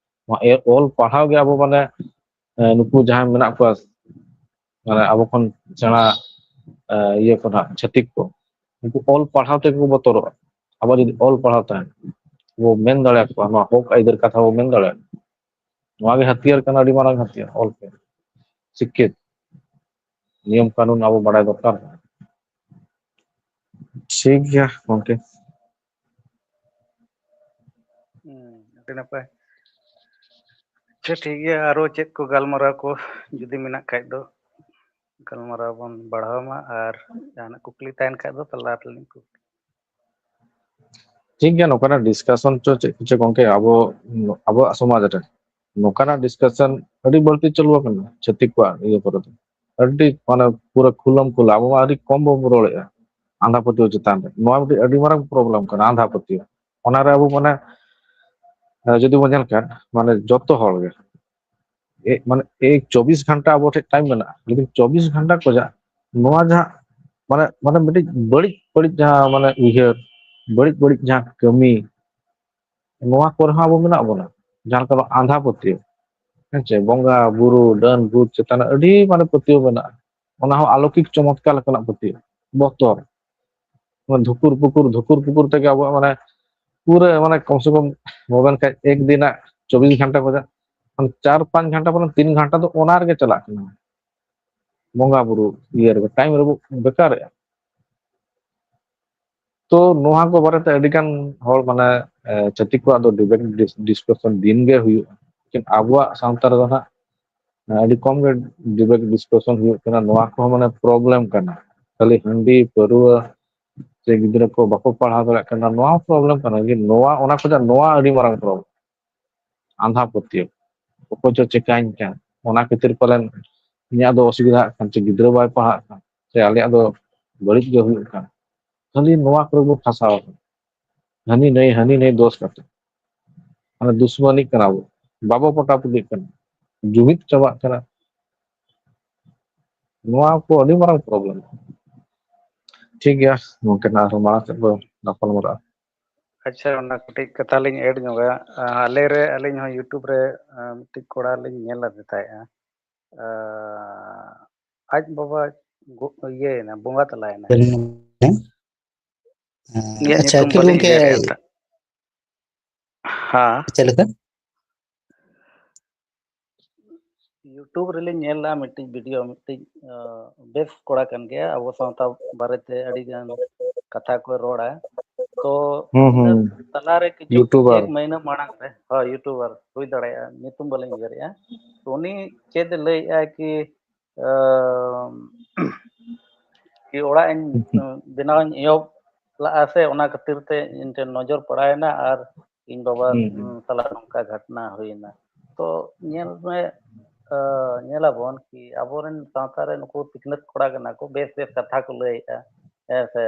ᱱᱚᱣᱟ ᱮ-, ᱚᱞ ᱯᱟᱲᱦᱟᱣ ᱜᱮ ᱟᱵᱚ ᱢᱟᱱᱮ, ᱮ, ᱱᱩᱠᱩ ᱡᱟᱦᱟᱸᱭ ᱢᱮᱱᱟᱜ ᱠᱚᱣᱟ, ᱢᱟᱱᱮ ᱟᱵᱚ ᱠᱷᱚᱱ ᱥᱮᱬᱟ, ᱮ, ᱤᱭᱟᱹ ᱠᱚ ᱱᱟᱜ ᱪᱷᱟᱹᱛᱤᱠ ᱠᱚ, ᱩᱱᱠᱩ ᱚᱞ ᱯᱟᱲᱦᱟᱣ ᱛᱮᱜᱮ ᱠᱚ ᱵᱚᱛᱚᱨᱚᱜᱼᱟ᱾ ᱟᱵᱚ ᱡᱩᱫᱤ ᱚᱞ ᱯᱟᱲᱦᱟᱣ ᱛᱟᱦᱮᱱ, ᱵᱚ ᱢᱮᱱ ᱫᱟᱲᱮᱭᱟᱠᱚᱣᱟ, ᱱᱚᱣᱟ ᱦᱚᱠ ᱟᱹᱭᱫᱟᱹᱨ ᱠᱟᱛᱷᱟ ᱵᱚ ᱢᱮᱱ ᱫᱟᱲᱮᱭᱟᱜᱼᱟ, ᱱᱚᱣᱟ ᱜᱮ ᱦᱟᱹᱛᱭᱟᱹᱨ ᱠᱟᱱᱟ, ᱟᱹᱰᱤ ᱢᱟᱨᱟᱝ ᱦᱟᱹᱛᱭᱟᱹᱨ ᱚᱞ ᱯᱮ, ᱥᱤᱠᱠᱷᱤᱛ, ᱱᱤᱭᱚᱢ ᱠᱟᱹᱱᱩᱱ ᱟᱵᱚ ᱵᱟᱲᱟᱭ ᱫᱚᱨᱠᱟᱨ᱾ ᱴᱷᱤᱠ ᱜᱮᱭᱟ ᱜᱚᱝᱠᱮ᱾ ᱦᱩᱸ, ᱟᱹᱰᱤ ᱱᱟᱯᱟᱭ᱾ ᱟᱪᱪᱷᱟ, ᱴᱷᱤᱠ ᱜᱮᱭᱟ, ᱟᱨᱚ ᱪᱮᱫ ᱠᱚ ᱜᱟᱞᱢᱟᱨᱟᱣ ᱠᱚ ᱡᱩᱫᱤ ᱢᱮᱱᱟᱜ ᱠᱷᱟᱡ ᱫᱚ ᱜᱟᱞᱢᱟᱨᱟᱣ ᱵᱚᱱ ᱵᱟᱲᱦᱟᱣ ᱢᱟ, ᱟᱨ ᱡᱟᱦᱟᱱᱟᱜ ᱠᱩᱠᱞᱤ ᱛᱟᱦᱮᱱ ᱠᱷᱟᱡ ᱫᱚ ᱛᱟᱦᱞᱮ ᱟᱨ ᱞᱤᱧ ᱠᱩᱠᱞᱤ᱾ ᱴᱷᱤᱠ ᱜᱮᱭᱟ, ᱱᱚᱝᱠᱟᱱᱟᱜ ᱰᱤᱥᱠᱟᱥᱚᱱ ᱪᱚ ᱪᱮᱫ ᱠᱚᱪᱚ ᱜᱚᱝᱠᱮ, ᱟᱵᱚ, ᱟᱵᱚᱣᱟᱜ ᱥᱚᱢᱟᱡᱽ ᱨᱮ ᱱᱚᱝᱠᱟᱱᱟᱜ ᱰᱤᱥᱠᱟᱥᱚᱱ ᱟᱹᱰᱤ ᱵᱟᱹᱲᱛᱤ ᱪᱟᱹᱞᱩ ᱟᱠᱟᱱᱟ ᱪᱷᱟᱹᱛᱤᱠ ᱠᱚᱣᱟᱜ ᱤᱭᱟᱹ ᱠᱚᱨᱮ ᱫᱚ, ᱟᱹᱰᱤ ᱢᱟᱱᱮ ᱯᱩᱨᱟᱹ ᱠᱷᱩᱞᱟᱢ ᱠᱷᱩᱞᱟ᱾ ᱟᱵᱚ ᱢᱟ ᱟᱹᱰᱤ ᱠᱚᱢ ᱵᱚᱱ ᱨᱚᱲᱮᱫᱼᱟ ᱟᱸᱫᱷᱟ ᱯᱟᱹᱛᱭᱟᱹᱣ ᱪᱮᱛᱟᱱ ᱨᱮ᱾ ᱱᱚᱣᱟ ᱢᱤᱫᱴᱤᱡ ᱟᱹᱰᱤ ᱢᱟᱨᱟᱝ ᱯᱨᱚᱵᱞᱮᱢ ᱠᱟᱱᱟ, ᱟᱸᱫᱷᱟ ᱯᱟᱹᱛᱭᱟᱹᱣ᱾ ᱚᱱᱟᱨᱮ ᱟᱵᱚ ᱢᱟᱱᱮ, ᱮ, ᱡᱩᱫᱤ ᱵᱚᱱ ᱧᱮᱞ ᱠᱷᱟᱱ, ᱢᱟᱱᱮ ᱡᱚᱛᱚ ᱦᱚᱲ ᱜᱮ, ᱮ, ᱢᱟᱱᱮ ᱮᱭ ᱪᱚᱵᱵᱤᱥ ᱜᱷᱚᱱᱴᱟ ᱟᱵᱚ ᱴᱷᱮᱱ ᱴᱟᱭᱤᱢ ᱢᱮᱱᱟᱜᱼᱟ, ᱞᱮᱠᱤᱱ ᱪᱚᱵᱵᱤᱥ ᱜᱷᱚᱱᱴᱟ ᱠᱷᱚᱱᱟᱜ ᱱᱚᱣᱟ ᱡᱟᱦᱟᱸ ᱢᱟᱱᱮ ᱢᱟᱱᱮ ᱢᱤᱫᱴᱤᱡ ᱵᱟᱹᱲᱤᱡ ᱵᱟᱹᱲᱤᱡ ᱡᱟᱦᱟᱸ ᱢᱟᱱᱮ ᱩᱭᱦᱟᱹᱨ, ᱵᱟᱹᱲᱤᱡ ᱵᱟᱹᱲᱤᱡ ᱡᱟᱦᱟᱸ ᱠᱟᱹᱢᱤ, ᱱᱚᱣᱟ ᱠᱚᱨᱮ ᱦᱚᱸ ᱟᱵᱚ ᱢᱮᱱᱟᱜ ᱵᱚᱱᱟ᱾ ᱡᱟᱦᱟᱸ ᱞᱮᱠᱟ ᱫᱚ ᱟᱸᱫᱷᱟ ᱯᱟᱹᱛᱭᱟᱹᱣ, ᱦᱮᱸ ᱪᱮ? ᱵᱚᱸᱜᱟ ᱵᱩᱨᱩ ᱰᱟᱹᱱ ᱵᱷᱩᱛ ᱪᱮᱛᱟᱱ ᱨᱮ ᱟᱹᱰᱤ ᱢᱟᱱᱮ ᱯᱟᱹᱛᱭᱟᱹᱣ ᱢᱮᱱᱟᱜᱼᱟ᱾ ᱚᱱᱟ ᱦᱚᱸ ᱟᱞᱚᱠᱤᱠ ᱪᱚᱢᱚᱛᱠᱟᱨ ᱞᱮᱠᱟᱱᱟᱜ ᱯᱟᱹᱛᱭᱟᱹᱣ, ᱵᱚᱛᱚᱨ᱾ ᱚᱱᱟ ᱫᱷᱩᱠᱩᱨ ᱯᱩᱠᱩᱨ ᱫᱷᱩᱠᱩᱨ ᱯᱩᱠᱩᱨ ᱛᱮᱜᱮ ᱟᱵᱚᱣᱟᱜ ᱢᱟᱱᱮ ᱯᱩᱨᱟᱹ ᱢᱟᱱᱮ ᱠᱚᱢ ᱥᱮ ᱠᱚᱢ ᱢᱮᱱ ᱠᱷᱟᱡ ᱮᱠ ᱫᱤᱱᱟᱜ ᱪᱚᱵᱵᱤᱥ ᱜᱷᱚᱱᱴᱟ ᱠᱷᱚᱱᱟᱜ ᱪᱟᱨ ᱯᱟᱸᱪ ᱜᱷᱚᱱᱴᱟ ᱵᱚᱞᱮ ᱛᱤᱱ ᱜᱷᱚᱱᱴᱟ ᱫᱚ ᱚᱱᱟ ᱨᱮᱜᱮ ᱪᱟᱞᱟᱜ ᱠᱟᱱᱟ᱾ ᱵᱚᱸᱜᱟ ᱵᱩᱨᱩ ᱤᱭᱟᱹ ᱨᱮᱜᱮ ᱴᱟᱭᱤᱢ ᱨᱮᱵᱚ ᱵᱮᱠᱟᱨᱮᱜᱼᱟ᱾ ᱛᱚ ᱱᱚᱣᱟ ᱠᱚ ᱵᱟᱨᱮᱛᱮ ᱟᱹᱰᱤ ᱜᱟᱱ ᱦᱚᱲ ᱢᱟᱱᱮ, ᱮ, ᱪᱷᱟᱹᱛᱤᱠ ᱠᱚᱣᱟᱜ ᱫᱚ ᱰᱤᱵᱮᱴ ᱰᱤᱥ-, ᱰᱤᱥᱠᱟᱥᱚᱱ ᱫᱤᱱ ᱜᱮ ᱦᱩᱭᱩᱜᱼᱟ᱾ ᱞᱮᱠᱤᱱ ᱟᱵᱚᱣᱟᱜ ᱥᱟᱶᱛᱟ ᱨᱮᱫᱚ ᱦᱟᱸᱜ, ᱮ, ᱟᱹᱰᱤ ᱠᱚᱢ ᱜᱮ ᱰᱤᱵᱮᱴ ᱰᱤᱥᱠᱟᱥᱚᱱ ᱦᱩᱭᱩᱜ ᱠᱟᱱᱟ᱾ ᱱᱚᱣᱟ ᱠᱚᱦᱚᱸ ᱢᱟᱱᱮ ᱯᱨᱚᱵᱞᱮᱢ ᱠᱟᱱᱟ᱾ ᱠᱷᱟᱹᱞᱤ ᱦᱟᱺᱰᱤ ᱯᱟᱹᱨᱣᱟᱹ ᱥᱮ ᱜᱤᱫᱽᱨᱟᱹ ᱠᱚ ᱵᱟᱠᱚ ᱯᱟᱲᱦᱟᱣ ᱫᱟᱲᱮᱭᱟᱜ ᱠᱟᱱᱟ, ᱱᱚᱣᱟ ᱦᱚᱸ ᱯᱨᱚᱵᱞᱮᱢ ᱠᱟᱱᱟ᱾ ᱞᱮᱠᱤᱱ ᱱᱚᱣᱟ, ᱚᱱᱟ ᱠᱷᱚᱱᱟᱜ ᱱᱚᱣᱟ ᱟᱹᱰᱤ ᱢᱟᱨᱟᱝ ᱯᱨᱚᱵᱞᱮᱢ, ᱟᱸᱫᱷᱟ ᱯᱟᱹᱛᱭᱟᱹᱣ᱾ ᱚᱠᱚᱭ ᱪᱚ ᱪᱤᱠᱟᱹᱧ ᱠᱟᱱ, ᱚᱱᱟ ᱠᱷᱟᱹᱛᱤᱨ ᱯᱟᱞᱮᱱ ᱤᱧᱟᱹᱜ ᱫᱚ ᱚᱥᱩᱵᱤᱫᱷᱟᱜ ᱠᱟᱱ, ᱪᱮ ᱜᱤᱫᱽᱨᱟᱹ ᱵᱟᱭ ᱯᱟᱲᱦᱟᱜ ᱠᱟᱱ, ᱥᱮ ᱟᱞᱮᱭᱟᱜ ᱫᱚ ᱵᱟᱹᱲᱤᱡ ᱜᱮ ᱦᱩᱭᱩᱜ ᱠᱟᱱ᱾ ᱠᱷᱟᱹᱞᱤ ᱱᱚᱣᱟ ᱠᱚᱨᱮ ᱵᱚ ᱯᱷᱟᱸᱥᱟᱣ ᱟᱠᱟᱱᱟ, ᱦᱟᱹᱱᱤ ᱱᱟᱹᱭ, ᱦᱟᱹᱱᱤ ᱱᱟᱹᱭ ᱫᱳᱥ ᱠᱟᱛᱮ, ᱢᱟᱱᱮ ᱫᱩᱥᱢᱟᱹᱱᱤᱜ ᱠᱟᱱᱟ ᱵᱚ, ᱵᱟᱵᱚ ᱯᱚᱴᱟ ᱯᱩᱴᱤᱜ ᱠᱟᱱᱟ, ᱡᱩᱢᱤᱫ ᱪᱟᱵᱟᱜ ᱠᱟᱱᱟ᱾ ᱱᱚᱣᱟ ᱠᱚ ᱟᱹᱰᱤ ᱢᱟᱨᱟᱝ ᱯᱨᱚᱵᱞᱮᱢ᱾ ᱴᱷᱤᱠ ᱜᱮᱭᱟ ᱜᱚᱝᱠᱮ, ᱟᱨᱦᱚᱸ ᱢᱟᱲᱟᱝ ᱥᱮᱫ ᱵᱚ ᱜᱟᱯᱟᱞ ᱢᱟᱨᱟᱜᱼᱟ᱾ ᱟᱪᱪᱷᱟ, ᱚᱱᱟ ᱠᱟᱹᱴᱤᱡ ᱠᱟᱛᱷᱟ ᱞᱤᱧ ᱮᱰ ᱧᱚᱜᱟ᱾ ᱟᱸ, ᱟᱞᱮ ᱨᱮ, ᱟᱹᱞᱤᱧ ᱦᱚᱸ YouTube ᱨᱮ, ᱟᱸ, ᱢᱤᱫᱴᱤᱡ ᱠᱚᱲᱟ ᱞᱤᱧ ᱧᱮᱞ ᱟᱫᱮ ᱛᱟᱦᱮᱸᱜᱼᱟ᱾ ᱟᱸ, ᱟᱡ ᱵᱟᱵᱟ ᱜᱚ-, ᱤᱭᱟᱹᱭᱮᱱᱟ, ᱵᱚᱸᱜᱟ ᱛᱟᱞᱟᱭᱮᱱᱟ᱾ ᱩᱱᱤᱭᱟᱜ ᱟᱪᱪᱷᱟ, ᱧᱩᱛᱩᱢ ᱟᱹᱠᱤᱞ ᱵᱟᱹᱞᱤᱧ ᱜᱚᱢᱠᱮ, ᱩᱭᱦᱟᱹᱨᱮᱜᱼᱟ ᱛᱟ-, ᱦᱮᱸ᱾ ᱪᱮᱫ ᱞᱮᱠᱟ? YouTube ᱨᱮᱞᱤᱧ ᱧᱮᱞ ᱞᱮᱫᱼᱟ ᱢᱤᱫᱴᱤᱡ ᱵᱷᱤᱰᱤᱭᱳ, ᱢᱤᱫᱴᱤᱡ, ᱟᱸ, ᱵᱮᱥ ᱠᱚᱲᱟ ᱠᱟᱱ ᱜᱮᱭᱟ, ᱟᱵᱚ ᱥᱟᱶᱛᱟ ᱵᱟᱨᱮᱛᱮ ᱟᱹᱰᱤ ᱜᱟᱱ ᱠᱟᱛᱷᱟ ᱠᱚᱭ ᱨᱚᱲᱟ᱾ ᱛᱚ ᱦᱩᱸ, ᱤᱱᱟᱹ ᱦᱩᱸ᱾ ᱛᱟᱞᱟᱨᱮ ᱠᱤᱪᱷᱩ YouTuber᱾ ᱮᱠ ᱢᱟᱹᱦᱱᱟᱹ ᱢᱟᱲᱟᱝ ᱨᱮ, ᱦᱳᱭ, YouTuber ᱦᱩᱭ ᱫᱟᱲᱮᱭᱟᱜᱼᱟ, ᱧᱩᱛᱩᱢ ᱵᱟᱹᱞᱤᱧ ᱩᱭᱦᱟᱹᱨᱮᱜᱼᱟ᱾ ᱛᱚ ᱩᱱᱤ ᱪᱮᱫ ᱮ ᱞᱟᱹᱭᱮᱜᱼᱟ ᱠᱤ, ᱟᱸ, ᱠᱤ ᱚᱲᱟᱜ ᱤᱧ, ᱩᱸ, ᱵᱮᱱᱟᱣ ᱤᱧ ᱮᱦᱚᱵ ᱞᱟᱜᱼᱟ ᱥᱮ ᱚᱱᱟ ᱠᱷᱟᱹᱛᱤᱨ ᱛᱮ ᱤᱧ ᱴᱷᱮᱱ ᱱᱚᱡᱚᱨ ᱯᱟᱲᱟᱣᱮᱱᱟ ᱟᱨ ᱤᱧ ᱵᱟᱵᱟ, ᱦᱩᱸ, ᱦᱩᱸ᱾ ᱩᱸ, ᱥᱟᱞᱟᱜ ᱱᱚᱝᱠᱟ ᱜᱷᱚᱴᱱᱟ ᱦᱩᱭᱮᱱᱟ᱾ ᱛᱚ ᱧᱮᱞ ᱢᱮ, ᱟᱸ, ᱧᱮᱞᱟᱵᱚᱱ ᱠᱤ ᱟᱵᱚᱨᱮᱱ ᱥᱟᱶᱛᱟ ᱨᱮ ᱱᱩᱠᱩ ᱥᱤᱠᱷᱱᱟᱹᱛ ᱠᱚᱲᱟ ᱠᱟᱱᱟ ᱠᱚ, ᱵᱮᱥ ᱵᱮᱥ ᱠᱟᱛᱷᱟ ᱠᱚ ᱞᱟᱹᱭᱮᱜᱼᱟ, ᱦᱮᱸ ᱥᱮ,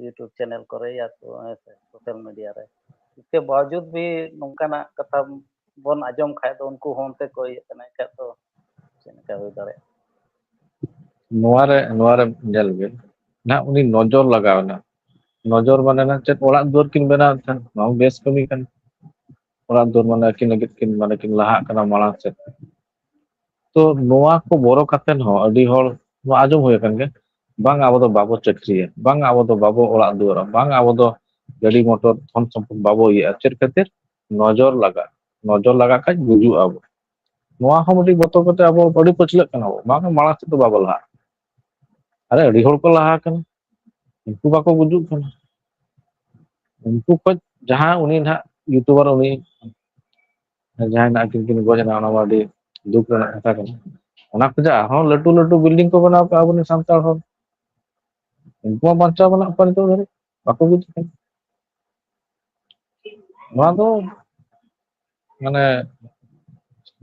YouTube ᱪᱮᱱᱮᱞ ᱠᱚᱨᱮ ᱭᱟ ᱛᱚ, ᱦᱮᱸ ᱥᱮ, ᱥᱳᱥᱟᱞ ᱢᱤᱰᱤᱭᱟ ᱨᱮ᱾ ᱤᱥᱠᱮ ᱵᱟᱣᱡᱩᱫ ᱵᱷᱤ ᱱᱚᱝᱠᱟᱱᱟᱜ ᱠᱟᱛᱷᱟ ᱵᱚᱱ ᱟᱸᱡᱚᱢ ᱠᱷᱟᱡ ᱫᱚ ᱩᱱᱠᱩ ᱦᱚᱸ ᱚᱱᱛᱮ ᱠᱚ ᱤᱭᱟᱹᱜ ᱠᱟᱱᱟ, ᱮᱱᱠᱷᱟᱡ ᱫᱚ ᱪᱮᱫ ᱞᱮᱠᱟ ᱦᱩᱭ ᱫᱟᱲᱮᱭᱟᱜᱼᱟ? ᱱᱚᱣᱟᱨᱮ ᱱᱚᱣᱟᱨᱮ ᱧᱮᱞ ᱵᱤᱱ, ᱱᱟᱦᱟᱜ ᱩᱱᱤ ᱱᱚᱡᱚᱨ ᱞᱟᱜᱟᱣ ᱮᱱᱟ᱾ ᱱᱚᱡᱚᱨ ᱢᱟᱱᱮ ᱱᱟᱜ ᱪᱮᱫ? ᱚᱲᱟᱜ ᱫᱩᱣᱟᱹᱨ ᱠᱤᱱ ᱵᱮᱱᱟᱣᱮᱫ ᱛᱟᱦᱮᱸᱫ, ᱱᱚᱣᱟ ᱦᱚᱸ ᱵᱮᱥ ᱠᱟᱹᱢᱤ ᱠᱟᱱᱟ᱾ ᱚᱲᱟᱜ ᱫᱩᱣᱟᱹᱨ ᱢᱟᱱᱮ ᱟᱹᱠᱤᱱ ᱞᱟᱹᱜᱤᱫ ᱠᱤᱱ, ᱢᱟᱱᱮ ᱠᱤᱱ ᱞᱟᱦᱟᱜ ᱠᱟᱱᱟ ᱢᱟᱲᱟᱝ ᱥᱮᱫ᱾ ᱛᱚ ᱱᱚᱣᱟ ᱠᱚ ᱵᱚᱨᱚ ᱠᱟᱛᱮ ᱦᱚᱸ ᱟᱹᱰᱤ ᱦᱚᱲ ᱱᱚᱣᱟ ᱟᱸᱡᱚᱢ ᱦᱩᱭ ᱟᱠᱟᱱ ᱜᱮ, ᱵᱟᱝ ᱟᱵᱚ ᱫᱚ ᱵᱟᱵᱚ ᱪᱟᱹᱠᱨᱤᱭᱟ, ᱵᱟᱝ ᱟᱵᱚ ᱫᱚ ᱵᱟᱵᱚ ᱚᱲᱟᱜ ᱫᱩᱣᱟᱹᱨᱟ, ᱵᱟᱝ ᱟᱵᱚ ᱫᱚ ᱜᱟᱹᱰᱤ ᱢᱚᱴᱚᱨ ᱫᱷᱚᱱ ᱥᱚᱢᱯᱚᱫ ᱵᱟᱵᱚ ᱤᱭᱟᱹᱜᱼᱟ᱾ ᱪᱮᱫ ᱠᱷᱟᱹᱛᱤᱨ? ᱱᱚᱡᱚᱨ ᱞᱟᱜᱟᱜ, ᱱᱚᱡᱚᱨ ᱞᱟᱜᱟᱜ ᱠᱷᱟᱡ ᱜᱩᱡᱩᱜ ᱟᱵᱚ᱾ ᱱᱚᱣᱟ ᱦᱚᱸ ᱢᱤᱫᱴᱤᱡ ᱵᱚᱛᱚᱨ ᱠᱟᱛᱮ ᱟᱵᱚ ᱟᱹᱰᱤ ᱯᱟᱹᱪᱷᱞᱟᱹᱜ ᱠᱟᱱᱟ ᱵᱚ, ᱵᱟᱝ ᱢᱟᱲᱟᱝ ᱥᱮᱫ ᱫᱚ ᱵᱟᱵᱚ ᱞᱟᱦᱟᱜᱼᱟ᱾ ᱟᱨᱮ ᱟᱹᱰᱤ ᱦᱚᱲ ᱠᱚ ᱞᱟᱦᱟ ᱟᱠᱟᱱᱟ, ᱩᱱᱠᱩ ᱵᱟᱠᱚ ᱜᱩᱡᱩᱜ ᱠᱟᱱᱟ᱾ ᱩᱱᱠᱩ ᱠᱷᱚᱡ ᱡᱟᱦᱟᱸ ᱩᱱᱤ ᱱᱟᱦᱟᱜ YouTuber, ᱩᱱᱤ ᱡᱟᱦᱟᱸᱭ ᱱᱟᱦᱟᱜ ᱠᱤᱱ ᱠᱤᱱ ᱜᱚᱡ ᱮᱱᱟ, ᱚᱱᱟ ᱢᱟ ᱟᱹᱰᱤ ᱫᱩᱠ ᱨᱮᱱᱟᱜ ᱠᱟᱛᱷᱟ ᱠᱟᱱᱟ᱾ ᱚᱱᱟ ᱠᱷᱚᱡᱟᱜ ᱟᱨᱦᱚᱸ ᱞᱟᱹᱴᱩ ᱞᱟᱹᱴᱩ building ᱠᱚ ᱵᱮᱱᱟᱣ ᱠᱟᱜᱼᱟ ᱟᱵᱚᱨᱮᱱ ᱥᱟᱱᱛᱟᱲ ᱦᱚᱲ, ᱩᱱᱠᱩ ᱢᱟ ᱵᱟᱧᱪᱟᱣ ᱢᱮᱱᱟᱜ ᱠᱚᱣᱟ ᱱᱤᱛᱚᱜ ᱫᱷᱟᱹᱨᱤᱡ, ᱵᱟᱠᱚ ᱜᱩᱡᱩᱜ ᱠᱟᱱᱟ᱾ ᱱᱚᱣᱟ ᱫᱚ ᱢᱟᱱᱮ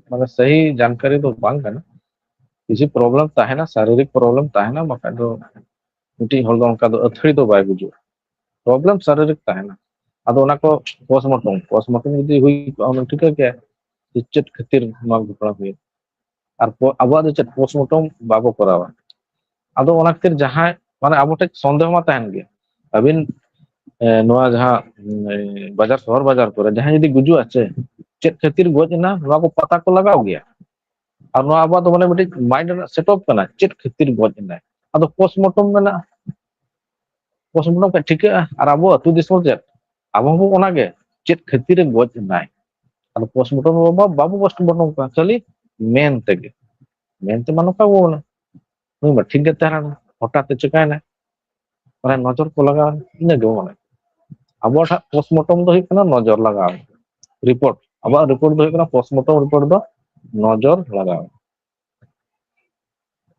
ᱢᱟᱱᱮ ᱥᱟᱹᱦᱤ ᱡᱟᱱᱠᱟᱨᱤ ᱫᱚ ᱵᱟᱝ ᱠᱟᱱᱟ᱾ ᱠᱤᱪᱷᱩ problem ᱛᱟᱦᱮᱱᱟ, ᱥᱟᱨᱤᱨᱤᱠ problem ᱛᱟᱦᱮᱱᱟ, ᱵᱟᱠᱷᱟᱡ ᱫᱚ ᱢᱤᱫᱴᱤᱡ ᱦᱚᱲ ᱫᱚ ᱚᱱᱠᱟ ᱫᱚ ᱟᱹᱛᱷᱟᱹᱲᱤ ᱫᱚ ᱵᱟᱭ ᱜᱩᱡᱩᱜᱼᱟ᱾ Problem ᱥᱟᱨᱤᱨᱤᱠ ᱛᱟᱦᱮᱱᱟ᱾ ᱟᱫᱚ ᱚᱱᱟ ᱠᱚ postmortem, postmortem ᱡᱩᱫᱤ ᱦᱩᱭ ᱠᱚᱜᱼᱟ, ᱚᱱᱟ ᱴᱷᱤᱠᱟᱹ ᱠᱮᱭᱟ ᱡᱮ ᱪᱮᱫ ᱠᱷᱟᱹᱛᱤᱨ ᱱᱚᱣᱟ ᱜᱷᱚᱴᱚᱱᱟ ᱦᱩᱭᱩᱜ᱾ ᱟᱨ ᱯᱚ-, ᱟᱵᱚᱣᱟᱜ ᱫᱚ ᱪᱮᱫ, postmortem ᱵᱟᱵᱚ ᱠᱚᱨᱟᱣᱟ᱾ ᱟᱫᱚ ᱚᱱᱟ ᱠᱷᱟᱹᱛᱤᱨ ᱡᱟᱦᱟᱸᱭ, ᱢᱟᱱᱮ ᱟᱵᱚ ᱴᱷᱮᱱ ᱥᱚᱱᱫᱮᱦᱚ ᱢᱟ ᱛᱟᱦᱮᱱ ᱜᱮ, ᱟᱹᱵᱤᱱ ᱮ, ᱱᱚᱣᱟ ᱡᱟᱦᱟᱸ ᱮ, ᱵᱟᱡᱟᱨ, ᱥᱚᱦᱚᱨ ᱵᱟᱡᱟᱨ ᱠᱚᱨᱮ ᱡᱟᱦᱟᱸᱭ ᱡᱩᱫᱤ ᱜᱩᱡᱩᱜ ᱟᱪᱮ, ᱪᱮᱫ ᱠᱷᱟᱹᱛᱤᱨ ᱜᱚᱡ ᱮᱱᱟ, ᱱᱚᱣᱟ ᱠᱚ ᱯᱟᱛᱟ ᱠᱚ ᱞᱟᱜᱟᱣ ᱜᱮᱭᱟ᱾ ᱟᱨ ᱱᱚᱣᱟ ᱟᱵᱚᱣᱟᱜ ᱫᱚ ᱢᱟᱱᱮ ᱢᱤᱫᱴᱤᱡ mind ᱨᱮᱱᱟᱜ set up ᱠᱟᱱᱟ, ᱪᱮᱫ ᱠᱷᱟᱹᱛᱤᱨ ᱜᱚᱡ ᱮᱱᱟᱭ᱾ ᱟᱫᱚ postmortem ᱢᱮᱱᱟᱜᱼᱟ, postmortem ᱠᱷᱟᱱ ᱴᱷᱤᱠᱟᱹᱜᱼᱟ᱾ ᱟᱨ ᱟᱵᱚ ᱟᱹᱛᱩ ᱫᱤᱥᱚᱢ ᱪᱮᱫ, ᱟᱵᱚ ᱦᱚᱸᱵᱚ ᱚᱱᱟᱜᱮ, ᱪᱮᱫ ᱠᱷᱟᱹᱛᱤᱨ ᱮ ᱜᱚᱡ ᱮᱱᱟᱭ᱾ ᱟᱫᱚ postmortem ᱵᱟᱵᱚ, ᱵᱟᱵᱚ postmortem ᱠᱟᱱᱟ, ᱠᱷᱟᱹᱞᱤ ᱢᱮᱱ ᱛᱮᱜᱮ, ᱢᱮᱱᱛᱮ ᱢᱟ ᱱᱚᱝᱠᱟ ᱵᱚ ᱵᱚᱞᱮ, ᱱᱩᱭ ᱢᱟ ᱴᱷᱤᱠ ᱜᱮ ᱛᱟᱦᱮᱸ ᱞᱮᱱᱟ, ᱦᱚᱴᱟᱛ ᱛᱮ ᱪᱤᱠᱟᱭᱮᱱᱟ? ᱢᱟᱱᱮ ᱱᱚᱡᱚᱨ ᱠᱚ ᱞᱟᱜᱟᱣ, ᱤᱱᱟᱹ ᱜᱮ ᱢᱟᱱᱮ ᱟᱵᱚ ᱴᱷᱟᱜ postmortem ᱫᱚ ᱦᱩᱭᱩᱜ ᱠᱟᱱᱟ ᱱᱚᱡᱚᱨ ᱞᱟᱜᱟᱣ᱾ Report, ᱟᱵᱚᱣᱟᱜ report ᱫᱚ ᱦᱩᱭᱩᱜ ᱠᱟᱱᱟ, postmortem report ᱫᱚ ᱱᱚᱡᱚᱨ ᱞᱟᱜᱟᱣ᱾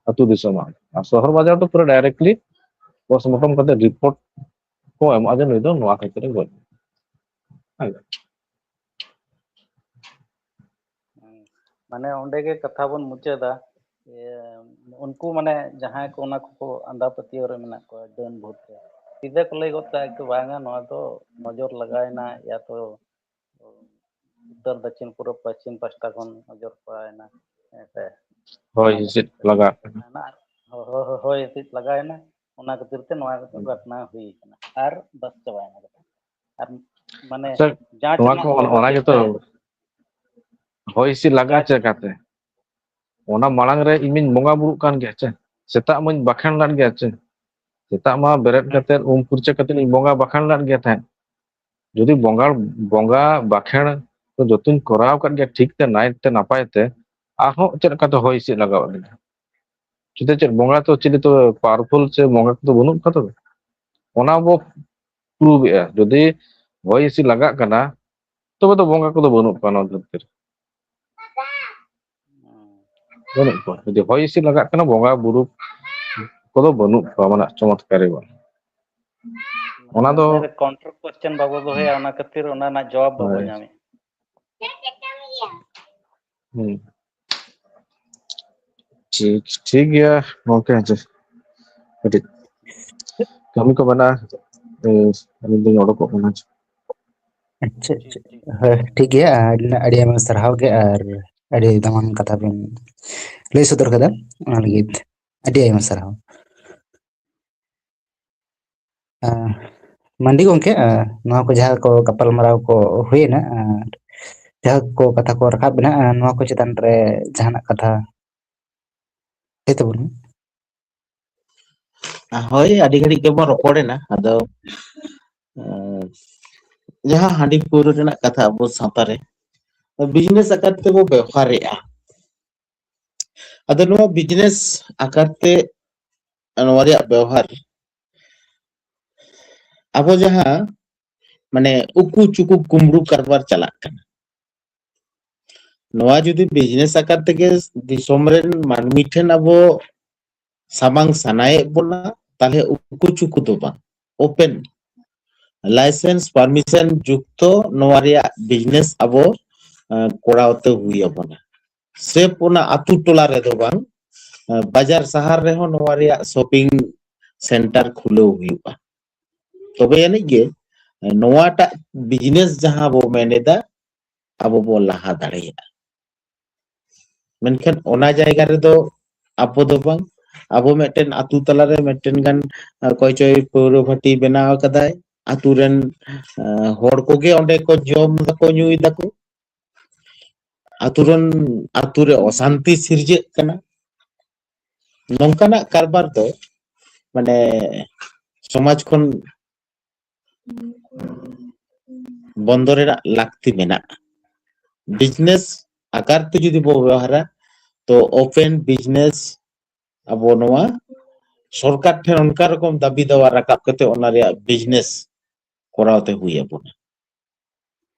ᱟᱹᱛᱩ ᱫᱤᱥᱚᱢᱟᱜ᱾ ᱟᱨ ᱥᱚᱦᱚᱨ ᱵᱟᱡᱟᱨ ᱫᱚ ᱯᱩᱨᱟᱹ directly postmortem ᱠᱟᱛᱮ report ᱠᱚ ᱮᱢᱚᱜᱼᱟ ᱡᱮ ᱱᱩᱭ ᱫᱚ ᱱᱚᱣᱟ ᱠᱷᱟᱹᱛᱤᱨ ᱮ ᱜᱚᱡ ᱮᱱᱟ᱾ ᱦᱩᱸ᱾ ᱢᱟᱱᱮ ᱚᱸᱰᱮ ᱜᱮ ᱠᱟᱛᱷᱟ ᱵᱚᱱ ᱢᱩᱪᱟᱹᱫᱟ᱾ ᱤᱭᱟᱹ, ᱩᱱᱠᱩ ᱢᱟᱱᱮ ᱡᱟᱦᱟᱸᱭ ᱠᱚ ᱚᱱᱟ ᱠᱚᱠᱚ ᱟᱸᱫᱷᱟ ᱯᱟᱹᱛᱭᱟᱹᱣ ᱨᱮ ᱢᱮᱱᱟᱜ ᱠᱚᱣᱟ, ᱰᱟᱹᱱ ᱵᱷᱩᱛ ᱨᱮ, ᱥᱤᱫᱷᱟᱹ ᱠᱚ ᱞᱟᱹᱭ ᱜᱚᱫ ᱠᱟᱜᱼᱟ ᱠᱤ ᱵᱟᱝᱟ, ᱱᱚᱣᱟ ᱫᱚ ᱱᱚᱡᱚᱨ ᱞᱟᱜᱟᱣᱮᱱᱟ, ᱭᱟ ᱛᱚ ᱩᱛᱛᱚᱨ ᱫᱚᱠᱠᱷᱤᱱ ᱯᱩᱨᱩᱵ ᱯᱚᱪᱷᱤᱢ ᱯᱟᱦᱴᱟ ᱠᱷᱚᱱ ᱱᱚᱡᱚᱨ ᱯᱟᱲᱟᱣᱮᱱᱟ, ᱦᱮᱸ ᱥᱮ? ᱦᱳᱭ ᱚᱱᱟ ᱦᱤᱸᱥᱤᱫ ᱠᱷᱟᱹᱛᱤᱨ ᱛᱮ ᱞᱟᱜᱟᱣ ᱱᱚᱡᱚᱨ ᱞᱟᱜᱟᱣᱮᱱᱟ᱾ ᱟᱨ ᱦᱳᱭ, ᱦᱳᱭ, ᱦᱳᱭ ᱦᱤᱸᱥᱤᱫ ᱞᱟᱜᱟᱣᱮᱱᱟ, ᱚᱱᱟ ᱠᱷᱟᱹᱛᱤᱨ ᱛᱮ ᱱᱚᱣᱟ ᱠᱚᱫᱚ ᱦᱩᱸ᱾ ᱜᱷᱚᱴᱱᱟ ᱦᱩᱭ ᱠᱟᱱᱟ ᱟᱨ ᱵᱟᱥ ᱪᱟᱵᱟᱭᱮᱱᱟ ᱠᱟᱛᱷᱟ᱾ ᱟᱨ ᱢᱟᱱᱮ ᱟᱪᱪᱷᱟ, ᱡᱟᱦᱟᱸ ᱱᱚᱣᱟ ᱪᱮᱫ ᱠᱚ, ᱱᱟᱜ ᱚᱱᱟ, ᱚᱱᱟ ᱠᱷᱟᱹᱛᱤᱨ ᱜᱮᱛᱚ ᱛᱮ ᱦᱚᱭ ᱦᱤᱸᱥᱤᱫ ᱞᱟᱜᱟᱜᱼᱟ ᱡᱟᱦᱟᱸ ᱪᱮᱫ ᱞᱮᱠᱟᱛᱮ? ᱚᱱᱟ ᱢᱟᱲᱟᱝ ᱨᱮ ᱤᱧᱤᱧ ᱵᱚᱸᱜᱟ ᱵᱩᱨᱩᱜ ᱠᱟᱱ ᱜᱮᱭᱟ ᱪᱮ? ᱥᱮᱛᱟᱜ ᱢᱟᱧ ᱵᱟᱠᱷᱮᱬ ᱞᱮᱫ ᱜᱮᱭᱟ ᱪᱮ? ᱥᱮᱛᱟᱜ ᱢᱟ ᱵᱮᱨᱮᱫ ᱦᱩᱸ᱾ ᱠᱟᱛᱮ ᱩᱢ ᱯᱷᱩᱨᱪᱟᱹ ᱠᱟᱛᱮ ᱤᱧ ᱵᱚᱸᱜᱟ ᱵᱟᱠᱷᱮᱬ ᱞᱮᱫ ᱜᱮᱭᱟ ᱛᱟᱦᱮᱸᱫ᱾ ᱡᱩᱫᱤ ᱵᱚᱸᱜᱟ, ᱵᱚᱸᱜᱟ ᱵᱟᱠᱷᱮᱬ ᱠᱚ ᱡᱚᱛᱚᱧ ᱠᱚᱨᱟᱣ ᱟᱠᱟᱫ ᱜᱮᱭᱟ ᱴᱷᱤᱠ ᱛᱮ, ᱱᱟᱭ ᱛᱮ, ᱱᱟᱯᱟᱭ ᱛᱮ, ᱟᱨᱦᱚᱸ ᱪᱮᱫ ᱞᱮᱠᱟᱛᱮ ᱦᱚᱭ ᱦᱤᱸᱥᱤᱫ ᱞᱟᱜᱟᱣ ᱟᱹᱫᱤᱧᱟ? ᱪᱮᱫᱟᱜ, ᱪᱮᱫ ᱵᱚᱸᱜᱟ ᱛᱚ ᱪᱤᱞᱤ ᱛᱚ powerful ᱥᱮ ᱵᱚᱸᱜᱟ ᱠᱚᱫᱚ ᱵᱟᱹᱱᱩᱜ ᱠᱚᱣᱟ ᱛᱚᱵᱮ? ᱚᱱᱟ ᱵᱚ prove ᱮᱜᱼᱟ᱾ ᱡᱩᱫᱤ ᱦᱚᱭ ᱦᱤᱸᱥᱤᱫ ᱞᱟᱜᱟᱜ ᱠᱟᱱᱟ, ᱛᱚᱵᱮ ᱫᱚ ᱵᱚᱸᱜᱟ ᱠᱚᱫᱚ ᱵᱟᱹᱱᱩᱜ ᱠᱚᱣᱟ ᱱᱚᱣᱟ ᱫᱷᱟᱹᱨᱛᱤ ᱨᱮ᱾ ᱵᱟᱹᱱᱩᱜ ᱠᱚᱣᱟ᱾ ᱡᱩᱫᱤ ᱦᱚᱭ ᱦᱤᱸᱥᱤᱫ ᱞᱟᱜᱟᱜ ᱠᱟᱱᱟ, ᱵᱚᱸᱜᱟ ᱵᱩᱨᱩ ᱠᱚᱫᱚ ᱵᱟᱹᱱᱩᱜ ᱠᱚᱣᱟ, ᱢᱟᱱᱮ ᱪᱚᱢᱚᱛᱠᱟᱨᱤ ᱵᱟᱝ᱾ ᱚᱱᱟ ᱫᱚ ᱢᱟᱱᱮ counter question ᱵᱟᱵᱚ ᱫᱚᱦᱚᱭᱟ, ᱚᱱᱟ ᱠᱷᱟᱹᱛᱤᱨ ᱚᱱᱟ ᱨᱮᱱᱟᱜ ᱡᱚᱵᱟᱵ ᱵᱟᱵᱚ ᱦᱳᱭ᱾ ᱧᱟᱢᱮᱫᱼᱟ᱾ ᱦᱩᱸ᱾ ᱴᱷᱤᱠ, ᱴᱷᱤᱠ ᱜᱮᱭᱟ ᱜᱚᱢᱠᱮ, ᱦᱮᱸ ᱪᱮ? ᱠᱟᱹᱴᱤᱡ ᱠᱟᱹᱢᱤ ᱠᱚ ᱢᱮᱱᱟᱜᱼᱟ, ᱮ, ᱟᱹᱞᱤᱧ ᱞᱤᱧ ᱚᱰᱚᱠᱚᱜ ᱠᱟᱱᱟ᱾ ᱟᱪᱪᱷᱟ, ᱟᱪᱪᱷᱟ᱾ ᱦᱳᱭ, ᱴᱷᱤᱠ ᱜᱮᱭᱟ᱾ ᱟᱹᱰᱤ, ᱟᱹᱰᱤ ᱟᱭᱢᱟ ᱥᱟᱨᱦᱟᱣ ᱜᱮ, ᱟᱨ ᱟᱹᱰᱤ ᱫᱟᱢᱟᱱ ᱠᱟᱛᱷᱟ ᱵᱮᱱ ᱞᱟᱹᱭ ᱥᱚᱫᱚᱨ ᱠᱟᱫᱟ, ᱚᱱᱟ ᱞᱟᱹᱜᱤᱫ ᱟᱹᱰᱤ ᱟᱭᱢᱟ ᱥᱟᱨᱦᱟᱣ᱾ ᱟᱸ, ᱢᱟᱱᱰᱤ ᱜᱚᱢᱠᱮ, ᱟᱸ, ᱱᱚᱣᱟ ᱠᱚ ᱡᱟᱦᱟᱸ ᱠᱚ ᱜᱟᱯᱟᱞᱢᱟᱨᱟᱣ ᱠᱚ ᱦᱩᱭᱮᱱᱟ, ᱟᱨ ᱡᱟᱦᱟᱸ ᱠᱚ ᱠᱟᱛᱷᱟ ᱠᱚ ᱨᱟᱠᱟᱵ ᱮᱱᱟ, ᱟᱸ, ᱱᱚᱣᱟ ᱠᱚ ᱪᱮᱛᱟᱱ ᱨᱮ ᱡᱟᱦᱟᱱᱟᱜ ᱠᱟᱛᱷᱟ ᱞᱟᱹᱭ ᱛᱟᱵᱚᱱ ᱢᱮ᱾ ᱦᱳᱭ, ᱟᱹᱰᱤ ᱜᱷᱟᱹᱲᱤᱡ ᱜᱮᱵᱚᱱ ᱨᱚᱯᱚᱲ ᱮᱱᱟ᱾ ᱟᱫᱚ, ᱟᱸ, ᱡᱟᱦᱟᱸ ᱦᱟᱺᱰᱤ ᱯᱟᱹᱣᱨᱟᱹ ᱨᱮᱱᱟᱜ ᱠᱟᱛᱷᱟ ᱟᱵᱚ ᱥᱟᱶᱛᱟ ᱨᱮ business ᱟᱠᱟᱨ ᱛᱮᱵᱚ ᱵᱮᱣᱦᱟᱨᱮᱜᱼᱟ, ᱟᱫᱚ ᱱᱚᱣᱟ business ᱟᱠᱟᱨ ᱛᱮ ᱱᱚᱣᱟ ᱨᱮᱭᱟᱜ ᱵᱮᱣᱦᱟᱨ, ᱟᱵᱚ ᱡᱟᱦᱟᱸ ᱢᱟᱱᱮ ᱩᱠᱩ ᱪᱩᱠᱩ ᱠᱩᱢᱵᱽᱲᱩ ᱠᱟᱨᱵᱟᱨ ᱪᱟᱞᱟᱜ ᱠᱟᱱᱟ, ᱱᱚᱣᱟ ᱡᱩᱫᱤ business ᱟᱠᱟᱨ ᱛᱮᱜᱮ ᱫᱤᱥᱚᱢ ᱨᱮᱱ ᱢᱟᱹᱱᱢᱤ ᱴᱷᱮᱱ ᱟᱵᱚ ᱥᱟᱢᱟᱝ ᱥᱟᱱᱟᱭᱮᱫ ᱵᱚᱱᱟ, ᱛᱟᱦᱞᱮ ᱩᱠᱩ ᱪᱩᱠᱩ ᱫᱚ ᱵᱟᱝ, open, license permission ᱡᱩᱠᱛᱚ ᱱᱚᱣᱟ ᱨᱮᱭᱟᱜ business ᱟᱵᱚ, ᱮᱸ, ᱠᱚᱨᱟᱣ ᱛᱮ ᱦᱩᱭ ᱟᱵᱚᱱᱟ᱾ ᱥᱮᱯ ᱚᱱᱟ ᱟᱛᱩ ᱴᱚᱞᱟ ᱨᱮᱫᱚ ᱵᱟᱝ, ᱮᱸ, ᱵᱟᱡᱟᱨ ᱥᱟᱦᱟᱨ ᱨᱮᱦᱚᱸ ᱱᱚᱣᱟ ᱨᱮᱭᱟᱜ shopping center ᱠᱷᱩᱞᱟᱹᱣ ᱦᱩᱭᱩᱜᱼᱟ᱾ ᱛᱚᱵᱮ ᱟᱹᱱᱤᱡ ᱜᱮ, ᱮᱸ, ᱱᱚᱣᱟᱴᱟᱜ business ᱡᱟᱦᱟᱸ ᱵᱚ ᱢᱮᱱ ᱮᱫᱟ, ᱟᱵᱚ ᱵᱚ ᱞᱟᱦᱟ ᱫᱟᱲᱮᱭᱟᱜᱼᱟ᱾ ᱢᱮᱱᱠᱷᱟᱱ ᱚᱱᱟ ᱡᱟᱭᱜᱟ ᱨᱮᱫᱚ ᱟᱵᱚ ᱫᱚ ᱵᱟᱝ, ᱟᱵᱚ ᱢᱤᱫᱴᱮᱱ ᱟᱛᱩ ᱛᱟᱞᱟᱨᱮ ᱢᱤᱫᱴᱮᱱ ᱜᱟᱱ, ᱟᱸ, ᱚᱠᱚᱭ ᱪᱚᱭ ᱯᱟᱹᱣᱨᱟᱹ ᱵᱷᱟᱹᱴᱤ ᱵᱮᱱᱟᱣ ᱟᱠᱟᱫᱟᱭ, ᱟᱛᱩ ᱨᱮᱱ, ᱟᱸ, ᱦᱚᱲ ᱠᱚᱜᱮ ᱚᱸᱰᱮ ᱠᱚ ᱡᱚᱢ ᱫᱟᱠᱚ, ᱧᱩᱭ ᱫᱟᱠᱚ᱾ ᱟᱛᱩ ᱨᱮᱱ, ᱟᱛᱩ ᱨᱮ ᱚᱥᱟᱱᱛᱤ ᱥᱤᱨᱡᱟᱹᱜ ᱠᱟᱱᱟ᱾ ᱱᱚᱝᱠᱟᱱᱟᱜ ᱠᱟᱨᱵᱟᱨ ᱫᱚ, ᱢᱟᱱᱮ, ᱥᱚᱢᱟᱡᱽ ᱠᱷᱚᱱ ᱵᱚᱱᱫᱚ ᱨᱮᱱᱟᱜ ᱞᱟᱹᱠᱛᱤ ᱢᱮᱱᱟᱜᱼᱟ᱾ ᱵᱤᱡᱽᱱᱮᱥ ᱟᱠᱟᱨ ᱛᱮ ᱡᱩᱫᱤ ᱵᱚ ᱵᱮᱣᱦᱟᱨᱟ, ᱛᱚ open business ᱟᱵᱚ ᱱᱚᱣᱟ ᱥᱚᱨᱠᱟᱨ ᱴᱷᱮᱱ ᱚᱱᱠᱟ ᱨᱚᱠᱚᱢ ᱫᱟᱹᱵᱤ ᱫᱟᱣᱟ ᱨᱟᱠᱟᱵ ᱠᱟᱛᱮ ᱚᱱᱟ ᱨᱮᱭᱟᱜ ᱵᱤᱡᱽᱱᱮᱥ ᱠᱚᱨᱟᱣ ᱛᱮ ᱦᱩᱭ ᱟᱵᱚᱱᱟ᱾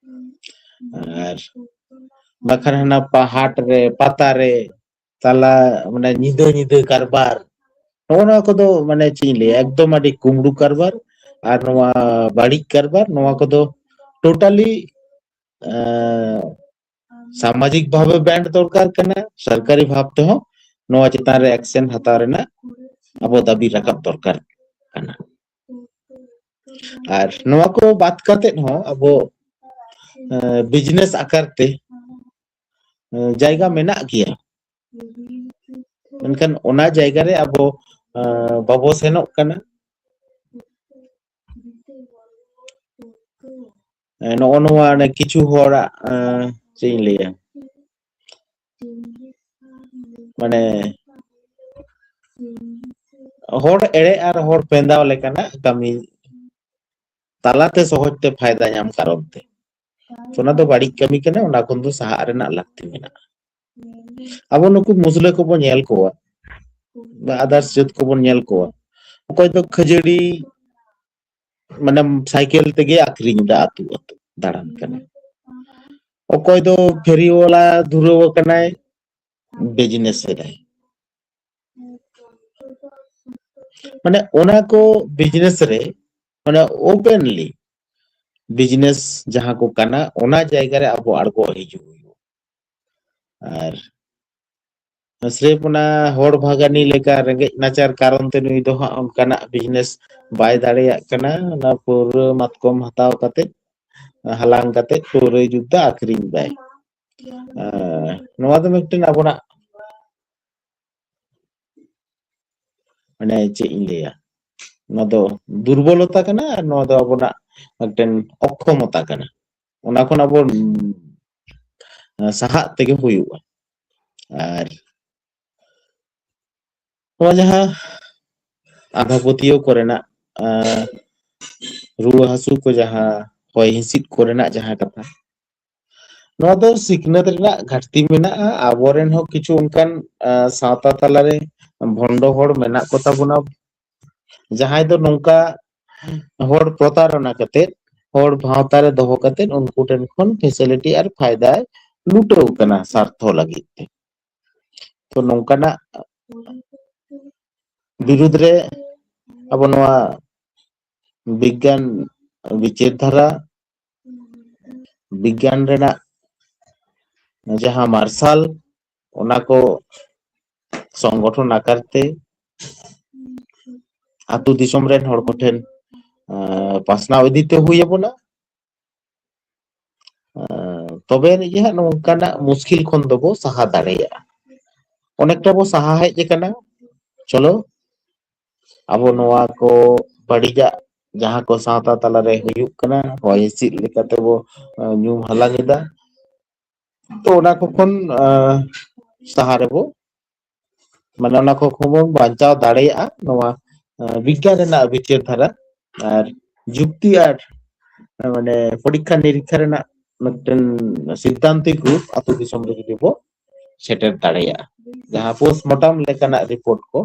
ᱟᱨ ᱵᱟᱠᱷᱟᱱ ᱦᱟᱱᱟ ᱯᱟ-, ᱦᱟᱴ ᱨᱮ, ᱯᱟᱛᱟ ᱨᱮ, ᱛᱟᱞᱟ, ᱢᱟᱱᱮ ᱧᱤᱫᱟᱹ ᱧᱤᱫᱟᱹ ᱠᱟᱨᱵᱟᱨ, ᱱᱚᱜᱼᱚ ᱱᱚᱣᱟ ᱠᱚᱫᱚ, ᱢᱟᱱᱮ ᱪᱮᱫ ᱤᱧ ᱞᱟᱹᱭᱟ, ᱮᱠᱫᱚᱢ ᱟᱹᱰᱤ ᱠᱩᱢᱲᱩ ᱠᱟᱨᱵᱟᱨ᱾ ᱟᱨ ᱱᱚᱣᱟ ᱵᱟᱹᱲᱤᱡ ᱠᱟᱨᱵᱟᱨ, ᱱᱚᱣᱟ ᱠᱚᱫᱚ totally, ᱮᱸ, ᱥᱟᱢᱟᱡᱤᱠ ᱵᱷᱟᱵᱮ ᱵᱮᱱᱰ ᱫᱚᱨᱠᱟᱨ ᱠᱟᱱᱟ, ᱥᱚᱨᱠᱟᱨᱤ ᱵᱷᱟᱵ ᱛᱮᱦᱚᱸ ᱱᱚᱣᱟ ᱪᱮᱛᱟᱱ ᱨᱮ ᱮᱠᱥᱮᱱ ᱦᱟᱛᱟᱣ ᱨᱮᱱᱟᱜ ᱟᱵᱚ ᱫᱟᱹᱵᱤ ᱨᱟᱠᱟᱵ ᱫᱚᱨᱠᱟᱨ ᱠᱟᱱᱟ᱾ ᱟᱨ ᱱᱚᱣᱟ ᱠᱚ ᱵᱟᱫ ᱠᱟᱛᱮᱫ ᱦᱚᱸ ᱟᱵᱚ, ᱮᱸ, ᱵᱤᱡᱽᱱᱮᱥ ᱟᱠᱟᱨ ᱛᱮ, ᱮᱸ, ᱡᱟᱭᱜᱟ ᱢᱮᱱᱟᱜ ᱜᱮᱭᱟ, ᱢᱮᱱᱠᱷᱟᱱ ᱚᱱᱟ ᱡᱟᱭᱜᱟ ᱨᱮ ᱟᱵᱚ, ᱮᱸ, ᱵᱟᱵᱚ ᱥᱮᱱᱚᱜ ᱠᱟᱱᱟ᱾ ᱮᱸ, ᱱᱚᱜᱼᱚ ᱱᱚᱣᱟ ᱚᱱᱮ ᱠᱤᱪᱷᱩ ᱦᱚᱲᱟᱜ, ᱮᱸ, ᱪᱮᱫ ᱤᱧ ᱞᱟᱹᱭᱟ, ᱢᱟᱱᱮ ᱦᱚᱲ ᱮᱲᱮ ᱟᱨ ᱦᱚᱲ ᱯᱮᱸᱫᱟᱣ ᱞᱮᱠᱟᱱᱟᱜ ᱠᱟᱹᱢᱤ ᱛᱟᱞᱟᱛᱮ ᱥᱚᱦᱚᱡ ᱛᱮ ᱯᱷᱟᱭᱫᱟ ᱧᱟᱢ ᱠᱟᱨᱚᱱ ᱛᱮ᱾ ᱚᱱᱟ ᱫᱚ ᱵᱟᱹᱲᱤᱡ ᱠᱟᱹᱢᱤ ᱠᱟᱱᱟ, ᱚᱱᱟ ᱠᱷᱚᱱ ᱫᱚ ᱥᱟᱦᱟᱜ ᱨᱮᱱᱟᱜ ᱞᱟᱹᱠᱛᱤ ᱢᱮᱱᱟᱜᱼᱟ᱾ ᱟᱵᱚ ᱱᱩᱠᱩ ᱢᱩᱥᱞᱟᱹ ᱠᱚᱵᱚᱱ ᱧᱮᱞ ᱠᱚᱣᱟ, ᱵᱟ others ᱡᱟᱹᱛ ᱠᱚᱵᱚᱱ ᱧᱮᱞ ᱠᱚᱣᱟ, ᱚᱠᱚᱭ ᱫᱚ ᱠᱷᱟᱹᱡᱟᱹᱲᱤ, ᱢᱟᱱᱮ ᱥᱟᱭᱠᱮᱞ ᱛᱮᱜᱮ ᱟᱠᱷᱨᱤᱧ ᱮᱫᱟ, ᱟᱹᱛᱩ ᱟᱹᱛᱩ ᱫᱟᱬᱟᱱ ᱠᱟᱱᱟᱭ, ᱚᱠᱚᱭ ᱫᱚ ᱯᱷᱮᱨᱤ ᱣᱟᱞᱟ ᱫᱷᱩᱨᱟᱹᱣ ᱟᱠᱟᱱᱟᱭ, ᱵᱤᱡᱽᱱᱮᱥ ᱮᱫᱟᱭ᱾ ᱢᱟᱱᱮ ᱚᱱᱟ ᱠᱚ ᱵᱤᱡᱽᱱᱮᱥ ᱨᱮ, ᱢᱟᱱᱮ openly ᱵᱤᱡᱽᱱᱮᱥ ᱡᱟᱦᱟᱸ ᱠᱚ ᱠᱟᱱᱟ, ᱚᱱᱟ ᱡᱟᱭᱜᱟ ᱨᱮ ᱟᱵᱚ ᱟᱬᱜᱚ ᱦᱤᱡᱩᱜ ᱦᱩᱭᱩᱜᱼᱟ᱾ ᱟᱨ ᱥᱨᱮᱯ ᱚᱱᱟ ᱦᱚᱲ ᱵᱷᱟᱜᱟᱱᱤ ᱞᱮᱠᱟ ᱨᱮᱸᱜᱮᱡ ᱱᱟᱪᱟᱨ ᱠᱟᱨᱚᱱ ᱛᱮ ᱱᱩᱭ ᱫᱚ ᱦᱟᱸᱜ ᱚᱱᱠᱟᱱᱟᱜ ᱵᱤᱡᱽᱱᱮᱥ ᱵᱟᱭ ᱫᱟᱲᱮᱭᱟᱜ ᱠᱟᱱᱟ᱾ ᱚᱱᱟ ᱯᱟᱹᱣᱨᱟᱹ ᱢᱟᱛᱠᱚᱢ ᱦᱟᱛᱟᱣ ᱠᱟᱛᱮ, ᱦᱟᱞᱟᱝ ᱠᱟᱛᱮ ᱯᱟᱹᱣᱨᱟᱹᱭ ᱡᱩᱛ ᱫᱟ, ᱟᱠᱷᱨᱤᱧ ᱫᱟᱭ᱾ ᱟᱨ ᱱᱚᱣᱟ ᱫᱚ ᱢᱤᱫᱴᱮᱱ ᱟᱵᱚᱱᱟᱜ ᱢᱟᱱᱮ ᱪᱮᱫ ᱤᱧ ᱞᱟᱹᱭᱟ, ᱱᱚᱣᱟ ᱫᱚ ᱫᱩᱨᱵᱚᱞᱚᱛᱟ ᱠᱟᱱᱟ ᱟᱨ ᱱᱚᱣᱟ ᱫᱚ ᱟᱵᱚᱱᱟᱜ ᱢᱤᱫᱴᱮᱱ ᱚᱠᱠᱷᱚᱢᱚᱛᱟ ᱠᱟᱱᱟ᱾ ᱚᱱᱟ ᱠᱷᱚᱱ ᱟᱵᱚ, ᱩᱸ, ᱥᱟᱦᱟᱜ ᱛᱮᱜᱮ ᱦᱩᱭᱩᱜᱼᱟ᱾ ᱟᱨ ᱱᱚᱣᱟ ᱡᱟᱦᱟᱸ ᱟᱸᱫᱷᱟ ᱯᱟᱹᱛᱭᱟᱹᱣ ᱠᱚᱨᱮᱱᱟᱜ, ᱟᱸ, ᱨᱩᱣᱟᱹ ᱦᱟᱹᱥᱩ ᱠᱚ, ᱡᱟᱦᱟᱸ ᱦᱚᱭ ᱦᱤᱸᱥᱤᱫ ᱠᱚᱨᱮᱱᱟᱜ ᱡᱟᱦᱟᱸ ᱠᱟᱛᱷᱟ, ᱱᱚᱣᱟ ᱫᱚ ᱥᱤᱠᱷᱱᱟᱹᱛ ᱨᱮᱱᱟᱜ ᱜᱷᱟᱴᱛᱤ ᱢᱮᱱᱟᱜᱼᱟ᱾ ᱟᱵᱚᱨᱮᱱ ᱦᱚᱸ ᱠᱤᱪᱷᱩ ᱚᱱᱠᱟᱱ, ᱟᱸ, ᱥᱟᱶᱛᱟ ᱛᱟᱞᱟᱨᱮ ᱵᱷᱚᱱᱰᱚ ᱦᱚᱲ ᱢᱮᱱᱟᱜ ᱠᱚ ᱛᱟᱵᱚᱱᱟ, ᱡᱟᱦᱟᱸᱭ ᱫᱚ ᱱᱚᱝᱠᱟ ᱦᱚᱲ ᱯᱨᱚᱛᱟᱨᱚᱱᱟ ᱠᱟᱛᱮᱫ, ᱦᱚᱲ ᱵᱷᱟᱶᱛᱟ ᱨᱮ ᱫᱚᱦᱚ ᱠᱟᱛᱮᱫ ᱩᱱᱠᱩ ᱴᱷᱮᱱ ᱠᱷᱚᱱ facility ᱟᱨ ᱯᱷᱟᱭᱫᱟᱭ ᱞᱩᱴᱟᱹᱣ ᱠᱟᱱᱟ ᱥᱟᱨᱛᱷᱚ ᱞᱟᱹᱜᱤᱫ ᱛᱮ᱾ ᱛᱚ ᱱᱚᱝᱠᱟᱱᱟᱜ ᱵᱤᱨᱩᱫᱽ ᱨᱮ ᱟᱵᱚ ᱱᱚᱣᱟ ᱵᱤᱜᱽᱜᱟᱱ ᱵᱤᱪᱟᱹᱨ ᱫᱷᱟᱨᱟ, ᱵᱤᱜᱽᱜᱟᱱ ᱨᱮᱱᱟᱜ ᱡᱟᱦᱟᱸ ᱢᱟᱨᱥᱟᱞ, ᱚᱱᱟ ᱠᱚ ᱥᱚᱝᱜᱚᱴᱷᱚᱱ ᱟᱠᱟᱨ ᱛᱮ ᱟᱹᱛᱩ ᱫᱤᱥᱚᱢ ᱨᱮᱱ ᱦᱚᱲ ᱠᱚᱴᱷᱮᱱ, ᱟᱸ, ᱯᱟᱥᱱᱟᱣ ᱤᱫᱤ ᱛᱮ ᱦᱩᱭ ᱟᱵᱚᱱᱟ᱾ ᱟᱸ, ᱛᱚᱵᱮ ᱟᱹᱱᱤᱡ ᱜᱮ ᱦᱟᱸᱜ ᱱᱚᱝᱠᱟᱱᱟᱜ ᱢᱩᱥᱠᱤᱞ ᱠᱷᱚᱱ ᱫᱚᱵᱚ ᱥᱟᱦᱟ ᱫᱟᱲᱮᱭᱟᱜᱼᱟ᱾ ᱚᱱᱮᱠᱴᱟ ᱵᱚ ᱥᱟᱦᱟ ᱦᱮᱡ ᱟᱠᱟᱱᱟ᱾ ᱪᱚᱞᱚ, ᱟᱵᱚ ᱱᱚᱣᱟ ᱠᱚ ᱵᱟᱹᱲᱤᱡᱟᱜ ᱡᱟᱦᱟᱸ ᱠᱚ ᱥᱟᱶᱛᱟ ᱛᱟᱞᱟᱨᱮ ᱦᱩᱭᱩᱜ ᱠᱟᱱᱟ, ᱦᱚᱭ ᱦᱤᱸᱥᱤᱫ ᱞᱮᱠᱟᱛᱮ ᱵᱚ, ᱟᱸ, ᱧᱩᱢ ᱦᱟᱞᱟᱝ ᱮᱫᱟ᱾ ᱛᱚ ᱚᱱᱟ ᱠᱚ ᱠᱷᱚᱱ, ᱟᱸ, ᱥᱟᱦᱟ ᱨᱮᱵᱚ, ᱢᱟᱱᱮ ᱚᱱᱟ ᱠᱚ ᱠᱷᱚᱱ ᱵᱚᱱ ᱵᱟᱧᱪᱟᱣ ᱫᱟᱲᱮᱭᱟᱜᱼᱟ ᱱᱚᱣᱟ, ᱟᱸ, ᱵᱤᱜᱽᱜᱟᱱ ᱨᱮᱱᱟᱜ ᱵᱤᱪᱟᱹᱨ ᱫᱷᱟᱨᱟ ᱟᱨ ᱡᱩᱠᱛᱤ ᱟᱨ, ᱟᱸ, ᱢᱟᱱᱮ ᱯᱚᱨᱤᱠᱠᱷᱟ ᱱᱤᱨᱤᱠᱠᱷᱟ ᱨᱮᱱᱟᱜ ᱢᱤᱫᱴᱮᱱ ᱥᱤᱫᱽᱫᱷᱟᱱᱛᱤᱠ ᱨᱩᱯ ᱟᱹᱛᱩ ᱫᱤᱥᱚᱢ ᱨᱮ ᱡᱩᱫᱤ ᱵᱚ ᱥᱮᱴᱮᱨ ᱫᱟᱲᱮᱭᱟᱜᱼᱟ᱾ ᱡᱟᱦᱟᱸ postmortem ᱞᱮᱠᱟᱱᱟᱜ ᱨᱤᱯᱳᱨᱴ ᱠᱚ,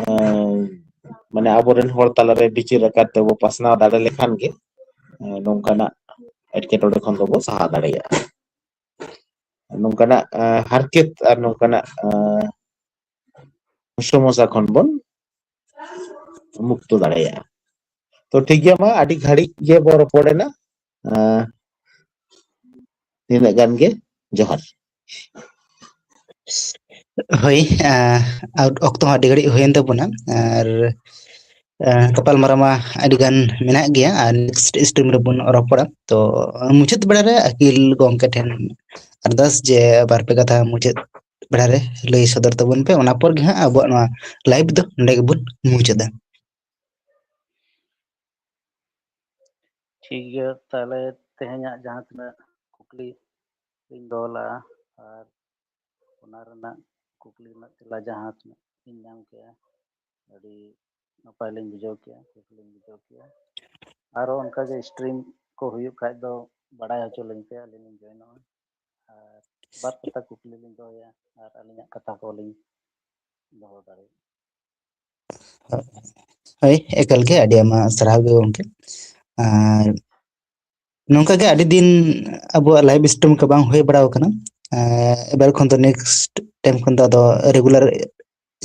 ᱟᱸ, ᱢᱟᱱᱮ ᱟᱵᱚᱨᱮᱱ ᱦᱚᱲ ᱛᱟᱞᱟᱨᱮ ᱵᱤᱪᱟᱹᱨ ᱟᱠᱟᱨ ᱛᱮᱵᱚ ᱯᱟᱥᱱᱟᱣ ᱫᱟᱲᱮ ᱞᱮᱠᱷᱟᱱ ᱜᱮ, ᱟᱸ, ᱱᱚᱝᱠᱟᱱᱟᱜ ᱮᱴᱠᱮᱴᱚᱬᱮ ᱠᱷᱚᱱ ᱫᱚᱵᱚ ᱥᱟᱦᱟ ᱫᱟᱲᱮᱭᱟᱜᱼᱟ᱾ ᱱᱚᱝᱠᱟᱱᱟᱜ, ᱟᱸ, ᱦᱟᱨᱠᱮᱛ ᱟᱨ ᱱᱚᱝᱠᱟᱱᱟᱜ, ᱟᱸ, ᱥᱚᱢᱚᱥᱥᱟ ᱠᱷᱚᱱ ᱵᱚᱱ ᱢᱩᱠᱛᱚ ᱫᱟᱲᱮᱭᱟᱜᱼᱟ᱾ ᱛᱚ ᱴᱷᱤᱠ ᱜᱮᱭᱟ, ᱢᱟ ᱟᱹᱰᱤ ᱜᱷᱟᱹᱲᱤᱡ ᱜᱮ ᱵᱚ ᱨᱚᱯᱚᱲ ᱮᱱᱟ᱾ ᱟᱸ, ᱱᱤᱱᱟᱹᱜ ᱜᱟᱱ ᱜᱮ, ᱡᱚᱦᱟᱨ᱾ ᱦᱳᱭ, ᱟᱸ, ᱚᱠᱛᱚ ᱦᱚᱸ ᱟᱹᱰᱤ ᱜᱷᱟᱹᱲᱤᱡ ᱦᱩᱭᱮᱱ ᱛᱟᱵᱚᱱᱟ, ᱟᱨ, ᱟᱸ, ᱜᱟᱯᱟᱞᱢᱟᱨᱟᱣ ᱢᱟ ᱟᱹᱰᱤ ᱜᱟᱱ ᱢᱮᱱᱟᱜ ᱜᱮᱭᱟ, ᱟᱨ next stream ᱨᱮᱵᱚᱱ ᱨᱚᱯᱚᱲᱟ᱾ ᱛᱚ ᱢᱩᱪᱟᱹᱫ ᱵᱮᱲᱟ ᱨᱮ ᱟᱹᱠᱤᱞ ᱜᱚᱢᱠᱮ ᱴᱷᱮᱱ ᱟᱨᱫᱟᱥ ᱡᱮ ᱵᱟᱨ ᱯᱮ ᱠᱟᱛᱷᱟ ᱢᱩᱪᱟᱹᱫ ᱵᱮᱲᱟ ᱨᱮ ᱞᱟᱹᱭ ᱥᱚᱫᱚᱨ ᱛᱟᱵᱚᱱ ᱯᱮ᱾ ᱚᱱᱟ ᱯᱚᱨ ᱜᱮ ᱦᱟᱸᱜ ᱟᱵᱚᱣᱟᱜ ᱱᱚᱣᱟ live ᱫᱚ ᱱᱚᱸᱰᱮ ᱜᱮᱵᱚᱱ ᱢᱩᱪᱟᱹᱫᱟ᱾ ᱴᱷᱤᱠ ᱜᱮᱭᱟ, ᱛᱟᱦᱞᱮ ᱛᱮᱦᱮᱧᱟᱜ ᱡᱟᱦᱟᱸ ᱛᱤᱱᱟᱹᱜ ᱠᱩᱠᱞᱤ ᱞᱤᱧ ᱫᱚᱦᱚ ᱞᱟᱜᱼᱟ, ᱟᱨ ᱚᱱᱟ ᱨᱮᱱᱟᱜ ᱠᱩᱠᱞᱤ ᱨᱮᱱᱟᱜ ᱛᱮᱞᱟ ᱡᱟᱦᱟᱸ ᱛᱤᱱᱟᱹᱜ ᱞᱤᱧ ᱧᱟᱢ ᱠᱮᱜᱼᱟ, ᱟᱹᱰᱤ ᱱᱟᱯᱟᱭ ᱞᱤᱧ ᱵᱩᱡᱷᱟᱹᱣ ᱠᱮᱜᱼᱟ, ᱠᱩᱥᱤ ᱞᱤᱧ ᱵᱩᱡᱷᱟᱹᱣ ᱠᱮᱜᱼᱟ᱾ ᱟᱨᱚ ᱚᱱᱠᱟᱜᱮ stream ᱠᱚ ᱦᱩᱭᱩᱜ ᱠᱷᱟᱡ ᱫᱚ ᱵᱟᱲᱟᱭ ᱦᱚᱪᱚ ᱞᱤᱧ ᱯᱮ, ᱟᱹᱞᱤᱧ ᱞᱤᱧ ᱡᱚᱭᱮᱱᱚᱜᱼᱟ᱾ ᱟᱨ ᱵᱟᱨ ᱠᱟᱛᱷᱟ ᱠᱩᱠᱞᱤ ᱞᱤᱧ ᱫᱚᱦᱚᱭᱟ, ᱟᱨ ᱟᱹᱞᱤᱧᱟᱜ ᱠᱟᱛᱷᱟ ᱠᱚᱞᱤᱧ ᱫᱚᱦᱚ ᱫᱟᱲᱮᱭᱟᱜᱼᱟ᱾ ᱦᱳᱭ, ᱮᱠᱟᱞ ᱜᱮ, ᱟᱹᱰᱤ ᱟᱭᱢᱟ ᱥᱟᱨᱦᱟᱣ ᱜᱮ ᱜᱚᱢᱠᱮ᱾ ᱟᱨ ᱱᱚᱝᱠᱟ ᱜᱮ ᱟᱹᱰᱤ ᱫᱤᱱ ᱟᱵᱚᱣᱟᱜ live stream ᱠᱚ ᱵᱟᱝ ᱦᱩᱭ ᱵᱟᱲᱟᱣ ᱠᱟᱱᱟ᱾ ᱮᱸ, ᱮᱵᱟᱨ ᱠᱷᱚᱱ ᱫᱚ next time ᱠᱷᱚᱱ ᱫᱚ ᱟᱫᱚ regular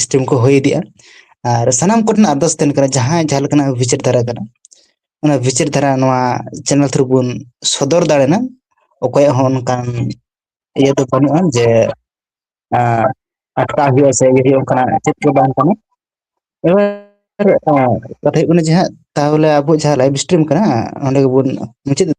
stream ᱠᱚ ᱦᱩᱭ ᱤᱫᱤᱜᱼᱟ᱾ ᱟᱨ ᱥᱟᱱᱟᱢ ᱠᱚᱴᱷᱮᱱ ᱟᱨᱫᱟᱥ ᱛᱟᱦᱮᱱ ᱠᱟᱱᱟ, ᱡᱟᱦᱟᱸᱭ ᱡᱟᱦᱟᱸ ᱞᱮᱠᱟᱱᱟᱜ ᱵᱤᱪᱟᱹᱨ ᱫᱷᱟᱨᱟ ᱠᱟᱱᱟ, ᱚᱱᱟ ᱵᱤᱪᱟᱹᱨ ᱫᱷᱟᱨᱟ ᱱᱚᱣᱟ channel through ᱵᱚᱱ ᱥᱚᱫᱚᱨ ᱫᱟᱲᱮᱱᱟ᱾ ᱚᱠᱚᱭᱟᱜ ᱦᱚᱸ ᱚᱱᱠᱟᱱ ᱤᱭᱟᱹ ᱫᱚ ᱵᱟᱹᱱᱩᱜᱼᱟ ᱡᱮ, ᱟᱸ, ᱟᱴᱠᱟᱣ ᱦᱩᱭᱩᱜᱼᱟ ᱥᱮ ᱤᱭᱟᱹ ᱦᱩᱭᱩᱜᱼᱟ, ᱚᱱᱠᱟᱱᱟᱜ ᱪᱮᱫ ᱜᱮ ᱵᱟᱝ ᱠᱟᱱᱟ᱾ ᱮᱵᱟᱨ, ᱟᱸ, ᱠᱟᱛᱷᱟ ᱦᱩᱭᱩᱜ ᱠᱟᱱᱟ ᱡᱮ ᱦᱟᱸᱜ ᱛᱟᱦᱚᱞᱮ ᱟᱵᱚ ᱡᱟᱦᱟᱸ live stream ᱠᱟᱱᱟ, ᱚᱸᱰᱮ ᱜᱮᱵᱚᱱ ᱢᱩᱪᱟᱹᱫ᱾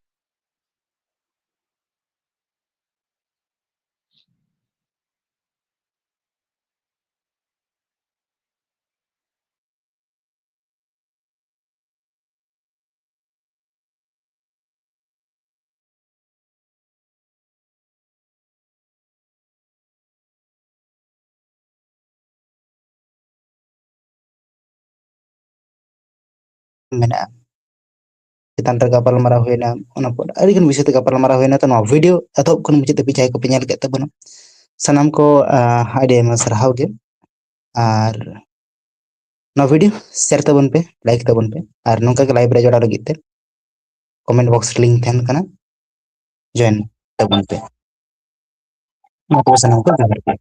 ᱢᱮᱱᱟᱜᱼᱟ᱾ ᱪᱮᱛᱟᱱ ᱨᱮ ᱜᱟᱯᱟᱞᱢᱟᱨᱟᱣ ᱦᱩᱭᱱᱟ, ᱚᱱᱟ ᱯᱚᱨ ᱟᱹᱰᱤᱜᱟᱱ ᱵᱤᱥᱚᱭ ᱛᱮ ᱜᱟᱯᱟᱞᱢᱟᱨᱟᱣ ᱦᱩᱭᱱᱟ᱾ ᱛᱚ, ᱱᱚᱣᱟ video ᱮᱛᱚᱦᱚᱵ ᱠᱷᱚᱱ ᱢᱩᱪᱟᱹᱫ ᱫᱷᱟᱹᱵᱤᱡ ᱡᱟᱦᱟᱸᱭ ᱠᱚᱯᱮ ᱧᱮᱞ ᱠᱮᱫ ᱛᱟᱵᱚᱱᱟ, ᱥᱟᱱᱟᱢ ᱠᱚ, ᱟᱸ, ᱟᱹᱰᱤ ᱟᱭᱢᱟ ᱥᱟᱨᱦᱟᱣ ᱜᱮ᱾ ᱟᱨ ᱱᱚᱣᱟ video share ᱛᱟᱵᱚᱱ ᱯᱮ, like ᱛᱟᱵᱚᱱ ᱯᱮ, ᱟᱨ ᱱᱚᱝᱠᱟ ᱜᱮ live ᱨᱮ ᱡᱚᱲᱟᱣ ᱞᱟᱹᱜᱤᱫ ᱛᱮ comment box ᱨᱮ link ᱛᱟᱦᱮᱱ ᱠᱟᱱᱟ, join ᱛᱟᱵᱚᱱ ᱯᱮ᱾ ᱢᱟ ᱛᱚᱵᱮ ᱥᱟᱱᱟᱢ ᱠᱚ ᱡᱚᱦᱟᱨ ᱜᱮ᱾